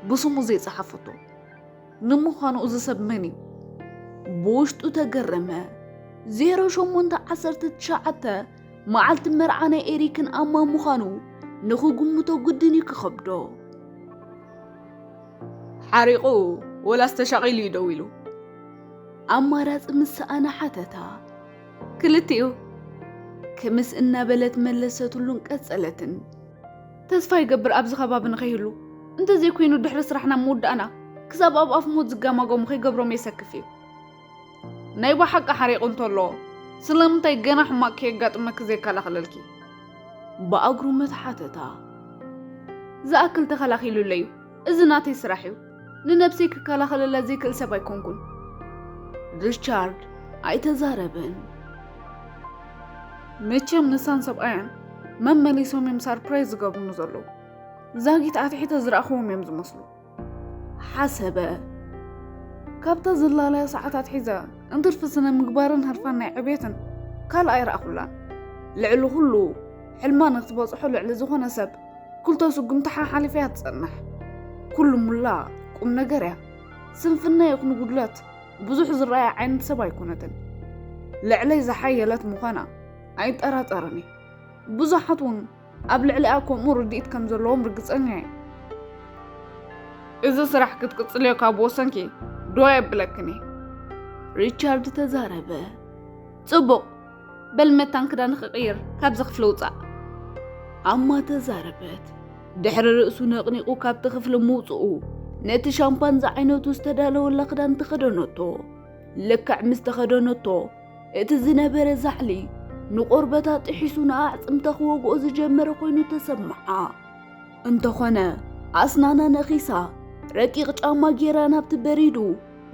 ብስሙ ዘይጸሓፈቶ? ንምዃኑ እዚ ሰብ መን እዩ? ብውሽጡ ተገረመ። ዜሮ ሸሞንተ ዓሰርተ ትሽዓተ መዓልቲ መርዓ ናይ ኤሪክን ኣማ ምዃኑ ንኽግምቶ ግድን እዩ ክኸብዶ። ሓሪቑ ወላስ ተሻቒሉ እዩ ደዊሉ? ኣማራጺ ምስ ሰኣነ ሓተታ። ክልቲኡ፣ ክምስ እናበለት መለሰትሉን ቀጸለትን። ተስፋ ይገብር ኣብዚ ከባቢ ንኸይህሉ፣ እንተዘይኮይኑ ድሕሪ ስራሕና ምውዳእና ክሳብ ኣብ ኣፍ ሞት ዝጋማገሙ ከይገብሮም የሰክፍ እዩ። ናይ ብሓቂ ሓሪቑ እንተሎ ስለምንታይ ገና ሕማቕ ከየጋጥመኪ ዘይከላኸለልኪ? ብኣግሩመት ሓተታ። ዝኣክል ተኸላኺሉለይ እዩ። እዚ ናተይ ስራሕ እዩ። ንነብሰይ ክከላኸለላ ዘይክእል ሰብ ኣይኮንኩን። ሪቻርድ ኣይተዛረበን። መቸም ንሳን ሰብኣያን መመሊሶም እዮም ሳርፕራይዝ ዝገብሩኒ ዘለዉ። ዛጊት ኣትሒተ ዝረኣኽዎም እዮም ዝመስሉ። ሓሰበ። ካብታ ዝላለያ ሰዓታት ሒዘ እንትርፊ ስነ ምግባርን ህርፋን ናይ ዕቤትን ካልእ ኣይረኣኹላን። ልዕሊ ኩሉ ሕልማ ንክትበጽሖ ልዕሊ ዝኾነ ሰብ ክልተ ስጉምቲ ሓሓሊፋ እያ ትጸንሕ። ኩሉ ሙላ ቁም ነገር እያ። ስንፍና ይኹን ጉድለት ብዙሕ ዝረኣያ ዓይነት ሰብ ኣይኮነትን። ልዕለይ ዝሓየለት ምዃና ኣይጠራጠርን እየ። ብዙሓት እውን ኣብ ልዕሊኣ ከምኡ ርድኢት ከም ዘለዎም ርግጸኛ እየ። እዚ ስራሕ ክትቅጽልዮ ካብ ወሰንኪ ዶ የብለክን እየ። ሪቻርድ ተዛረበ። ጽቡቕ፣ በል መታን ክዳንኺ ቅይር፣ ካብዚ ክፍሊ ውጻእ። ኣማ ተዛረበት። ድሕሪ ርእሱ ነቕኒቑ ካብቲ ክፍሊ ምውጽኡ፣ ነቲ ሻምፓን ዝዓይነቱ ዝተዳለወላ ክዳን ተኸደነቶ። ልክዕ ምስ ተኸደነቶ፣ እቲ ዝነበረ ዛሕሊ ንቆርበታ ጥሒሱ ንኣዕጽምታ ክወግኦ ዝጀመረ ኮይኑ ተሰምዓ። እንተኾነ፣ ኣስናና ነኺሳ፣ ረቂቕ ጫማ ጌራ ናብቲ በሪዱ፣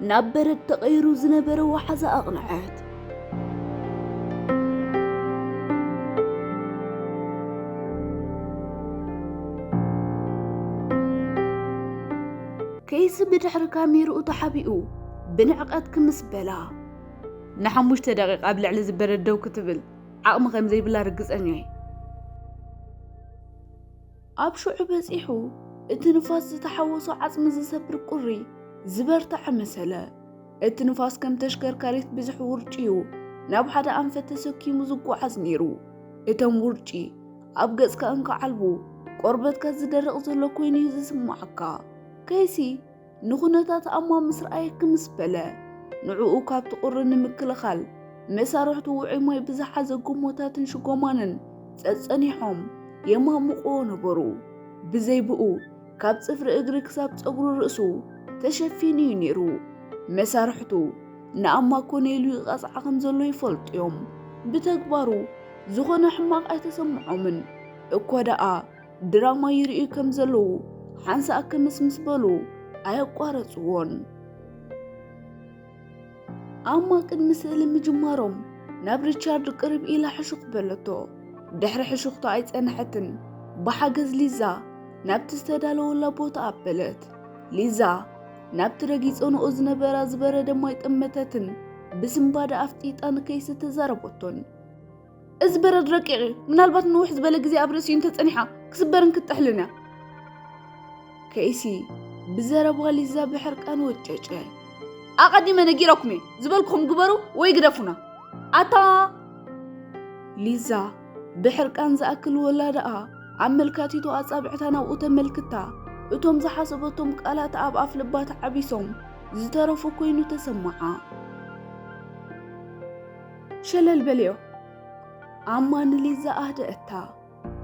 ናብ በረድ ተቐይሩ ዝነበረ ወሓዛ ኣቕንዐት። ኬይሲ ብድሕሪ ካሜርኡ ተሓቢኡ ብንዕቀት ክምስ በላ። ንሓሙሽተ ደቂቕ ኣብ ልዕሊ ዝበረድ ደው ክትብል ዓቕሚ ከም ዘይብላ ርግጸኛ እየ። ኣብ ሽዑ በጺሑ እቲ ንፋስ ዝተሓወሶ ዓጽሚ ዝሰብር ቁሪ ዝበርትዐ መሰለ። እቲ ንፋስ ከም ተሽከርካሪት ብዙሕ ውርጪ'ዩ ናብ ሓደ ኣንፈት ተሰኪሙ ዝጓዓዝ ነይሩ። እቶም ውርጪ ኣብ ገጽካ እንክዓልቡ ቆርበትካ ዝደርቕ ዘሎ ኮይኑ እዩ ዝስምዓካ። ኬይሲ ንኹነታት ኣማ ምስ ረኣየ ክምስ በለ። ንዕኡ ካብቲ ቁሪ ንምክልኻል መሳርሕቱ ውዑይ ማይ ብዝሓዘ ጎማታትን ሽጎማንን ጸጸኒሖም የማምቕዎ ነበሩ። ብዘይ ብኡ ካብ ጽፍሪ እግሪ ክሳብ ጸጉሪ ርእሱ ተሸፊኑ እዩ ነይሩ። መሳርሕቱ ንኣማ ኮነ ኢሉ ይቐጽዓ ከም ዘሎ ይፈልጡ እዮም። ብተግባሩ ዝኾነ ሕማቕ ኣይተሰምዖምን። እኳ ደኣ ድራማ ይርእዩ ከም ዘለዉ ሓንሳእ ክምስ ምስ በሉ ኣየቋረጽዎን። ኣማ ቅድሚ ስእሊ ምጅማሮም ናብ ሪቻርድ ቅርብ ኢላ ሕሹኽ በለቶ። ድሕሪ ሕሹኽቶ ኣይጸንሐትን። ብሓገዝ ሊዛ ናብቲ ዝተዳለወላ ቦታ ኣበለት። ሊዛ ናብቲ ረጊጸንኦ ዝነበራ ዝበረደ ማይ ጠመተትን ብስንባደ ኣፍጢጣ ንኬይሲ ተዛረበቶን። እዚ በረድ ረቂቕ እዩ። ምናልባት ንውሕ ዝበለ ግዜ ኣብ ርእሲኡ እንተጸኒሓ ክስበርን ክትጥሕልን እያ። ኬይሲ ብዘረባ ሊዛ ብሕርቃን ወጨጨ። ኣቐዲመ ነጊረኩም እየ። ዝበልኩኹም ግበሩ ወይ ግደፉና። ኣታ ሊዛ ብሕርቃን ዝኣክል ወላ ደኣ ኣመልካቲቶ ኣጻብዕታ ናብኡ ተመልክታ። እቶም ዝሓሰበቶም ቃላት ኣብ ኣፍ ልባ ተዓቢሶም ዝተረፉ ኮይኑ ተሰማዓ። ሸለል በልዮ። ኣማ ንሊዛ ኣህደአታ።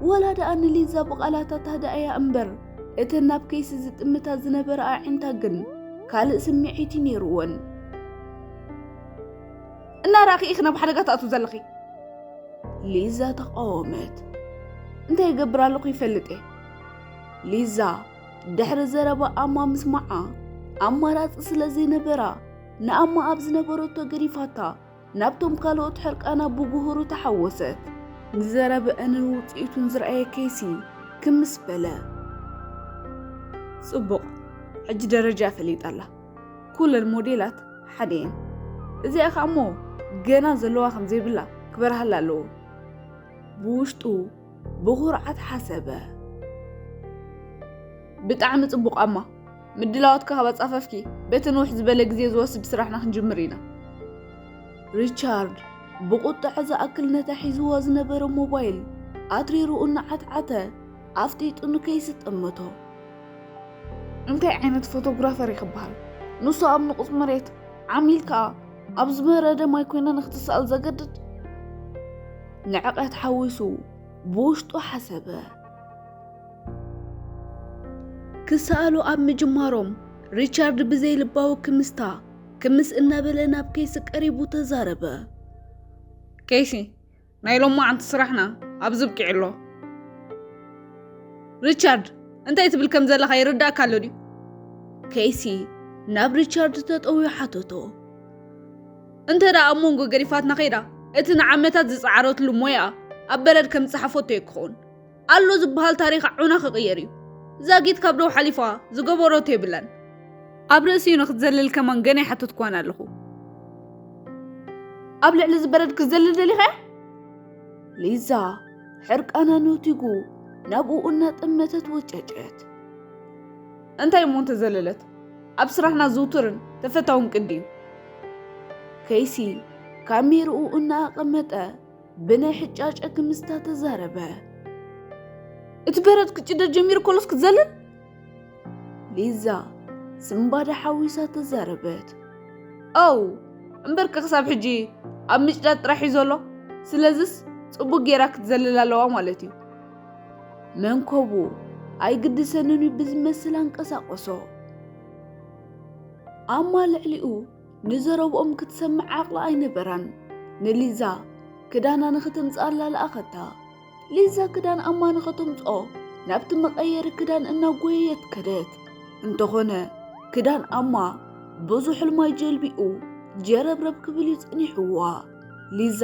ወላ ደኣ ንሊዛ ብቓላታ ታህደኣያ እምበር፣ እተን ናብ ኬይሲ ዝጥምታ ዝነበረ ኣዒንታ ግን ካልእ ስምዒት እዩ ነይርወን። እናራኺ ኢኺ ናብ ሓደጋ ትኣትው ዘለኺ። ሊዛ ተቓወመት። እንታይ ይገብር ኣለኹ ይፈልጥ እየ። ሊዛ ድሕሪ ዘረባ ኣማ ምስማዓ ኣማራጺ ስለ ዘይነበራ፣ ንኣማ ኣብ ዝነበረቶ ገዲፋታ ናብቶም ካልኦት ሕርቃና ብጉህሩ ተሓወሰት። ንዘረበአንን ውጽኢቱን ዝረኣየ ኬይሲ ክምስ በለ። ጽቡቕ፣ ሕጂ ደረጃ ፈሊጣ ኣላ። ኩለን ሞዴላት ሓደ እየን። እዚኣ ኸኣ እሞ ገና ዘለዋ ከም ዘይብላ ክበርሃላ ኣለዎ። ብውሽጡ ብኹርዓት ሓሰበ። ብጣዕሚ ጽቡቕ ኣማ። ምድላዋትካ ካብ ኣጻፈፍኪ፣ በቲ ንውሕ ዝበለ ግዜ ዝወስድ ስራሕና ክንጅምር ኢና። ሪቻርድ ብቑጥዐ ዝኣክል ነታ ሒዝዋ ዝነበረ ሞባይል ኣትሪሩ እናዓትዓተ ኣፍጢጡ ንኬይሲ ጠመቶ። እንታይ ዓይነት ፎቶግራፈር እዩ ክበሃል? ንሱ ኣብ ንቑጽ መሬት ዓሚል ከኣ ኣብ ዝበረደ ማይ ኮይና ንክትሰኣል ዘገድድ? ንዕቐት ሓዊሱ ብውሽጡ ሓሰበ። ክሰኣሉ ኣብ ምጅማሮም ሪቻርድ ብዘይልባዊ ክምስታ ክምስ እናበለ ናብ ኬይሲ ቀሪቡ ተዛረበ። ኬይሲ፣ ናይ ሎማዓንቲ ስራሕና ኣብዚ ኣብቂዑ ኣሎ። ሪቻርድ፣ እንታይ ትብል ከም ዘለኻ ይርዳእካ ኣሎ ድዩ? ኬይሲ ናብ ሪቻርድ ተጠውዩ ሓተቶ። እንተ ደኣ ኣብ መንጎ ገዲፋትና ከይዳ፣ እቲ ንዓመታት ዝጸዓረትሉ ሞያኣ ኣብ በረድ ከም ዝጸሓፈቶ እዩ ክኸውን። ኣሎ ዝበሃል ታሪኻ ዑና ክቕየር እዩ። ዛጊት ካብ ደው ሓሊፋ ዝገበረቶ የብላን። ኣብ ርእሲኡ ንክትዘልል ከማን ገና ይሓተትኳን ኣለኹ። ኣብ ልዕሊ ዝበረድ ክትዘልል ደሊኻ? ሊዛ ሕርቃና ነቲጉ ናብኡ እናጠመተት ወጨጨት። እንታይ እሞ እንተዘለለት? ኣብ ስራሕና ዝውቱርን ተፈታውን ቅዲ እዩ። ኬይሲ ካሜርኡ እናኣቐመጠ ብናይ ሕጫጨ ክምስታ ተዛረበ። እቲ በረድ ክጭደድ ጀሚሩ ከሎስ ክትዘልል? ሊዛ ስምባደ ሓዊሳ ተዛረበት። ኣው፣ እምበርከ ክሳብ ሕጂ ኣብ ምጭዳድ ጥራሕ እዩ ዘሎ። ስለዝስ ጽቡቕ ጌራ ክትዘልል ኣለዋ ማለት እዩ። መንኮቡ ኣይግድሰንን እዩ ብዝመስል ኣንቀሳቐሶ። ኣማ ልዕሊኡ ንዘረብኦም ክትሰምዕ ዓቕሊ ኣይነበራን። ንሊዛ ክዳና ንኽተምጽኣላ ለኣኸታ። ሊዛ ክዳን ኣማ ንኸተምጽኦ ናብቲ መቐየሪ ክዳን እናጎየየት ከደት። እንተኾነ ክዳን ኣማ ብዙሕ ማይ ጀልቢኡ ጀረብረብ ክብል እዩ ጸኒሕዋ። ሊዛ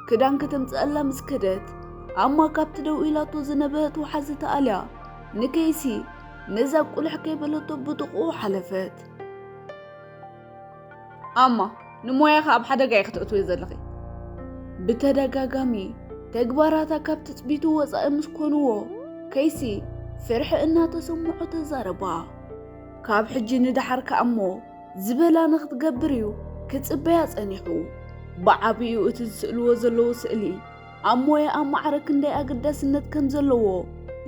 ክዳን ከተምጽኣላ ምስ ከደት፣ ኣማ ካብቲ ደው ኢላቶ ዝነበረት ወሓዚ ተኣልያ ንኬይሲ ነዛ ቁልሕ ከይበለቶ ብጥቕኡ ሓለፈት። ኣማ፣ ንሞያኻ ኣብ ሓደጋ ኢኺ ክትእትዊ ዘለኺ። ብተደጋጋሚ ተግባራታ ካብ ትጽቢቱ ወጻኢ ምስ ኮንዎ፣ ከይሲ ፍርሒ እናተሰምዖ ተዛረባ። ካብ ሕጂ ንደሓር ከኣ እሞ ዝበላ ንኽትገብር እዩ ክጽበያ ጸኒሑ። ብዓቢኡ እቲ ዝስእልዎ ዘለዉ ስእሊ ኣብ ሞያኣ ማዕረ ክንደይ ኣገዳስነት ከም ዘለዎ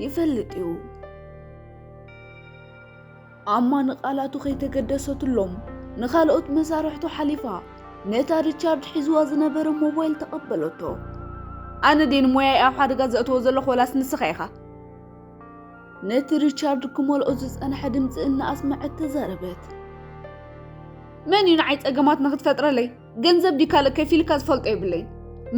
ይፈልጥ እዩ። ኣማ ንቓላቱ ከይተገደሰትሎም ንኻልኦት መሳርሕቱ ሓሊፋ ነታ ሪቻርድ ሒዝዋ ዝነበረ ሞባይል ተቐበለቶ። ኣነ ድየ ንሞያይ ኣብ ሓደጋ ዘእትዎ ዘለኹ ወላስ ንስኻ ኢኻ? ነቲ ሪቻርድ ክመልኦ ዝጸንሐ ድምጺ እናኣስመዐት ተዛረበት። መን እዩ ንዓይ ጸገማት ንኽትፈጥረለይ? ገንዘብ ድዩ ካልእ ከፊልካ ዝፈልጦ የብለይን።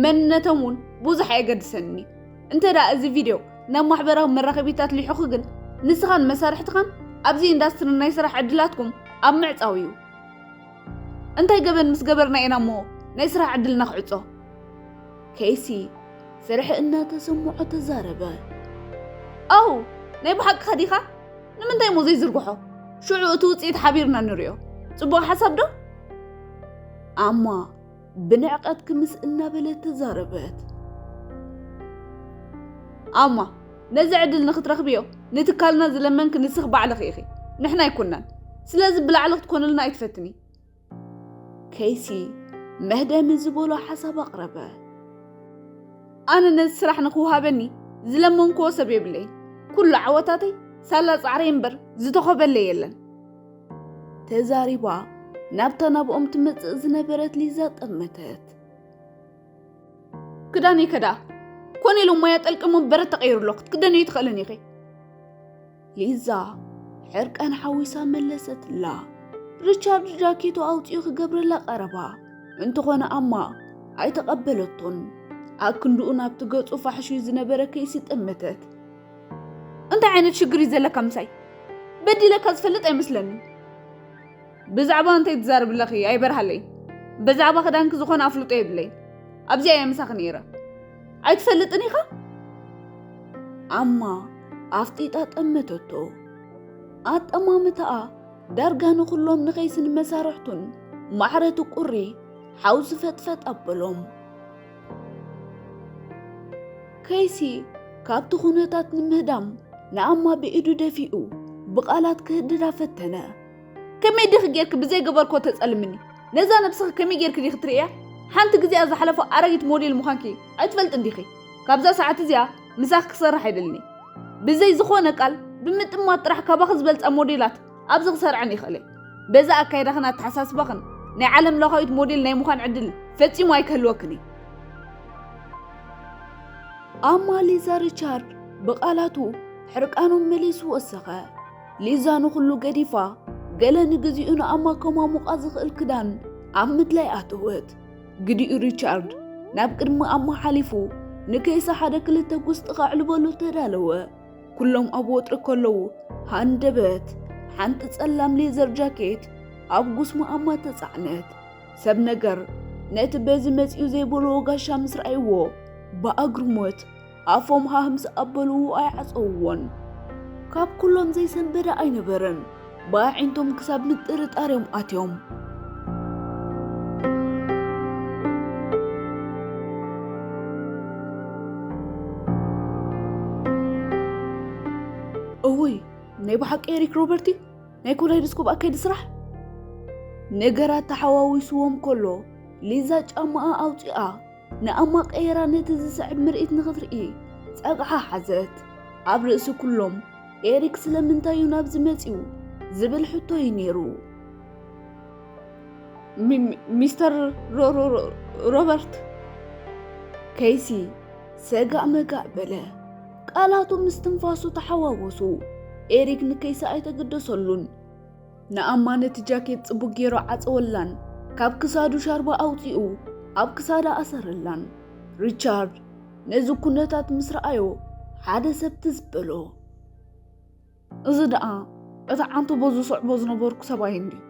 መንነቶም እውን ብዙሕ ኣየገድሰንን እዩ። እንተ ደኣ እዚ ቪድዮ ናብ ማሕበራዊ መራኸቢታት ሊሑኺ ግን ንስኻን መሳርሕትኻን ኣብዚ ኢንዳስትሪ ናይ ስራሕ ዕድላትኩም ኣብ ምዕጻው እዩ። እንታይ ገበን ምስ ገበርና ኢና እሞ ናይ ስራሕ ዕድልና ክዕጾ? ከይሲ ፍርሒ እናተሰምዖ ተዛረበ። ኣው፣ ናይ ብሓቅኻ ዲኻ? ንምንታይ እሞ ዘይዝርግሖ? ሽዑ እቲ ውጽኢት ሓቢርና ንሪኦ። ጽቡቕ ሓሳብ ዶ? ኣማ ብንዕቀት ክምስ እናበለት ተዛረበት። ኣማ፣ ነዚ ዕድል ንኽትረኽብዮ ንትካልና ዝለመንኪ ንስኺ ባዕልኺ ኢኺ፣ ንሕና ኣይኮናን። ስለዚ ብላዕሊ ክትኮንልና ኣይትፈትኒ። ከይሲ መህደሚ ዝበሎ ሓሳብ ኣቕረበ። ኣነ ነዚ ስራሕ ንኽውሃበኒ ዝለመንክዎ ሰብ የብለይን። ኩሉ ዓወታተይ ሳላ ጻዕረይ እምበር ዝተኾበለይ የለን። ተዛሪባ ናብታ ናብኦም ትመጽእ ዝነበረት ሊዛ ጠመተት። ክዳነይ ከ ደኣ? ኮነ ኢሉ ሞያ ጠልቂ እሞ በረት ተቐይሩ ኣሎ፣ ክትክደንዮ ኣይትኽእልን ኢኺ። ሊዛ ሕርቃን ሓዊሳ መለሰትላ። ሪቻርድ ጃኬቱ ኣውጺኡ ክገብረላ ቀረባ። እንተኾነ ኣማ ኣይተቐበለቶን። ኣክንድኡ ናብቲ ገጹ ፋሕሹ ዝነበረ ከይሲ ጠመተት። እንታይ ዓይነት ሽግር እዩ ዘለካ ምሳይ? በዲለካ ዝፈልጥ ኣይመስለንን። ብዛዕባ እንታይ ትዛረቢ ኣለኺ? ኣይበርሃለይን። ብዛዕባ ክዳንኪ ዝኾነ ኣፍልጦ የብለይን። ኣብዚኣ እየ ምሳኺ ነይረ። ኣይትፈልጥን ኢኻ? ኣማ ኣፍጢጣ ጠመተቶ። ኣጠማምታኣ ዳርጋ ንኹሎም ንኸይስን መሳርሕቱን ማዕረቲ ቁሪ ሓውሲ ፈጥፈጥ ኣበሎም። ከይሲ ካብቲ ኩነታት ንምህዳም ንኣማ ብኢዱ ደፊኡ ብቓላት ክህድዳ ፈተነ። ከመይ ዲኺ ጌርኪ ብዘይገበርኮ ተጸልምኒ? ነዛ ነብስኺ ከመይ ጌርኪ ዲኺ ትርእያ? ሓንቲ ግዜኣ ዝሓለፎ ኣረጊት ሞዴል ምዃንኪ ኣይትፈልጥን ዲኺ? ካብዛ ሰዓት እዚኣ ምሳኺ ክሰርሕ ኣይደልኒ። ብዘይ ዝኾነ ቃል ብምጥማት ጥራሕ ካባኺ ዝበልጻ ሞዴላት ኣብዚ ክሰርዐን ይኽእለ። በዛ ኣካይዳኽን ኣተሓሳስባኽን ናይ ዓለም ለኻዊት ሞዴል ናይ ምዃን ዕድል ፈጺሙ ኣይክህልወክን እዩ። ኣማ ሊዛ ሪቻርድ ብቓላቱ ሕርቃኖም መሊሱ ወሰኸ። ሊዛ ንኹሉ ገዲፋ ገለ ንግዚኡ ንኣማ ከማሙቓ ዝኽእል ክዳን ኣብ ምድላይ ኣተወት። ግዲኡ ሪቻርድ ናብ ቅድሚ ኣማ ሓሊፉ ንከይሳ ሓደ ክልተ ጉስጢ ከዕልበሉ ተዳለወ። ኩሎም ኣብ ወጥሪ ከለዉ ሃንደበት ሓንቲ ጸላም ሌዘር ጃኬት ኣብ ጉስሙ ኣማ ተጻዕነት። ሰብ ነገር ነቲ በዚ መጺኡ ዘይበልዎ ጋሻ ምስ ረኣይዎ ብኣግርሞት ኣፎም ሃህ ምስ ኣበልዎ ኣይዓጸውዎን። ካብ ኩሎም ዘይሰንበደ ኣይነበረን። ብኣዒንቶም ክሳብ ምጥርጣር እዮም ኣትዮም። እውይ፣ ናይ ብሓቂ ኤሪክ ሮበርቲ ናይ ኮላይዶስኮፕ ኣካይዲ ስራሕ። ነገራት ተሓዋዊስዎም ከሎ ሊዛ ጫማኣ ኣውፂኣ ንኣማ ቀይራ ነቲ ዝስዕብ ምርኢት ንኽትርኢ ጸግዓ ሓዘት። ኣብ ርእሲ ኩሎም ኤሪክ ስለምንታይ እዩ ናብዚ መጺኡ ዝብል ሕቶ እዩ ነይሩ። ሚ- ሚ- ሚስተር ሮ- ሮ- ሮ- ሮበርት። ከይሲ ሰጋእ መጋእ በለ። ቃላቱ ምስ ትንፋሱ ተሓዋወሱ። ኤሪክ ንከይሲ ኣይተገደሰሉን። ንኣማ ነቲ ጃኬት ጽቡቕ ገይሩ ዓጸወላን ካብ ክሳዱ ሻርባ ኣውጺኡ ኣብ ክሳዳ ኣሰረላን። ሪቻርድ ነዚ ኩነታት ምስ ረኣዮ ሓደ ሰብ ትዝ በሎ። እዚ ደኣ እቲ ዓንተቦ ዝስዕቦ ዝነበርኩ ሰብኣይ እንድዩ።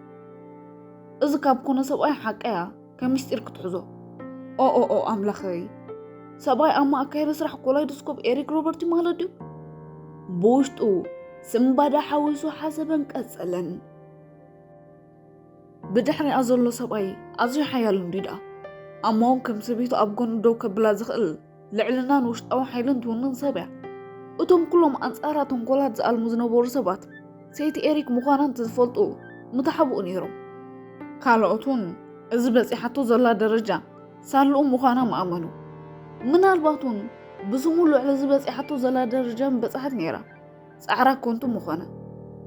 እዚ ካብ ኮነ ሰብኣይ ሓቀያ ከም ምስጢር ክትሕዞ። ኦ ኦ ኦ ኣምላኸይ፣ ሰብኣይ ኣብ ማእካይሪ ስራሕ ኮላይዶስኮፕ ኤሪክ ሮበርቲ ማለት ድዩ? ብውሽጡ ስንባዳ ሓዊሱ ሓሰበን ቀጸለን። ብድሕሪኣ ዘሎ ሰብኣይ ኣዝዩ ሓያል እንድዩ ደኣ። ኣማ እውን ከም ሰበይቱ ኣብ ጎኑ ደው ከብላ ዝኽእል ልዕልናን ውሽጣዊ ሓይልን ትውንን ሰብ እያ። እቶም ኩሎም ኣንጻራ ተንኮላት ዝኣልሙ ዝነበሩ ሰባት ሰይቲ ኤሪክ ምዃና እንተዝፈልጡ ምተሓብኡ ነይሮም። ካልኦት እውን እዚ በጺሓቶ ዘላ ደረጃ ሳልኡ ምዃና ምኣመኑ። ምናልባት እውን ብስሙ ልዕሊ እዚ በጺሓቶ ዘላ ደረጃ ምበጽሓት ነይራ። ጻዕራ ከንቱ ምኾነ።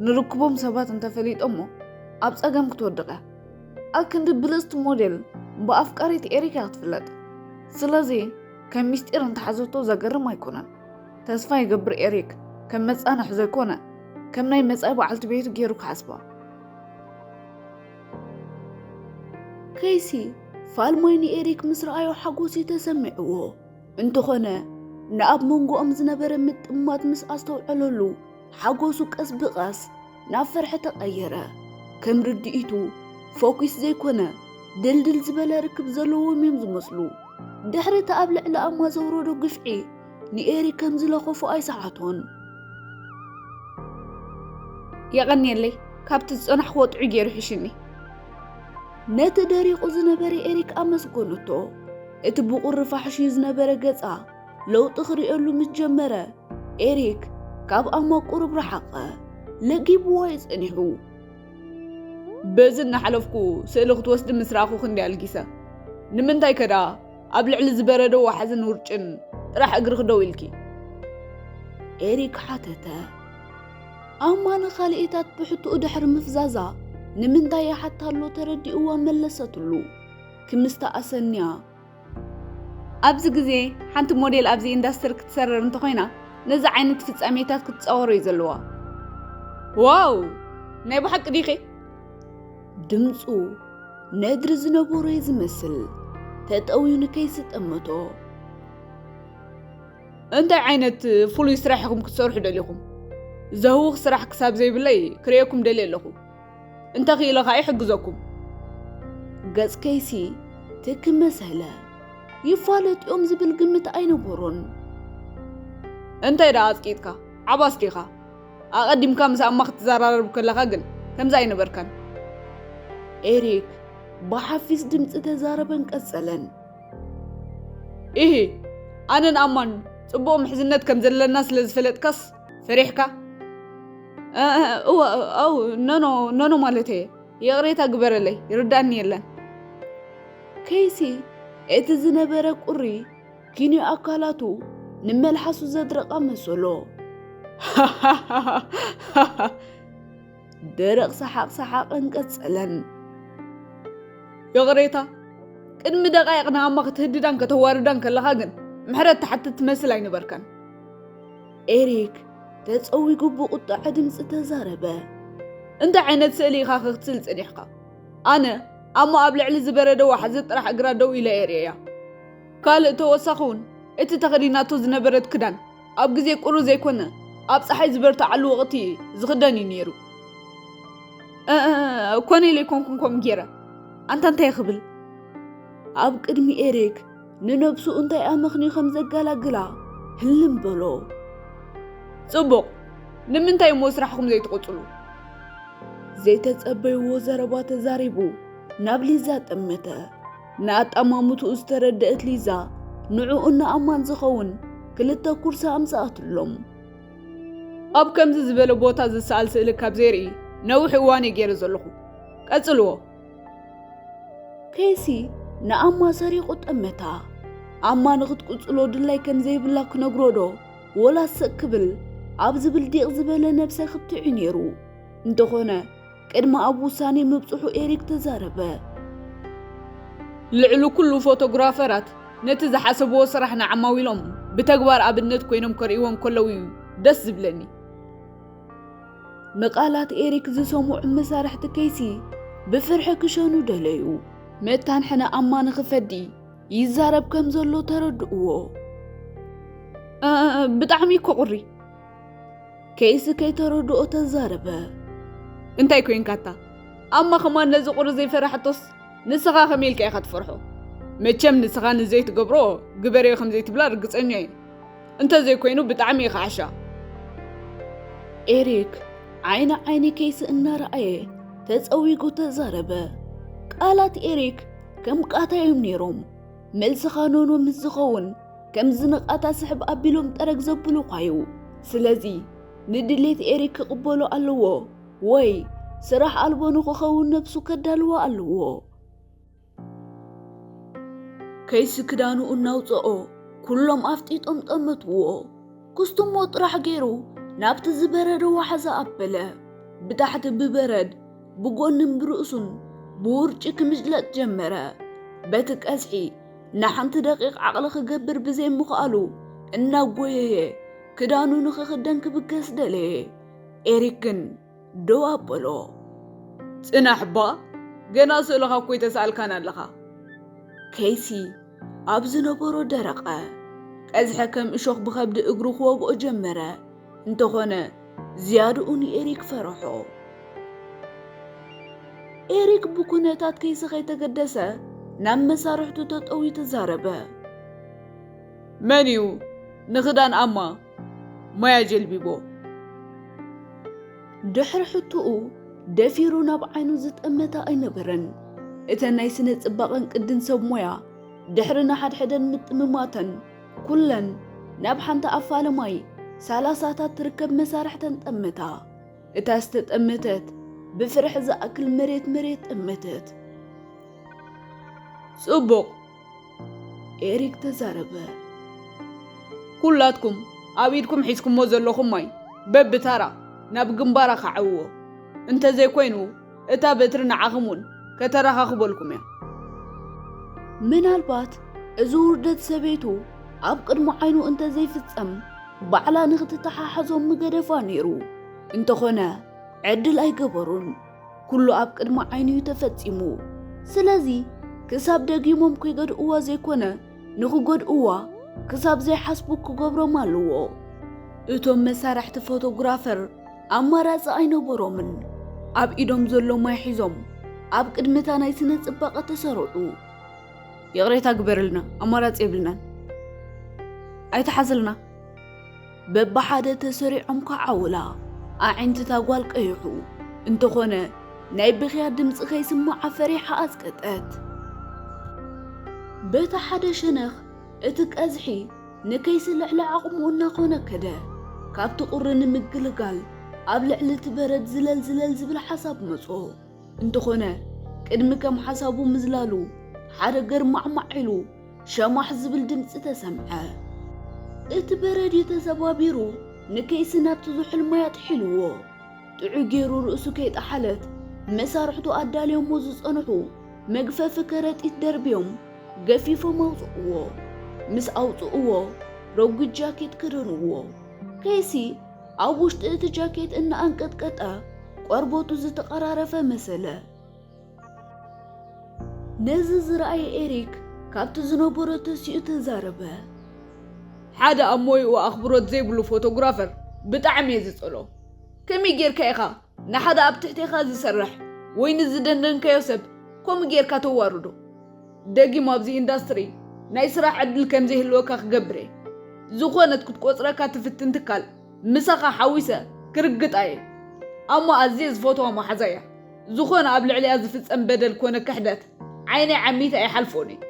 ንርክቦም ሰባት እንተፈሊጦሞ ኣብ ጸገም ክትወድቕ እያ። ኣክንዲ ብልጽቲ ሞዴል ብኣፍቃሪት ኤሪክ እያ ክትፍለጥ። ስለዚ ከም ሚስጢር እንተሓዘቶ ዘገርም ኣይኮነን። ተስፋ ይገብር ኤሪክ ከም መጻንሒ ዘይኮነ ከም ናይ መጻኢ በዓልቲ ቤቱ ገይሩ ክሓስባ። ከይሲ ፋልማይ ንኤሪክ ምስ ረኣዮ ሓጎስ እዩ ተሰሚዕዎ። እንተኾነ ንኣብ መንጎኦም ዝነበረ ምጥማት ምስ ኣስተውዐለሉ ሓጎሱ ቀስ ብቐስ ናብ ፍርሒ ተቐየረ። ከም ርድኢቱ ፎኪስ ዘይኮነ ድልድል ዝበለ ርክብ ዘለዎም እዮም ዝመስሉ። ድሕሪ እቲ ኣብ ልዕሊ ኣማ ዘውረዶ ግፍዒ ንኤሪክ ከም ዝለኸፎ ኣይሰዓቶን። የቐንየለይ፣ ካብቲ ዝጸናሕክዎ ጥዑይ ገይሩ ሒሽኒ። ነቲ ደሪቑ ዝነበረ ኤሪክ ኣመስገነቶ። እቲ ብቑሪ ፋሕሽዩ ዝነበረ ገጻ ለውጢ ክርእየሉ ምስ ጀመረ፣ ኤሪክ ካብ ኣማ ቁሩብ ረሓቐ። ለጊብዋ እዩ ጸኒሑ። በዚ እናሓለፍኩ ስእሊ ክትወስዲ ምስ ረኣኹ ክንደይ ኣልጊሰ። ንምንታይ ከ ደኣ ኣብ ልዕሊ ዝበረደ ዋሕዝን ውርጭን ጥራሕ እግርኺ ደው ኢልኪ? ኤሪክ ሓተተ። ኣማ ንኻልኢታት ብሕቶኡ ድሕሪ ምፍዛዛ ንምንታይ ይሓታ ኣሎ ተረዲእዋ መለሰትሉ። ክምስታ ኣሰንያ። ኣብዚ ግዜ ሓንቲ ሞዴል ኣብዚ ኢንዳስትሪ ክትሰርር እንተኾይና ነዚ ዓይነት ፍጻሜታት ክትጻወሮ እዩ ዘለዋ። ዋው! ናይ ብሓቂ ዲኺ? ድምጹ ነድሪ ዝነበሮ እዩ ዝመስል። ተጠውዩ ንከይሲ ጠመቶ። እንታይ ዓይነት ፍሉይ ስራሕ ኢኹም ክትሰርሑ ደሊኹም? ዘህውኽ ስራሕ ክሳብ ዘይብለይ ክርእየኩም ደልየ ኣለኹ። እንተኽኢለ ኸኣ ይሕግዘኩም። ገጽ ከይሲ ትክ መሰለ። ይፋለጡ እዮም ዝብል ግምት ኣይነበሮን። እንታይ ደኣ ኣጽቂጥካ? ዓባስ ዲኻ? ኣቐዲምካ ምስ ኣማ ክትዘራረብ ከለኻ ግን ከምዚ ኣይነበርካን። ኤሪክ ብሓፊስ ድምጺ ተዛረበን ቀጸለን። ኢሂ፣ ኣነን ኣማን ጽቡቕ ምሕዝነት ከም ዘለና ስለ ዝፈለጥካስ ፈሪሕካ? እ፣ እ፣ እወ፣ ኣው፣ ኖኖ፣ ኖኖ ማለት እየ። ይቕሬታ ግበረለይ፣ ይርዳእኒ የለን። ከይሲ እቲ ዝነበረ ቁሪ ኪንዮ ኣካላቱ ንመልሓሱ ዘድረቓ መሰሎ። ደረቕ ሰሓቕ ሰሓቐን ቀጸለን። ይቕሬታ፣ ቅድሚ ደቓይቕ ንኣማ ክትህድዳን ከተዋርዳን ከለኻ ግን ምሕረት ትሓትት ትመስል ኣይነበርካን። ኤሪክ ተጸዊጉ ብቁጥዐ ድምጺ ተዛረበ። እንታይ ዓይነት ስእሊ ኢኻ ክትስእል ጸኒሕካ? ኣነ ኣማ ኣብ ልዕሊ ዝበረደ ዋሕዚ ጥራሕ እግራ ደው ኢለ እየ ርእየያ። ካልእ ተወሳኺ እውን እቲ ተኸዲናቶ ዝነበረት ክዳን ኣብ ግዜ ቁሪ ዘይኮነ ኣብ ጸሓይ ዝበርትዓሉ ወቕቲ ዝኽደን እዩ ነይሩ። እ፣ እ፣ እ፣ ኮነ ኢለ ኣይኮንኩን ከምኡ ገይረ። ኣንታ እንታይ ክብል? ኣብ ቅድሚ ኤሪክ ንነብሱ እንታይ ኣመኽንዩ ከም ዘገላግላ ህልም በሎ። ጽቡቕ፣ ንምንታይ እሞ ስራሕኹም ዘይትቕጽሉ? ዘይተጸበይዎ ዘረባ ተዛሪቡ ናብ ሊዛ ጠመተ። ንኣጠማምትኡ ዝተረደእት ሊዛ ንዕኡን ንኣማን ዝኸውን ክልተ ኩርሳ ኣምጽኣትሎም። ኣብ ከምዚ ዝበለ ቦታ ዝሰኣል ስእሊ ካብ ዘይርኢ ነዊሕ እዋን እየ ገይረ ዘለኹ። ቀጽልዎ። ከይሲ ንኣማ ሰሪቑ ጠመታ። ኣማ ንኽትቅጽሎ ድላይ ከም ዘይብላ ክነግሮ ዶ ወላ ስቅ ክብል ኣብ ዝብል ዲቕ ዝበለ ነብሰ ክትዕ ነይሩ። እንተኾነ ቅድሚ ኣብ ውሳኔ ምብጽሑ ኤሪክ ተዛረበ። ልዕሊ ኩሉ ፎቶግራፈራት ነቲ ዝሓሰብዎ ስራሕ ንዓማዊሎም ብተግባር ኣብነት ኮይኖም ከርእይዎም ከለዉ እዩ ደስ ዝብለኒ። ንቓላት ኤሪክ ዝሰምዑ መሳርሕቲ ከይሲ ብፍርሒ ክሸኑ ደለዩ። መታን ሕነ ኣማ ንኽፈዲ ይዛረብ ከም ዘሎ ተረድእዎ። እ፣ እ፣ እ፣ ብጣዕሚ እኮ ቁሪ። ከይሲ ከይተረድኦ ተዛረበ። እንታይ ኮይንካታ? ኣማ ከማን ነዚ ቁሪ ዘይፈራሕቶስ ንስኻ ከመይ ኢልካ ኢኻ ትፈርሖ? መቸም ንስኻ ንዘይትገብሮ ግበርዮ ከም ዘይትብላ ርግጸኛ እየ። እንተዘይኮይኑ ብጣዕሚ ኢኻ ዓሻ። ኤሪክ ዓይኒ ዓይኒ ኬሲ እናረኣየ ተጸዊጉ ተዛረበ። ቃላት ኤሪክ ከም ቃታ እዮም ነይሮም። መልስኻ ኖኖ ምስ ዝኸውን ከም ዝንቓታ ስሕብ ኣቢሎም ጠረግ ዘብሉኻ እዩ። ስለዚ ንድሌት ኤሪክ ክቕበሎ ኣለዎ ወይ ስራሕ ኣልቦ ንኽኸውን ነብሱ ከዳልዋ ኣለዎ። ኬሲ ክዳኑ እናውፅኦ ኩሎም ኣፍጢጦም ጠመትዎ። ኩስትሞ ጥራሕ ገይሩ ናብቲ ዝበረደ ዋሕዛ ኣበለ። ብታሕቲ ብበረድ ብጎንን ብርእሱን ብውርጪ ክምጅለጥ ጀመረ። በቲ ቀዝሒ ንሓንቲ ደቂቕ ዓቕሊ ክገብር ብዘይምኽኣሉ እናጎየየ ክዳኑ ንኽኽደን ክብገስ ደለየ። ኤሪክ ግን ደው ኣበሎ። ጽናሕ እባ፣ ገና ስእልኻ እኮ ኣይተሳእልካን ኣለኻ። ኬሲ ኣብ ዝነበሮ ደረቐ። ቀዝሐ ከም እሾኽ ብኸብዲ እግሩ ክወግኦ ጀመረ። እንተኾነ ዝያድኡ ንኤሪክ ፈረሖ። ኤሪክ ብኩነታት ኬሲ ከይተገደሰ ናብ መሳርሕቱ ተጠውዩ ተዛረበ። መን እዩ ንኽዳን ኣማ ማያ ጀልቢቦ? ድሕሪ ሕቶኡ ደፊሩ ናብ ዓይኑ ዝጠመተ ኣይነበረን። እተን ናይ ስነ ጽባቐን ቅድን ሰብ ሞያ ድሕሪ ንሓድሕደን ምጥምማተን ኩለን ናብ ሓንቲ ኣፋለማይ ሰላሳታት ትርከብ መሳርሕተን ጠመታ። እታ ዝተጠመተት ብፍርሒ ዝኣክል መሬት መሬት ጠመተት። ጽቡቕ፣ ኤሪክ ተዛረበ። ኩላትኩም ኣብ ኢድኩም ሒዝኩሞ ዘለኹም ማይ በብታራ ናብ ግንባራ ከዓውዎ። እንተዘይኮይኑ እታ በትሪ ንዓኹም እውን ከተረኻኽበልኩም እያ። ምናልባት እዚ ውርደት ሰበይቱ ኣብ ቅድሚ ዓይኑ እንተዘይፍጸም ባዕላ ንኽትተሓሓዞ ምገደፋ ነይሩ። እንተኾነ ዕድል ኣይገበሩን። ኩሉ ኣብ ቅድሚ ዓይኑ እዩ ተፈጺሙ። ስለዚ ክሳብ ደጊሞም ከይገድእዋ ዘይኮነ ንኽጎድእዋ ክሳብ ዘይሓስቡ ክገብሮም ኣለዎ። እቶም መሳርሕቲ ፎቶግራፈር ኣማራጺ ኣይነበሮምን። ኣብ ኢዶም ዘሎ ማይ ሒዞም ኣብ ቅድሚ እታ ናይ ስነ ጽባቐ ተሰርዑ። ይቕሬታ ግበርልና፣ ኣማራጺ የብልናን። ኣይትሓዝልና። በብሓደ ተሰሪዖም ከዓውላ። ኣዒንቲ እታ ጓል ቀይሑ። እንተኾነ ናይ ብኽያ ድምጺ ከይስምዓ ፈሪሓ ኣጽቀጠት። በቲ ሓደ ሸነኽ እቲ ቀዝሒ ንኬሲ ልዕሊ ዓቕሙ እናኾነ ከደ። ካብቲ ቁሪ ንምግልጋል ኣብ ልዕሊ እቲ በረድ ዝለል ዝለል ዝብል ሓሳብ መጾ። እንተኾነ ቅድሚ ከም ሓሳቡ ምዝላሉ ሓደ ገርማዕማዕ ኢሉ ሸማሕ ዝብል ድምጺ ተሰምዐ። እቲ በረድ እዩ ተሰባቢሩ ንኬሲ ናብቲ ዝሑል ማይ ኣጥሒልዎ። ጥዑይ ገይሩ ርእሱ ከይጠሓለት መሳርሕቱ ኣዳልዮሞ ዝጸንሑ መግፈፊ ከረጢት ደርብዮም ገፊፎም ኣውጽእዎ። ምስ ኣውጽእዎ ረጒድ ጃኬት ከደንዎ። ኬሲ ኣብ ውሽጢ እቲ ጃኬት እናኣንቀጥቀጠ ቆርበቱ ዝተቐራረፈ መሰለ። ነዚ ዝረኣየ ኤሪክ ካብቲ ዝነበሮ ተሲኡ ተዛረበ። ሓደ ኣብ ሞይኡ ኣኽብሮት ዘይብሉ ፎቶግራፈር ብጣዕሚ እየ ዝጸሎ። ከመይ ጌርካ ኢኻ ንሓደ ኣብ ትሕቴኻ ዝሰርሕ ወይ ንዝደንደንካዮ ሰብ ከምኡ ጌርካ ተዋርዶ? ደጊም ኣብዚ ኢንዳስትሪ ናይ ስራሕ ዕድል ከም ዘይህልወካ ክገብር እየ። ዝኾነት ክትቆጽረካ ትፍትን ትካል ምሳኻ ሓዊሰ ክርግጣ እየ። ኣማ ኣዝየ ዝፈትዋ መሓዛ እያ። ዝኾነ ኣብ ልዕሊኣ ዝፍጸም በደል ኮነ ክሕደት ዓይነይ ዓሚተ ኣይሓልፎን እየ።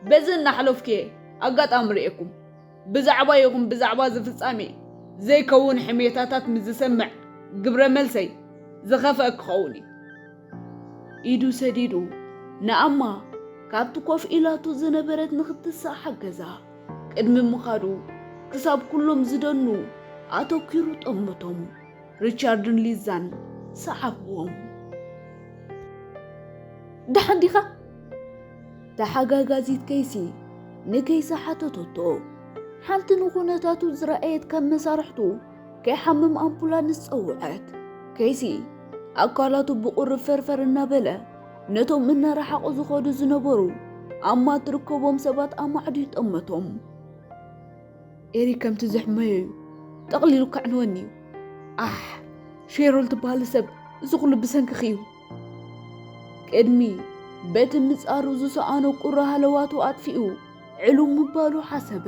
በዚ እናሕለፍኩ እየ ኣጋጣሚ ርእየኩም። ብዛዕባ ይኹን ብዛዕባ እዚ ፍጻሜ ዘይከውን ሕሜታታት ምስ ዝሰምዕ ግብረ መልሰይ ዝኸፍአ ክኸውን እዩ። ኢዱ ሰዲዱ ንኣማ ካብቲ ኮፍ ኢላቶ ዝነበረት ንኽትንሳእ ሓገዛ። ቅድሚ ምኻዱ ክሳብ ኩሎም ዝደኑ ኣተኲሩ ጠመቶም። ሪቻርድን ሊዛን ሰዓብዎም። ደሓን ዲኻ? ተሓጋጋዚት ኬሲ ንኬሲ ሓተተቶ። ሓንቲ ንኹነታቱ ዝረኣየት ካብ መሳርሕቱ ከይሓምም ኣምቡላንስ ጸውዐት። ኬሲ ኣካላቱ ብቑሪ ፈርፈር እናበለ ነቶም እናረሓቑ ዝኸዱ ዝነበሩ ኣማ ትርከቦም ሰባት ኣማዕድዩ ጠመቶም። ኤሪ ከምቲ ዝሕመዮ እዩ። ጠቕሊሉ ከዕንወኒ እዩ። ኣሕ፣ ሼሮል ትበሃል ሰብ እዚ ኩሉ ብሰንክኺ እዩ። ቅድሚ በቲ ምጻሩ ዝሰኣኖ ቁሪ ሃለዋቱ ኣጥፊኡ ዕልው ምባሉ ሓሰበ።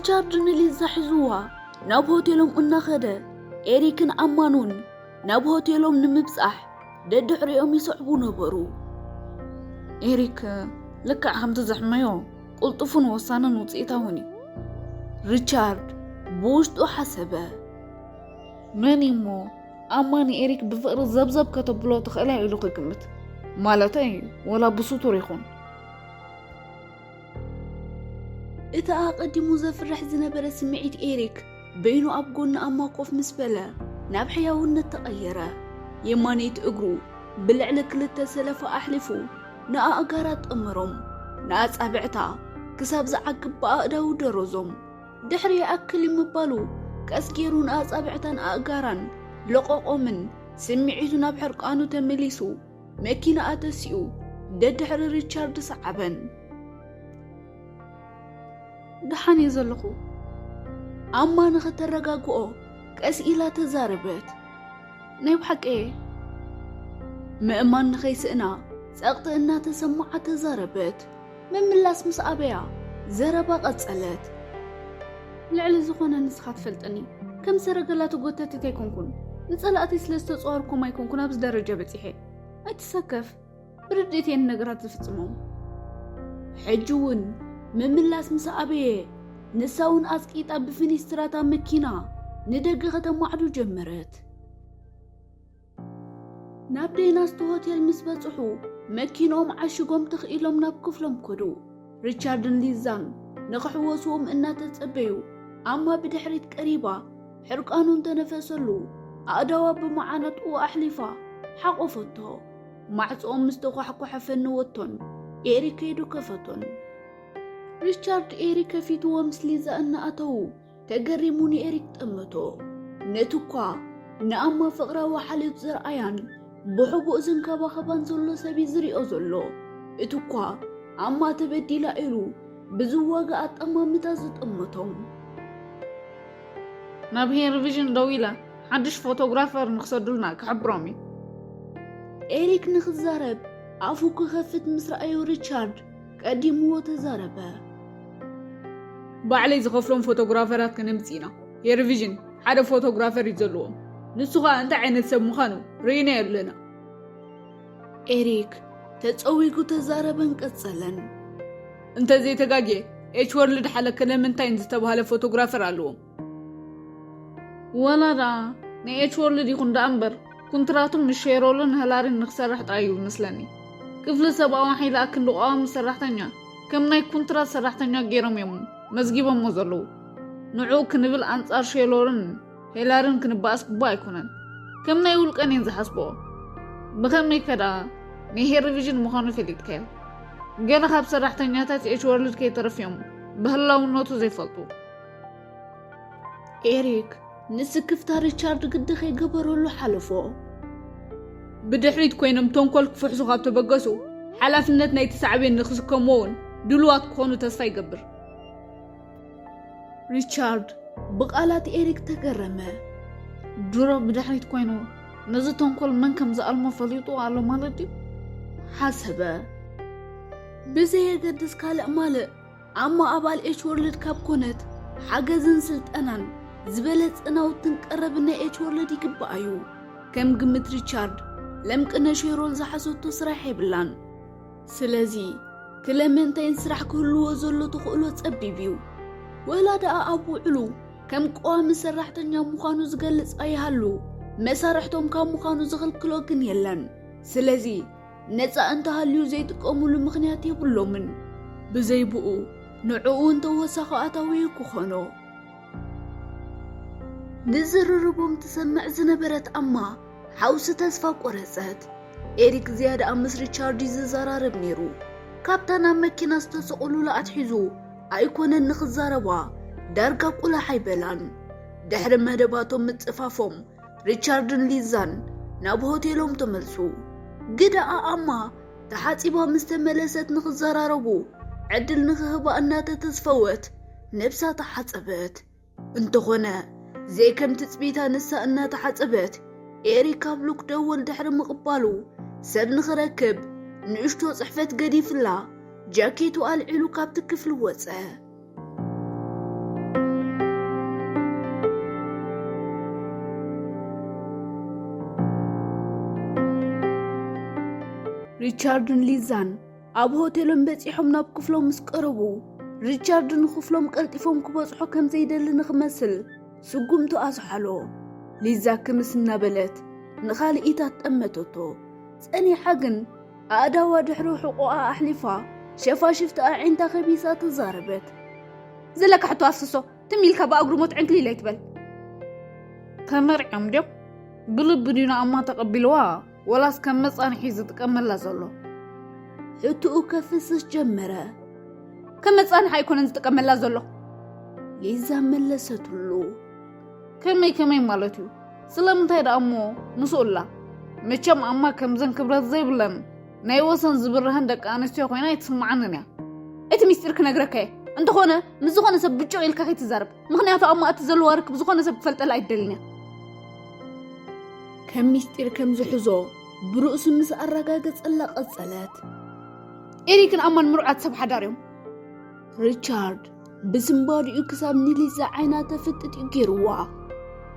ሪቻርድ ንሊዛ ሒዝዋ ናብ ሆቴሎም እናኸደ፣ ኤሪክን ኣማን እውን ናብ ሆቴሎም ንምብጻሕ ደድሕሪኦም ይስዕቡ ነበሩ። ኤሪክ ልክዕ ከምቲ ዘሕመዮ ቅልጡፍን ወሳንን ውጽኢታውን እዩ፣ ሪቻርድ ብውሽጡ ሓሰበ። መን እዩ እሞ ኣማ ንኤሪክ ብፍቕሪ ዘብዘብ ከተብሎ ትኽእላ ኢሉ ክግምት? ማለተይ፣ ወላ ብስቱር ይኹን። እቲ ኣቐዲሙ ዘፍርሕ ዝነበረ ስምዒት ኤሪክ በይኑ ኣብ ጎኒ ኣማ ኮፍ ምስ በለ ናብ ሕያውነት ተቐየረ። የማነይቲ እግሩ ብልዕሊ ክልተ ሰለፋ ኣሕሊፉ ንኣእጋራ ጠመሮም። ንኣጻብዕታ ክሳብ ዝዓግብ ብኣእዳዉ ደረዞም። ድሕሪ ይኣክል እዩ ምባሉ ቀስ ገይሩ ንኣጻብዕታን ኣእጋራን ለቆቆምን ስምዒቱ ናብ ሕርቃኑ ተመሊሱ መኪና ኣተሲኡ ደድሕሪ ሪቻርድ ሰዓበን። ደሓን እየ ዘለኹ። ኣማ ንኸተረጋግኦ ቀስ ኢላ ተዛረበት። ናይ ብሓቂ እየ። ምእማን ንኸይስእና ጸቕጢ እናተሰምዓ ተዛረበት። ምምላስ ምስ ኣበያ ዘረባ ቀጸለት። ልዕሊ ዝኾነ ንስኻ ትፈልጠኒ። ከም ሰረገላ ተጎተቲት ኣይኮንኩን። ንጸላእተይ ስለ ዝተጸዋርኩም ኣይኮንኩን ኣብዚ ደረጃ በጺሐ። ኣይትሰከፍ። ብርድእት እየን ነገራት ዝፍጽሞም። ሕጂ እውን ምምላስ ምስ ኣበየ፣ ንሳ እውን ኣጽቂጣ ብፍኒስትራታ መኪና ንደገ ከተማዕዱ ጀመረት። ናብ ዴናስቲ ሆቴል ምስ በጽሑ፣ መኪንኦም ዓሽጎም ተኽኢሎም ናብ ክፍሎም ከዱ። ሪቻርድን ሊዛን ንኽሕወስዎም እናተጸበዩ፣ ኣማ ብድሕሪት ቀሪባ ሕርቃኑ እንተነፈሰሉ፣ ኣእዳዋ ብመዓነጥኡ ኣሕሊፋ ሓቖፈቶ። ማዕጾኦም ምስ ተኳሕኮሐ ፈነወቶን ኤሪክ ከይዱ ከፈቶን። ሪቻርድ ኤሪክ ከፊትዎ ምስ ሊዛ እናኣተዉ፣ ተገሪሙ ንኤሪክ ጠመቶ። ነቲ እኳ ንኣማ ፍቕራዊ ሓልዮት ዘርኣያን ብሕቡእ ዝንከባኸባን ዘሎ ሰብ እዩ ዝሪኦ ዘሎ። እቲ እኳ ኣማ ተበዲላ ኢሉ ብዝዋጋ ኣጠማምታ ዝጠመቶም። ናብ ሄር ቪዥን ደዊለ ሓድሽ ፎቶግራፈር ንክሰዱልና ክሕብሮም እዩ። ኤሪክ ንክዛረብ ኣፉ ክኸፍት ምስ ረኣዩ ሪቻርድ ቀዲምዎ ተዛረበ። ባዕለይ ዝኸፍሎም ፎቶግራፈራት ክነምጽእ ኢና። ሄር ቪዥን ሓደ ፎቶግራፈር እዩ ዘለዎም። ንሱ ኸኣ እንታይ ዓይነት ሰብ ምዃኑ ርኢናዮ ኣለና። ኤሪክ ተጸዊጉ ተዛረበን ቀጸለን። እንተዘይተጋግየ ኤች ወርልድ ሓለከ ለመንታይን ዝተባህለ ፎቶግራፈር ኣለዎም። ወላ ደኣ ናይ ኤች ወርልድ ይኹን ደኣ እምበር፣ ኩንትራቱ ምስ ሼሮልን ሄላሪን ንክሰርሕ ጥራይ እዩ ዝመስለኒ። ክፍሊ ሰብኣዊ ሓይሊ ኣክንዲ ቀዋሚ ሰራሕተኛ ከም ናይ ኩንትራት ሰራሕተኛ ገይሮም እዮም መዝጊቦሞ ዘለዉ። ንዕኡ ክንብል ኣንጻር ሼሎርን ሄላርን ክንበኣስ ግቡእ ኣይኮነን። ከም ናይ ውልቀን እየን ዝሓስብኦ። ብኸመይከ ደኣ ናይ ሄር ቪዥን ምዃኑ ፈሊጥካዮ? ገለ ካብ ሰራሕተኛታት ኤች ወርልድ ከይተረፍዮም ብህላውነቱ ዘይፈልጡ። ኤሪክ ንስክፍታ ሪቻርድ ግዲ ከይገበረሉ ሓለፎ። ብድሕሪት ኮይኖም ተንኮል ክፍሕሱ ካብ ተበገሱ፣ ሓላፍነት ናይቲ ሳዕቤን ንክስከምዎ እውን ድሉዋት ክኾኑ ተስፋ ይገብር። ሪቻርድ ብቓላት ኤሪክ ተገረመ። ድሮ ብድሕሪት ኮይኑ ነዚ ተንኮል መን ከም ዝኣልሞ ፈሊጡ ኣሎ ማለት ድዩ? ሓሰበ። ብዘየገድስ ካልእ ማልእ ኣማ ኣባል ኤች ወርልድ ካብ ኮነት፣ ሓገዝን ስልጠናን ዝበለጸ ናውትን ቀረብን ናይ ኤች ወርልድ ይግባኣ እዩ። ከም ግምት ሪቻርድ፣ ለምቅነ ሼሮል ዝሓዘቶ ስራሕ የብላን። ስለዚ ክለመንታይን ስራሕ ክህልዎ ዘሎ ተኽእሎ ጸቢብ እዩ። ወላ ደኣ ኣብ ውዕሉ ከም ቀዋሚ ሰራሕተኛ ምዃኑ ዝገልጽ ኣይሃሉ፣ መሳርሕቶም ካብ ምዃኑ ዝኽልክሎ ግን የለን። ስለዚ ነጻ እንተሃልዩ ዘይጥቀሙሉ ምኽንያት የብሎምን። ብዘይ ብኡ ንዕኡ እንተወሳኺ ኣታዊ ክኾኖ። ንዝርርቦም ትሰምዕ ዝነበረት ኣማ ሓውሲ ተስፋ ቆረጸት። ኤሪክ ዝያዳ ምስ ሪቻርድ እዩ ዝዘራረብ ነይሩ። ካብታ ናብ መኪና ዝተሰቕሉላ ኣትሒዙ ኣይኮነን ንኽዛረባ፣ ዳርጋ ቁላሕ ኣይበላን። ድሕሪ መደባቶም ምጽፋፎም ሪቻርድን ሊዛን ናብ ሆቴሎም ተመልሱ። ግዳ ኣማ ተሓጺባ ምስ ተመለሰት ንኽዘራረቡ ዕድል ንኽህባ እናተተስፈወት ነብሳ ተሓጸበት። እንተኾነ ዘይከም ትጽቢታ ንሳ እናተሓጸበት ኤሪክ ካብ ሉክ ደወል ድሕሪ ምቕባሉ ሰብ ንኽረክብ ንእሽቶ ጽሕፈት ገዲፍላ ጃኬቱ ኣልዒሉ ካብቲ ክፍሊ ወጸ። ሪቻርድን ሊዛን ኣብ ሆቴሎም በጺሖም ናብ ክፍሎም ምስ ቀረቡ፣ ሪቻርድ ንክፍሎም ቀልጢፎም ክበጽሑ ከም ዘይደሊ ንክመስል ስጉምቱ ኣዝሓሎ። ሊዛ ክምስ እናበለት ንኻልኢታት ጠመተቶ። ጸኒሓ ግን ኣእዳዋ ድሕሪ ሕቖኣ ኣሕሊፋ ሸፋሽፍቲ ኣዒንታ ከቢሳ ተዛረበት። ዘለካ ሕቶ ኣፍስሶ፣ ትም ኢልካ ብኣግርሞት ዕንክሊል ኣይትበል። ተመርዕዮም ድዮም? ብልቢ ድዩ ንኣማ ተቐቢልዋ? ወላስ ከም መጻንሒ ዝጥቀመላ ዘሎ? ሕትኡ ከፍስስ ጀመረ። ከም መጻንሒ ኣይኮነን ዝጥቀመላ ዘሎ። ሊዛ መለሰትሉ። ከመይ ከመይ ማለት እዩ? ስለምንታይ ደኣ እሞ ምስኡላ? መቸም ኣማ ከምዘን ክብረት ዘይብለን ናይ ወሰን ዝብርሀን ደቂ ኣንስትዮ ኮይና ኣይትስምዓንን እያ። እቲ ሚስጢር ክነግረካ እየ። እንተኾነ ምስ ዝኾነ ሰብ ብጭቕ ኢልካ ከይትዛረብ። ምኽንያቱ ኣማ እቲ ዘለዋ ርክብ ዝኾነ ሰብ ክፈልጠላ ኣይትደልን እያ። ከም ሚስጢር ከም ዝሕዞ ብርእሱ ምስ ኣረጋገጸላ ቀጸለት። ኤሪክን ኣማን ምሩዓት ሰብ ሓዳር እዮም። ሪቻርድ ብስንባዲኡ ክሳብ ንሊዛ ዓይና ተፍጥጥ እዩ ገይርዋ።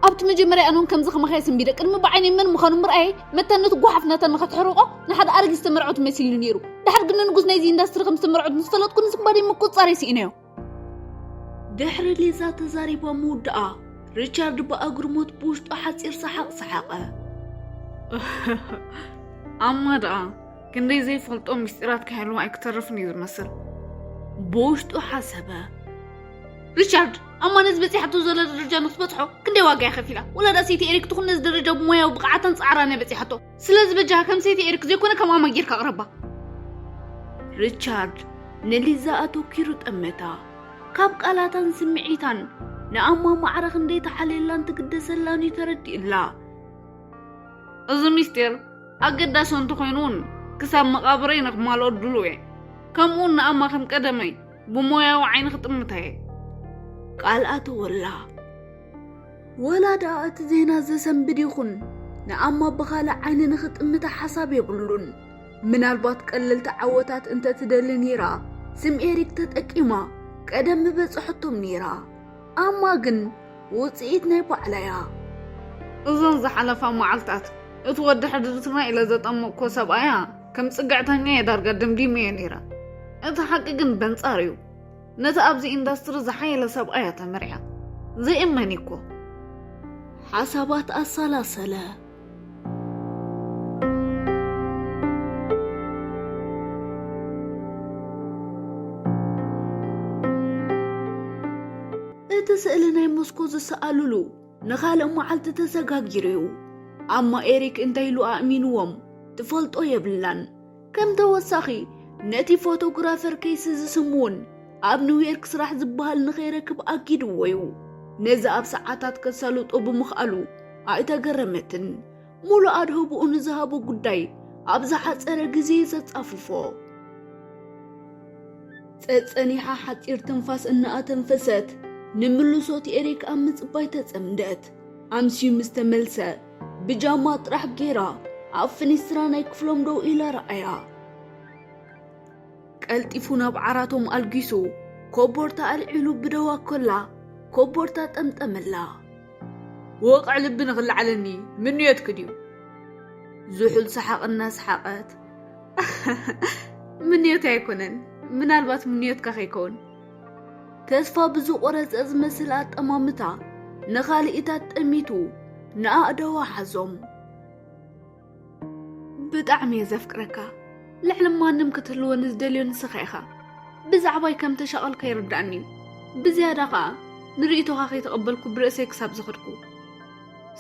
ኣብቲ መጀመርያ ኣነውን ከምዚ ከማኸ ስንቢደ ቅድሚ ብዓይነይ መን ምዃኑ ምርኣየይ መታን ነቲ ጓሓፍ ናታ ንኸትሕርቆ ንሓደ ኣረጊት ዝተመርዐው ትመሲሉ ነይሩ። ድሓር ግን ንንጉስ ናይዚ ኢንዳስትሪ ከም ዝተመርዐው ምስ ፈለጥኩ ንስንባደይ ምቁጽጻረይ ስኢነዮ። ድሕሪ ሊዛ ተዛሪባ ምውድኣ ሪቻርድ ብኣግርሞት ብውሽጡ ሓጺር ሰሓቕ ሰሓቐ። ኣማ ደኣ ክንደይ ዘይፈልጦ ምስጢራት ክሕልዋ ኣይክተርፍን እዩ ዝመስል። ብውሽጡ ሓሰበ። ሪቻርድ፣ ኣማ ነዚ በጺሓቶ ዘሎ ደረጃ ንክትበጽሖ ክንደይ ዋጋ እያ ከፊላ? ወላ ደኣ ሰይቲ ኤሪክ ትኹን ነዚ ደረጃ ብሞያዊ ብቕዓታን ጻዕራን እያ በጺሓቶ። ስለዚ በጃኻ ከም ሰይቲ ኤሪክ ዘይኮነ ከም ኣማ ጌርካ ኣቕረባ። ሪቻርድ ንሊዛ ኣተኪሩ ጠመታ። ካብ ቃላታን ስምዒታን ንኣማ ማዕረ ክንደይ ተሓልየላን ትግደሰላን እዩ ተረዲኡላ። እዚ ምስጢር ኣገዳሲ እንተኾይኑ እውን ክሳብ መቓብረይ ንክማልኦ ድሉው እየ። ከምኡ እውን ንኣማ ከም ቀደመይ ብሞያዊ ዓይኒ ክጥምታ እየ። ቃል ኣተወላ። ወላ ደኣ እቲ ዜና ዘሰንብድ ይኹን ንኣማ ብኻልእ ዓይኒ ንኽጥምታ ሓሳብ የብሉን። ምናልባት ቀለልቲ ዓወታት እንተትደሊ ነይራ ስም ኤሪክ ተጠቂማ ቀደም ምበጽሐቶም ነይራ። ኣማ ግን ውጽኢት ናይ ባዕላ እያ። እዞን ዝሓለፋ መዓልታት እቲ ወዲ ሕድርትና ኢለ ዘጠመቕኮ ሰብኣያ ከም ጽግዕተኛ እየ ዳርጋ ደምዲመዮ ነይረ። እቲ ሓቂ ግን በንጻር እዩ። ነቲ ኣብዚ ኢንዳስትሪ ዝሓየለ ሰብኣያ ተመርዕያ። ዘይእመን እኮ። ሓሳባት ኣሰላሰለ። እቲ ስእሊ ናይ ሞስኮ ዝሰኣሉሉ ንኻልእ መዓልቲ ተሰጋጊሩ እዩ። ኣማ ኤሪክ እንታይ ኢሉ ኣእሚንዎም ትፈልጦ የብላን። ከም ተወሳኺ ነቲ ፎቶግራፈር ኬይሲ ዝስም እውን ኣብ ኒውዮርክ ስራሕ ዝበሃል ንኸይረክብ ኣጊድዎ እዩ። ነዚ ኣብ ሰዓታት ከሳልጦ ብምኽኣሉ ኣይተገረመትን። ሙሉእ ኣድህቦኡ ንዝሃቦ ጉዳይ ኣብ ዝሓጸረ ግዜ እዩ ዘጻፍፎ። ጸጸኒሓ ሓጺር ትንፋስ እናኣተንፈሰት ንምልሶት ኤሪክ ኣብ ምጽባይ ተጸምደት። ኣምስዩ ምስ ተመልሰ ብጃማ ጥራሕ ጌራ ኣብ ፍኒስትራ ናይ ክፍሎም ደው ኢላ ረኣያ። ቀልጢፉ ናብ ዓራቶም ኣልጊሱ ኮቦርታ ኣልዒሉ ብደዋ ኮላ ኮቦርታ ጠምጠመላ። ወቕዕ ልቢ ንኽልዓለኒ ምንዮትኪ ድዩ? ዝሑል ሰሓቕ እናሰሓቐት። ምንዮት ኣይኮነን፣ ምናልባት ምንዮትካ ከይከውን። ተስፋ ብዝቖረጸ ዝመስል ኣጠማምታ ንኻልኢታት ጠሚቱ ንኣእዳዋ ሓዞም። ብጣዕሚ እየ ዘፍቅረካ። ልዕሊ ማንም ክትህልወኒ ዝደልዮ ንስኻ ኢኻ። ብዛዕባይ ከም ተሻቐልካ ይርዳእኒ እዩ። ብዝያዳ ኸኣ ንርእይቶኻ ከይተቐበልኩ ብርእሰይ ክሳብ ዝኸድኩ።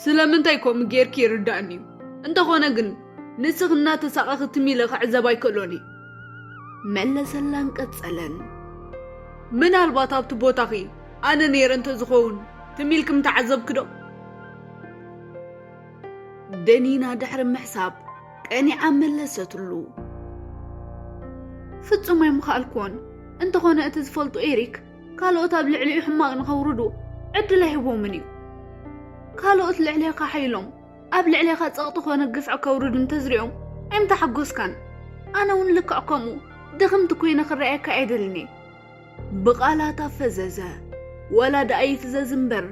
ስለምንታይ ከምኡ ጌርኪ ይርዳእኒ እዩ። እንተኾነ ግን ንስኺ እናተሳቐኺ ትም ኢለ ክዕዘብ ኣይክእሎን እየ። መለሰላን ቀጸለን። ምናልባት ኣብቲ ቦታኺ ኣነ ነይረ እንተዝኸውን ትም ኢልኪ ምተዓዘብኪ ዶ? ደኒና ድሕሪ ምሕሳብ ቀኒዓ መለሰትሉ። ፍጹም ኣይምኸኣልኩዎን። እንተኾነ እቲ ዝፈልጦ ኤሪክ ካልኦት ኣብ ልዕሊኡ ሕማቕ ንኸውርዱ ዕድል ኣይህቦምን እዩ። ካልኦት ልዕሌኻ ሓይሎም ኣብ ልዕሌኻ ጸቕጢ ኮነ ግፍዒ ከውርዱ እንተዝሪኦም ኣይምተሓጎስካን። ኣነ እውን ልክዕ ከምኡ ድኽምቲ ኮይነ ክረኣየካ ኣይደልን እየ። ብቓላታ ፈዘዘ። ወላ ደኣ ይፍዘዝ እምበር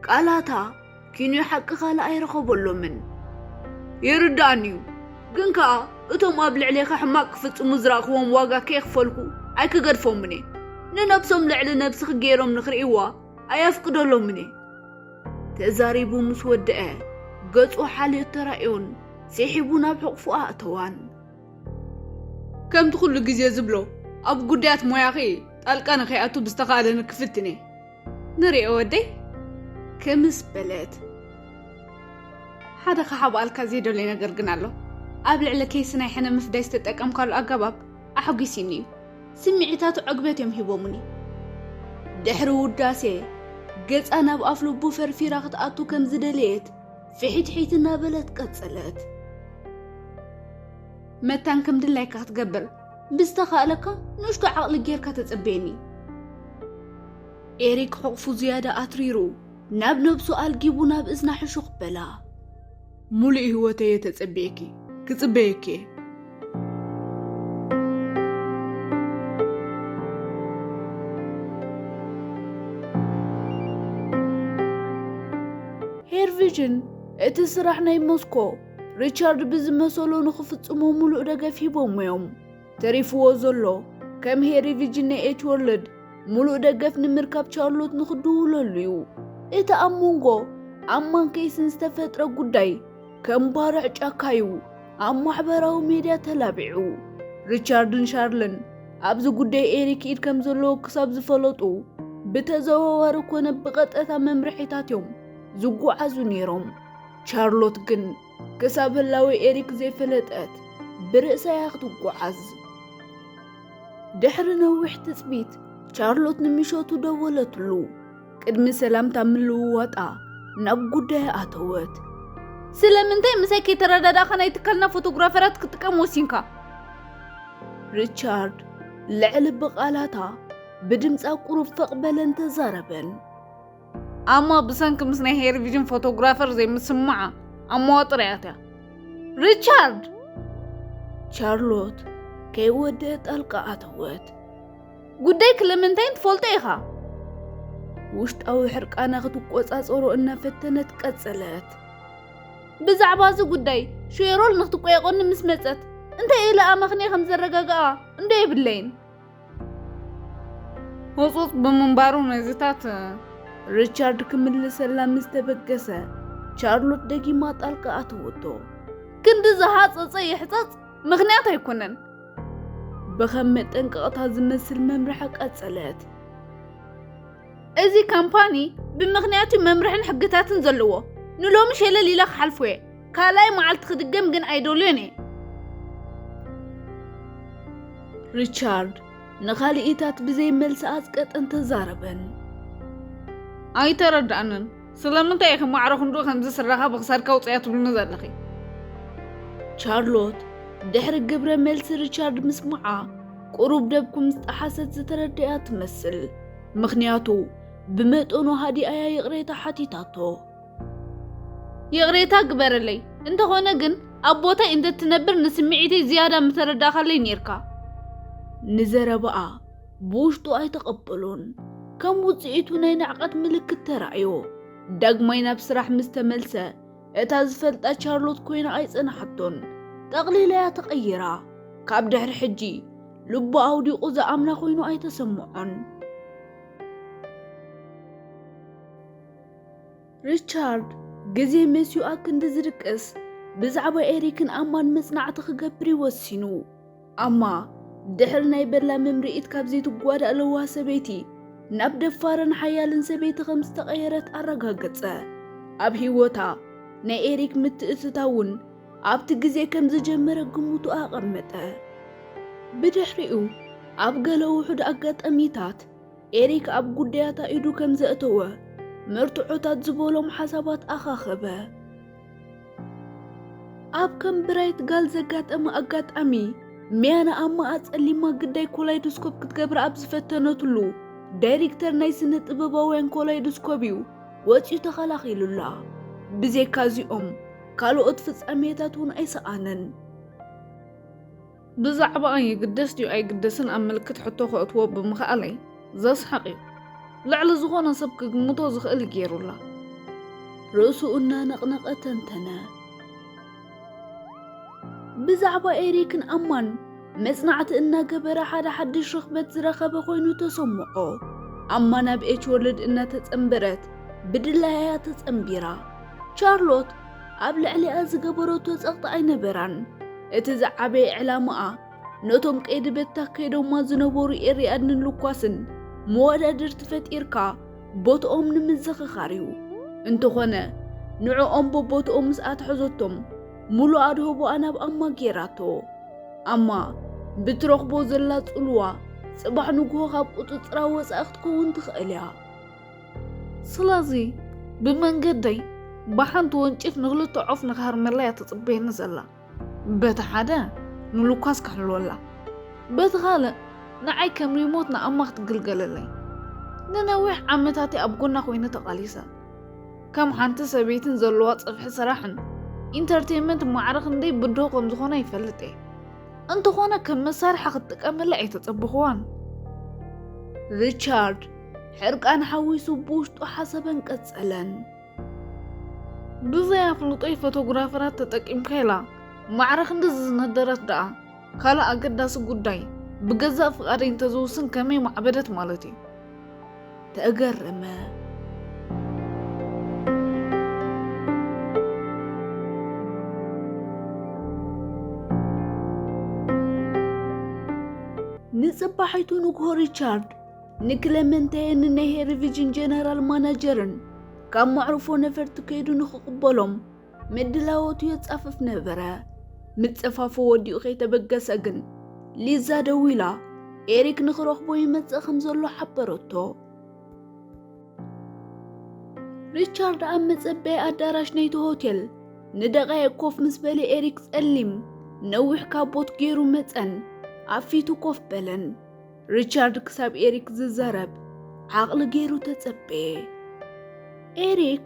ቃላታ ኪንዮ ሓቂ ካልእ ኣይረኸበሎምን። ይርዳእኒ እዩ። ግን ከኣ እቶም ኣብ ልዕሌኻ ሕማቕ ክፍጽሙ ዝረእኽዎም ዋጋ ከየኽፈልኩ ኣይክገድፎምን እየ። ንነብሶም ልዕሊ ነብስኺ ገይሮም ንኽርእይዋ ኣየፍቅደሎምን እየ። ተዛሪቡ ምስ ወደአ፣ ገጹ ሓልዮት ተራእዮን ስሒቡ ናብ ሕቑፉ ኣእተዋን። ከምቲ ኩሉ ግዜ ዝብሎ፣ ኣብ ጉዳያት ሞያኺ ጣልቃ ንኸይኣቱ ብዝተኻእለኒ ክፍትን እየ። ንሪኦ ወደይ፣ ክምስ በለት። ሓደ ክሓብኣልካ ዘይደልዮ ነገር ግን ኣሎ። ኣብ ልዕሊ ኬይሲ ናይ ሕነ ምፍዳይ ዝተጠቀምካሉ ኣገባብ ኣሐጒሲኒ እዩ። ስምዒታቱ ዕግበት እዮም ሂቦሙኒ። ድሕሪ ውዳሴ፣ ገጻ ናብ ኣፍ ልቡ ፈርፊራ ክትኣቱ ከም ዝደለየት ፍሒትሒት እናበለት ቀጸለት። መታን ከም ድላይካ ክትገብር ብዝተኻእለካ ንእሽቶ ዓቕሊ ጌርካ ተጸበየኒ። ኤሪክ ሕቑፉ ዝያዳ ኣትሪሩ ናብ ነብሱ ኣልጊቡ ናብ እዝና ሕሹኽ በላ። ሙሉእ ህይወተይ እየ ተጸቢኤኪ፣ ክጽበየኪ እየ። ሄር ቪዥን፣ እቲ ስራሕ ናይ ሞስኮ፣ ሪቻርድ ብዝመሰሎ ንኽፍጽሞ ሙሉእ ደገፍ ሂቦምዎ እዮም። ተሪፍዎ ዘሎ፣ ከም ሄሪ ቪዥን ናይ ኤች ወርልድ ሙሉእ ደገፍ ንምርካብ ቻርሎት ንኽድውለሉ እዩ። እቲ ኣብ መንጎ ኣማን ኬይስን ዝተፈጥረ ጉዳይ ከም ባርዕ ጫካ እዩ ኣብ ማሕበራዊ ሜድያ ተላቢዑ። ሪቻርድን ሻርልን ኣብዚ ጉዳይ ኤሪክ ኢድ ከም ዘለዎ ክሳብ ዝፈለጡ፣ ብተዘዋዋሪ ኮነ ብቐጥታ መምርሒታት እዮም ዝጓዓዙ ነይሮም። ቻርሎት ግን ክሳብ ህላወ ኤሪክ ዘይፈለጠት ብርእሳ እያ ክትጓዓዝ። ድሕሪ ነዊሕ ትጽቢት፣ ቻርሎት ንምሸቱ ደወለትሉ። ቅድሚ ሰላምታ ምልውዋጣ ናብ ጉዳያ ኣተወት። ስለምንታይ ምሳይ ከይተረዳዳእኻ ናይ ትካልና ፎቶግራፈራት ክትጥቀም ወሲንካ? ሪቻርድ ልዕሊ ብቓላታ ብድምጻ ቁሩብ ፈቕ በለን ተዛረበን። ኣማ ብሰንኪ ምስ ናይ ሄር ቪዥን ፎቶግራፈር ዘይምስምዓ ኣማዋ ጥራያት እያ። ሪቻርድ! ቻርሎት ከይወደአ ጣልቃ ኣተወት። ጉዳይ ክለመንታይን ትፈልጦ ኢኻ። ውሽጣዊ ሕርቃና ክትቆጻጸሮ እናፈተነት ቀጸለት። ብዛዕባ እዚ ጉዳይ ሼሮል ንክትቆየቆኒ ምስ መጸት እንታይ ኢለ ኣመኽንየ ከም ዘረጋግኣ እንዶ የብለይን። ህጹጽ ብምንባሩ ነዚታት ሪቻርድ ክምልሰላ ምስ ተበገሰ፣ ቻርሎት ደጊማ ጣልቃ ኣተወቶ። ክንዲ ዝሃጸጸ ይሕጸጽ ምኽንያት ኣይኮነን። ብኸም መጠንቀቕታ ዝመስል መምርሒ ቀጸለት። እዚ ካምፓኒ ብምኽንያቱ መምርሕን ሕግታትን ዘለዎ፣ ንሎሚ ሸለል ኢለ ክሓልፎ እየ። ካልኣይ መዓልቲ ክድገም ግን ኣይደልዮን እየ። ሪቻርድ ንኻልኢታት ብዘይ መልሲ ኣጽቀጠን ተዛረበን። ኣይተረዳእንን። ስለምንታይ ኢኺ ማዕረ ክንድኡ ከምዚ ስረኻ ብኽሳድካ ውጽያ ትብልኒ ዘለኺ? ቻርሎት ድሕሪ ግብረ መልሲ ሪቻርድ ምስማዓ፣ ቁሩብ ደብ ከም ዝጠሓሰት ዝተረደኣ ትመስል። ምኽንያቱ ብመጠኑ ሃዲኣያ ይቕሬታ ሓቲታቶ። ይቕሬታ ግበረለይ፣ እንተኾነ ግን ኣብ ቦታይ እንተትነብር ንስምዒተይ ዝያዳ ምተረዳእካለይ ኔርካ። ንዘረባኣ ብውሽጡ ኣይተቐበሎን። ከም ውጽኢቱ ናይ ንዕቐት ምልክት ተራእዮ። ዳግማይ ናብ ስራሕ ምስ ተመልሰ፣ እታ ዝፈልጣ ቻርሎት ኮይና ኣይጸንሓቶን። ጠቕሊላ እያ ተቐይራ። ካብ ድሕሪ ሕጂ ልቡ ኣውዲቑ ዝኣምና ኮይኑ ኣይተሰምዖን። ሪቻርድ ግዜ መስዩ ኣክንዲ ዝድቅስ፣ ብዛዕባ ኤሪክን ኣማን መጽናዕቲ ክገብር እዩ ወሲኑ። ኣማ ድሕሪ ናይ በላ ምምርኢት ካብ ዘይትጓዳእ ለዋህ ሰበይቲ ናብ ደፋርን ሓያልን ሰበይቲ ከም ዝተቐየረት ኣረጋገጸ። ኣብ ህይወታ ናይ ኤሪክ ምትእትታውን ኣብቲ ግዜ ከም ዝጀመረ ግምቱ ኣቐመጠ። ብድሕሪኡ ኣብ ገለ ውሑድ ኣጋጣሚታት ኤሪክ ኣብ ጉዳያታ ኢዱ ከም ዘእተወ መርትዖታት ዝበሎም ሓሳባት ኣኻኸበ። ኣብ ከም ብራይት ጋል ዘጋጠመ ኣጋጣሚ፣ ሚያና ኣማ ኣጸሊማ ግዳይ ኮላይዶስኮፕ ክትገብር ኣብ ዝፈተነትሉ፣ ዳይሬክተር ናይ ስነ ጥበባውያን ኮላይዶስኮፕ እዩ ወጺኡ ተኸላኺሉላ። ብዘይካ እዚኦም ካልኦት ፍጻሜታት እውን ኣይሰኣነን። ብዛዕባኣ ይግደስ ድዩ ኣይግደስን ኣብ ምልክት ሕቶ ከእትዎ ብምኽኣለይ ዘስሕቕ እዩ። ልዕሊ ዝኾነ ሰብ ክግምቶ ዝኽእል እዩ ገይሩላ። ርእሱ እናነቕነቐ ተንተነ። ብዛዕባ ኤሪክን ኣማን መጽናዕቲ እናገበረ ሓደ ሓድሽ ርኽበት ዝረኸበ ኮይኑ ተሰምዖ። ኣማ ናብ ኤች ወርልድ እናተጸንበረት ብድላያ ተጸንቢራ። ቻርሎት ኣብ ልዕሊኣ ዝገበረቶ ጸቕጢ ኣይነበራን። እቲ ዝዓበየ ዕላማኣ ነቶም ቀይዲ በታ ከይዶማ ዝነበሩ ኤሪኣድንን ሉኳስን መወዳድርቲ ፈጢርካ ቦትኦም ንምዝኽኻር እዩ። እንተኾነ ንዕኦም በቦትኦም ምስ ኣትሐዘቶም ሙሉእ ኣድህቦኣ ናብ ኣማ ጌራቶ። ኣማ ብትረኽቦ ዘላ ጽልዋ ጽባሕ ንግሆ ካብ ቁጽጽራ ወጻኢ ክትከውን ትኽእል እያ። ስለዚ ብመንገደይ ብሓንቲ ወንጭፍ ንክልተ ዖፍ ንክሃርመላ እያ ትጽበየኒ ዘላ። በቲ ሓደ ንሉካስ ክሕልወላ፣ በቲ ካልእ ንዓይ ከም ሪሞት ንኣማ ክትግልገለለይ። ንነዊሕ ዓመታት ኣብ ጎና ኮይነ ተቓሊሰ። ከም ሓንቲ ሰበይትን ዘለዋ ጽፍሒ ስራሕን ኢንተርቴንመንት ማዕረ ክንደይ ብድሆ ከም ዝኾነ ይፈልጥ እየ። እንተኾነ ከም መሳርሒ ክትጥቀመላ ኣይተጸበኽዋን። ሪቻርድ ሕርቃን ሓዊሱ ብውሽጡ ሓሰበን ቀጸለን። ብዘይ ኣፍልጦይ ፎቶግራፈራት ተጠቂምካ ኢላ ማዕረ ክንድዚ ዝነደረት ደኣ ካልእ ኣገዳሲ ጉዳይ ብገዛእ ፍቓደይ እንተዝውስን ከመይ ማዕበደት ማለት እዩ። ተገረመ። ንጽባሒቱ ንግሆ ሪቻርድ ንክለመንታየን ናይ ሄሪ ቪዥን ጀነራል ማናጀርን ካብ መዕርፎ ነፈርቲ ከይዱ ንኽቕበሎም ምድላዎቱ የጻፍፍ ነበረ። ምጽፋፉ ወዲኡ ከይተበገሰ ግን ሊዛ ደዊላ ኤሪክ ንኽረኽቦ ይመጽእ ከም ዘሎ ሓበረቶ። ሪቻርድ ኣብ መጸበዪ ኣዳራሽ ናይቲ ሆቴል ንደቓይቕ ኮፍ ምስ በለ ኤሪክ ጸሊም ነዊሕ ካቦት ገይሩ መጸን ኣብ ፊቱ ኮፍ በለን። ሪቻርድ ክሳብ ኤሪክ ዝዛረብ ዓቕሊ ገይሩ ተጸበየ። ኤሪክ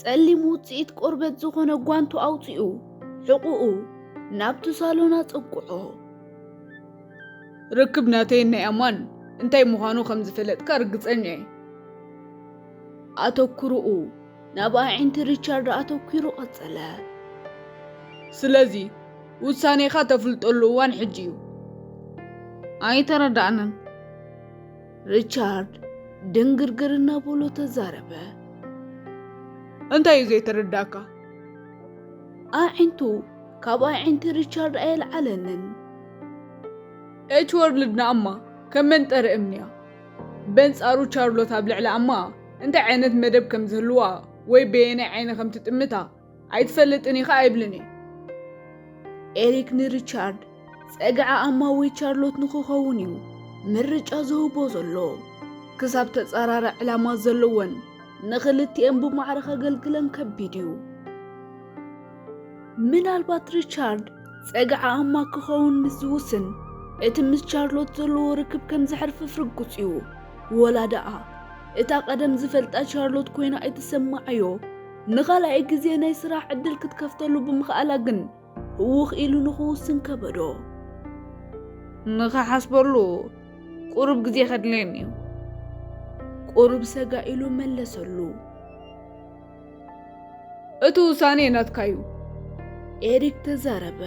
ጸሊም ውጽኢት ቆርበት ዝኾነ ጓንቱ ኣውጺኡ ሕቑኡ ናብቲ ሳሎን ኣጸግዖ። ርክብ ናተይን ናይ ኣማን እንታይ ምዃኑ ከም ዝፈለጥካ ርግጸኛ እየ። ኣተኩሮኡ ናብ ኣዒንቲ ሪቻርድ ኣተኲሩ ቀጸለ። ስለዚ ውሳኔኻ ተፍልጠሉ እዋን ሕጂ እዩ። ኣይተረዳእንን። ሪቻርድ ድንግርግር እናበሎ ተዛረበ። እንታይ እዩ ዘይተረዳእካ? ኣዒንቱ ካብ ኣዒንቲ ሪቻርድ ኣየልዓለንን። ኤች ወርልድ ንኣማ ከም መንጠሪ እምኒ እያ። በንጻሩ ቻርሎት ኣብ ልዕሊ ኣማ እንታይ ዓይነት መደብ ከም ዝህልዋ ወይ በየናይ ዓይኒ ከም ትጥምታ ኣይትፈልጥን ኢኻ ኣይብልን እየ። ኤሪክ ንሪቻርድ ጸግዒ ኣማ ወይ ቻርሎት ንኽኸውን እዩ ምርጫ ዝህቦ ዘሎ። ክሳብ ተጻራሪ ዕላማ ዘለወን ንኽልቲኤን ብማዕረ ከገልግለን ከቢድ እዩ። ምናልባት ሪቻርድ ጸግዒ ኣማ ክኸውን ምስ ዝውስን፣ እቲ ምስ ቻርሎት ዘለዎ ርክብ ከም ዘሕርፍፍ ርጉጽ እዩ። ወላ ደኣ እታ ቀደም ዝፈልጣ ቻርሎት ኮይና ኣይትሰምዓዮ። ንኻልኣይ ግዜ ናይ ስራሕ ዕድል ክትከፍተሉ ብምኽኣላ ግን ህውኽ ኢሉ ንኽውስን ከበዶ። ንኽሓስበሉ ቁሩብ ግዜ ከድልየኒ እዩ። ቁሩብ ሰጋ ኢሉ መለሰሉ። እቲ ውሳኔ ናትካ እዩ። ኤሪክ ተዛረበ።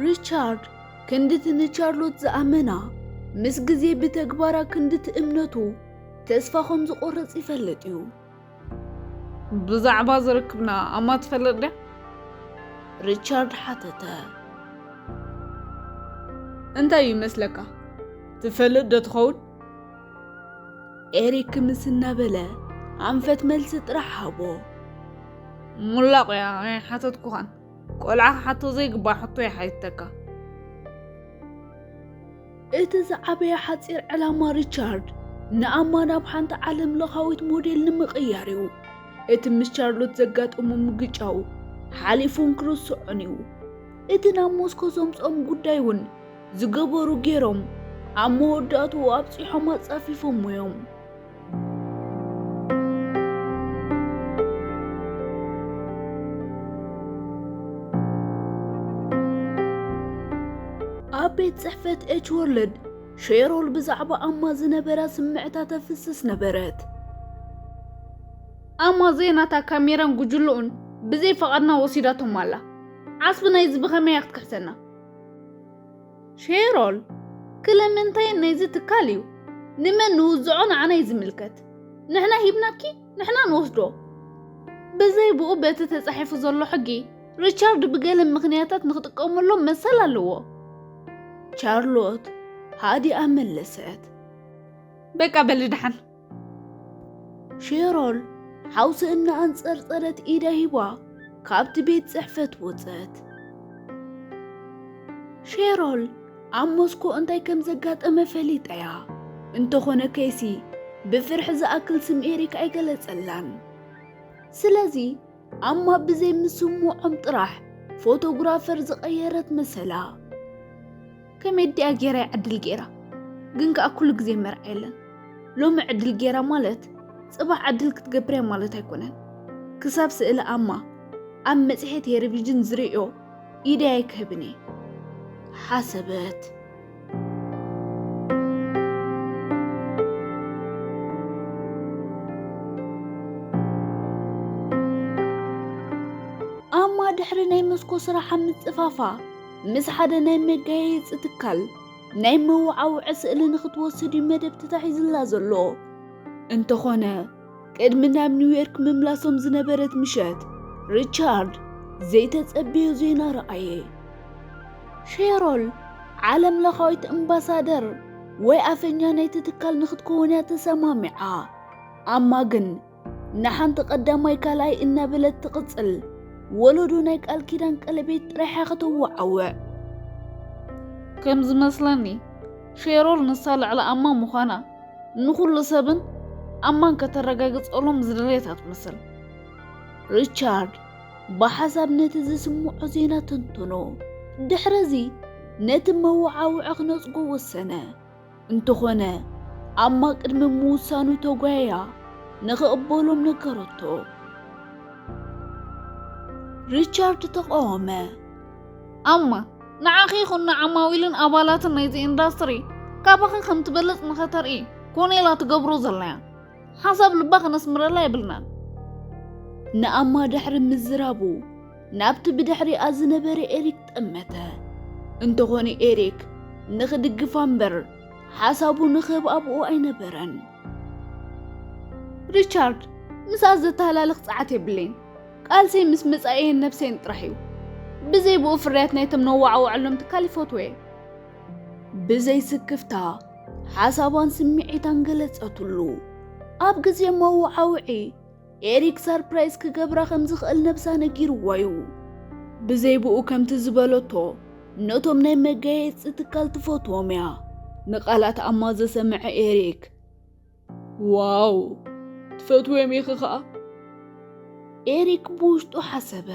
ሪቻርድ ክንድቲ ንቻርሎት ዝኣመና፣ ምስ ግዜ ብተግባራ ክንድቲ እምነቱ ተስፋ ከም ዝቖርጽ ይፈልጥ እዩ። ብዛዕባ ዝርክብና ኣማ ትፈልጥ ድያ? ሪቻርድ ሓተተ። እንታይ እዩ ይመስለካ? ትፈልጥ ዶ ትኸውን? ኤሪክ ምስ እናበለ ኣንፈት መልሲ ጥራሕ ሃቦ። ሙላቕ እያ ኣይሓተትኩኻን። ቆልዓ ክሓቶ ዘይግባእ ሕቶ ይሓይተካ። እቲ ዝዓበየ ሓጺር ዕላማ ሪቻርድ ንኣማ ናብ ሓንቲ ዓለም ለኻዊት ሞዴል ንምቕያር እዩ። እቲ ምስ ቻርሎት ዘጋጠሞ ምግጫው ሓሊፉን ክርስዖን እዩ። እቲ ናብ ሞስኮ ዘምጽኦም ጉዳይ እውን ዝገበሩ ገይሮም ኣብ መወዳእትኡ ኣብጺሖም ኣጻፊፎሞ እዮም። ኣብ ቤት ጽሕፈት ኤች ወርልድ ሼሮል ብዛዕባ ኣማ ዝነበራ ስምዕታ ተፍስስ ነበረት። ኣማ ዘየናታ ካሜራን ጉጅልኡን ብዘይ ፈቓድና ወሲዳቶም ኣላ። ዓስቢ ናይዚ ብኸመይ ክትክሕሰና? ሼሮል፣ ክለመንታይን ናይዚ ትካል እዩ። ንመን ንውዝዖ ንዓና እዩ ዝምልከት። ንሕና ሂብናኪ፣ ንሕና ንወስዶ። ብዘይ ብኡ በቲ ተጻሒፉ ዘሎ ሕጊ፣ ሪቻርድ ብገለ ምኽንያታት ንኽጥቀመሎም መሰል ኣለዎ። ቻርሎት ሃዲኣ መለሰት። በቃ በሊ ደሓን። ሼሮል ሓውሲ እናኣንጸርጸረት ኢዳ ሂባ ካብቲ ቤት ጽሕፈት ወጸት። ሼሮል ኣብ ሞስኮ እንታይ ከም ዘጋጠመ ፈሊጣ እያ። እንተኾነ ኬሲ ብፍርሒ ዝኣክል ስም ኤሪክ ኣይገለጸላን። ስለዚ ኣማ ብዘይ ምስምዖም ጥራሕ ፎቶግራፈር ዝቐየረት መሰላ። ከመይ ድያ ጌራ ዕድል ጌራ? ግን ከኣ ኩሉ ግዜ መርዓ የለን። ሎሚ ዕድል ጌራ ማለት ጽባሕ ዕድል ክትገብር እያ ማለት ኣይኮነን። ክሳብ ስእሊ ኣማ ኣብ መጽሔት ቴሌቪዥን ዝርእዮ ኢደይ ኣይክህብን እየ ሓሰበት። ኣማ ድሕሪ ናይ መስኮ ስራሓ ምጽፋፋ ምስ ሓደ ናይ መጋየጺ ትካል ናይ መወዓውዒ ስእሊ ንኽትወስድ እዩ መደብ ተታሒዝላ ዘሎ። እንተኾነ ቅድሚ ናብ ኒውዮርክ ምምላሶም ዝነበረት ምሸት ሪቻርድ ዘይተጸብዮ ዜና ረኣየ። ሼሮል ዓለም ለኻዊት እምባሳደር ወይ ኣፈኛ ናይቲ ትካል ንኽትከውን እያ ተሰማሚዓ። ኣማ ግን ንሓንቲ ቀዳማይ ካልኣይ እናበለት ትቕጽል ወለዶ ናይ ቃል ኪዳን ቀለቤት ጥራሕ እያ ከተወዓውዕ። ከም ዝመስለኒ ሼሮል ንሳ ልዕሊ ኣማ ምዃና ንኹሉ ሰብን ኣማን ከተረጋግጸሎም ዝደለየት እያ ትመስል። ሪቻርድ ብሓሳብ ነቲ ዝስምዖ ዜና ተንተኖ። ድሕረዚ ነቲ መወዓውዒ ክነጽጎ ወሰነ። እንተኾነ ኣማ ቅድሚ ምውሳኑ ተጓየያ ንኽቕበሎም ነገረቶ። ሪቻርድ ተቓወመ። ኣማ ንዓኺ ይኹን ንዓማዊልን ኣባላትን ናይዚ ኢንዳስትሪ ካባኺ ከም ትበልጽ ንኸተርኢ ኮነ ኢላ ትገብሮ ዘላ እያ። ሓሳብ ልባ ከነስምረላ የብልናን። ንኣማ ድሕሪ ምዝራቡ ናብቲ ብድሕሪኣ ዝነበረ ኤሪክ ጠመተ። እንተኾነ ኤሪክ ንኽድግፋ እምበር ሓሳቡ ንኽህብ ኣብኡ ኣይነበረን። ሪቻርድ፣ ምስኣ ዘተሃላልኽ ጸዓት የብለይን። ቃልሰይ ምስ መጻኢየን ነብሰይን ጥራሕ እዩ። ብዘይ ብኡ ፍርያት ናይቶም ነወዓውዐሎም ትካል ይፈትዎ እየ። ብዘይ ስክፍታ ሓሳባን ስምዒታን ገለጸትሉ። ኣብ ግዜ መወዓውዒ ኤሪክ ሰርፕራይዝ ክገብራ ከም ዝኽእል ነብሳ ነጊርዋ እዩ። ብዘይ ብኡ ከምቲ ዝበለቶ ነቶም ናይ መጋየጺ ትካል ትፈትዎም እያ። ንቓላት ኣማ ዝሰምዐ ኤሪክ፣ ዋው፣ ትፈትዎም ኢኺ ኸኣ? ኤሪክ ብውሽጡ ሓሰበ።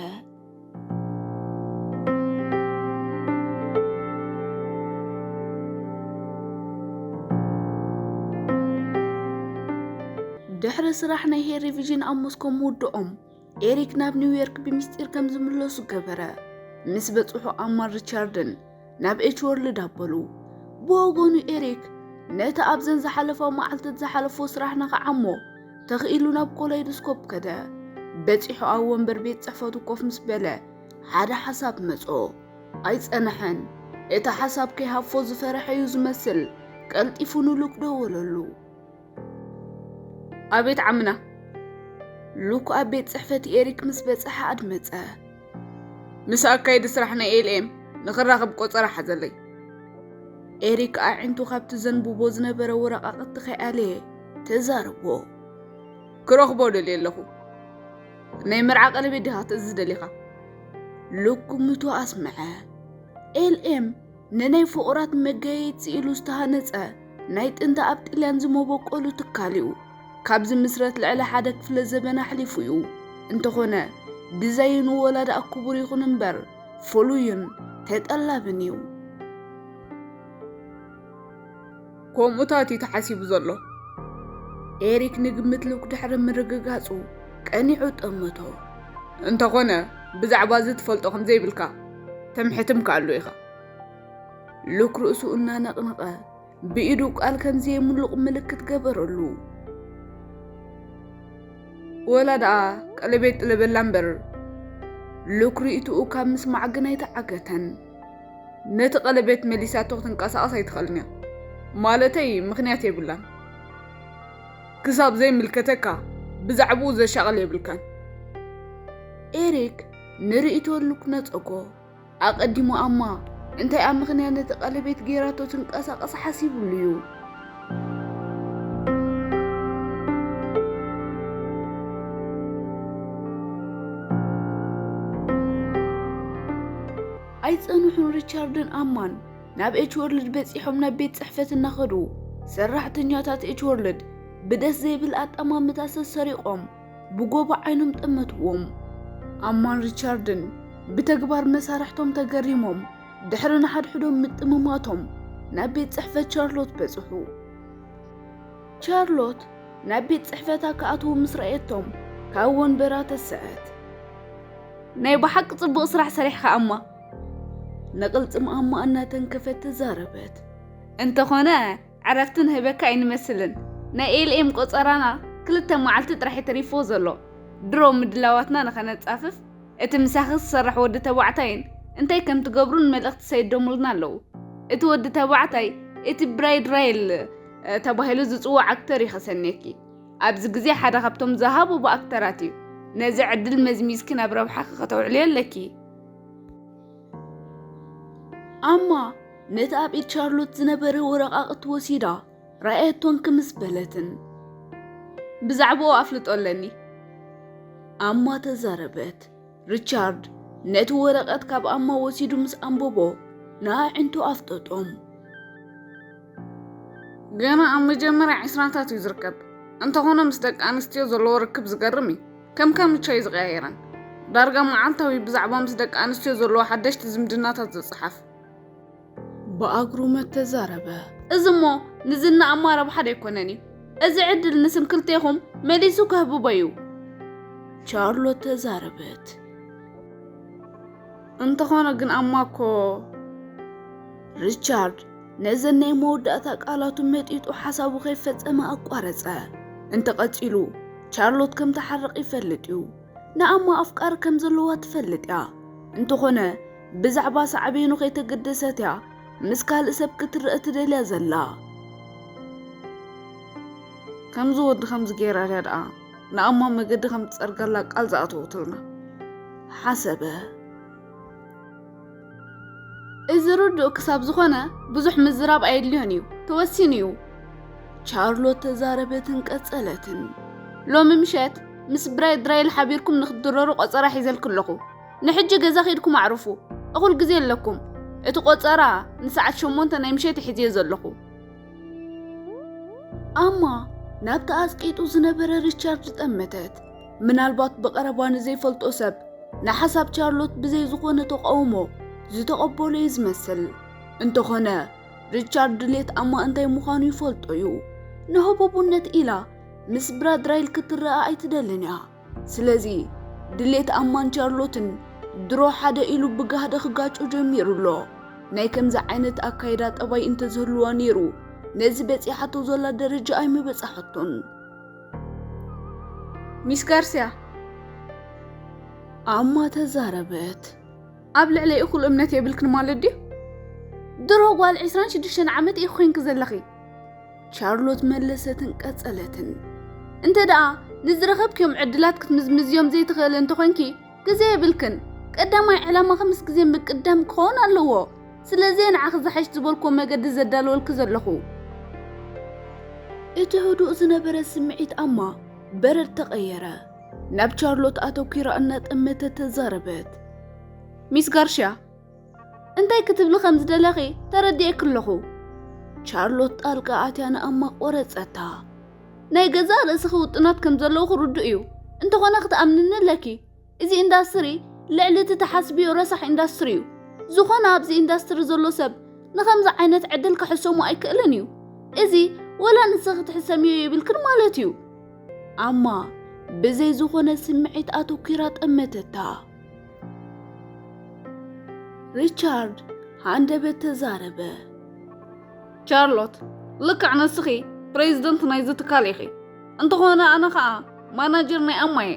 ድሕሪ ስራሕ ናይ ሄሪ ቪዥን ኣብ ሞስኮ ምውድኦም፣ ኤሪክ ናብ ኒውዮርክ ብምስጢር ከም ዝምለሱ ገበረ። ምስ በጽሑ ኣማን ሪቻርድን ናብ ኤች ወርልድ ኣበሉ። ብወገኑ ኤሪክ ነቲ ኣብዘን ዝሓለፋ መዓልታት ዝሓለፎ ስራሕ ንኽዓሞ ተኽኢሉ ናብ ኮላይዶስኮፕ ከደ። በጺሑ ኣብ ወንበር ቤት ጽሕፈቱ ኮፍ ምስ በለ ሓደ ሓሳብ መጾ። ኣይጸንሐን። እቲ ሓሳብ ከይሃፎ ዝፈረሐ እዩ ዝመስል። ቀልጢፉ ንሉክ ደወለሉ። ኣቤት ዓምና። ሉክ ኣብ ቤት ጽሕፈት ኤሪክ ምስ በጽሐ ኣድመጸ። ምስ ኣካይዲ ስራሕ ናይ ኤልኤም ንኽራኸብ ቆጸራ ሓዘለይ። ኤሪክ ኣዒንቱ ካብቲ ዘንብቦ ዝነበረ ወረቓቕቲ ከይኣለየ ተዛረቦ። ክረኽቦ ደልየ ኣለኹ። ናይ መርዓ ቀለቤት ዲኻ ክትእዝዝ ደሊኻ? ሉክ ግምቱ ኣስምዐ። ኤልኤም ንናይ ፍቑራት መጋየጺ ኢሉ ዝተሃነጸ ናይ ጥንቲ ኣብ ጥልያን ዝመበቆሉ ትካል እዩ። ካብ ዝምስረት ልዕሊ ሓደ ክፍለ ዘበን ኣሕሊፉ እዩ። እንተኾነ ዲዛይኑ ወላ ደኣ ክቡር ይኹን እምበር ፍሉይን ተጠላብን እዩ። ከምኡታት እዩ ተሓሲቡ ዘሎ። ኤሪክ ንግምት ሉክ ድሕሪ ምርግጋጹ ቀኒዑ ጠመቶ። እንተኾነ ብዛዕባ እዚ ትፈልጦ ከም ዘይብልካ ተምሕትም ክኣሉ ኢኻ። ሉክ ርእሱ እናነቕነቐ ብኢዱ ቃል ከም ዘየምልቕ ምልክት ገበረሉ። ወላ ደኣ ቀለቤት ጥለበላ እምበር ሉክ ርእይትኡ ካብ ምስማዕ ግን ኣይተዓገተን። ነቲ ቀለቤት መሊሳቶ ክትንቀሳቐስ ኣይትኽእልን እያ። ማለተይ ምኽንያት የብላን። ክሳብ ዘይምልከተካ ብዛዕባኡ ዘሻቕል የብልካን። ኤሪክ ንርእይቶ ሉክ ነጸጎ። ኣቐዲሙ ኣማ እንታይ ኣብ ምኽንያት ነቲ ቀለቤት ጌራቶ ትንቀሳቐስ ሓሲቡሉ እዩ። ኣይጸንሑን ሪቻርድን ኣማን ናብ ኤች ወርልድ በጺሖም ናብ ቤት ጽሕፈት እናኸዱ ሰራሕተኛታት ኤች ወርልድ ብደስ ዘይብል ኣጠማምታ ሰሰሪቖም ብጎቦ ዓይኖም ጠመትዎም። ኣማን ሪቻርድን ብተግባር መሳርሕቶም ተገሪሞም ድሕሪ ንሓድሕዶም ምጥምማቶም ናብ ቤት ጽሕፈት ቻርሎት በጽሑ። ቻርሎት ናብ ቤት ጽሕፈታ ክኣትዉ ምስ ረኣየቶም ካብ ወንበራ ተስዐት። ናይ ብሓቂ ጽቡቕ ስራሕ ሰሪሕኻ ኣማ። ንቕልጽም ኣማ እናተንከፈት ተዛረበት። እንተኾነ ዕረፍቲ ንህበካ ኣይንመስልን። ናይ ኤልኤም ቆጸራና ክልተ መዓልቲ ጥራሕ ተሪፍዎ ዘሎ። ድሮ ምድላዋትና ንኸነጻፍፍ እቲ ምሳኺ ዝሰርሕ ወዲ ተባዕታይን እንታይ ከም ትገብሩን መልእኽቲ ሰይዶምልና ኣለዉ። እቲ ወዲ ተባዕታይ እቲ ብራይድ ራይል ተባሂሉ ዝጽዋዕ ኣክተር እዩ ከሰንየኪ። ኣብዚ ግዜ ሓደ ካብቶም ዝሃበቡ ኣክተራት እዩ። ነዚ ዕድል መዝሚዝኪ ናብ ረብሓኺ ከተውዕልዮ ኣለኪ። ኣማ ነቲ ኣብ ኢድ ቻርሎት ዝነበረ ወረቓቕቲ ወሲዳ ረኣየቶን ክምስ በለትን። ብዛዕባኡ ኣፍልጦ ኣለኒ። ኣማ ተዛረበት። ሪቻርድ ነቲ ወረቐት ካብ ኣማ ወሲዱ ምስ ኣንበቦ ንኣዒንቱ ኣፍጠጦም። ገና ኣብ መጀመርያ ዕስራታት እዩ ዝርከብ። እንተኾነ ምስ ደቂ ኣንስትዮ ዘለዎ ርክብ ዝገርም እዩ። ከም ካምቻ እዩ ዝቀያየረን። ዳርጋ መዓልታዊ ብዛዕባ ምስ ደቂ ኣንስትዮ ዘለዎ ሓደሽቲ ዝምድናታት ዝጽሓፍ። ብኣግሩመት ተዛረበ። እዚ እሞ ንዝና ኣማ ረብሓ ዶ ኣይኮነን እዩ? እዚ ዕድል ንስም ክልቴኹም መሊሱ ከህብቦ እዩ። ቻርሎት ተዛረበት። እንተኾነ ግን ኣማ እኮ። ሪቻርድ ነዘን ናይ መወዳእታ ቃላቱ መጢጡ ሓሳቡ ከይፈጸመ ኣቋረጸ። እንተቐጺሉ ቻርሎት ከም ትሓርቕ ይፈልጥ እዩ። ንኣማ ኣፍቃሪ ከም ዘለዋ ትፈልጥ እያ። እንተኾነ ብዛዕባ ሳዕቤኑ ከይተገደሰት እያ ምስ ካልእ ሰብ ክትረአ ትደልያ ዘላ። ከምዚ ወዲ ከምዚ ገይራ ድያ ደኣ ንኣማ መገዲ ከም ትጸርገላ ቃል ዝኣተወትልና? ሓሰበ። እዚ ርዱእ ክሳብ ዝኾነ ብዙሕ ምዝራብ ኣየድልዮን እዩ። ተወሲኑ እዩ። ቻርሎት ተዛረበትን ቀጸለትን። ሎሚ ምሸት ምስ ብራይድ ራይል ሓቢርኩም ንክትድረሩ ቆጸራ ሒዘልኪ ኣለኹ። ንሕጂ ገዛ ከይድኩም ኣዕርፉ። እኹል ግዜ ኣለኩም። እቲ ቆጸራ ንሰዓት ሸሞንተ ናይ ምሸት ሒዘዮ ዘለኹ። ኣማ ናብቲ ኣጽቂጡ ዝነበረ ሪቻርድ ጠመተት። ምናልባት ብቐረባ ንዘይፈልጦ ሰብ ንሓሳብ ቻርሎት ብዘይ ዝኾነ ተቃውሞ ዝተቐበሎ እዩ ዝመስል። እንተኾነ ሪቻርድ ድሌት ኣማ እንታይ ምዃኑ ይፈልጦ እዩ። ንህቡብነት ኢላ ምስ ብራይድ ራይል ክትረኣ ኣይትደልን እያ። ስለዚ ድሌት ኣማን ቻርሎትን ድሮ ሓደ ኢሉ ብጋህዲ ክጋጮ ጀሚሩ ኣሎ። ናይ ከምዚ ዓይነት ኣካይዳ ጠባይ እንተዝህልዋ ነይሩ ነዚ በጺሓቶ ዘላ ደረጃ ኣይምበጻሐቶን። ሚስ ጋርሲያ፣ ኣማ ተዛረበት። ኣብ ልዕለይ እኹል እምነት የብልክን ማለት ድዩ? ድሮ ጓል ዕስራን ሽዱሽተን ዓመት ኢኺ ኮይንኪ ዘለኺ። ቻርሎት መለሰትን ቀጸለትን። እንተ ደኣ ንዝረኸብክዮም ዕድላት ክትምዝምዝዮም ዘይትኽእሊ እንተኾይንኪ፣ ግዜ የብልክን። ቀዳማይ ዕላማኺ ምስ ግዜ ምቅዳም ክኸውን ኣለዎ። ስለዚ ንዓኺ ዝሓይሽ ዝበልክዎ መገዲ ዘዳለወልኪ ዘለኹ። እቲ ህዱእ ዝነበረ ስምዒት ኣማ በረድ ተቐየረ። ናብ ቻርሎት ኣተኲራ እናጠመተት ተዛረበት። ሚስ ጋርሽያ፣ እንታይ ክትብሊ ከም ዝደለኺ ተረዲኤኪ ኣለኹ። ቻርሎት ጣልቃ ኣትያ ንኣማ ቆረጸታ። ናይ ገዛእ ርእስኺ ውጥናት ከም ዘለውኺ ርዱእ እዩ። እንተኾነ ክትኣምንኒ ኣለኪ። እዚ ኢንዳስትሪ ልዕሊ እቲ ትሓስብዮ ረሳሕ ኢንዳስትሪ እዩ። ዝኾነ ኣብዚ ኢንዳስትሪ ዘሎ ሰብ ንኸምዚ ዓይነት ዕድል ክሕሰሞ ኣይክእልን እዩ። እዚ ወላ ንስኺ ክትሕሰምዮ የብልክን ማለት እዩ። ኣማ ብዘይ ዝኾነ ስምዒት ኣተኲራ ጠመተታ። ሪቻርድ ሃንደበት ተዛረበ። ቻርሎት፣ ልክዕ ንስኺ ፕሬዚደንት ናይዚ ትካል ኢኺ። እንተኾነ ኣነ ኸኣ ማናጀር ናይ ኣማ እየ።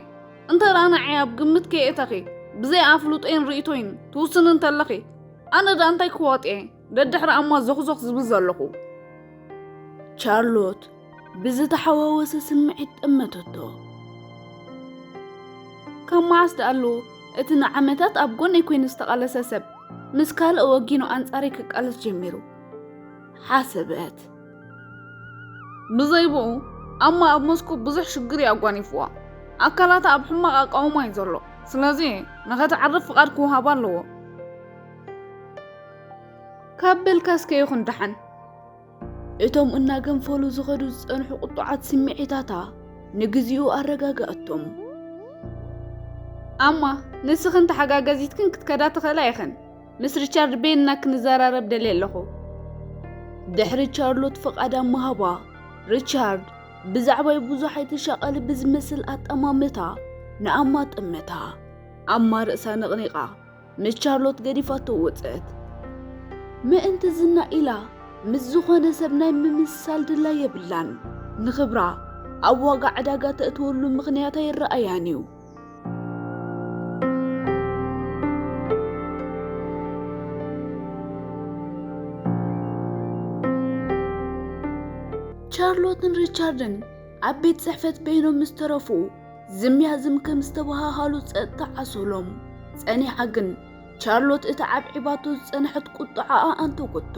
እንተ ደኣ ንዓይ ኣብ ግምት ከየእተኺ፣ ብዘይ ኣፍልጦይን ርእይቶይን ትውስኒ እንተለኺ፣ ኣነ ደኣ እንታይ ክዋጥ እየ ደድሕሪ ኣማ ዞኽዞኽ ዝብል ዘለኹ? ቻርሎት ብዝተሓዋወሰ ስምዒት ጠመተቶ። ካብ መዓስ ደኣሉ እቲ ንዓመታት ኣብ ጎነይ ኮይኑ ዝተቓለሰ ሰብ ምስ ካልእ ወጊኑ ኣንጻረይ ክቃለስ ጀሚሩ? ሓሰበት። ብዘይ ብኡ ኣማ ኣብ ሞስኮ ብዙሕ ሽግር እዩ ኣጓኒፍዋ። ኣካላታ ኣብ ሕማቕ ኣቃውማ እዩ ዘሎ። ስለዚ ንኸትዓርፍ ፍቓድ ክወሃባ ኣለዎ። ካብ በልካ እስከ ይኹን ደሓን። እቶም እናገንፈሉ ዝኸዱ ዝጸንሑ ቁጡዓት ስምዒታታ ንግዚኡ ኣረጋጋኣቶም። ኣማ፣ ንስኽን ተሓጋጋዚትክን ክትከዳ ትኽእላ ኢኽን። ምስ ሪቻርድ በይንና ክንዘራረብ ደልየ ኣለኹ። ድሕሪ ቻርሎት ፍቓዳ ምሃባ፣ ሪቻርድ ብዛዕባይ ብዙሕ ኣይትሻቐሊ ብዝመስል ኣጠማምታ ንኣማ ጠመታ። ኣማ ርእሳ ነቕኒቓ ምስ ቻርሎት ገዲፋቶ ወጸት። ምእንቲ ዝና ኢላ ምስ ዝኾነ ሰብ ናይ ምምስሳል ድላ የብላን። ንኽብራ ኣብ ዋጋ ዕዳጋ ተእትወሉ ምኽንያት ኣይረኣያን እዩ። ቻርሎትን ሪቻርድን ኣብ ቤት ጽሕፈት በይኖም ምስ ተረፉ፣ ዝምያ ዝም ከም ዝተበሃሃሉ ጸጥታ ዓሰሎም። ጸኒሓ ግን ቻርሎት እቲ ዓብዒባቶ ዝጸንሐት ቁጥዓኣ ኣንተጎቶ።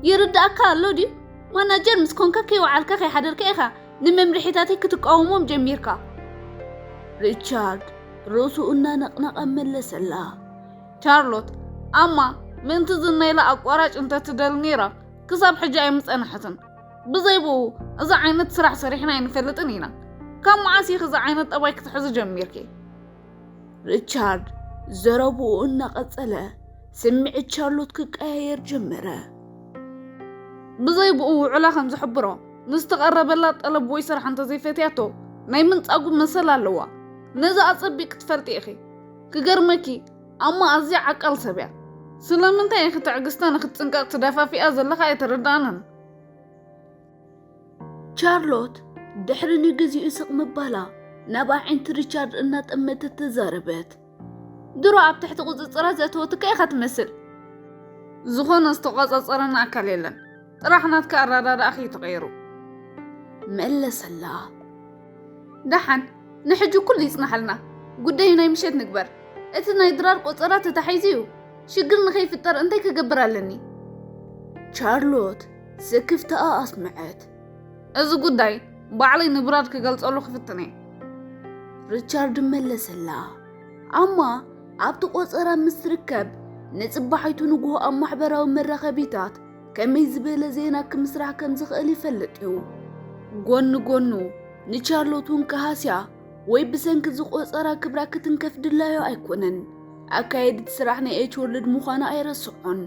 ይርድኣካ ኣሎ ድዩ? ማናጀር ምስ ኮንካ ከይወዓልካ ከይሓደርካ ኢኻ ንመምርሒታተይ ክትቃወሞም ጀሚርካ። ሪቻርድ ርእሱ እናነቕነቐ መለሰላ። ቻርሎት፣ ኣማ ምእንቲ ዝና ኢላ ኣቋራጭ እንተትደሊ ነይራ ክሳብ ሕጂ ኣይምጸንሐትን። ብዘይ ብኡ እዚ ዓይነት ስራሕ ሰሪሕና ኣይንፈልጥን ኢና። ካብ መዓስ ኢኺ እዚ ዓይነት ጠባይ ክትሕዚ ጀሚርኪ? ሪቻርድ ዘረብኡ እናቐጸለ ስምዒት ቻርሎት ክቀያየር ጀመረ። ብዘይ ብኡ ውዕላ ከም ዝሕብሮ ንዝተቐረበላ ጠለብ ወይ ስራሕ እንተዘይፈትያቶ ናይ ምንጻጉ መሰል ኣለዋ። ነዚ ኣጸቢቕ ክትፈልጢ ኢኺ። ክገርመኪ ኣማ ኣዝያ ዓቃል ሰብ እያ። ስለምንታይ ኢኺ ትዕግስታ ንኽትጽንቀቕ ትደፋፊኣ ዘለኻ ኣይተረድኣንን። ቻርሎት ድሕሪ ንግዚኡ ስቕ ምባላ ናብ ኣዒንቲ ሪቻርድ እናጠመተት ተዛረበት። ድሮ ኣብ ትሕቲ ቁጽጽራ ዘእተወትካ ኢኻ ትመስል። ዝኾነ ዝተቆጻጸረና ኣካል የለን። ጥራሕ ናትካ ኣረዳድኣኺ እዩ ተቐይሩ። መለሰላ። ደሓን፣ ንሕጂ ኩሉ ይጽናሓልና። ጉዳይ ናይ ምሸት ንግበር። እቲ ናይ ድራር ቆጸራ ተታሒዙ እዩ። ሽግር ንኸይፍጠር እንታይ ክገብር ኣለኒ? ቻርሎት ስክፍታኣ ኣስምዐት። እዚ ጉዳይ ባዕለይ ንብራድ ክገልጸሉ ክፍትን እየ። ሪቻርድ መለሰላ። ኣማ ኣብቲ ቆጸራ ምስ ትርከብ፣ ንጽባሒቱ ንግሆ ኣብ ማሕበራዊ መራኸቢታት ከመይ ዝበለ ዜና ክምስራሕ ከም ዝኽእል ይፈልጥ እዩ። ጎኒ ጎኑ ንቻርሎት እውን ክሃስያ ወይ ብሰንኪ እዚ ቆጸራ ክብራ ክትንከፍ ድላዮ ኣይኮነን። ኣካየዲት ስራሕ ናይ ኤች ወርልድ ምዃና ኣይረስዖን።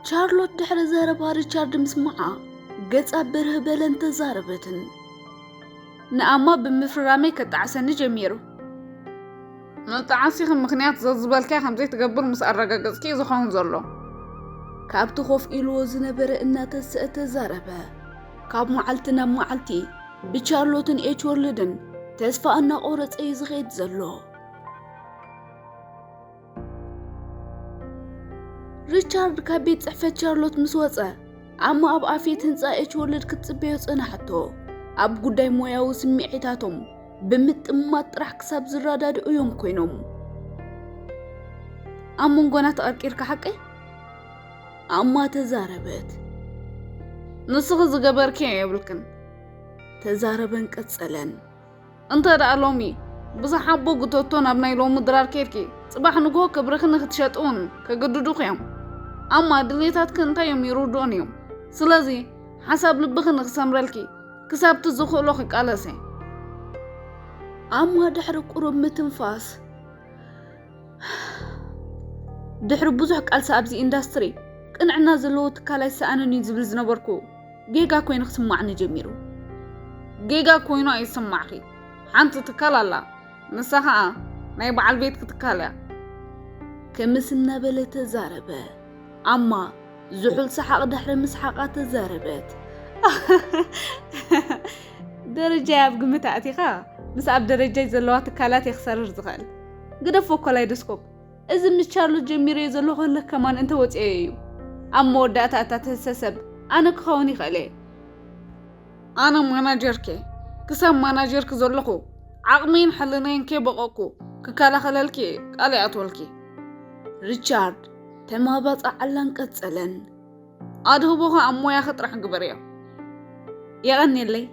ቻርሎት ድሕሪ ዘረባ ሪቻርድ ምስማዓ ገጻ ብርህ በለን ተዛረበትን። ንኣማ ብምፍርራመይ ከጣዕሰኒ ጀሚሩ። መጣዓሲኺ ምኽንያት ዘዝበልካዮ ከም ዘይትገብር ምስ ኣረጋገጽኪ እዩ ዝኸውን ዘሎ። ካብቲ ኮፍ ኢልዎ ዝነበረ እናተስአ ተዛረበ። ካብ መዓልቲ ናብ መዓልቲ ብቻርሎትን ኤች ወርልድን ተስፋ እናቆረጸ እዩ ዝኸይድ ዘሎ። ሪቻርድ ካብ ቤት ጽሕፈት ቻርሎት ምስ ወጸ፣ ኣማ ኣብ ኣፍየት ህንጻ ኤች ወርልድ ክትጽበዮ ጸናሕቶ። ኣብ ጉዳይ ሞያዊ ስምዒታቶም ብምጥማት ጥራሕ ክሳብ ዝረዳድኡ እዮም ኮይኖም። ኣብ መንጎና ተቐርቂርካ ሓቀይ? ኣማ ተዛረበት። ንስኺ ዝገበርክዮ የብልክን። ተዛረበን ቀጸለን። እንተ ደኣ ሎሚ ብዝሓቦ ጉተቶ ናብ ናይ ሎሚ ድራር ኬድኪ፣ ጽባሕ ንግሆ ክብርኺ ንኽትሸጢ እውን ከገድዱኺ እዮም። ኣማ ድሌታትኪ እንታይ እዮም ይርድኡኒ እዮም። ስለዚ ሓሳብ ልብኺ ንኽሰምረልኪ ክሳብቲ ዝኽእሎ ክቃለስ እየ። ኣማ ድሕሪ ቁሩብ ምትንፋስ፣ ድሕሪ ብዙሕ ቃልሲ ኣብዚ ኢንዳስትሪ ቅንዕና ዘለዎ ትካል ኣይሰኣንን እዩ ዝብል ዝነበርኩ ጌጋ ኮይኑ ክስማዕኒ ጀሚሩ። ጌጋ ኮይኑ ኣይስማዕኺ። ሓንቲ ትካል ኣላ። ንሳ ኸኣ ናይ በዓል ቤትኪ ትካል እያ። ክምስ እናበለ ተዛረበ። ኣማ ዝሑል ሰሓቕ ድሕሪ ምስሓቓ ተዛረበት። ደረጃይ ኣብ ግምት ኣእቲኻ፣ ምስ ኣብ ደረጃይ ዘለዋ ትካላት እየ ክሰርር ዝኽእል። ግደፎ ኮላይዶስኮፕ። እዚ ምስ ቻርሎት ጀሚረዮ ዘለኹ ህልኽ ከማን እንተወጺኦዮ እዩ። ኣብ መወዳእታ እታ ትህሰ ሰብ ኣነ ክኸውን ይኽእል እየ። ኣነ ማናጀርኪ፣ ክሳብ ማናጀርኪ ዘለኹ ዓቕመይን ሕልናይን ከይበቐቕኩ ክከላኸለልኪ ቃል ይኣትወልኪ። ሪቻርድ ተማባጻዓላን ቀጸለን። ኣድህቦኻ ኣብ ሞያኺ ጥራሕ ግበርዮ። የቐንየለይ።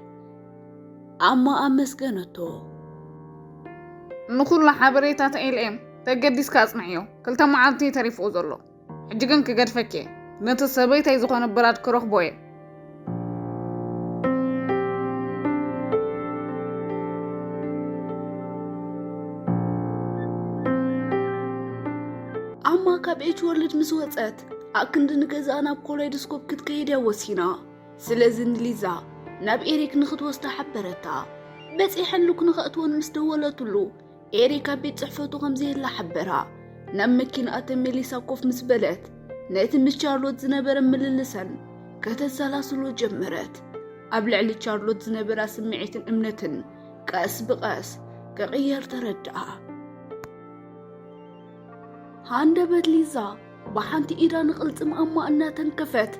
ኣማ ኣመስገነቶ። ንኹሉ ሓበሬታት ኤልኤም ተገዲስካ ኣጽንዕዮ። ክልተ መዓልቲ ተሪፍዎ ዘሎ። ሕጂ ግን ክገድፈኪ እየ። ነቲ ሰበይታይ ዝኾነ ብራድ ክረኽቦ እየ። ኣማ ካብ ኤች ወርልድ ምስ ወጸት ኣክንዲ ንገዛኣ ናብ ኮላይዶስኮፕ ክትከይድ እያ ወሲና። ስለዚ ንሊዛ ናብ ኤሪክ ንኽትወስዳ ሓበረታ። በጺሐን ሉክ ንኸእትወን ምስ ደወለትሉ ኤሪክ ኣብ ቤት ጽሕፈቱ ከም ዘየላ ሓበራ። ናብ መኪናኣ ተመሊሳ ኮፍ ምስ በለት ነቲ ምስ ቻርሎት ዝነበረ ምልልሰን ከተሰላስሎ ጀመረት። ኣብ ልዕሊ ቻርሎት ዝነበራ ስምዒትን እምነትን ቀስ ብቐስ ክቕየር ተረድኣ። ሃንደበት ሊዛ ብሓንቲ ኢዳ ንቕልጽም ኣማ እናተንከፈት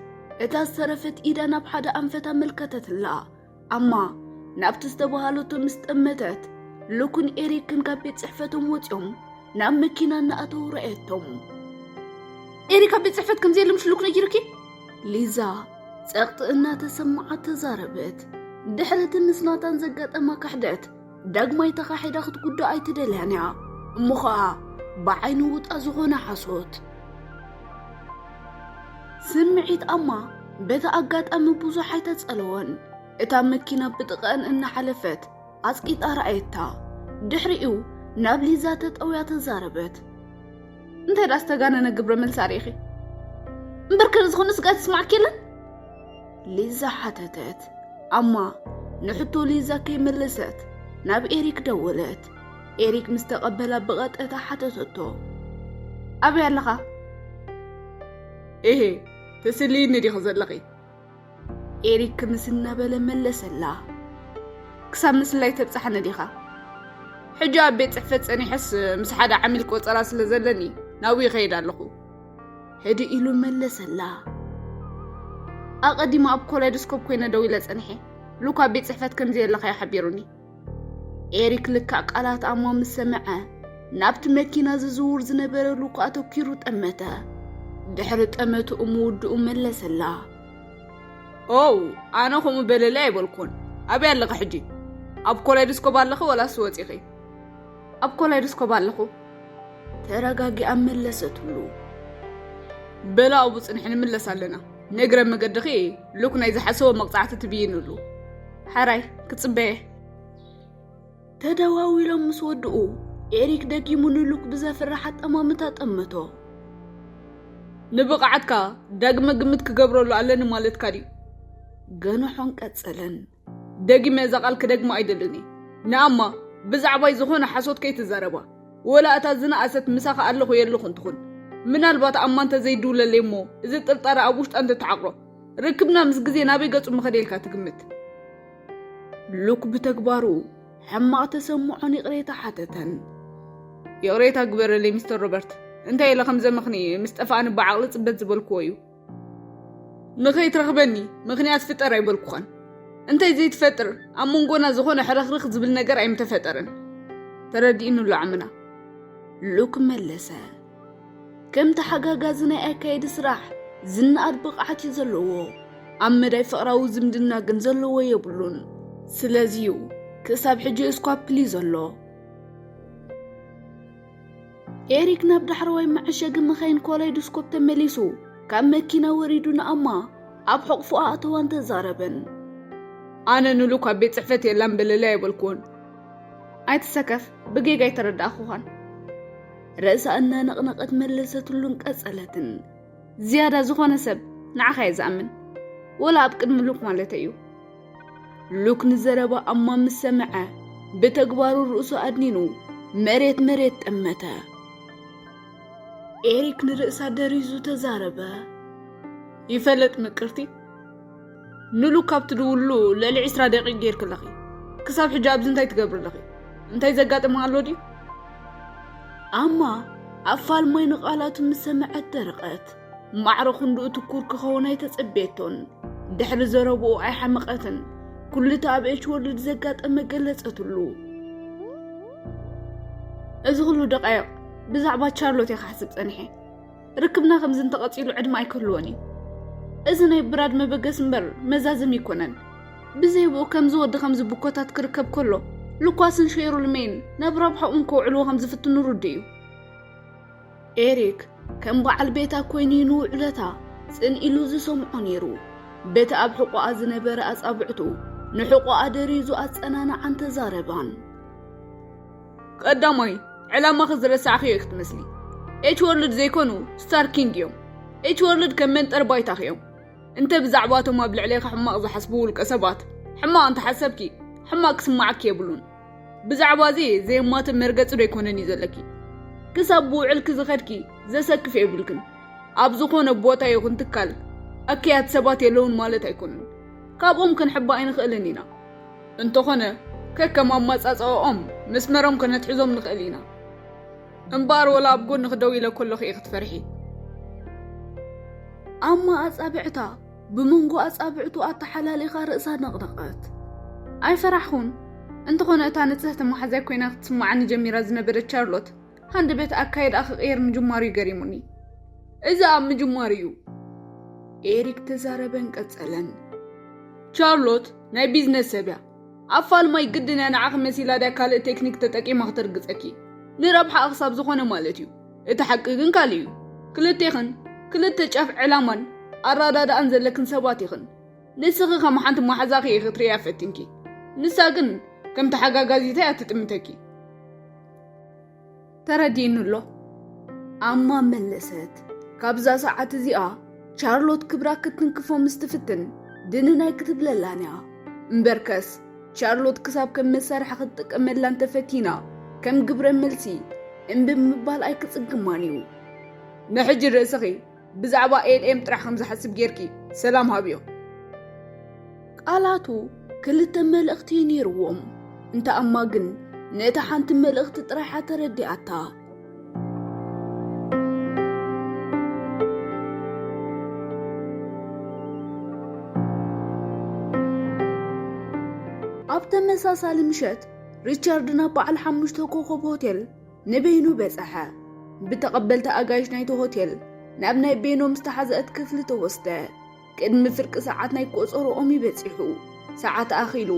እታ ዝተረፈት ኢዳ ናብ ሓደ ኣንፈት ኣመልከተትላ። ኣማ ናብቲ ዝተባህለቶ ምስ ጠመተት ሉክን ኤሪክን ካብ ቤት ጽሕፈቶም ወጺኦም ናብ መኪና እናኣተዉ ረኣየቶም። ኤሪክ ኣብ ቤት ጽሕፈት ከም ዘየለ ምሽ ሉክ ነጊሩኪ? ሊዛ ጸቕጢ እናተሰማዓት ተዛረበት። ድሕሪ እቲ ምስ ናታን ዘጋጠማ ክሕደት ዳግማይ ተኻሒዳ ክትጉዳእ ኣይትደልያን እያ። እሞ ኸኣ ብዓይኒ ውጣ ዝኾነ ሓሶት። ስምዒት ኣማ በቲ ኣጋጣሚ ብዙሕ ኣይተጸለወን። እታ መኪና ብጥቐአን እናሓለፈት ኣጽቂጣ ረኣየታ። ድሕሪኡ ናብ ሊዛ ተጠውያ ተዛረበት። እንታይ ደኣ ዝተጋነነ ግብረ መልሲ ኣርኢኺ? እምበር ከ ዝኾነ ስግኣት ይስማዓኪ የለን? ሊዛ ሓተተት። ኣማ ንሕቶ ሊዛ ከይመለሰት ናብ ኤሪክ ደወለት። ኤሪክ ምስ ተቐበላ ብቐጥታ ሓተተቶ። ኣበይ ኣለኻ? እሄ፣ ተስልይኒ ዲኺ ዘለኺ? ኤሪክ ክምስ እናበለ መለሰላ። ክሳብ ምስላይ ተብጽሓኒ ዲኻ? ሕጂ ኣብ ቤት ጽሕፈት ጸኒሐስ ምስ ሓደ ዓሚል ቆጸራ ስለ ዘለኒ ናብኡ ይኸይድ ኣለኹ። ህድእ ኢሉ መለሰላ። ኣቐዲሙ ኣብ ኮላይዶስኮፕ ኮይነ ደው ኢለ ጸኒሐ። ሉክ ኣብ ቤት ጽሕፈት ከም ዘየለኻ እዩ ሓቢሩኒ። ኤሪክ ልክዕ ቃላት ኣማ ምስ ሰምዐ ናብቲ መኪና ዝዝውር ዝነበረ ሉክ ኣተኪሩ ጠመተ። ድሕሪ ጠመትኡ ምውድኡ መለሰላ። ኦው፣ ኣነ ከምኡ በለለይ ኣይበልኩን። ኣበይ ኣለኺ ሕጂ? ኣብ ኮላይዶስኮፕ ኣለኺ ወላስ ወጺኺ? ኣብ ኮላይዶስኮፕ ኣለኹ። ተረጋጊኣ መለሰትሉ። በላ ኣብኡ ጽንሒ ንምለስ ኣለና። ንእግረ መገድኺ ሉክ ናይ ዝሓሰቦ መቕጻዕቲ ትብይንሉ። ሕራይ፣ ክጽበየ። ተደዋዊሎም ምስ ወድኡ ኤሪክ ደጊሙ ንሉክ ብዘፍርሕ ኣጠማምታ ጠመቶ። ንብቕዓትካ ዳግመ ግምት ክገብረሉ ኣለኒ ማለትካ ድዩ? ገንሖን ቀጸለን። ደጊመ እዛ ቃል ክደግማ ኣይደልን እየ። ንኣማ ብዛዕባይ ዝኾነ ሓሶት ከይትዛረባ። ወላ እታ ዝነኣሰት ምሳኻ ኣለኹ የለኹን ትኹን። ምናልባት ኣማ እንተ ዘይድውለለይ እሞ እዚ ጥርጣረ ኣብ ውሽጣ እንተተዓቕሮ ርክብና ምስ ግዜ ናበይ ገጹ ምኸደ ኢልካ ትግምት? ሉክ ብተግባሩ ሕማቕ ተሰምዖን ይቕሬታ ሓተተን። ይቕሬታ ግበረለይ ሚስተር ሮበርት። እንታይ ኢለ ከም ዘመኽኒ ምስ ጠፋእኒ ብዓቕሊ ጽበት ዝበልክዎ እዩ። ንኸይትረኽበኒ ምኽንያት ፍጠር ኣይበልኩኻን። እንታይ ዘይትፈጥር ኣብ መንጎና ዝኾነ ሕርኽርኽ ዝብል ነገር ኣይምተፈጠረን። ተረዲእኒ ኣሎ ዓምና። ሉክ መለሰ። ከም ተሓጋጋዚ ናይ ኣካየዲ ስራሕ ዝነኣድ ብቕዓት እዩ ዘለዎ። ኣብ መዳይ ፍቕራዊ ዝምድና ግን ዘለዎ የብሉን። ስለዚዩ ክሳብ ሕጂ እስኳፕል እዩ ዘሎ። ኤሪክ ናብ ዳሕረዋይ መዐሸጊ መኻይን ኮላይዶስኮፕ ተመሊሱ ካብ መኪና ወሪዱ ንኣማ ኣብ ሕቑፉ ኣእተዋን ተዛረበን። ኣነ ንሉክ ኣብ ቤት ጽሕፈት የላን በለለይ ኣይበልኩዎን። ኣይትሰከፍ፣ ብጌጋ ኣይተረዳእኹኻን። ርእሳ እናነቕነቐት መለሰትሉን ቀጸለትን። ዝያዳ ዝኾነ ሰብ ንዓኻ እየ ዝኣምን። ወላ ኣብ ቅድሚ ሉክ ማለተይ እዩ። ሉክ ንዘረባ ኣማ ምስ ሰምዐ ብተግባሩ ርእሱ ኣድኒኑ መሬት መሬት ጠመተ። ኤሪክ ንርእሳ ደሪዙ ተዛረበ። ይፈለጥ ምቅርቲ፣ ንሉክ ካብ ትድውሉ ልዕሊ ዕስራ ደቂቕ ጌርኪ ኣለኺ። ክሳብ ሕጂ ኣብዚ እንታይ ትገብሪ ኣለኺ? እንታይ ዘጋጠመ ኣሎ ድዩ? ኣማ ኣፋልማይ ንቓላቱ ምስ ሰምዐት ደረቐት። ማዕረ ክንድኡ ትኩር ክኸውን ኣይተጸበየቶን። ድሕሪ ዘረብኡ ኣይሓመቐትን። ኩሉ እቲ ኣብ ኤች ወርልድ ዘጋጠመ ገለጸትሉ። እዚ ኩሉ ደቃይቕ ብዛዕባ ቻርሎት እየ ክሓስብ ጸኒሐ። ርክብና ከምዚ እንተቐጺሉ ዕድመ ኣይክህልዎን እዩ። እዚ ናይ ብራድ መበገስ እምበር መዛዘሚ ኣይኮነን። ብዘይ ብኡ ከምዚ ወዲ ከምዚ ብኮታት ክርከብ ከሎ፣ ሉካስን ሼሩል ሜይን ናብ ረብሓኦም ከውዕልዎ ከም ዝፍትኑ ርዱእ እዩ። ኤሪክ ከም በዓል ቤታ ኮይኑ እዩ ንውዕለታ ጽን ኢሉ ዝሰምዖ ነይሩ። በቲ ኣብ ሕቖኣ ዝነበረ ኣጻብዕቱ ንሕቖኣ ደሪዙ ኣጸናንዓን ተዛረባን። ቀዳማይ፣ ዕላማኺ ዝረሳዕኽዮ ኢኺ ትመስሊ። ኤች ወርልድ ዘይኮኑ ስታር ኪንግ እዮም። ኤች ወርልድ ከም መንጠር ባይታኺ እዮም። እንተ ብዛዕባቶም ኣብ ልዕሌኺ ሕማቕ ዝሓስቡ ውልቀ ሰባት ሕማቕ እንተሓሰብኪ፣ ሕማቕ ክስማዓኪ የብሉን። ብዛዕባ እዚ ዘየማትእ መርገጺ ዶ ኣይኮነን እዩ ዘለኪ? ክሳብ ብውዕልኪ ዝኸድኪ ዘሰክፍ የብልክን። ኣብ ዝኾነ ቦታ ይኹን ትካል ኣክያት ሰባት የለውን ማለት ኣይኮነን። ካብኦም ክንሕባእ ኣይንኽእልን ኢና። እንተኾነ ከከም ኣማጻጽኣኦም መስመሮም ከነትሕዞም ንኽእል ኢና። እምበኣር ወላ ኣብ ጎንኺ ደው ኢለ ከለኹ ኢኺ ክትፈርሒ። ኣማ ኣጻብዕታ ብመንጎ ኣጻብዕቱ ኣተሓላሊኻ ርእሳ ነቕነቐት። ኣይፈራሕኹን። እንተኾነ እታ ንጽህቲ መሓዛይ ኮይና ክትስምዓኒ ጀሚራ ዝነበረት ቻርሎት ሃንደበት ኣካይዳኣ ክቕየር ምጅማሩ እዩ ገሪሙኒ። እዚ ኣብ ምጅማሩ እዩ። ኤሪክ ተዛረበን ቀጸለን። ቻርሎት ናይ ቢዝነስ ሰብ እያ። ኣፋልማይ ግድን እያ ንዓኺ መሲላ ድያ ካልእ ቴክኒክ ተጠቂማ ክተርግጸኪ? ንረብሓኣ ክሳብ ዝኾነ ማለት እዩ። እቲ ሓቂ ግን ካልእ እዩ። ክልቴኽን ክልተ ጫፍ ዕላማን ኣረዳድኣን ዘለክን ሰባት ኢኽን። ንስኺ ከም ሓንቲ መሓዛኺ ኢኺ ክትርእያ ፈቲንኪ። ንሳ ግን ከም ተሓጋጋዚታ እያ ትጥምተኪ። ተረዲእኒ ኣሎ። ኣማ መለሰት። ካብዛ ሰዓት እዚኣ ቻርሎት ክብራ ክትንክፎ ምስ ትፍትን ድንናይ ክትብለላን እያ። እምበርከስ ቻርሎት ክሳብ ከም መሳርሒ ክትጥቀመላ እንተፈቲና ከም ግብረ መልሲ እምቢ ምባል ኣይክጽግማን እዩ። ንሕጂ ርእስኺ ብዛዕባ ኤልኤም ጥራሕ ከም ዝሓስብ ጌርኪ ሰላም ሃብዮ። ቃላቱ ክልተ መልእኽቲ ነይርዎም። እንተ ኣማ ግን ነታ ሓንቲ መልእኽቲ ጥራሓ ተረዲኣታ። ኣብ ተመሳሳሊ ምሸት ሪቻርድ ናብ በዓል ሓሙሽተ ኮኾብ ሆቴል ንበይኑ በጸሐ። ብተቐበልቲ ኣጋይሽ ናይቲ ሆቴል ናብ ናይ ቤኖም ዝተሓዘአት ክፍሊ ተወስደ። ቅድሚ ፍርቂ ሰዓት ናይ ቆጸሮኦም ይበጺሑ። ሰዓት ኣኺሉ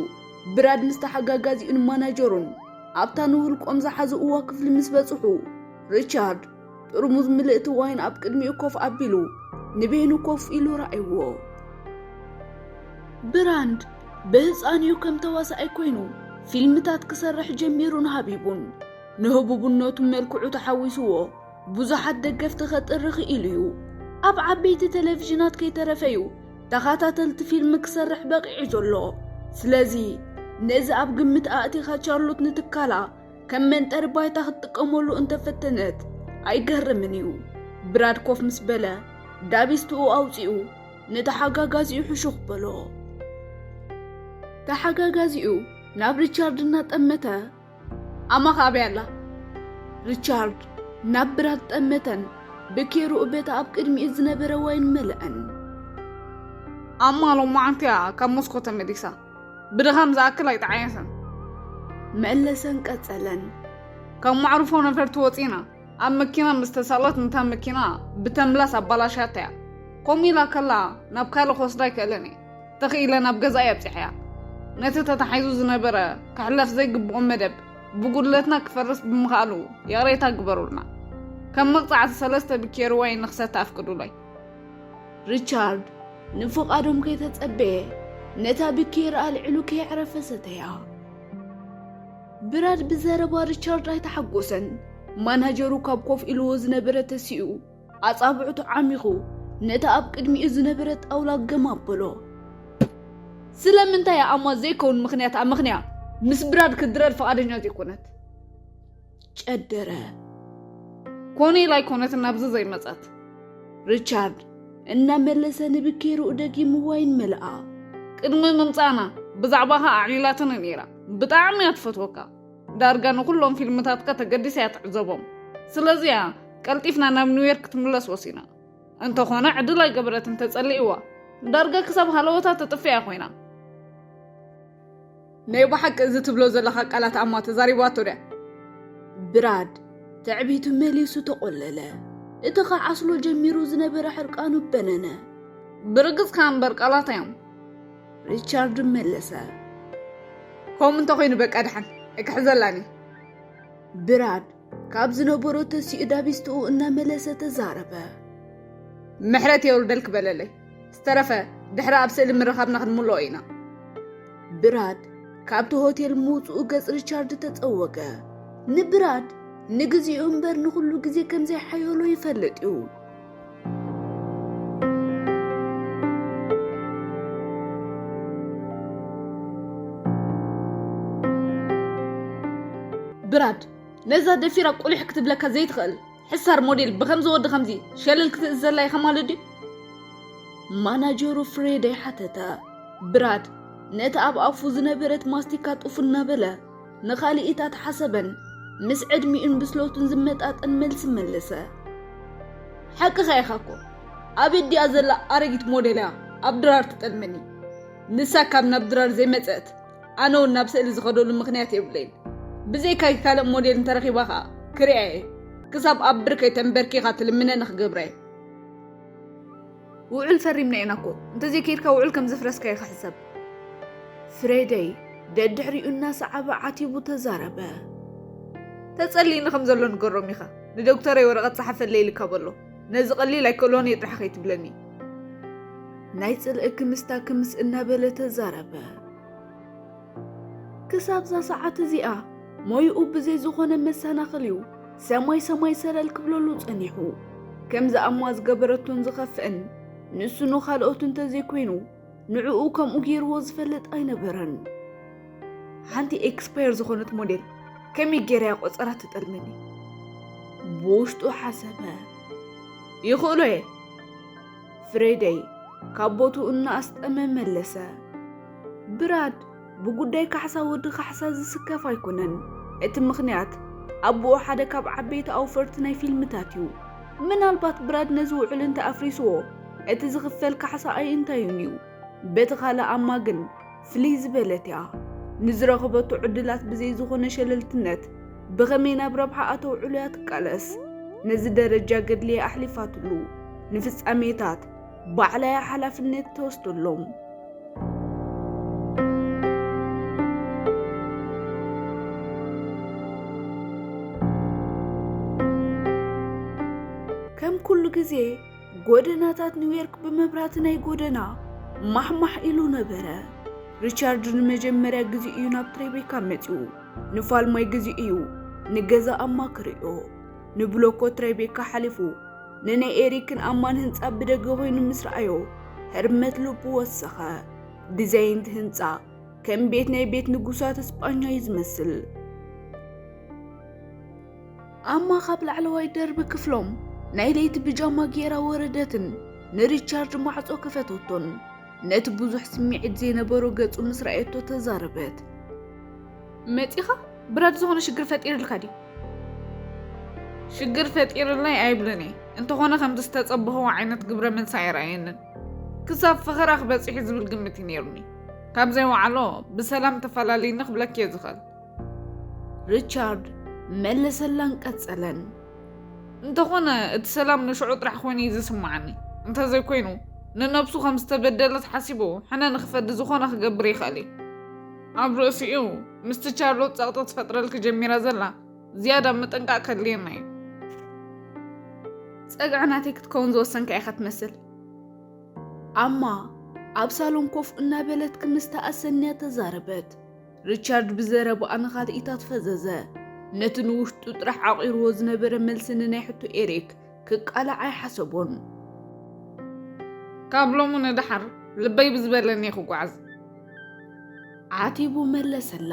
ብራድ ምስ ተሓጋጋዚኡን ማናጀሩን ኣብታ ንውልቆም ዝሓዝእዋ ክፍሊ ምስ በጽሑ፣ ሪቻርድ ጥርሙዝ ምልእቲ ዋይን ኣብ ቅድሚኡ ኮፍ ኣቢሉ ንበይኑ ኮፍ ኢሉ ረኣይዎ። ብራድ ብህጻን እዩ ከም ተዋሳኣይ ኮይኑ ፊልምታት ክሰርሕ ጀሚሩን ሃቢቡን። ንህቡብነቱ መልክዑ ተሓዊስዎ ብዙሓት ደገፍቲ ከጥሪ ክኢሉ እዩ። ኣብ ዓበይቲ ቴሌቪዥናት ከይተረፈ እዩ ተኸታተልቲ ፊልም ክሰርሕ በቒዑ ዘሎ። ስለዚ ነዚ ኣብ ግምት ኣእቲኻ ቻርሎት ንትካላ ከም መንጠሪ ባይታ ክትጥቀመሉ እንተፈተነት ኣይገርምን እዩ። ብራድ ኮፍ ምስ በለ ዳቢስትኡ ኣውጺኡ ንተሓጋጋዚኡ ሕሹኽ በሎ። ተሓጋጋዚኡ ናብ ሪቻርድ እናጠመተ ኣማኻ ኣበይ ኣላ? ሪቻርድ ናብ ብራድ ጠመተን ብኬሩ በታ ኣብ ቅድሚኡ ዝነበረ ዋይን መለአን። ኣማ ሎማዓንቲ እያ ካብ ሞስኮ ተመሊሳ። ብድኻም ዝኣክል ኣይጠዓየሰን። መለሰን ቀጸለን። ካብ መዕርፎ ነፈርቲ ወጺና ኣብ መኪና ምስ ተሳቕለት ነታ መኪና ብተምላስ ኣባላሽያታ እያ። ከምኡ ኢላ ከላ ናብ ካልእ ክወስዳ ኣይክእልን እየ። ተኽኢለ ናብ ገዛኢ ኣብጺሐያ። ነቲ ተታሒዙ ዝነበረ ክሕለፍ ዘይግብኦ መደብ ብጉድለትና ክፈርስ ብምኽኣሉ ይቕሬታ ግበሩልና። ከም መቕጻዕቲ ሰለስተ ብኬሩ ዋይን ንኽሰቲ ኣፍቅዱለይ። ሪቻርድ ንፍቓዶም ከይተጸበየ ነታ ብኬሩ ኣልዒሉ ከየዕረፈ ሰተያ። ብራድ ብዘረባ ሪቻርድ ኣይተሓጎሰን። ማናጀሩ ካብ ኮፍ ኢልዎ ዝነበረ ተሲኡ ኣጻብዕቱ ዓሚኹ ነታ ኣብ ቅድሚኡ ዝነበረት ጣውላ ገም ኣበሎ። ስለምንታይ ኣማ ዘይከውን ምኽንያት ኣመኽንያ ምስ ብራድ ክድረር ፍቓደኛ ዘይኮነት? ጨደረ። ኮነ ኢላ ኣይኮነትን ናብዚ ዘይመጸት። ሪቻርድ እናመለሰ ንብኬርኡ ደጊሙ ዋይን መልኣ። ቅድሚ ምምጻእና ብዛዕባኻ ኣዕሊላትኒ ነይራ። ብጣዕሚ እያ ትፈትወካ። ዳርጋ ንኹሎም ፊልምታትካ ተገዲሳ እያ ትዕዘቦም። ስለዚያ ቀልጢፍና ናብ ኒውዮርክ ክትምለስ ወሲና። እንተኾነ ዕድል ኣይገበረትን፣ ተጸሊእዋ። ዳርጋ ክሳብ ሃለወታ ተጥፍያ ኮይና። ናይ ብሓቂ እዚ ትብሎ ዘለኻ ቃላት ኣማ ተዛሪባቶ ድያ? ብራድ ትዕቢቱ መሊሱ ተቖለለ። እቲ ከዓስሎ ጀሚሩ ዝነበረ ሕርቃኑ በነነ። ብርግጽ ከኣ እምበር ቃላት እዮም። ሪቻርድ መለሰ። ከምኡ እንተኾይኑ በቃ ደሓን፣ ኣይክሕዘላን እየ። ብራድ ካብ ዝነበሮ ተሲኡ ዳቢስትኡ እናመለሰ ተዛረበ። ምሕረት የውርደልክ በለለይ። ዝተረፈ ድሕሪ ኣብ ስእሊ ምርኻብና ክንምልኦ ኢና። ብራድ ካብቲ ሆቴል ምውፅኡ ገጽ ሪቻርድ ተጸወገ። ንብራድ ንግዚኡ እምበር ንኹሉ ግዜ ከም ዘይሓየሎ ይፈልጥ እዩ። ብራድ ነዛ ደፊራ ቁሊሕ ክትብለካ ዘይትኽእል ሕሳር ሞዴል ብኸምዚ ወዲ ኸምዚ ሸለል ክትእዝዘላ ኢኻ ማለት ድዩ? ማናጀሩ ፍሬደይ ሓተተ። ብራድ ነቲ ኣብ ኣፉ ዝነበረት ማስቲካ ጡፍ እናበለ ንኻልኢታት ሓሰበን ምስ ዕድሚኡን ብስለቱን ዝመጣጠን መልሲ መለሰ። ሓቅኻ ኢኻ እኮ። ኣበይ ድያ ዘላ ኣረጊት ሞዴል እያ ኣብ ድራር ትጠልመኒ። ንሳ ካብ ናብ ድራር ዘይመጸት ኣነ እውን ናብ ስእሊ ዝኸደሉ ምኽንያት የብለይን። ብዘይካይ ካልእ ሞዴል እንተረኺባ ኸኣ ክሪኣ እየ። ክሳብ ኣብ ብርከይ ተንበርኪኻ ትልምነኒ ክገብራ እየ። ውዕል ፈሪምና ኢና እኮ። እንተዘይከይድካ ውዕል ከም ዘፍረስካ እየ ክሕሰብ። ፍሬደይ ደድሕሪኡ እናሰዓበ ዓቲቡ ተዛረበ። ተጸልይኒ ከም ዘሎ ንገሮም ኢኻ። ንዶክተረይ ወረቐት ጸሓፈለይ ኢልካ በሎ። ነዚ ቀሊል ኣይክእሎን እየ ጥራሕ ከይትብለኒ። ናይ ጽልኢ ክምስታ ክምስ እናበለ ተዛረበ። ክሳብ እዛ ሰዓት እዚኣ ሞይኡ ብዘይ ዝኾነ መሰናኽል እዩ ሰማይ ሰማይ ሰለል ክብለሉ ጸኒሑ። ከምዚ ኣማ ዝገበረቶን ዝኸፍእን ንሱ ንኻልኦት እንተዘይኮይኑ ንዕኡ ከምኡ ገይርዎ ዝፈልጥ ኣይነበረን። ሓንቲ ኤክስፓየር ዝኾነት ሞዴል ከመይ ገይራ እያ ቆጸራ ትጠልመኒ? ብውሽጡ ሓሰበ። ይኽእሎ እየ። ፍሬደይ ካብ ቦትኡ እናኣስጠመ መለሰ። ብራድ ብጉዳይ ካሕሳ ወዲ ካሕሳ ዝስከፍ ኣይኮነን። እቲ ምኽንያት ኣቦኡ ሓደ ካብ ዓበይቲ ኣውፈርቲ ናይ ፊልምታት እዩ። ምናልባት ብራድ ነዚ ውዕል እንተ ኣፍሪስዎ እቲ ዝኽፈል ካሕሳ ኣይእንታዩን እዩ። በቲ ካልእ ኣማ ግን ፍልይ ዝበለት እያ። ንዝረኸበቶ ዕድላት ብዘይ ዝኾነ ሸለልትነት ብኸመይ ናብ ረብሓኣ ተውዕሎ እያ ትቃለስ። ነዚ ደረጃ ገድሊ እያ ኣሕሊፋትሉ። ንፍጻሜታት ባዕላ እያ ሓላፍነት ትወስደሎም። ከም ኩሉ ግዜ ጎደናታት ኒውዮርክ ብመብራህቲ ናይ ጎደና ማሕማሕ ኢሉ ነበረ። ሪቻርድ ንመጀመርያ ግዜ እዩ ናብ ትሬቤካ መጺኡ። ንፋል ማይ ግዜ እዩ ንገዛ ኣማ ክርእዮ። ንብሎኮ ትሬቤካ ሓሊፉ ንናይ ኤሪክን ኣማን ህንጻ ብደገ ኮይኑ ምስ ረኣዮ ህርመት ልቡ ወሰኸ። ዲዛይን እቲ ህንጻ ከም ቤት ናይ ቤት ንጉሳት እስጳኛ እዩ ዝመስል። ኣማ ካብ ላዕለዋይ ደርቢ ክፍሎም ናይ ለይቲ ብጃማ ጌራ ወረደትን ንሪቻርድ ማዕጾ ከፈተቶን ነቲ ብዙሕ ስምዒት ዘይነበሮ ገጹ ምስ ረኣየቶ ተዛረበት። መጺኻ? ብራድ ዝኾነ ሽግር ፈጢርልካ ድዩ? ሽግር ፈጢርለይ ኣይብልን እየ። እንተኾነ ከምቲ ዝተጸበኽዎ ዓይነት ግብረ መልሲ ኣይረኣየንን። ክሳብ ፈኸራ ክበጽሕ እዩ ዝብል ግምት እዩ ነይሩኒ። ካብ ዘይወዓሎ ብሰላም ተፈላለይኒ ክብለኪ እየ ዝኽእል። ሪቻርድ መለሰላን ቀጸለን። እንተኾነ እቲ ሰላም ንሽዑ ጥራሕ ኮይኑ እዩ ዝስምዓኒ። እንተዘይኮይኑ ንነብሱ ከም ዝተበደለት ሓሲቡ ሕነ ንኽፈዲ ዝኾነ ክገብር ይኽእል እዩ። ኣብ ርእሲኡ ምስቲ ቻርሎት ጸቕጢ ትፈጥረልኪ ጀሚራ ዘላ ዝያዳ ምጥንቃቕ ከድልየና እዩ። ጸግዒ ናተይ ክትከውን ዝወሰንካ ኢኻ ትመስል። ኣማ ኣብ ሳሎን ኮፍ እናበለት ክምስታ ኣሰንያ ተዛረበት። ሪቻርድ ብዘረባኣ ንኻልኢታት ፈዘዘ። ነቲ ንውሽጡ ጥራሕ ዓቒርዎ ዝነበረ መልሲ ንናይ ሕቶ ኤሪክ ክቃላዕ ኣይሓሰቦን። ካብ ሎሚ ንደሓር ልበይ ብዝበለኒ ክጓዓዝ። ዓቲቡ መለሰላ።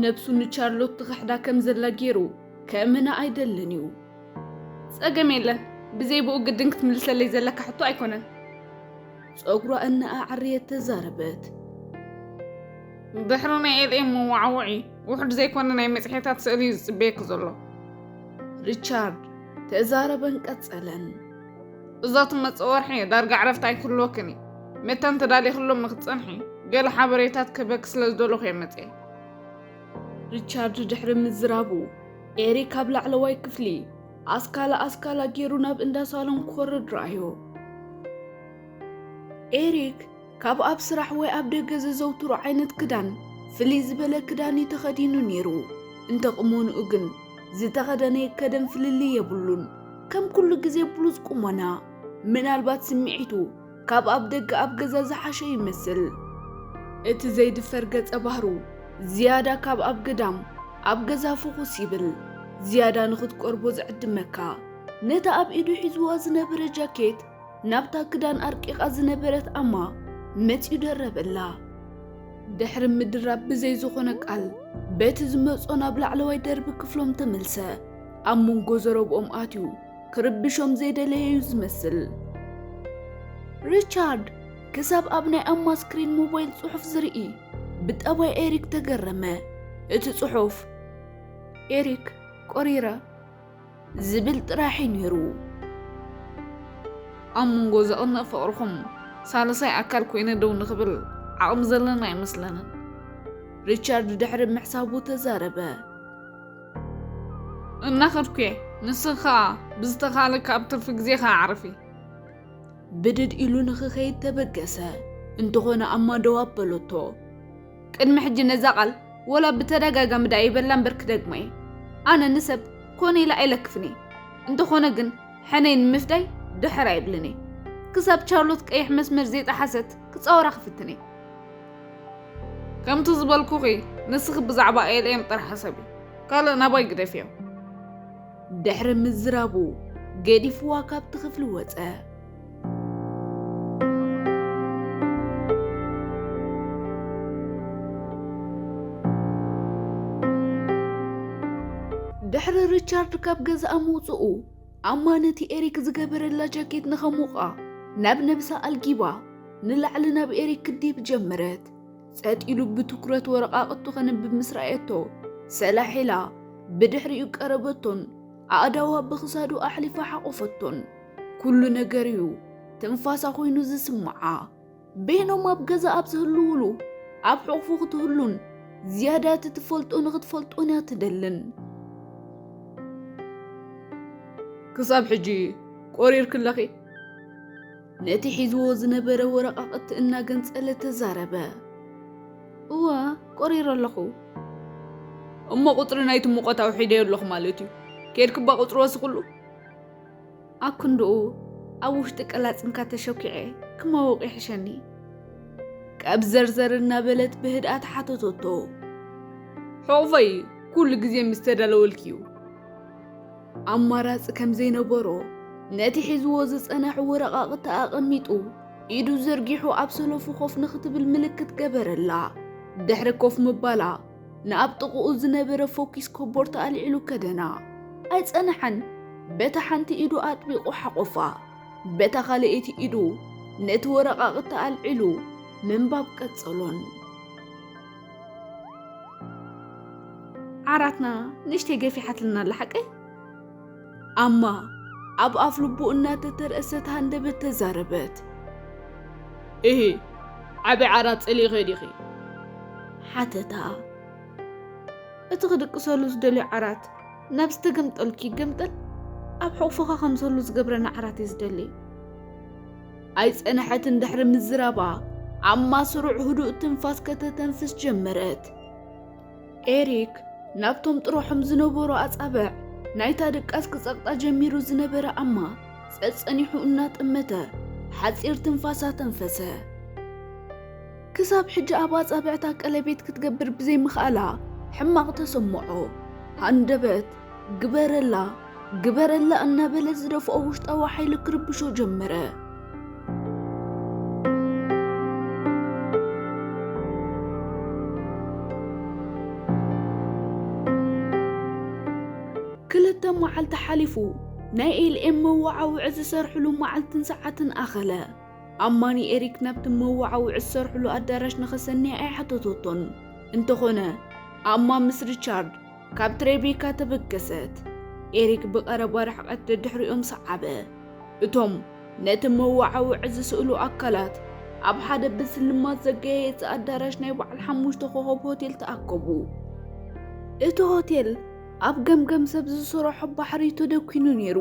ነብሱ ንቻርሎት ትኽሕዳ ከም ዘላ ገይሩ ከእምና ኣይደልን እዩ። ጸገም የለን፣ ብዘይ ብኡ ግድን ክትምልሰለይ ዘለካ ሕቶ ኣይኮነን። ጸጉራ እናኣዕረየት ተዛረበት። ድሕሪ ናይ ኤልኤም መዋዕውዒ ውሑድ ዘይኮነ ናይ መጽሔታት ስእሊ እዩ ዝጽበየኪ ዘሎ። ሪቻርድ ተዛረበን ቀጸለን። እዛ ትመጽእ ወርሒ ዳርጋ ዕረፍቲ ኣይክህልወክን እዩ። መታን ተዳሊኽሎም ንክትጸንሒ ገለ ሓበሬታት ክህበኪ ስለ ዝደለኹ እየ መጽየ። ሪቻርድ ድሕሪ ምዝራቡ፣ ኤሪክ ኣብ ላዕለዋይ ክፍሊ ኣስካላ ኣስካላ ገይሩ ናብ እንዳ ሳሎን ክወርድ ረኣዮ። ኤሪክ ካብ ኣብ ስራሕ ወይ ኣብ ደገ ዘዘውትሮ ዓይነት ክዳን ፍልይ ዝበለ ክዳን እዩ ተኸዲኑ ነይሩ። እንተ ቅሞንኡ ግን ዝተኸደነዮ ከደን ፍልልይ የብሉን። ከም ኩሉ ግዜ ብሉጽ ቁመና፣ ምናልባት ስምዒቱ ካብ ኣብ ደገ ኣብ ገዛ ዝሓሸ ይመስል። እቲ ዘይድፈር ገጸ ባህሩ ዝያዳ ካብ ኣብ ገዳም ኣብ ገዛ ፍኹስ ይብል። ዝያዳ ንኽትቀርቦ ዝዕድመካ፣ ነታ ኣብ ኢዱ ሒዝዋ ዝነበረ ጃኬት ናብታ ክዳን ኣርቂቓ ዝነበረት ኣማ መጺኡ ደረበላ። ድሕሪ ምድራብ ብዘይ ዝኾነ ቃል በቲ ዝመጾ ናብ ላዕለዋይ ደርቢ ክፍሎም ተመልሰ። ኣብ መንጎ ዘረብኦም ኣትዩ ክርብሾም ዘይደለየ እዩ ዝመስል። ሪቻርድ ክሳብ ኣብ ናይ ኣማ ስክሪን ሞባይል ጽሑፍ ዝርኢ ብጠባይ ኤሪክ ተገረመ። እቲ ጽሑፍ "ኤሪክ፣ ቆሪረ" ዝብል ጥራሕ እዩ ነይሩ። ኣብ መንጎ ዘቕንእ ፍቕርኹም ሳልሳይ ኣካል ኮይነ ደው ንኽብል ዓቕሚ ዘለና ኣይመስለንን። ሪቻርድ ድሕሪ ምሕሳቡ ተዛረበ። እናኸድኩ እየ። ንስኺ ኸኣ ብዝተኻእለኪ ኣብ ትርፊ ግዜኺ ኣዕርፊ። ብድድ ኢሉ ንኽኸይድ ተበገሰ። እንተኾነ ኣማ ደው ኣበለቶ። ቅድሚ ሕጂ ነዛ ቃል ወላ ብተደጋጋሚ ደኣ ይበላ እምበር ክደግማ እየ። ኣነ ንሰብ ኮነ ኢለ ኣይለክፍን እየ። እንተኾነ ግን ሕነይ ንምፍዳይ ድሕር ኣይብልን እየ። ክሳብ ቻርሎት ቀይሕ መስመር ዘይጠሓሰት ክጻወራ ክፍትን እየ። ከምቲ ዝበልኩኺ ንስኺ ብዛዕባ ኤልኤም ጥራሕ ሕሰቢ። ካልእ ናባይ ግደፍዮ። ድሕሪ ምዝራቡ ገዲፍዋ ካብቲ ክፍሊ ወጸ። ድሕሪ ሪቻርድ ካብ ገዛኣ ምውጽኡ፣ ኣማ ነቲ ኤሪክ ዝገበረላ ጃኬት ንኸሙቓ ናብ ነብሳ ኣልጊባ ንላዕሊ ናብ ኤሪክ ክድይብ ጀመረት። ጸጥ ኢሉ ብትኩረት ወረቓቕቱ ከንብብ ምስ ረኣየቶ፣ ሰላሕ ኢላ ብድሕሪኡ ቀረበቶን ኣእዳዋ ብኽሳዱ ኣሕሊፋ ሓቖፈቶን። ኩሉ ነገር እዩ ትንፋሳ ኮይኑ ዝስምዓ። በይኖም ኣብ ገዛ ኣብ ዝህልውሉ፣ ኣብ ሕቑፉ ክትህሉን ዝያዳ እቲ ትፈልጦ ንኽትፈልጦን እያ ትደልን። ክሳብ ሕጂ ቆሪርኪ ኣለኺ? ነቲ ሒዝዎ ዝነበረ ወረቓቕቲ እናገንጸለ ተዛረበ። እወ፣ ቆሪረ ኣለኹ። እሞ ቁጽሪ ናይቲ ሙቐት ኣውሒደዮ ኣለኹ ማለት እዩ። ኬድኪ እባ ቁጽሪ ወስኽሉ። ኣክንድኡ ኣብ ውሽጢ ቀላጽምካ ተሸኪዐ ክማውቕ ይሕሸኒ። ካብ ዘርዘር እናበለት ብህድኣት ሓተተቶ። ሕቑፈይ ኩሉ ግዜ ምስ ተዳለወልኪ እዩ። ኣማራጺ ከም ዘይነበሮ፣ ነቲ ሒዝዎ ዝጸነሐ ወረቓቕቲ ኣቐሚጡ፣ ኢዱ ዘርጊሑ ኣብ ሰለፉ ኮፍ ንኽትብል ምልክት ገበረላ። ድሕሪ ኮፍ ምባላ፣ ንኣብ ጥቕኡ ዝነበረ ፎኪስ ኮቦርታ ኣልዒሉ ከደና። ኣይጸንሐን። በታ ሓንቲ ኢዱ ኣጥቢቑ ሓቖፋ። በታ ካልኣይቲ ኢዱ ነቲ ወረቓቕቲ ኣልዒሉ ምንባብ ቀጸሎን። ዓራትና ንእሽተይ ገፊሓትልና ኣላ ሓቀይ? ኣማ ኣብ ኣፍ ልቡ እናተተርኣሰት ሃንደበት ተዛረበት። እሂ፣ ዓቢ ዓራት ጸሊእኺ ዲኺ? ሓተታ። እቲ ክድቅሰሉ ዝደልዮ ዓራት ናብ ዝተገምጠልኪ ይገምጠል፣ ኣብ ሕቑፍኻ ከም ዝህሉ ዝገብረኒ ዓራት እየ ዝደሊ። ኣይጸንሐትን ድሕሪ ምዝራባ፣ ኣማ ስሩዕ ህዱእ ትንፋስ ከተተንፍስ ጀመረት። ኤሪክ ናብቶም ጥርሖም ዝነበሩ ኣጻብዕ ናይታ ድቃስ ክጸቕጣ ጀሚሩ ዝነበረ ኣማ ጸጸኒሑ እናጠመተ ሓጺር ትንፋሳ ተንፈሰ። ክሳብ ሕጂ ኣብ ኣጻብዕታ ቀለቤት ክትገብር ብዘይምኽኣላ ሕማቕ ተሰምዖ። ሃንደበት፣ ግበረላ፣ ግበረላ እናበለ ዝደፍኦ ውሽጣዊ ሓይሊ ክርብሾ ጀመረ። ክልተ መዓልቲ ሓሊፉ ናይ ኤልኤም መወዓውዒ ዝሰርሕሉ መዓልትን ሰዓትን ኣኸለ። ኣማ ንኤሪክ ናብቲ መወዓውዒ ዝሰርሕሉ ኣዳራሽ ንኸሰንያ ኣይሓተተቶን። እንተኾነ ኣማ ምስ ሪቻርድ ካብ ትሬቤካ ተበገሰት። ኤሪክ ብቐረባ ርሕቀት ደድሕሪኦም ሰዓበ። እቶም ነቲ መወዓውዒ ዝስእሉ ኣካላት ኣብ ሓደ ብስልማት ዘጋየጸ ኣዳራሽ ናይ በዓል ሓሙሽተ ኮኾብ ሆቴል ተኣከቡ። እቲ ሆቴል ኣብ ገምገም ሰብ ዝሰርሖ ባሕሪ ተደኲኑ ነይሩ።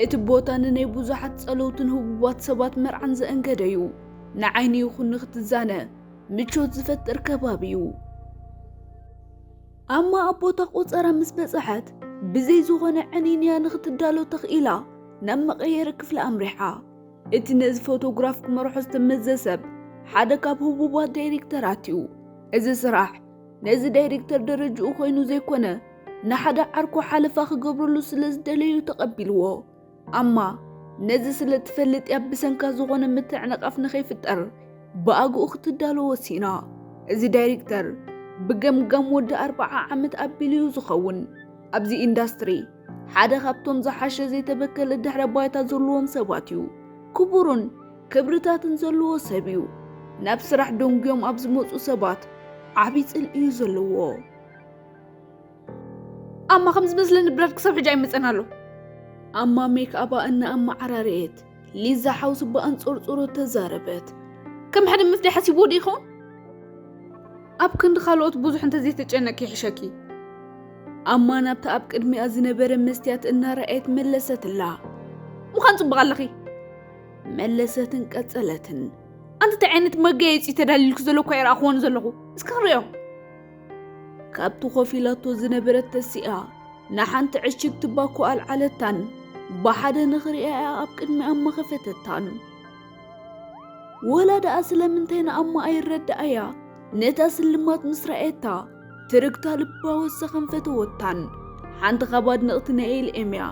እቲ ቦታ ንናይ ብዙሓት ጸለውትን ህቡባት ሰባት መርዓን ዘእንገደ'ዩ። ንዓይኒ ይኹን ንኽትዛነ ምቾት ዝፈጥር ከባቢ'ዩ። ኣማ ኣብ ቦታ ቆጸራ ምስ በጽሐት፣ ብዘይ ዝኾነ ዕንይንያ ንኽትዳሎ ተኽኢላ ናብ መቐየሪ ክፍሊ ኣምሪሓ። እቲ ነዚ ፎቶግራፍ ክመርሖ ዝተመዘ ሰብ ሓደ ካብ ህቡባት ዳይሬክተራት እዩ። እዚ ስራሕ ነዚ ዳይሬክተር ደረጅኡ ኮይኑ ዘይኮነ፣ ንሓደ ዓርኩ ሓለፋ ክገብረሉ ስለ ዝደለዩ ተቐቢልዎ። ኣማ ነዚ ስለ ትፈልጥ እያ ብሰንካ ዝኾነ ምትዕንቓፍ ንኸይፍጠር ብኣግኡ ክትዳሎ ወሲና። እዚ ዳይሬክተር ብገምጋም ወዲ ኣርብዓ ዓመት ኣቢሉ እዩ ዝኸውን። ኣብዚ ኢንዳስትሪ ሓደ ካብቶም ዝሓሸ ዘይተበከለ ድሕረ ባይታ ዘለዎም ሰባት እዩ። ክቡርን ክብርታትን ዘለዎ ሰብ እዩ። ናብ ስራሕ ደንጉዮም ኣብ ዝመፁ ሰባት ዓብዪ ፅልኢ እዩ ዘለዎ። ኣማ ከም ዝመስለኒ ብራድ ክሳብ ሕጂ ኣይመፀን ኣሎ። ኣማ ሜክኣባ እናኣመዓራረየት ሊዛ ሓውሲ ብኣንፀርፅሮ ተዛረበት። ከም ሓደ መፍትሒ ሓሲብዎ ዶ ይኸውን? ኣብ ክንዲ ካልኦት ብዙሕ እንተዘይተጨነቂ ይሕሸኪ። ኣማ ናብቲ ኣብ ቅድሚኣ ዝነበረ መስትያት እናረኣየት መለሰትላ። ምዃን ጽቡቕ ኣለኺ። መለሰትን ቀጸለትን። ኣንቲ እንታይ ዓይነት መጋየጺ ተዳሊልኩ ዘሎ እኳ ይረኣኽዎን ዘለኹ። እስኪ ክርእዮ። ካብቲ ኮፍ ኢላቶ ዝነበረት ተሲኣ ንሓንቲ ዕሽግ ትባኮ ኣልዓለታን ብሓደ ንኽርእያ ኣብ ቅድሚኣ ኣማ ከፈተታን። ወላ ደኣ ስለምንታይ ንኣማ ኣይረድኣያ፣ ነታ ስልማት ምስ ረኣየታ ትርግታ ልባ ወሰኸን ፈተወታን። ሓንቲ ካብ ኣድነቕቲ ናይ ኤልኤም እያ።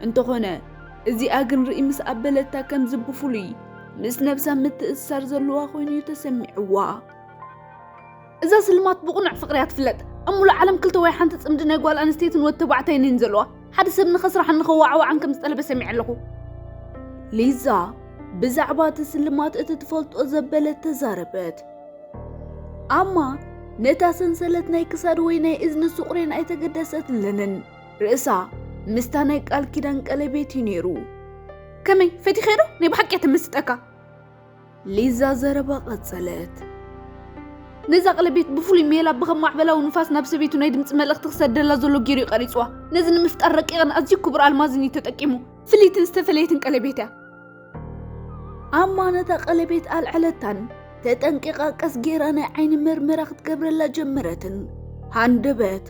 እንተኾነ እዚኣ ግን ርኢ ምስ ኣበለታ ከምዚ ብፍሉይ ምስ ነብሳ ምትእስሳር ዘለዋ ኮይኑ እዩ ተሰሚዕዋ። እዛ ስልማት ብቕኑዕ ፍቕሪ እያ ትፍለጥ። ኣብ ሙሉእ ዓለም ክልተ ወይ ሓንቲ ጽምዲ ናይ ጓል ኣንስተይትን ወዲ ተባዕታይን እየን ዘለዋ። ሓደ ሰብ ንኸስርሓን ንኸዋዕዋዓን ከም ዝጠለበ ሰሚዐ ኣለኹ። ሊዛ ብዛዕባ እቲ ስልማት እቲ ትፈልጦ ዘበለት ተዛረበት። ኣማ ነታ ሰንሰለት ናይ ክሳድ ወይ ናይ እዝኒ ሱቕሬን ኣይተገደሰትለንን። ርእሳ ምስታ ናይ ቃል ኪዳን ቀለቤት እዩ ነይሩ። ከመይ ፈቲኸ ዶ ናይ ብሓቂ እያ ተመስጠካ? ሊዛ ዘረባ ቀጸለት። ነዛ ቀለቤት ብፍሉይ ሜላ ብኸም ማዕበላዊ ንፋስ ናብ ሰበይቱ ናይ ድምጺ መልእኽቲ ክሰደላ ዘሎ ገይሩ እዩ ቀሪጽዋ። ነዚ ንምፍጣር ረቂቕን ኣዝዩ ክቡር ኣልማዝን እዩ ተጠቂሙ። ፍልይትን ዝተፈለየትን ቀለቤት እያ። ኣማ ነታ ቀለቤት ኣልዐለታን ተጠንቂቓ ቀስ ገይራ ናይ ዓይኒ መርመራ ክትገብረላ ጀመረትን። ሃንደበት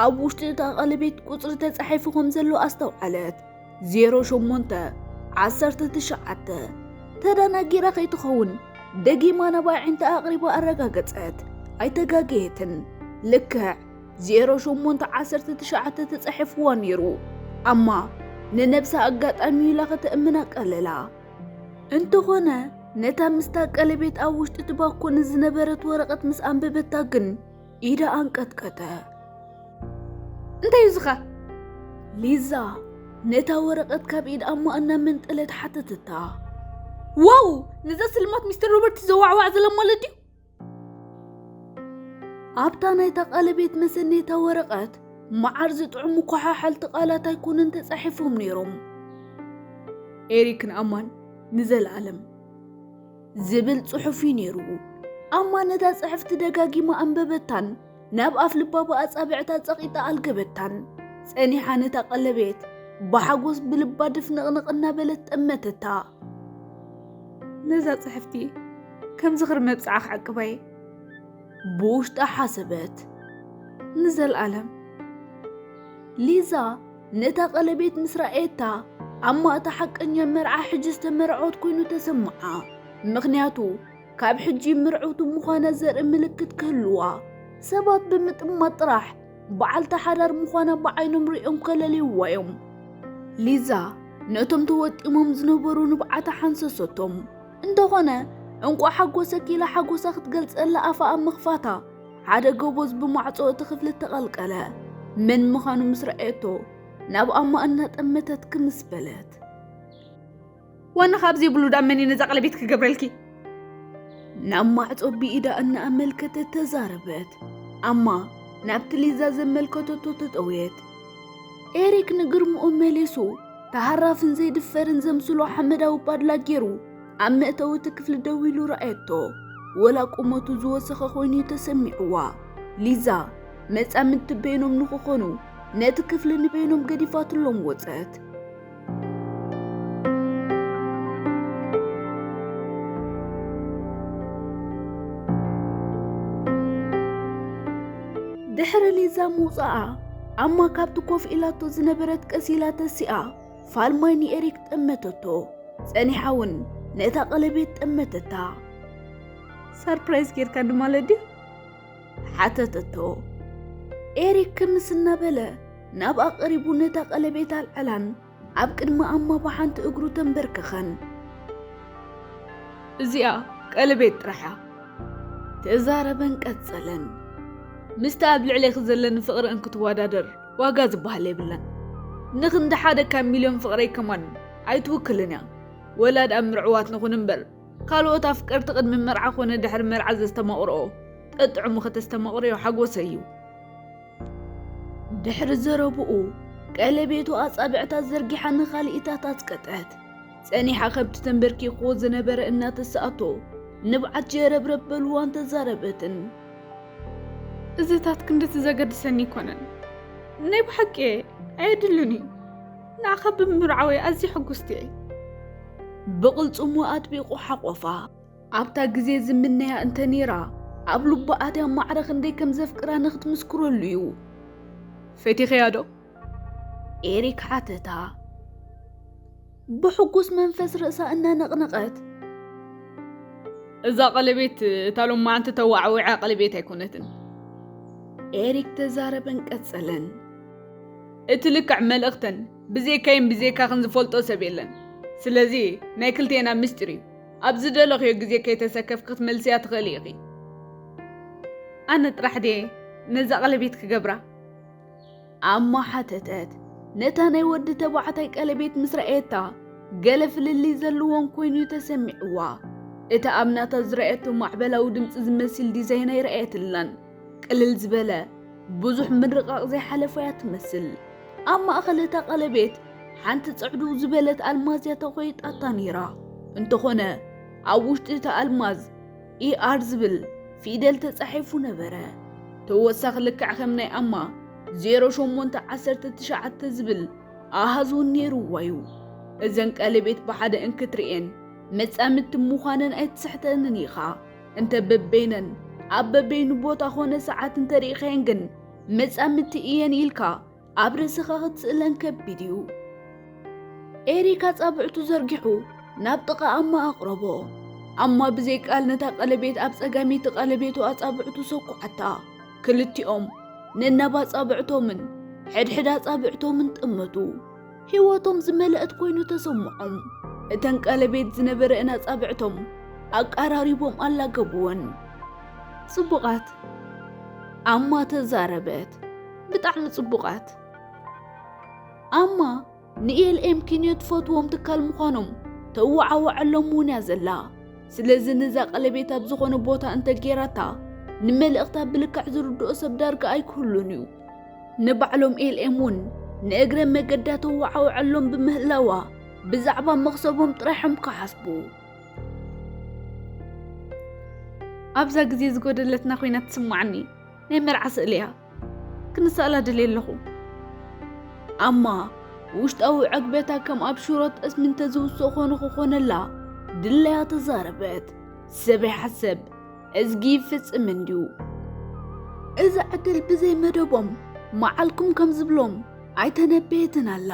ኣብ ውሽጢ እታ ቀለቤት ቁጽሪ ተጻሒፉ ከም ዘሎ ኣስተውዓለት። ዜሮ ሸሞንተ ዓሰርተ ትሽዓተ። ተደናጊራ ከይትኸውን ደጊማ ናብ ኣዒንታ ኣቕሪባ ኣረጋገጸት። ኣይተጋገየትን። ልክዕ ዜሮ ሸሞንተ ዓሰርተ ትሽዓተ ተጻሒፍዋ ነይሩ። ኣማ ንነብሳ ኣጋጣሚ ኢላ ከተእምና ቀለላ። እንተኾነ ነታ ምስታ ቀለቤት ኣብ ውሽጢ ትባኮ ንዝነበረት ወረቐት ምስ ኣንበበታ ግን ኢዳ ኣንቀጥቀጠ። እንታይ እዩ ዝኸ? ሊዛ ነታ ወረቐት ካብ ኢድ ኣማ እናመንጠለት ሓተተታ። ዋው! ነዛ ስልማት ሚስተር ሮበርት ዘዋዕዋዕ ዘላ ማለት ድዩ? ኣብታ ናይታ ቀለቤት መሰነይታ ወረቐት መዓር ዝጥዕሙ ኮሓሓልቲ ቃላት ኣይኮኑን ተጻሒፎም ነይሮም። ኤሪክን ኣማን ንዘለኣለም ዝብል ጽሑፍ እዩ ነይሩ። ኣማ ነታ ጽሕፍቲ ደጋጊማ ኣንበበታን ናብ ኣፍ ልባ ብኣጻብዕታ ጸቒጣ ኣልገበታን። ጸኒሓ ነታ ቀለቤት ብሓጎስ ብልባ ድፍንቕንቕ እናበለት ጠመተታ። ነዛ ጽሕፍቲ ከም ዝኽሪ መብጽዓ ክዕቅባ እየ። ብውሽጣ ሓሰበት። ንዘለኣለም። ሊዛ ነታ ቀለቤት ምስ ረኣየታ፣ ኣማ እታ ሓቀኛ መርዓ ሕጂ ዝተመርዖት ኮይኑ ተሰምዓ። ምኽንያቱ ካብ ሕጂ ምርዕውቲ ምዃና ዘርኢ ምልክት ክህልዋ፣ ሰባት ብምጥማት ጥራሕ በዓልቲ ሓዳር ምዃና ብዓይኖም ሪኦም ከለልይዋ እዮም። ሊዛ ነቶም ተወጢሞም ዝነበሩ ንብዓታ ሓንሰሰቶም። እንተኾነ፣ እንቋዕ ሓጎሰኪ ኢላ ሓጎሳ ክትገልጸላ ኣፋ ኣብ ምኽፋታ፣ ሓደ ጎበዝ ብማዕጾ እቲ ክፍሊ ተቐልቀለ። መን ምዃኑ ምስ ረኣየቶ፣ ናብ ኣማ እናጠመተት ክምስ በለት። ዋና ካብ ዘይብሉ ደኣ መን እዩ ነዛ ቀለቤት ክገብረልኪ? ናብ ማዕጾ ብኢዳ እናኣመልከተት ተዛረበት። ኣማ ናብቲ ሊዛ ዘመልከተቶ ተጠውየት። ኤሪክ ንግርምኡ መሊሱ፣ ተሃራፍን ዘይድፈርን ዘምስሎ ሓመዳዊ ባድላ ገይሩ ኣብ መእተዊ እቲ ክፍሊ ደው ኢሉ ረኣየቶ። ወላ ቁመቱ ዝወሰኸ ኮይኑ እዩ ተሰሚዕዋ። ሊዛ፣ መጻምድቲ በይኖም ንኽኾኑ፣ ነቲ ክፍሊ ንበይኖም ገዲፋትሎም ወጸት። ድሕሪ ሊዛ ምውጻኣ፣ ኣማ ካብቲ ኮፍ ኢላቶ ዝነበረት ቀስ ኢላ ተሲኣ፣ ፋልማይ ንኤሪክ ጠመተቶ። ጸኒሓ እውን ነታ ቀለቤት ጠመተታ። ሰርፕራይዝ ጌርካኒ ማለት ድዩ? ሓተተቶ። ኤሪክ ክምስ እናበለ ናብኣ ቀሪቡ ነታ ቀለቤት ኣልዐላን ኣብ ቅድሚ ኣማ ብሓንቲ እግሩ ተንበርከኸን። እዚኣ ቀለቤት ጥራሓ። ተዛረበን ቀጸለን። ምስቲ ኣብ ልዕሌኺ ዘለኒ ፍቕሪ እንክትወዳደር ዋጋ ዝበሃል የብለን። ንኽንዲ ሓደ ካብ ሚልዮን ፍቕረይ ከማን ኣይትውክልን እያ። ወላ ደኣ ምርዕዋት ንኹን እምበር፣ ካልኦት ኣፍቀርቲ ቅድሚ መርዓ ኮነ ድሕሪ መርዓ ዘስተማቕርኦ ጠጥዕሙ ከተስተማቕርዮ ሓጎሰይ እዩ። ድሕሪ ዘረብኡ፣ ቀለቤቱ ኣጻብዕታ ዘርጊሓ ንኻልኢታት ኣጽቀጠት። ጸኒሓ ከብቲ ተንበርኪኽዎ ዝነበረ እናተሰኣቶ፣ ንብዓት ጀረብረብ በልዋን ተዛረበትን። እዚታት ክንድቲ ዘገድሰኒ ኣይኮነን። ናይ ብሓቂ ኣየድልን እዩ። ንዓኻ ብምርዓወይ ኣዝየ ሕጉስቲ እየ። ብቕልጽሙ ኣጥቢቑ ሓቆፋ። ኣብታ ግዜ ዝምነያ እንተ ነይራ፣ ኣብ ልቡ ኣትያ ማዕረ ክንደይ ከም ዘፍቅራ ንኽትምስክረሉ እዩ። ፈቲኽያ ዶ? ኤሪክ ሓተታ። ብሕጉስ መንፈስ ርእሳ እናነቕነቐት። እዛ ቀለቤት እታ ሎማዓንቲ ተዋዕዊዓ ቀለቤት ኣይኮነትን። ኤሪክ ተዛረበን ቀጸለን። እቲ ልክዕ መልእኽተን ብዘይካይን ብዘይካኽን ዝፈልጦ ሰብ የለን። ስለዚ ናይ ክልቴና ምስጢር እዩ። ኣብ ዝደለኽዮ ግዜ ከይተሰከፍኪ ክትመልስያ ትኽእሊ ኢኺ። ኣነ ጥራሕ ድየ ነዛ ቀለቤት ክገብራ? ኣማ ሓተተት። ነታ ናይ ወዲ ተባዕታይ ቀለቤት ምስ ረኣየታ፣ ገለ ፍልልይ ዘለዎም ኮይኑ ተሰሚዕዋ። እታ ኣብ ናታ ዝረኣየቶ ማዕበላዊ ድምጺ ዝመስል ዲዛይን ኣይረኣየትላን። ቅልል ዝበለ፣ ብዙሕ ምርቓቕ ዘይሓለፎ እያ ትመስል። ኣብ ማእከል እታ ቀለቤት ሓንቲ ጽዕድው ዝበለት ኣልማዝ እያ ተኾይጣታ ነይራ። እንተኾነ፣ ኣብ ውሽጢ እታ ኣልማዝ ኢ ኣር ዝብል ፊደል ተጻሒፉ ነበረ። ተወሳኺ ልክዕ ከም ናይ ኣማ ዜሮ ሸሞንተ ዓሰርተ ትሽዓተ ዝብል ኣሃዝ እውን ነይርዋ እዩ። እዘን ቀለቤት ብሓደ እንክትርእየን መጻምድቲ ምዃነን ኣይትስሕተንን ኢኻ። እንተ በበይነን ኣብ በበይኑ ቦታ ኾነ ሰዓት እንተርኢኻየን ግን መጻምድቲ እየን ኢልካ ኣብ ርእስኻ ክትስእለን ከቢድ እዩ። ኤሪክ ኣጻብዕቱ ዘርጊሑ ናብ ጥቓ ኣማ ኣቕረቦ። ኣማ ብዘይ ቃል ነታ ቀለቤት ኣብ ጸጋመይቲ ቀለቤቱ ኣጻብዕቱ ሰኩዓታ። ክልቲኦም ነናብ ኣጻብዕቶምን ሕድሕድ ኣጻብዕቶምን ጠመቱ። ህይወቶም ዝመልአት ኮይኑ ተሰምዖም። እተን ቀለቤት ዝነበረአን ኣጻብዕቶም ኣቀራሪቦም ኣላገቡወን። ጽቡቓት፣ ኣማ ተዛረበት። ብጣዕሚ ጽቡቓት። ኣማ ንኤልኤም ኪንዮ ትፈትዎም ትካል ምዃኖም ተወዓውዐሎም እውን እያ ዘላ። ስለዚ ነዛ ቀለቤት ኣብ ዝኾነ ቦታ እንተ ጌራታ፣ ንመልእኽታ ብልክዕ ዝርድኦ ሰብ ዳርጋ ኣይክህሉን እዩ። ንባዕሎም ኤልኤም እውን ንእግረ መገዳ ተወዓውዐሎም ብምህላዋ፣ ብዛዕባ መኽሰቦም ጥራይ እዮም ክሓስቡ። ኣብዛ ግዜ ዝጎደለትና ኮይና ትስማዓኒ። ናይ መርዓ ስእሊ እያ። ክንስኣላ ደልየ ኣለኹ። ኣማ ውሽጣዊ ዕግበታ ከም ኣብ ሽሮ ጠስሚ እንተዝውስኦ ኮነ ክኾነላ ድለያ ተዛረበት። ሰብ ይሓሰብ፣ እዝጊ ይፍጽም እንድዩ። እዛ ዕድል ብዘይ መደቦም መዓልኩም ከም ዝብሎም ኣይተነበየትን ኣላ።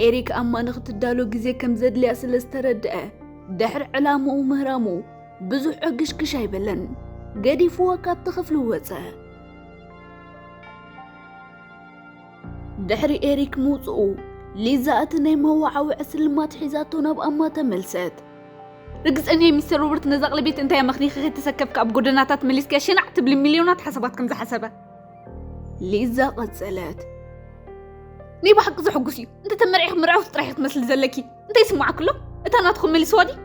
ኤሪክ ኣማ ንኽትዳሎ ግዜ ከም ዘድልያ ስለ ዝተረድአ፣ ድሕሪ ዕላምኡ ምህራሙ ብዙሕ ዕግሽግሽ ኣይበለን። ገዲፍዋ ካብቲ ክፍሊ ወጸ። ድሕሪ ኤሪክ ምውጽኡ፣ ሊዛ እቲ ናይ መወዓውዒ ስልማት ሒዛቶ ናብ ኣማ ተመልሰት። ርግጸኛ እየ ሚስተር ሮበርት፣ ነዛ ቀለቤት እንታይ ኣመኽኒኺ ከይተሰከፍኪ ኣብ ጎደናታት መሊስኪያ ሽናዕ ትብሊ፣ ሚልዮናት ሓሳባት ከም ዝሓሰበ። ሊዛ ቀጸለት። ናይ ብሓቂ ዘሐጉስ እዩ። እንተ ተመርዒኺ ምርዕውቲ ጥራሕ ኢኺ ትመስሊ ዘለኪ። እንታይ ይስምዓኪ ኣሎ? እታ ናትኹም መሊስዋ ድዩ?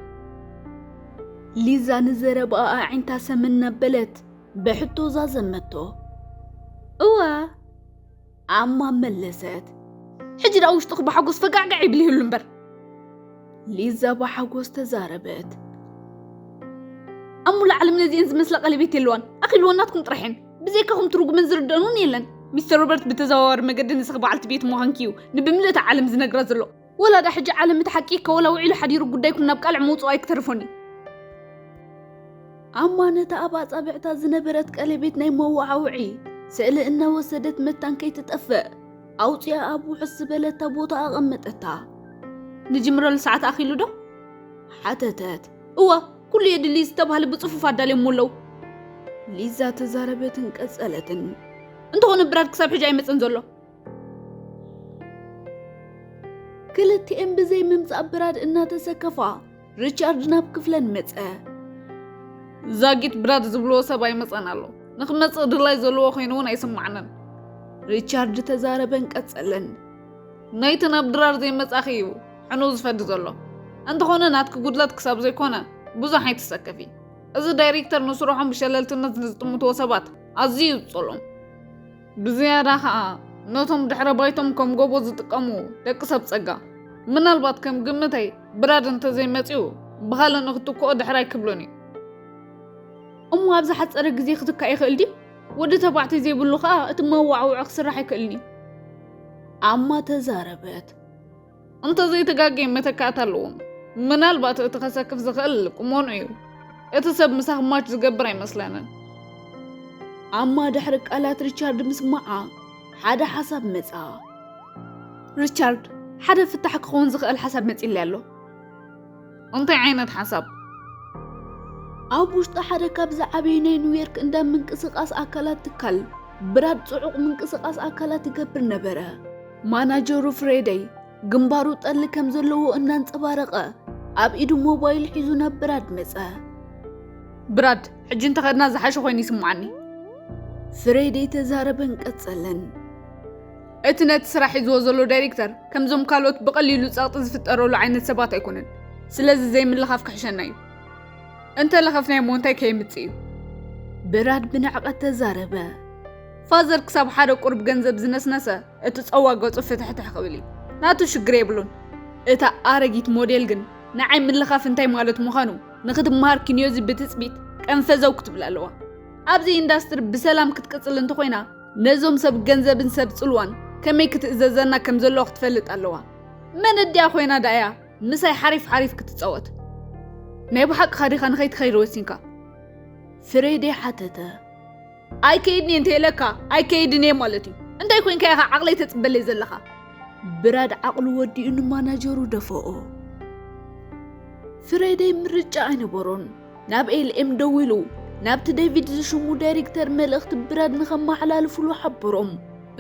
ሊዛ ንዘረባኣ ኣዒንታ ሰመን እናበለት ብሕቶ ዛዘመቶ። እወ። ኣማ መለሰት። ሕጂ ደኣ ውሽጥኹ ብሓጎስ ፈጋዕጋዕ ይብል ይህሉ እምበር። ሊዛ ብሓጎስ ተዛረበት። ኣብ ሙሉእ ዓለም ነዚኤን ዝመስላ ቀለቤት የለዋን። ኣኺልወን ናትኩም ጥራሕ እየን። ብዘይካኹም ትርጉመን ዝርደኣን እውን የለን። ሚስተር ሮበርት ብተዘዋዋሪ መገዲ ንስኺ በዓልቲ ቤት ምዃንኪ እዩ ንብምልእቲ ዓለም ዝነግራ ዘሎ። ወላ ዳ ሕጂ ዓለም እቲ ሓቂ ከወላ ውዒሉ ሓዲሩ ጉዳይኩም ናብ ቃልዕ ምውፅኡ ኣይክተርፎን እዩ። ኣማ ነታ ኣብ ኣጻብዕታ ዝነበረት ቀለቤት ናይ መወዓውዒ ስእሊ እናወሰደት መታን ከይትጠፍእ ኣውጺኣ ኣብ ውሕስ ዝበለታ ቦታ ኣቐመጠታ። ንጅምረሉ ሰዓት ኣኺሉ ዶ? ሓተተት። እወ፣ ኩሉ የድሊ ዝተባህለ ብጽፉፍ ኣዳልዮሞ ኣለዉ። ሊዛ ተዛረበትን ቀጸለትን። እንተኾነ ብራድ ክሳብ ሕጂ ኣይመጸን ዘሎ። ክልቲኤን ብዘይ ምምጻእ ብራድ እናተሰከፋ ሪቻርድ ናብ ክፍለን መጸ። ዛጊት ብራድ ዝብልዎ ሰብ ኣይመጸን ኣሎ። ንኽመጽእ ድላይ ዘለዎ ኮይኑ እውን ኣይስማዕንን። ሪቻርድ ተዛረበን ቀጸለን። ናይቲ ናብ ድራር ዘይመጻኺ እዩ ሕኑው ዝፈዲ ዘሎ። እንተኾነ ናትኪ ጉድለት ክሳብ ዘይኮነ ብዙሕ ኣይትሰከፊ። እዚ ዳይሬክተር ንስርሖም ብሸለልትነት ንዝጥምትዎ ሰባት ኣዝዩ እዩ ዝጸልኦም። ብዝያዳ ኸኣ ነቶም ድሕረ ባይቶም ከም ጎቦ ዝጥቀሙ ደቂ ሰብ ጸጋ። ምናልባት ከም ግምተይ ብራድ እንተዘይመጺኡ ብኻልእ ንክትክኦ ድሕር ኣይክብሎን እዩ። እሞ ኣብ ዝሓጸረ ግዜ ክትካእ ይኽእል ድዩ? ወዲ ተባዕታይ ዘይብሉ ኸኣ እቲ መዋዕውዒ ክስራሕ ኣይክእልን እዩ። ኣማ ተዛረበት። እንተዘይተጋግየ መተካእታ ኣለዎም። ምናልባት እቲ ከሰክፍ ዝኽእል ቁመንኡ እዩ። እቲ ሰብ ምሳኺ ማች ዝገብር ኣይመስለንን። ኣማ ድሕሪ ቃላት ሪቻርድ ምስማዓ ሓደ ሓሳብ መጻ። ሪቻርድ፣ ሓደ ፍታሕ ክኸውን ዝኽእል ሓሳብ መጺለይ ኣሎ። እንታይ ዓይነት ሓሳብ? ኣብ ውሽጢ ሓደ ካብ ዝዓበዩ ናይ ኒውዮርክ እንዳ ምንቅስቓስ ኣካላት ትካል ብራድ ጽዑቕ ምንቅስቓስ ኣካላት ይገብር ነበረ። ማናጀሩ ፍሬደይ ግንባሩ ጠሊ ከም ዘለዎ እናንጸባረቐ ኣብ ኢዱ ሞባይል ሒዙ ናብ ብራድ መጸ። ብራድ፣ ሕጂ እንተኸድና ዝሓሸ ኮይኑ ይስምዓኒ። ፍሬደይ ተዛረበን ቀጸለን። እቲ ነቲ ስራሕ ሒዝዎ ዘሎ ዳይሬክተር ከምዞም ካልኦት ብቐሊሉ ጸቕጢ ዝፍጠረሉ ዓይነት ሰባት ኣይኮነን። ስለዚ ዘይምልኻፍ ክሕሸና እዩ። እንተ ለኸፍናዮ እሞ እንታይ ከየምጽእ እዩ? ብራድ ብንዕቐት ተዛረበ። ፋዘር ክሳብ ሓደ ቁሩብ ገንዘብ ዝነስነሰ እቲ ጸዋ ገጹ ፍትሕትሕ ክብል እዩ። ናቱ ሽግር የብሉን። እታ ኣረጊት ሞዴል ግን ንዓይ ምልኻፍ እንታይ ማለት ምዃኑ ንኽትመሃር ኪንዮዚ ብትጽቢት ቀንፈዘው ክትብል ኣለዋ። ኣብዚ ኢንዳስትሪ ብሰላም ክትቅጽል እንተኾይና ነዞም ሰብ ገንዘብን ሰብ ጽልዋን ከመይ ክትእዘዘና ከም ዘለዎ ክትፈልጥ ኣለዋ። መን እድያ ኮይና ደኣ እያ ምሳይ ሓሪፍ ሓሪፍ ክትጻወት? ናይ ብሓቅኻ ዲኻ ንኸይትኸይድ ወሲንካ? ፍሬዴ ሓተተ። ኣይከይድን እየ እንተ ኢለካ ኣይከይድን እየ ማለት እዩ። እንታይ ኮይንካ ኢኻ ዓቕለይ ተጽበለይ ዘለኻ? ብራድ ዓቕሉ ወዲኡ ንማናጀሩ ደፈኦ። ፍሬዴ ምርጫ ኣይነበሮን። ናብ ኤልኤም ደዊሉ ናብቲ ዴቪድ ዝሽሙ ዳይሬክተር መልእኽቲ ብራድ ንኸመሓላልፍሉ ሓበሮም።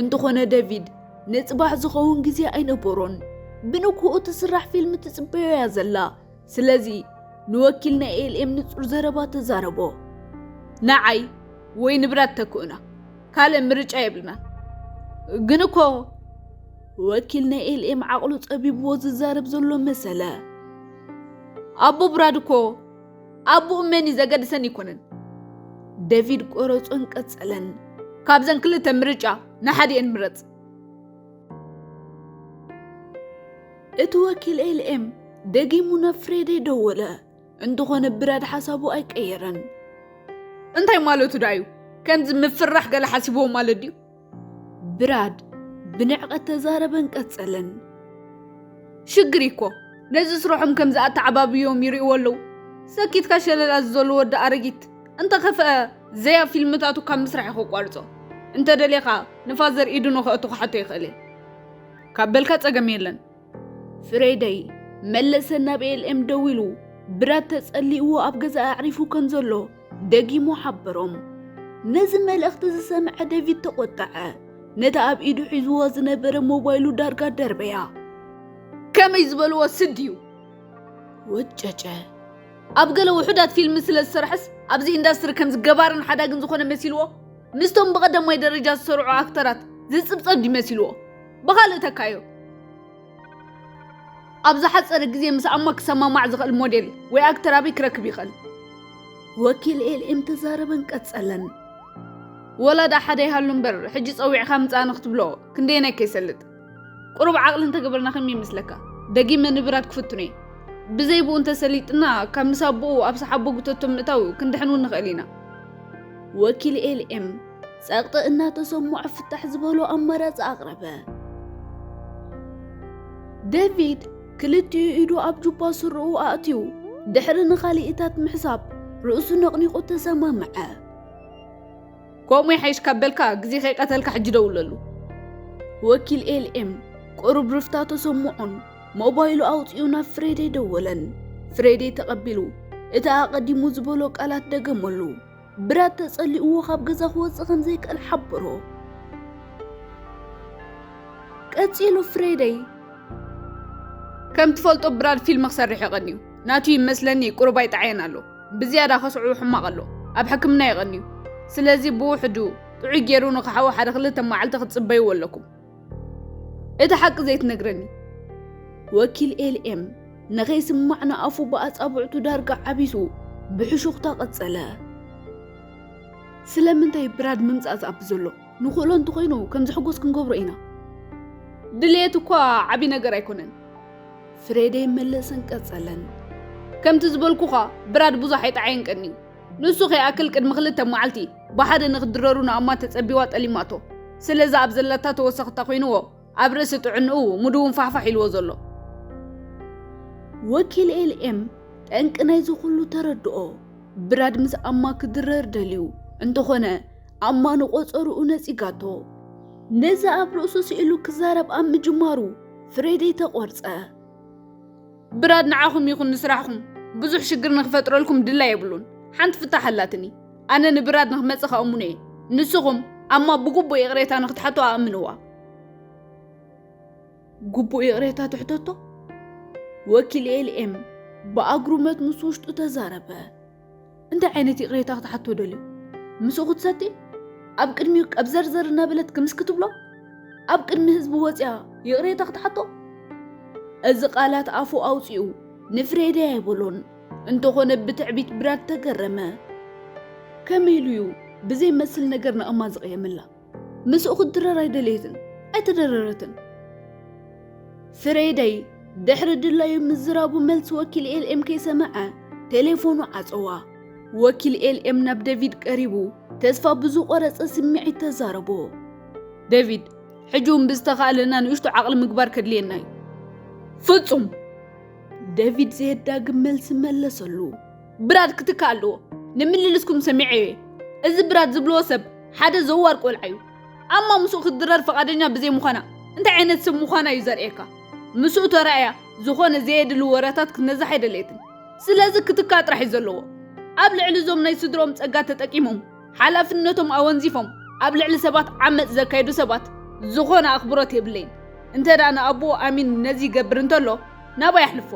እንተኾነ ዴቪድ ንጽባሕ ዝኸውን ግዜ ኣይነበሮን። ብንግሆኡ ትስራሕ ፊልም ትጽበዮ እያ ዘላ። ስለዚ ንወኪል ናይ ኤልኤም ንጹር ዘረባ ተዛረቦ። ንዓይ ወይ ንብራድ ተክኡና፣ ካልእ ምርጫ የብልናን። ግን እኮ ወኪል ናይ ኤልኤም ዓቕሉ ጸቢብዎ ዝዛረብ ዘሎ መሰለ። ኣቦ ብራድ እኮ ኣቦኡ መን እዩ ዘገድሰን ኣይኮነን። ዴቪድ ቆረጾን ቀጸለን። ካብዘን ክልተ ምርጫ ንሓዲኤን ምረጽ። እቲ ወኪል ኤልኤም ደጊሙ ናብ ፍሬዴ ደወለ። እንተኾነ ብራድ ሓሳቡ ኣይቀየረን። እንታይ ማለቱ ደኣ እዩ? ከምዚ ምፍራሕ ገለ ሓሲብዎ ማለት ድዩ? ብራድ ብንዕቐት ተዛረበን ቀጸለን። ሽግር እኮ ነዚ ስርሖም ከምዚ ኣተዓባብዮም ይርእይዎ ኣለዉ። ሰኪትካ ሸለል ኣዝዘሉ ወዲ ኣረጊት እንተኸፍአ ዘያ ፊልምታቱ ካብ ምስራሕ እዩ ከቋርጾ። እንተ ደሌኻ ንፋዘር ኢዱ ንኸእቱ ክሓቶ ይኽእል እየ። ካብ በልካ ጸገም የለን። ፍሬደይ መለሰ ናብ ኤልኤም ደዊሉ ብራድ ተጸሊእዎ ኣብ ገዛ ኣዕሪፉ ከም ዘሎ ደጊሙ ሓበሮም። ነዚ መልእኽቲ ዝሰምዐ ዴቪድ ተቖጠዐ። ነቲ ኣብ ኢዱ ሒዝዎ ዝነበረ ሞባይሉ ዳርጋ ደርበያ። ከመይ ዝበልዎ ስድ እዩ? ወጨጨ። ኣብ ገለ ውሑዳት ፊልም ስለ ዝሰርሐስ ኣብዚ ኢንዳስትሪ ከምዚ ገባርን ሓዳግን ዝኾነ መሲልዎ፣ ምስቶም ብቐዳማይ ደረጃ ዝሰርዑ ኣክተራት ዝጽብጸብ ድዩ መሲልዎ? ብኻልእ ተካዮ። ኣብ ዝሓጸረ ግዜ ምስ ኣማ ክሰማማዕ ዝኽእል ሞዴል ወይ ኣክተር ኣበይ ክረክብ ይኽእል? ወኪል ኤልኤም ተዛረበን ቀጸለን። ወላ ደኣ ሓደ ይሃሉ እምበር፣ ሕጂ ጸዊዕካ ምጻእ ንክትብሎ ክንደየናይ ከይሰልጥ። ቁሩብ ዓቕሊ እንተገበርና ከመይ ይመስለካ? ደጊመ ንብራድ ክፍትኖ እየ። ብዘይ ብኡ እንተሰሊጥና፣ ካብ ምስ ኣቦኡ ኣብ ሰሓቦ ጉተቶ ምእታው ክንድሕን እውን ንኽእል ኢና። ወኪል ኤልኤም ጸቕጢ እናተሰምዖ ፍታሕ ዝበሎ ኣማራጺ ኣቕረበ። ደቪድ ክልቲኡ ኢዱ ኣብ ጁባ ስርኡ ኣእትዩ፣ ድሕሪ ንኻልኢታት ምሕሳብ ርእሱ ነቕኒቑ ተሰማምዐ። ከምኡ ይሓይሽ ካብ በልካ፣ ግዜ ከይቀተልካ ሕጂ ደውለሉ። ወኪል ኤልኤም ቁሩብ ርፍታ ተሰምዖን ሞባይሉ ኣውጺኡ ናብ ፍሬደይ ደወለን። ፍሬደይ ተቐቢሉ እቲ ኣቐዲሙ ዝበሎ ቃላት ደገመሉ። ብራድ ተጸሊእዎ ካብ ገዛ ክወጽእ ከም ዘይክእል ሓበሮ። ቀጺሉ ፍሬደይ ከም ትፈልጦ ብራድ ፊልም ክሰርሕ ይቐንዩ። ናቱ ይመስለኒ ቁሩብ ኣይጠዓየን ኣሎ። ብዝያዳ ከስዕቡ ሕማቕ ኣሎ። ኣብ ሕክምና ይቐንዩ። ስለዚ ብውሕዱ ጥዑይ ገይሩ ንኽሓዊ ሓደ ክልተ መዓልቲ ክትጽበይዎ ኣለኩም። እቲ ሓቂ ዘይትነግረኒ? ወኪል ኤልኤም ንኸይስማዕ ንኣፉ ብኣጻብዕቱ ዳርጋ ዓቢሱ ብሕሹኽታ ቀጸለ። ስለምንታይ ብራድ ምምጻእ ዝኣቢ ዘሎ? ንኽእሎ እንተኾይኑ ከም ዝሕጎስ ክንገብሮ ኢና። ድልየት እኳ ዓቢ ነገር ኣይኮነን። ፍሬደይ መለሰን ቀጸለን። ከምቲ ዝበልኩኻ ብራድ ብዙሕ ኣይጠዓየን ቀንዩ። ንሱ ከይኣክል ቅድሚ ክልተ መዓልቲ ብሓደ ንኽድረሩ ንኣማ ተጸቢዋ ጠሊማቶ። ስለዚ ኣብ ዘለታ ተወሰኽታ ኮይንዎ ኣብ ርእሲ ጥዕንኡ ሙድ እውን ፋሕፋሕ ኢልዎ ዘሎ። ወኪል ኤልኤም ጠንቂ ናይዚ ኩሉ ተረድኦ። ብራድ ምስ ኣማ ክድረር ደልዩ እንተኾነ ኣማ ንቆጸርኡ ነጺጋቶ። ነዚ ኣብ ርእሱ ስኢሉ ክዛረብ ኣብ ምጅማሩ ፍሬደይ ተቖርጸ። ብራድ ንዓኹም ይኹን ንስራሕኹም ብዙሕ ሽግር ንኽፈጥረልኩም ድላይ የብሉን። ሓንቲ ፍታሕ ኣላትኒ። ኣነ ንብራድ ንኽመጽእ ከእምኖ እየ። ንስኹም ኣማ ብግቡእ ይቕሬታ ንኽትሓቶ ኣእምንዋ። ግቡእ ይቕሬታ ትሕተቶ? ወኪል ኤልኤም ብኣግሩመት ምስ ውሽጡ ተዛረበ። እንታይ ዓይነት ይቕሬታ ክትሓቶ ደልዩ? ምስኡ ክትሰቲ? ኣብ ቅድሚኡ ቀብዘርዘር እናበለት ክምስ ክትብሎ? ኣብ ቅድሚ ህዝቢ ወፂኣ ይቕሬታ ክትሓቶ? እዚ ቃላት ኣፉ ኣውፂኡ ንፍሬደይ ኣይበሎን። እንተኾነ ብትዕቢት ብራድ ተገረመ። ከመይ ኢሉ እዩ ብዘይመስል ነገር ንኣማ ዝቕየመላ? ምስኡ ክትድረር ኣይደለየትን፣ ኣይተደረረትን። ፍሬደይ ድሕሪ ድላዩ ምዝራቡ መልሲ ወኪል ኤልኤም ከይሰምዐ ቴሌፎኑ ዓጸዋ። ወኪል ኤልኤም ናብ ደቪድ ቀሪቡ ተስፋ ብዝቖረጸ ስምዒት ተዛረቦ። ደቪድ፣ ሕጂ እውን ብዝተኻእለና ንእሽቶ ዓቕሊ ምግባር ከድልየና እዩ። ፍጹም! ደቪድ ዘየዳግም መልሲ መለሰሉ። ብራድ ክትካእ ኣለዎ። ንምልልስኩም ሰሚዐዮ እየ። እዚ ብራድ ዝብልዎ ሰብ ሓደ ዘዋር ቆልዓ እዩ። ኣማ ምስኡ ክትድረር ፈቓደኛ ብዘይ ምዃና እንታይ ዓይነት ሰብ ምዃና እዩ ዘርእየካ። ምስኡ ተራእያ ዝኾነ ዘየድሊ ወረታት ክትነዝሕ ኣይደለየትን። ስለዚ ክትካእ ጥራሕ እዩ ዘለዎ። ኣብ ልዕሊ እዞም ናይ ስድሮም ጸጋ ተጠቂሞም ሓላፍነቶም ኣወንዚፎም ኣብ ልዕሊ ሰባት ዓመጽ ዘካይዱ ሰባት ዝኾነ ኣኽብሮት የብለይን። እንተ ደኣ ንኣቦኡ ኣሚን ነዚ ይገብር እንተሎ ናባይ ኣሕልፎ።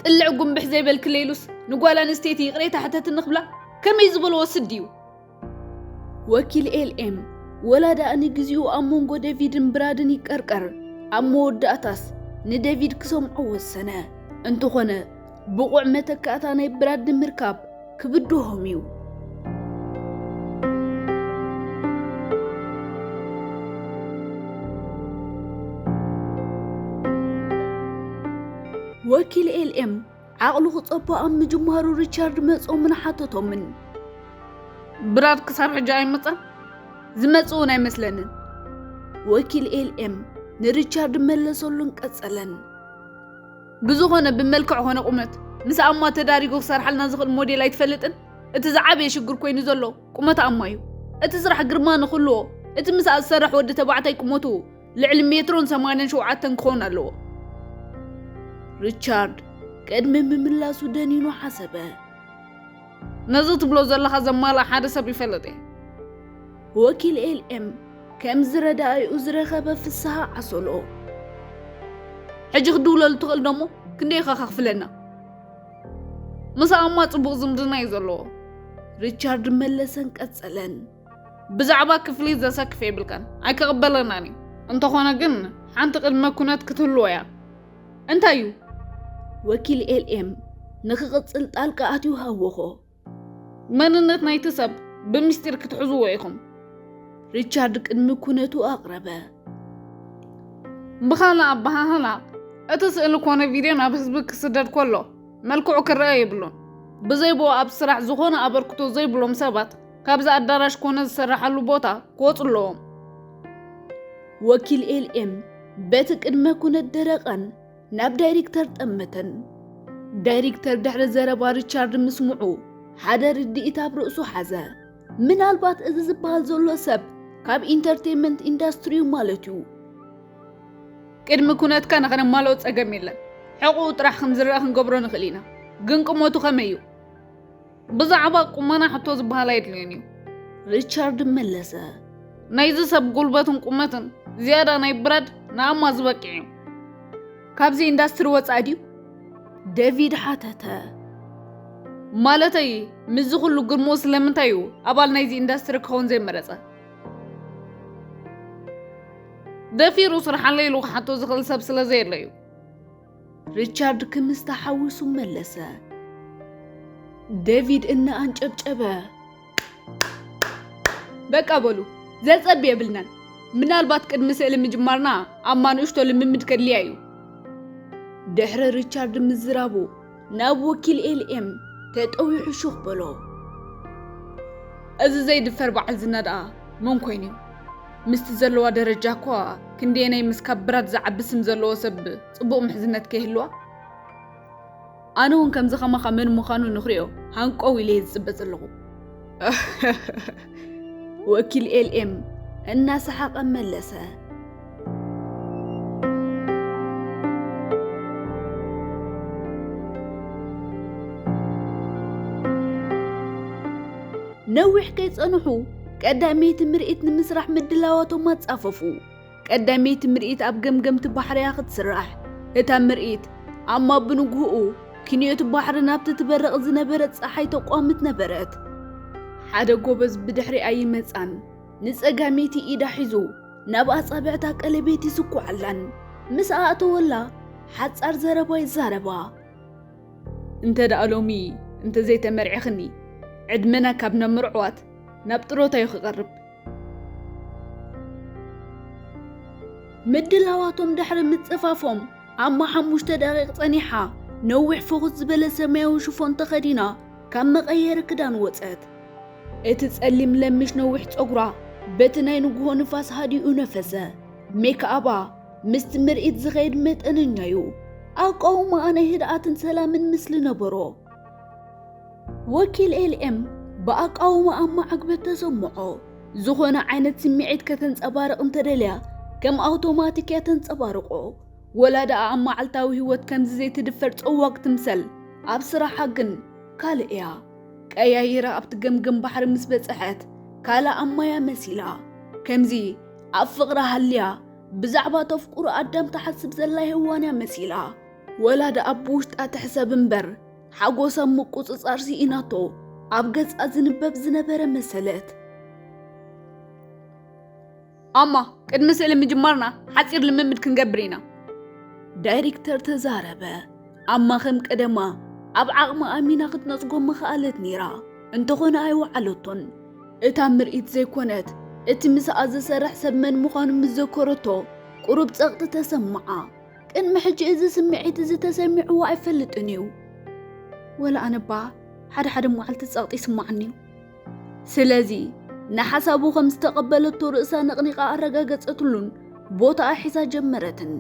ጥልዕ ጉንብሕ ዘይበልክለይሉስ ንጓል ኣንስተይቲ ይቕሬታ ሕተትኒ ክብላ ከመይ ዝበሎ ወስድ እዩ? ወኪል ኤልኤም ወላ ደኣ ንግዚኡ ኣብ መንጎ ደቪድን ብራድን ይቀርቀር፣ ኣብ መወዳእታስ ንደቪድ ክሰምዖ ወሰነ። እንተኾነ ብቑዕ መተካእታ ናይ ብራድ ንምርካብ ክብድሆም እዩ። ወኪል ኤልኤም ዓቕሉ ክጸቦ ኣብ ምጅማሩ ሪቻርድ መጾምን ሓተቶምን። ብራድ ክሳብ ሕጂ ኣይመጻን? ዝመጽእ እውን ኣይመስለንን። ወኪል ኤልኤም ንሪቻርድ መለሰሉን ቀጸለን። ብዝኾነ ብመልክዕ ኾነ ቁመት ምስ ኣማ ተዳሪጉ ክሰርሓልና ዝኽእል ሞዴል ኣይትፈልጥን? እቲ ዝዓበየ ሽግር ኮይኑ ዘሎ ቁመት ኣማ እዩ። እቲ ስራሕ ግርማ ንኽህልዎ እቲ ምስኣ ዝሰርሕ ወዲ ተባዕታይ ቁመቱ ልዕሊ ሜትሮን ሰማንያን ሸውዓተን ክኸውን ኣለዎ። ሪቻርድ ቅድሚ ምምላሱ ደኒኑ ሓሰበ። ነዚ ትብሎ ዘለኻ ዘማልኣ ሓደ ሰብ ይፈልጥ እየ። ወኪል ኤልኤም ከም ዝረዳእኡ ዝረኸበ ፍስሃ ዓሰሎ። ሕጂ ክድውለሉ ትኽእል ዶሞ? ክንደይ ኢኻ ከኽፍለና? ምስ ኣማ ጽቡቕ ዝምድና እዩ ዘለዎ። ሪቻርድ መለሰን ቀጸለን። ብዛዕባ ክፍሊት ዘሰክፍ የብልካን፣ ኣይክቕበለናን እዩ። እንተኾነ ግን ሓንቲ ቅድመ ኩነት ክትህልዎ እያ። እንታይ እዩ? ወኪል ኤልኤም ንኽቕጽል ጣልቃ ኣትዩ ሃወኾ። መንነት ናይቲ ሰብ ብምስጢር ክትሕዝዎ ኢኹም። ሪቻርድ ቅድሚ ኩነቱ ኣቕረበ። ብኻልእ ኣበሃህላ፣ እቲ ስእሊ ኮነ ቪድዮ ናብ ህዝቢ ክስደድ ከሎ መልክዑ ክረአ የብሉን። ብዘይ ብኡ ኣብ ስራሕ ዝኾነ ኣበርክቶ ዘይብሎም ሰባት ካብዚ ኣዳራሽ ኮነ ዝሰራሓሉ ቦታ ክወፁ ኣለዎም። ወኪል ኤልኤም በቲ ቅድመ ኩነት ደረቐን ናብ ዳይሬክተር ጠመተን። ዳይሬክተር ድሕሪ ዘረባ ሪቻርድ ምስምዑ ሓደ ርድኢት ኣብ ርእሱ ሓዘ። ምናልባት እዚ ዝበሃል ዘሎ ሰብ ካብ ኢንተርቴይንመንት ኢንዳስትሪ እዩ ማለት እዩ። ቅድሚ ኩነትካ ንኸነማልኦ ጸገም የለን። ሕቑኡ ጥራሕ ከም ዝረኣ ክንገብሮ ንኽእል ኢና። ግን ቁመቱ ከመይ እዩ? ብዛዕባ ቁመና ሕቶ ዝበሃል ኣየድልዮን እዩ። ሪቻርድ መለሰ። ናይዚ ሰብ ጉልበትን ቁመትን ዝያዳ ናይ ብራድ ንኣማ ዝበቅዕ እዩ። ካብዚ ኢንዳስትሪ ወጻኢ ድዩ? ዴቪድ ሓተተ። ማለተይ ምስዚ ኩሉ ግርምኡ ስለምንታይ እዩ ኣባል ናይዚ ኢንዳስትሪ ክኸውን ዘይመረጸ? ደፊሩ ስርሓለይ ኢሉ ክሓቶ ዝኽእል ሰብ ስለ ዘየለ እዩ። ሪቻርድ ክምስ ተሓዊሱ መለሰ። ዴቪድ እናኣንጨብጨበ፣ በቃ በሉ፣ ዘጸብ የብልናን። ምናልባት ቅድሚ ስእሊ ምጅማርና ኣማ ንእሽቶ ልምምድ ከድልያ እዩ። ድሕሪ ሪቻርድ ምዝራቡ ናብ ወኪል ኤልኤም ተጠዊሑ ሹኽ በሎ። እዚ ዘይድፈር በዓል ዝና ደኣ መን ኮይኑ እዩ? ምስቲ ዘለዋ ደረጃ እኳ ክንደየናይ ምስ ካብ ብራድ ዝዓቢ ስም ዘለዎ ሰብ ጽቡቕ ምሕዝነት ከይህልዋ? ኣነ እውን ከምዚ ከማኻ መን ምዃኑ ንኽሪኦ ሃንቆው ኢለ እየ ዝጽበ ዘለኹ። ወኪል ኤልኤም እናሰሓቐ መለሰ። ነዊሕ ከይጸንሑ ቀዳመይቲ ምርኢት ንምስራሕ ምድላዋቶም ኣጻፈፉ። ቀዳመይቲ ምርኢት ኣብ ገምገምቲ ባሕርያ ክትስራሕ። እታ ምርኢት ኣማ ብንግህኡ ክንዮት ባሕሪ ናብቲ ትበርቕ ዝነበረት ጸሓይ ተቋምት ነበረት። ሓደ ጎበዝ ብድሕሪኣ ይመጻን ንጸጋመይቲ ኢዳ ሒዙ ናብ ኣጻብዕታ ቀለቤት ይስኩዓላን። ምስ ኣእተወላ ሓጻር ዘረባ ይዛረባ። እንተ ደኣ ሎሚ እንተ ዘይተመርዒኽኒ፣ ዕድመና ካብ ናብ ምርዕዋት ናብ ጥሮታ እዩ ክቐርብ። ምድላዋቶም ድሕሪ ምጽፋፎም፣ ኣማ ሓሙሽተ ደቂቕ ጸኒሓ፣ ነዊሕ ፍኹስ ዝበለ ሰማያዊ ሽፎን ተኸዲና፣ ካብ መቐየሪ ክዳን ወጸት። እቲ ጸሊም ለምሽ ነዊሕ ጸጉራ በቲ ናይ ንግሆ ንፋስ ሃዲኡ ነፈሰ። ሜክኣባ ምስቲ ምርኢት ዝኸይድ መጠነኛ እዩ። ኣቃውማኣ ናይ ህድኣትን ሰላምን ምስሊ ነበሮ። ወኪል ኤልኤም ብኣቃውማኣ ማዕግበት ተሰምዖ። ዝኾነ ዓይነት ስምዒት ከተንጸባርቕ እንተደልያ፣ ከም ኣውቶማቲክ እያ ተንጸባርቖ። ወላ ደኣ ኣብ መዓልታዊ ህይወት ከምዚ ዘይትድፈር ጸዋግ ትምሰል፣ ኣብ ስራሓ ግን ካልእ እያ። ቀያይራ ኣብቲ ገምገም ባሕሪ ምስ በጽሐት፣ ካልእ ኣማ እያ መሲላ። ከምዚ ኣብ ፍቕሪ ሃልያ፣ ብዛዕባ ተፍቅሮ ኣዳም ትሓስብ ዘላ ሄዋን እያ መሲላ። ወላ ደኣ ብውሽጣ ትሕሰብ እምበር፣ ሓጎሳ ምቁጽጻር ስኢናቶ፣ ኣብ ገጻ ዝንበብ ዝነበረ መሰለት። ኣማ፣ ቅድሚ ስእሊ ምጅማርና ሓጺር ልምምድ ክንገብር ኢና። ዳይሬክተር ተዛረበ። ኣማ ከም ቀደማ ኣብ ዓቕማ ኣሚና ክትነጽጎ ምኽኣለት ነይራ። እንተኾነ ኣይወዓለቶን። እታ ምርኢት ዘይኮነት፣ እቲ ምስኣ ዝሰርሕ ሰብ መን ምዃኑ ምስ ዘከረቶ፣ ቁሩብ ጸቕጢ ተሰምዓ። ቅድሚ ሕጂ እዚ ስምዒት እዚ ተሰሚዕዋ ኣይፈልጥን እዩ። ወላ ኣነባ ሓደ ሓደ መዓልቲ ጸቕጢ ይስምዓኒ እዩ። ስለዚ ንሓሳቡ ከም ዝተቐበለቶ ርእሳ ነቕኒቓ ኣረጋገጸትሉን ቦታኣ ሒዛ ጀመረትን።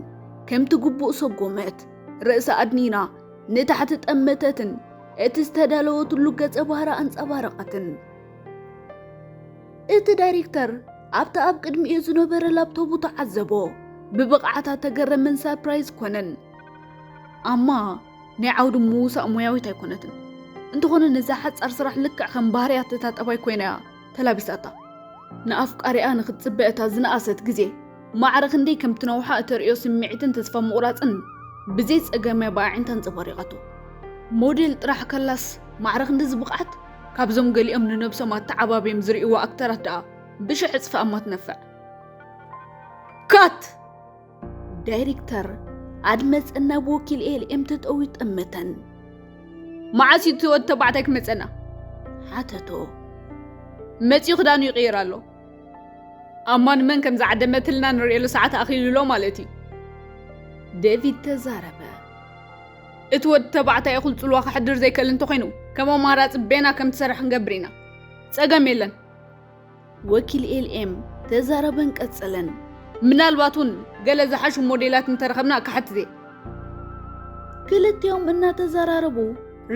ከምቲ ግቡእ ሰጎመት፣ ርእሳ ኣድኒና ንታሕቲ ጠመተትን እቲ ዝተዳለወትሉ ገጸ ባህሪ ኣንጸባረቐትን። እቲ ዳይሬክተር ኣብቲ ኣብ ቅድሚኡ ዝነበረ ላፕቶቡ ተዓዘቦ። ብብቕዓታ ተገረመን ሳርፕራይዝ ኮነን። ኣማ ናይ ዓውዲ ምውሳእ ሞያዊት ኣይኮነትን። እንተኾነ ነዛ ሓጻር ስራሕ ልክዕ ከም ባህርያት እታ ጠባይ ኮይና እያ ተላቢሳታ። ንኣፍቃሪኣ ንኽትጽበ እታ ዝነኣሰት ግዜ ማዕረ ክንደይ ከም ትነውሓ እተርእዮ ስምዒትን ተስፋ ምቑራጽን ብዘይ ጸገም እያ ብኣዒንታ ኣንጸባሪቓቶ። ሞዴል ጥራሕ ከላስ ማዕረ ክንድዚ ብቕዓት? ካብዞም ገሊኦም ንነብሶም ኣተዓባብዮም ዝርእይዋ ኣክተራት ደኣ ብሽሕ እጽፊ ኣማ ትነፍዕ። ካት! ዳይሬክተር ኣድመጸን ናብ ወኪል ኤልኤም ተጠዊጠመተን። መዓስ እዩ እቲ ወዲ ተባዕታይ ክመጸና? ሓተቶ። መጺኡ ክዳኑ ይቕይር ኣሎ። ኣማ ንመን ከም ዝዓደመትልና ንርእየሉ ሰዓት ኣኺሉ ኣሎ ማለት እዩ። ዴቪድ ተዛረበ። እቲ ወዲ ተባዕታይ እኹል ጽልዋ ከሕድር ዘይክእል እንተኾይኑ፣ ከም ኣማራጺ ቤና ከም ትሰርሕ ክንገብር ኢና። ጸገም የለን። ወኪል ኤልኤም ተዛረበን ቀጸለን። ምናልባት እውን ገለ ዝሓሹ ሞዴላት እንተረኸብና ክሓትት እየ። ክልቲኦም እናተዘራረቡ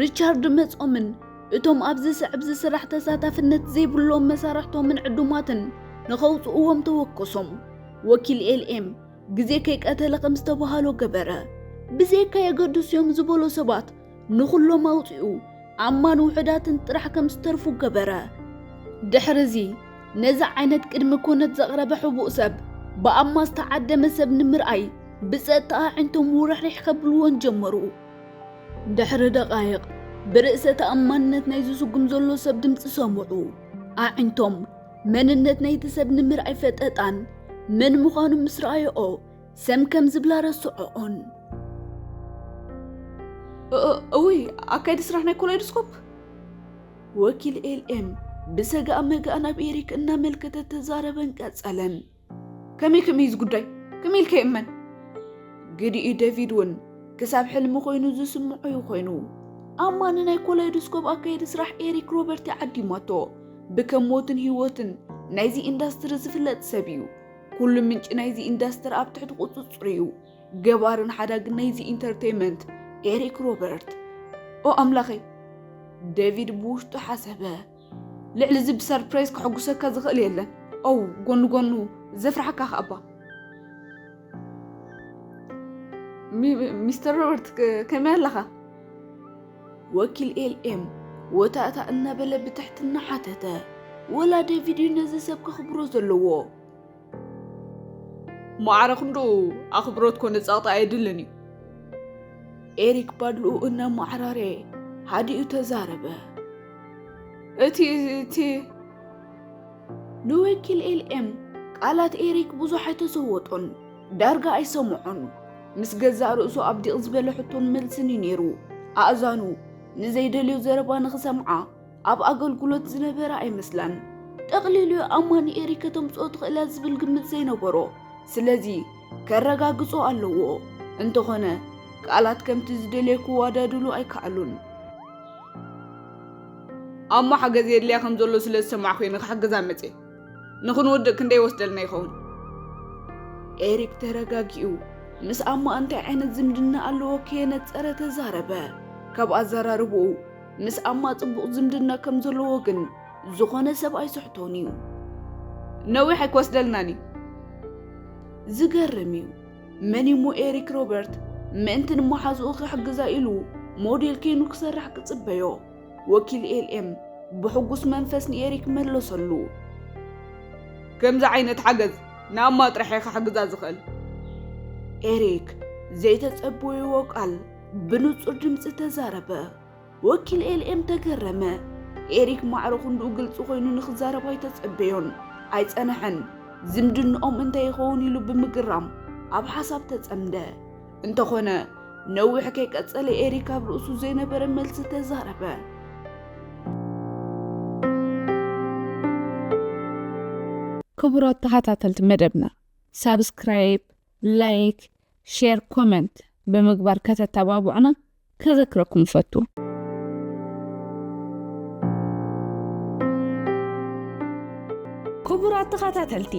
ሪቻርድ መጾምን እቶም ኣብዚ ስዕብ ዝስራሕ ተሳታፍነት ዘይብሎም መሳርሕቶምን ዕዱማትን ንኸውጽእዎም ተወከሶም። ወኪል ኤልኤም ግዜ ከይቀተለ ከም ዝተባሃሎ ገበረ። ብዘይካ የገድሱ እዮም ዝበሎ ሰባት ንኹሎም ኣውጺኡ ኣማን ውሑዳትን ጥራሕ ከም ዝተርፉ ገበረ። ድሕሪ እዚ ነዚ ዓይነት ቅድሚ ኮነት ዘቕረበ ሕቡእ ሰብ ብኣማ ዝተዓደመ ሰብ ንምርኣይ ብጸጥታ ኣዒንቶም ውርሕሪሕ ከብልዎን ጀመሩ። ድሕሪ ደቓይቕ ብርእሰ ተኣማንነት ናይ ዝስጉም ዘሎ ሰብ ድምጺ ሰምዑ። ኣዒንቶም መንነት ናይቲ ሰብ ንምርኣይ ፈጠጣን መን ምዃኑ ምስ ረኣየኦ ሰም ከም ዝብላ ረስዖኦን። እ-፣ እ-፣ እውይ፣ ኣካይዲ ስራሕ ናይ ኮላይዶስኮፕ? ወኪል ኤልኤም ብሰጋእ መጋእ ናብ ኤሪክ እናመልከተ ተዛረበን ቀጸለን። ከመይ ከመይ እዚ ጉዳይ? ከመይ ኢልካ ይእመን? ግዲኡ ዴቪድ እውን ክሳብ ሕልሚ ኮይኑ ዝስምዖ እዩ ኮይኑ። ኣማ ንናይ ኮላይዶስኮፕ ኣካየዲ ስራሕ ኤሪክ ሮበርት ይዓዲማቶ። ብከም ሞትን ህይወትን ናይዚ ኢንዳስትሪ ዝፍለጥ ሰብ እዩ። ኩሉ ምንጪ ናይዚ ኢንዳስትሪ ኣብ ትሕቲ ቁጽጽር እዩ። ገባርን ሓዳግን ናይዚ ኢንተርቴይመንት ኤሪክ ሮበርት። ኦ ኣምላኸይ፣ ዴቪድ ብውሽጡ ሓሰበ። ልዕሊ እዚ ብሰርፕራይዝ ከሐጉሰካ ዝኽእል የለን። ኦው፣ ጎኑ ጎኑ ዘፍርሓካ ከኣባ። ሚ-፣ ሚስተር ሮበርት፣ ከ-፣ ከመይ ኣለኻ? ወኪል ኤልኤም ወታእታ እናበለ ብትሕትና ሓተተ። ወላ ዴቪድ እዩ ነዚ ሰብ ከኽብሮ ዘለዎ። ማዕረ ክንድኡ ኣኽብሮት ኮነ ጸቕጢ ኣየድልን እዩ። ኤሪክ ባድልኡ እናማዕራረ ሃዲኡ ተዛረበ። እቲ፣ እቲ ንወኪል ኤልኤም ቃላት ኤሪክ ብዙሕ ኣይተሰወጦን፣ ዳርጋ ኣይሰምዖን። ምስ ገዛእ ርእሱ ኣብ ዲቕ ዝበለ ሕቶን መልስን እዩ ነይሩ። ኣእዛኑ ንዘይደልዮ ዘረባ ንኽሰምዓ ኣብ ኣገልግሎት ዝነበረ ኣይመስላን። ጠቕሊሉ ኣማ ንኤሪክ ከተምጽኦ ትኽእላ ዝብል ግምት ዘይነበሮ። ስለዚ ከረጋግጾ ኣለዎ። እንተኾነ ቃላት ከምቲ ዝደልየ ክወዳድሉ ኣይከኣሉን። ኣማ ሓገዝ የድልያ ከም ዘሎ ስለ ዝሰማዕኩ እየ ንኽሕግዛ መጽየ። ንኽንወድእ ክንደይ ይወስደልና ይኸውን? ኤሪክ ተረጋጊኡ ምስ ኣማ እንታይ ዓይነት ዝምድና ኣለዎ ከየነጸረ ተዛረበ። ካብ ኣዘራርብኡ ምስ ኣማ ጽቡቕ ዝምድና ከም ዘለዎ ግን ዝኾነ ሰብ ኣይስሕቶን እዩ። ነዊሕ ኣይክወስደልናን እዩ። ዝገርም እዩ። መን እሞ ኤሪክ ሮበርት ምእንቲ ንመሓዝኡ ክሕግዛ ኢሉ ሞዴል ከይኑ ክሰርሕ ክጽበዮ? ወኪል ኤልኤም ብሕጉስ መንፈስ ንኤሪክ መለሰሉ። ከምዚ ዓይነት ሓገዝ ንኣማ ጥራሕ እየ ክሕግዛ ዝኽእል። ኤሪክ ዘይተጸበይዎ ቃል ብንጹር ድምጺ ተዛረበ። ወኪል ኤልኤም ተገረመ። ኤሪክ ማዕረ ክንድኡ ግልጺ ኮይኑ ንኽዛረብ ኣይተጸበዮን። ኣይጸንሐን። ዝምድንኦም እንታይ ይኸውን ኢሉ ብምግራም ኣብ ሓሳብ ተጸምደ። እንተኾነ ነዊሕ ከይቀጸለ ኤሪክ ኣብ ርእሱ ዘይነበረ መልሲ ተዛረበ። ክቡራት ተኸታተልቲ መደብና፣ ሳብስክራይብ፣ ላይክ፣ ሼር፣ ኮመንት ብምግባር ከተተባብዑና ከዘክረኩም እፈቱ። ክቡራት ተኸታተልቲ፣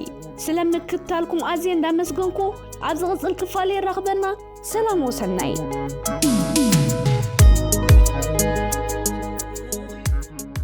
ስለ ምክትታልኩም ኣዝየ እንዳመስገንኩ፣ ኣብ ዝቕጽል ክፋል የራኽበና። ሰላም ወሰናይ።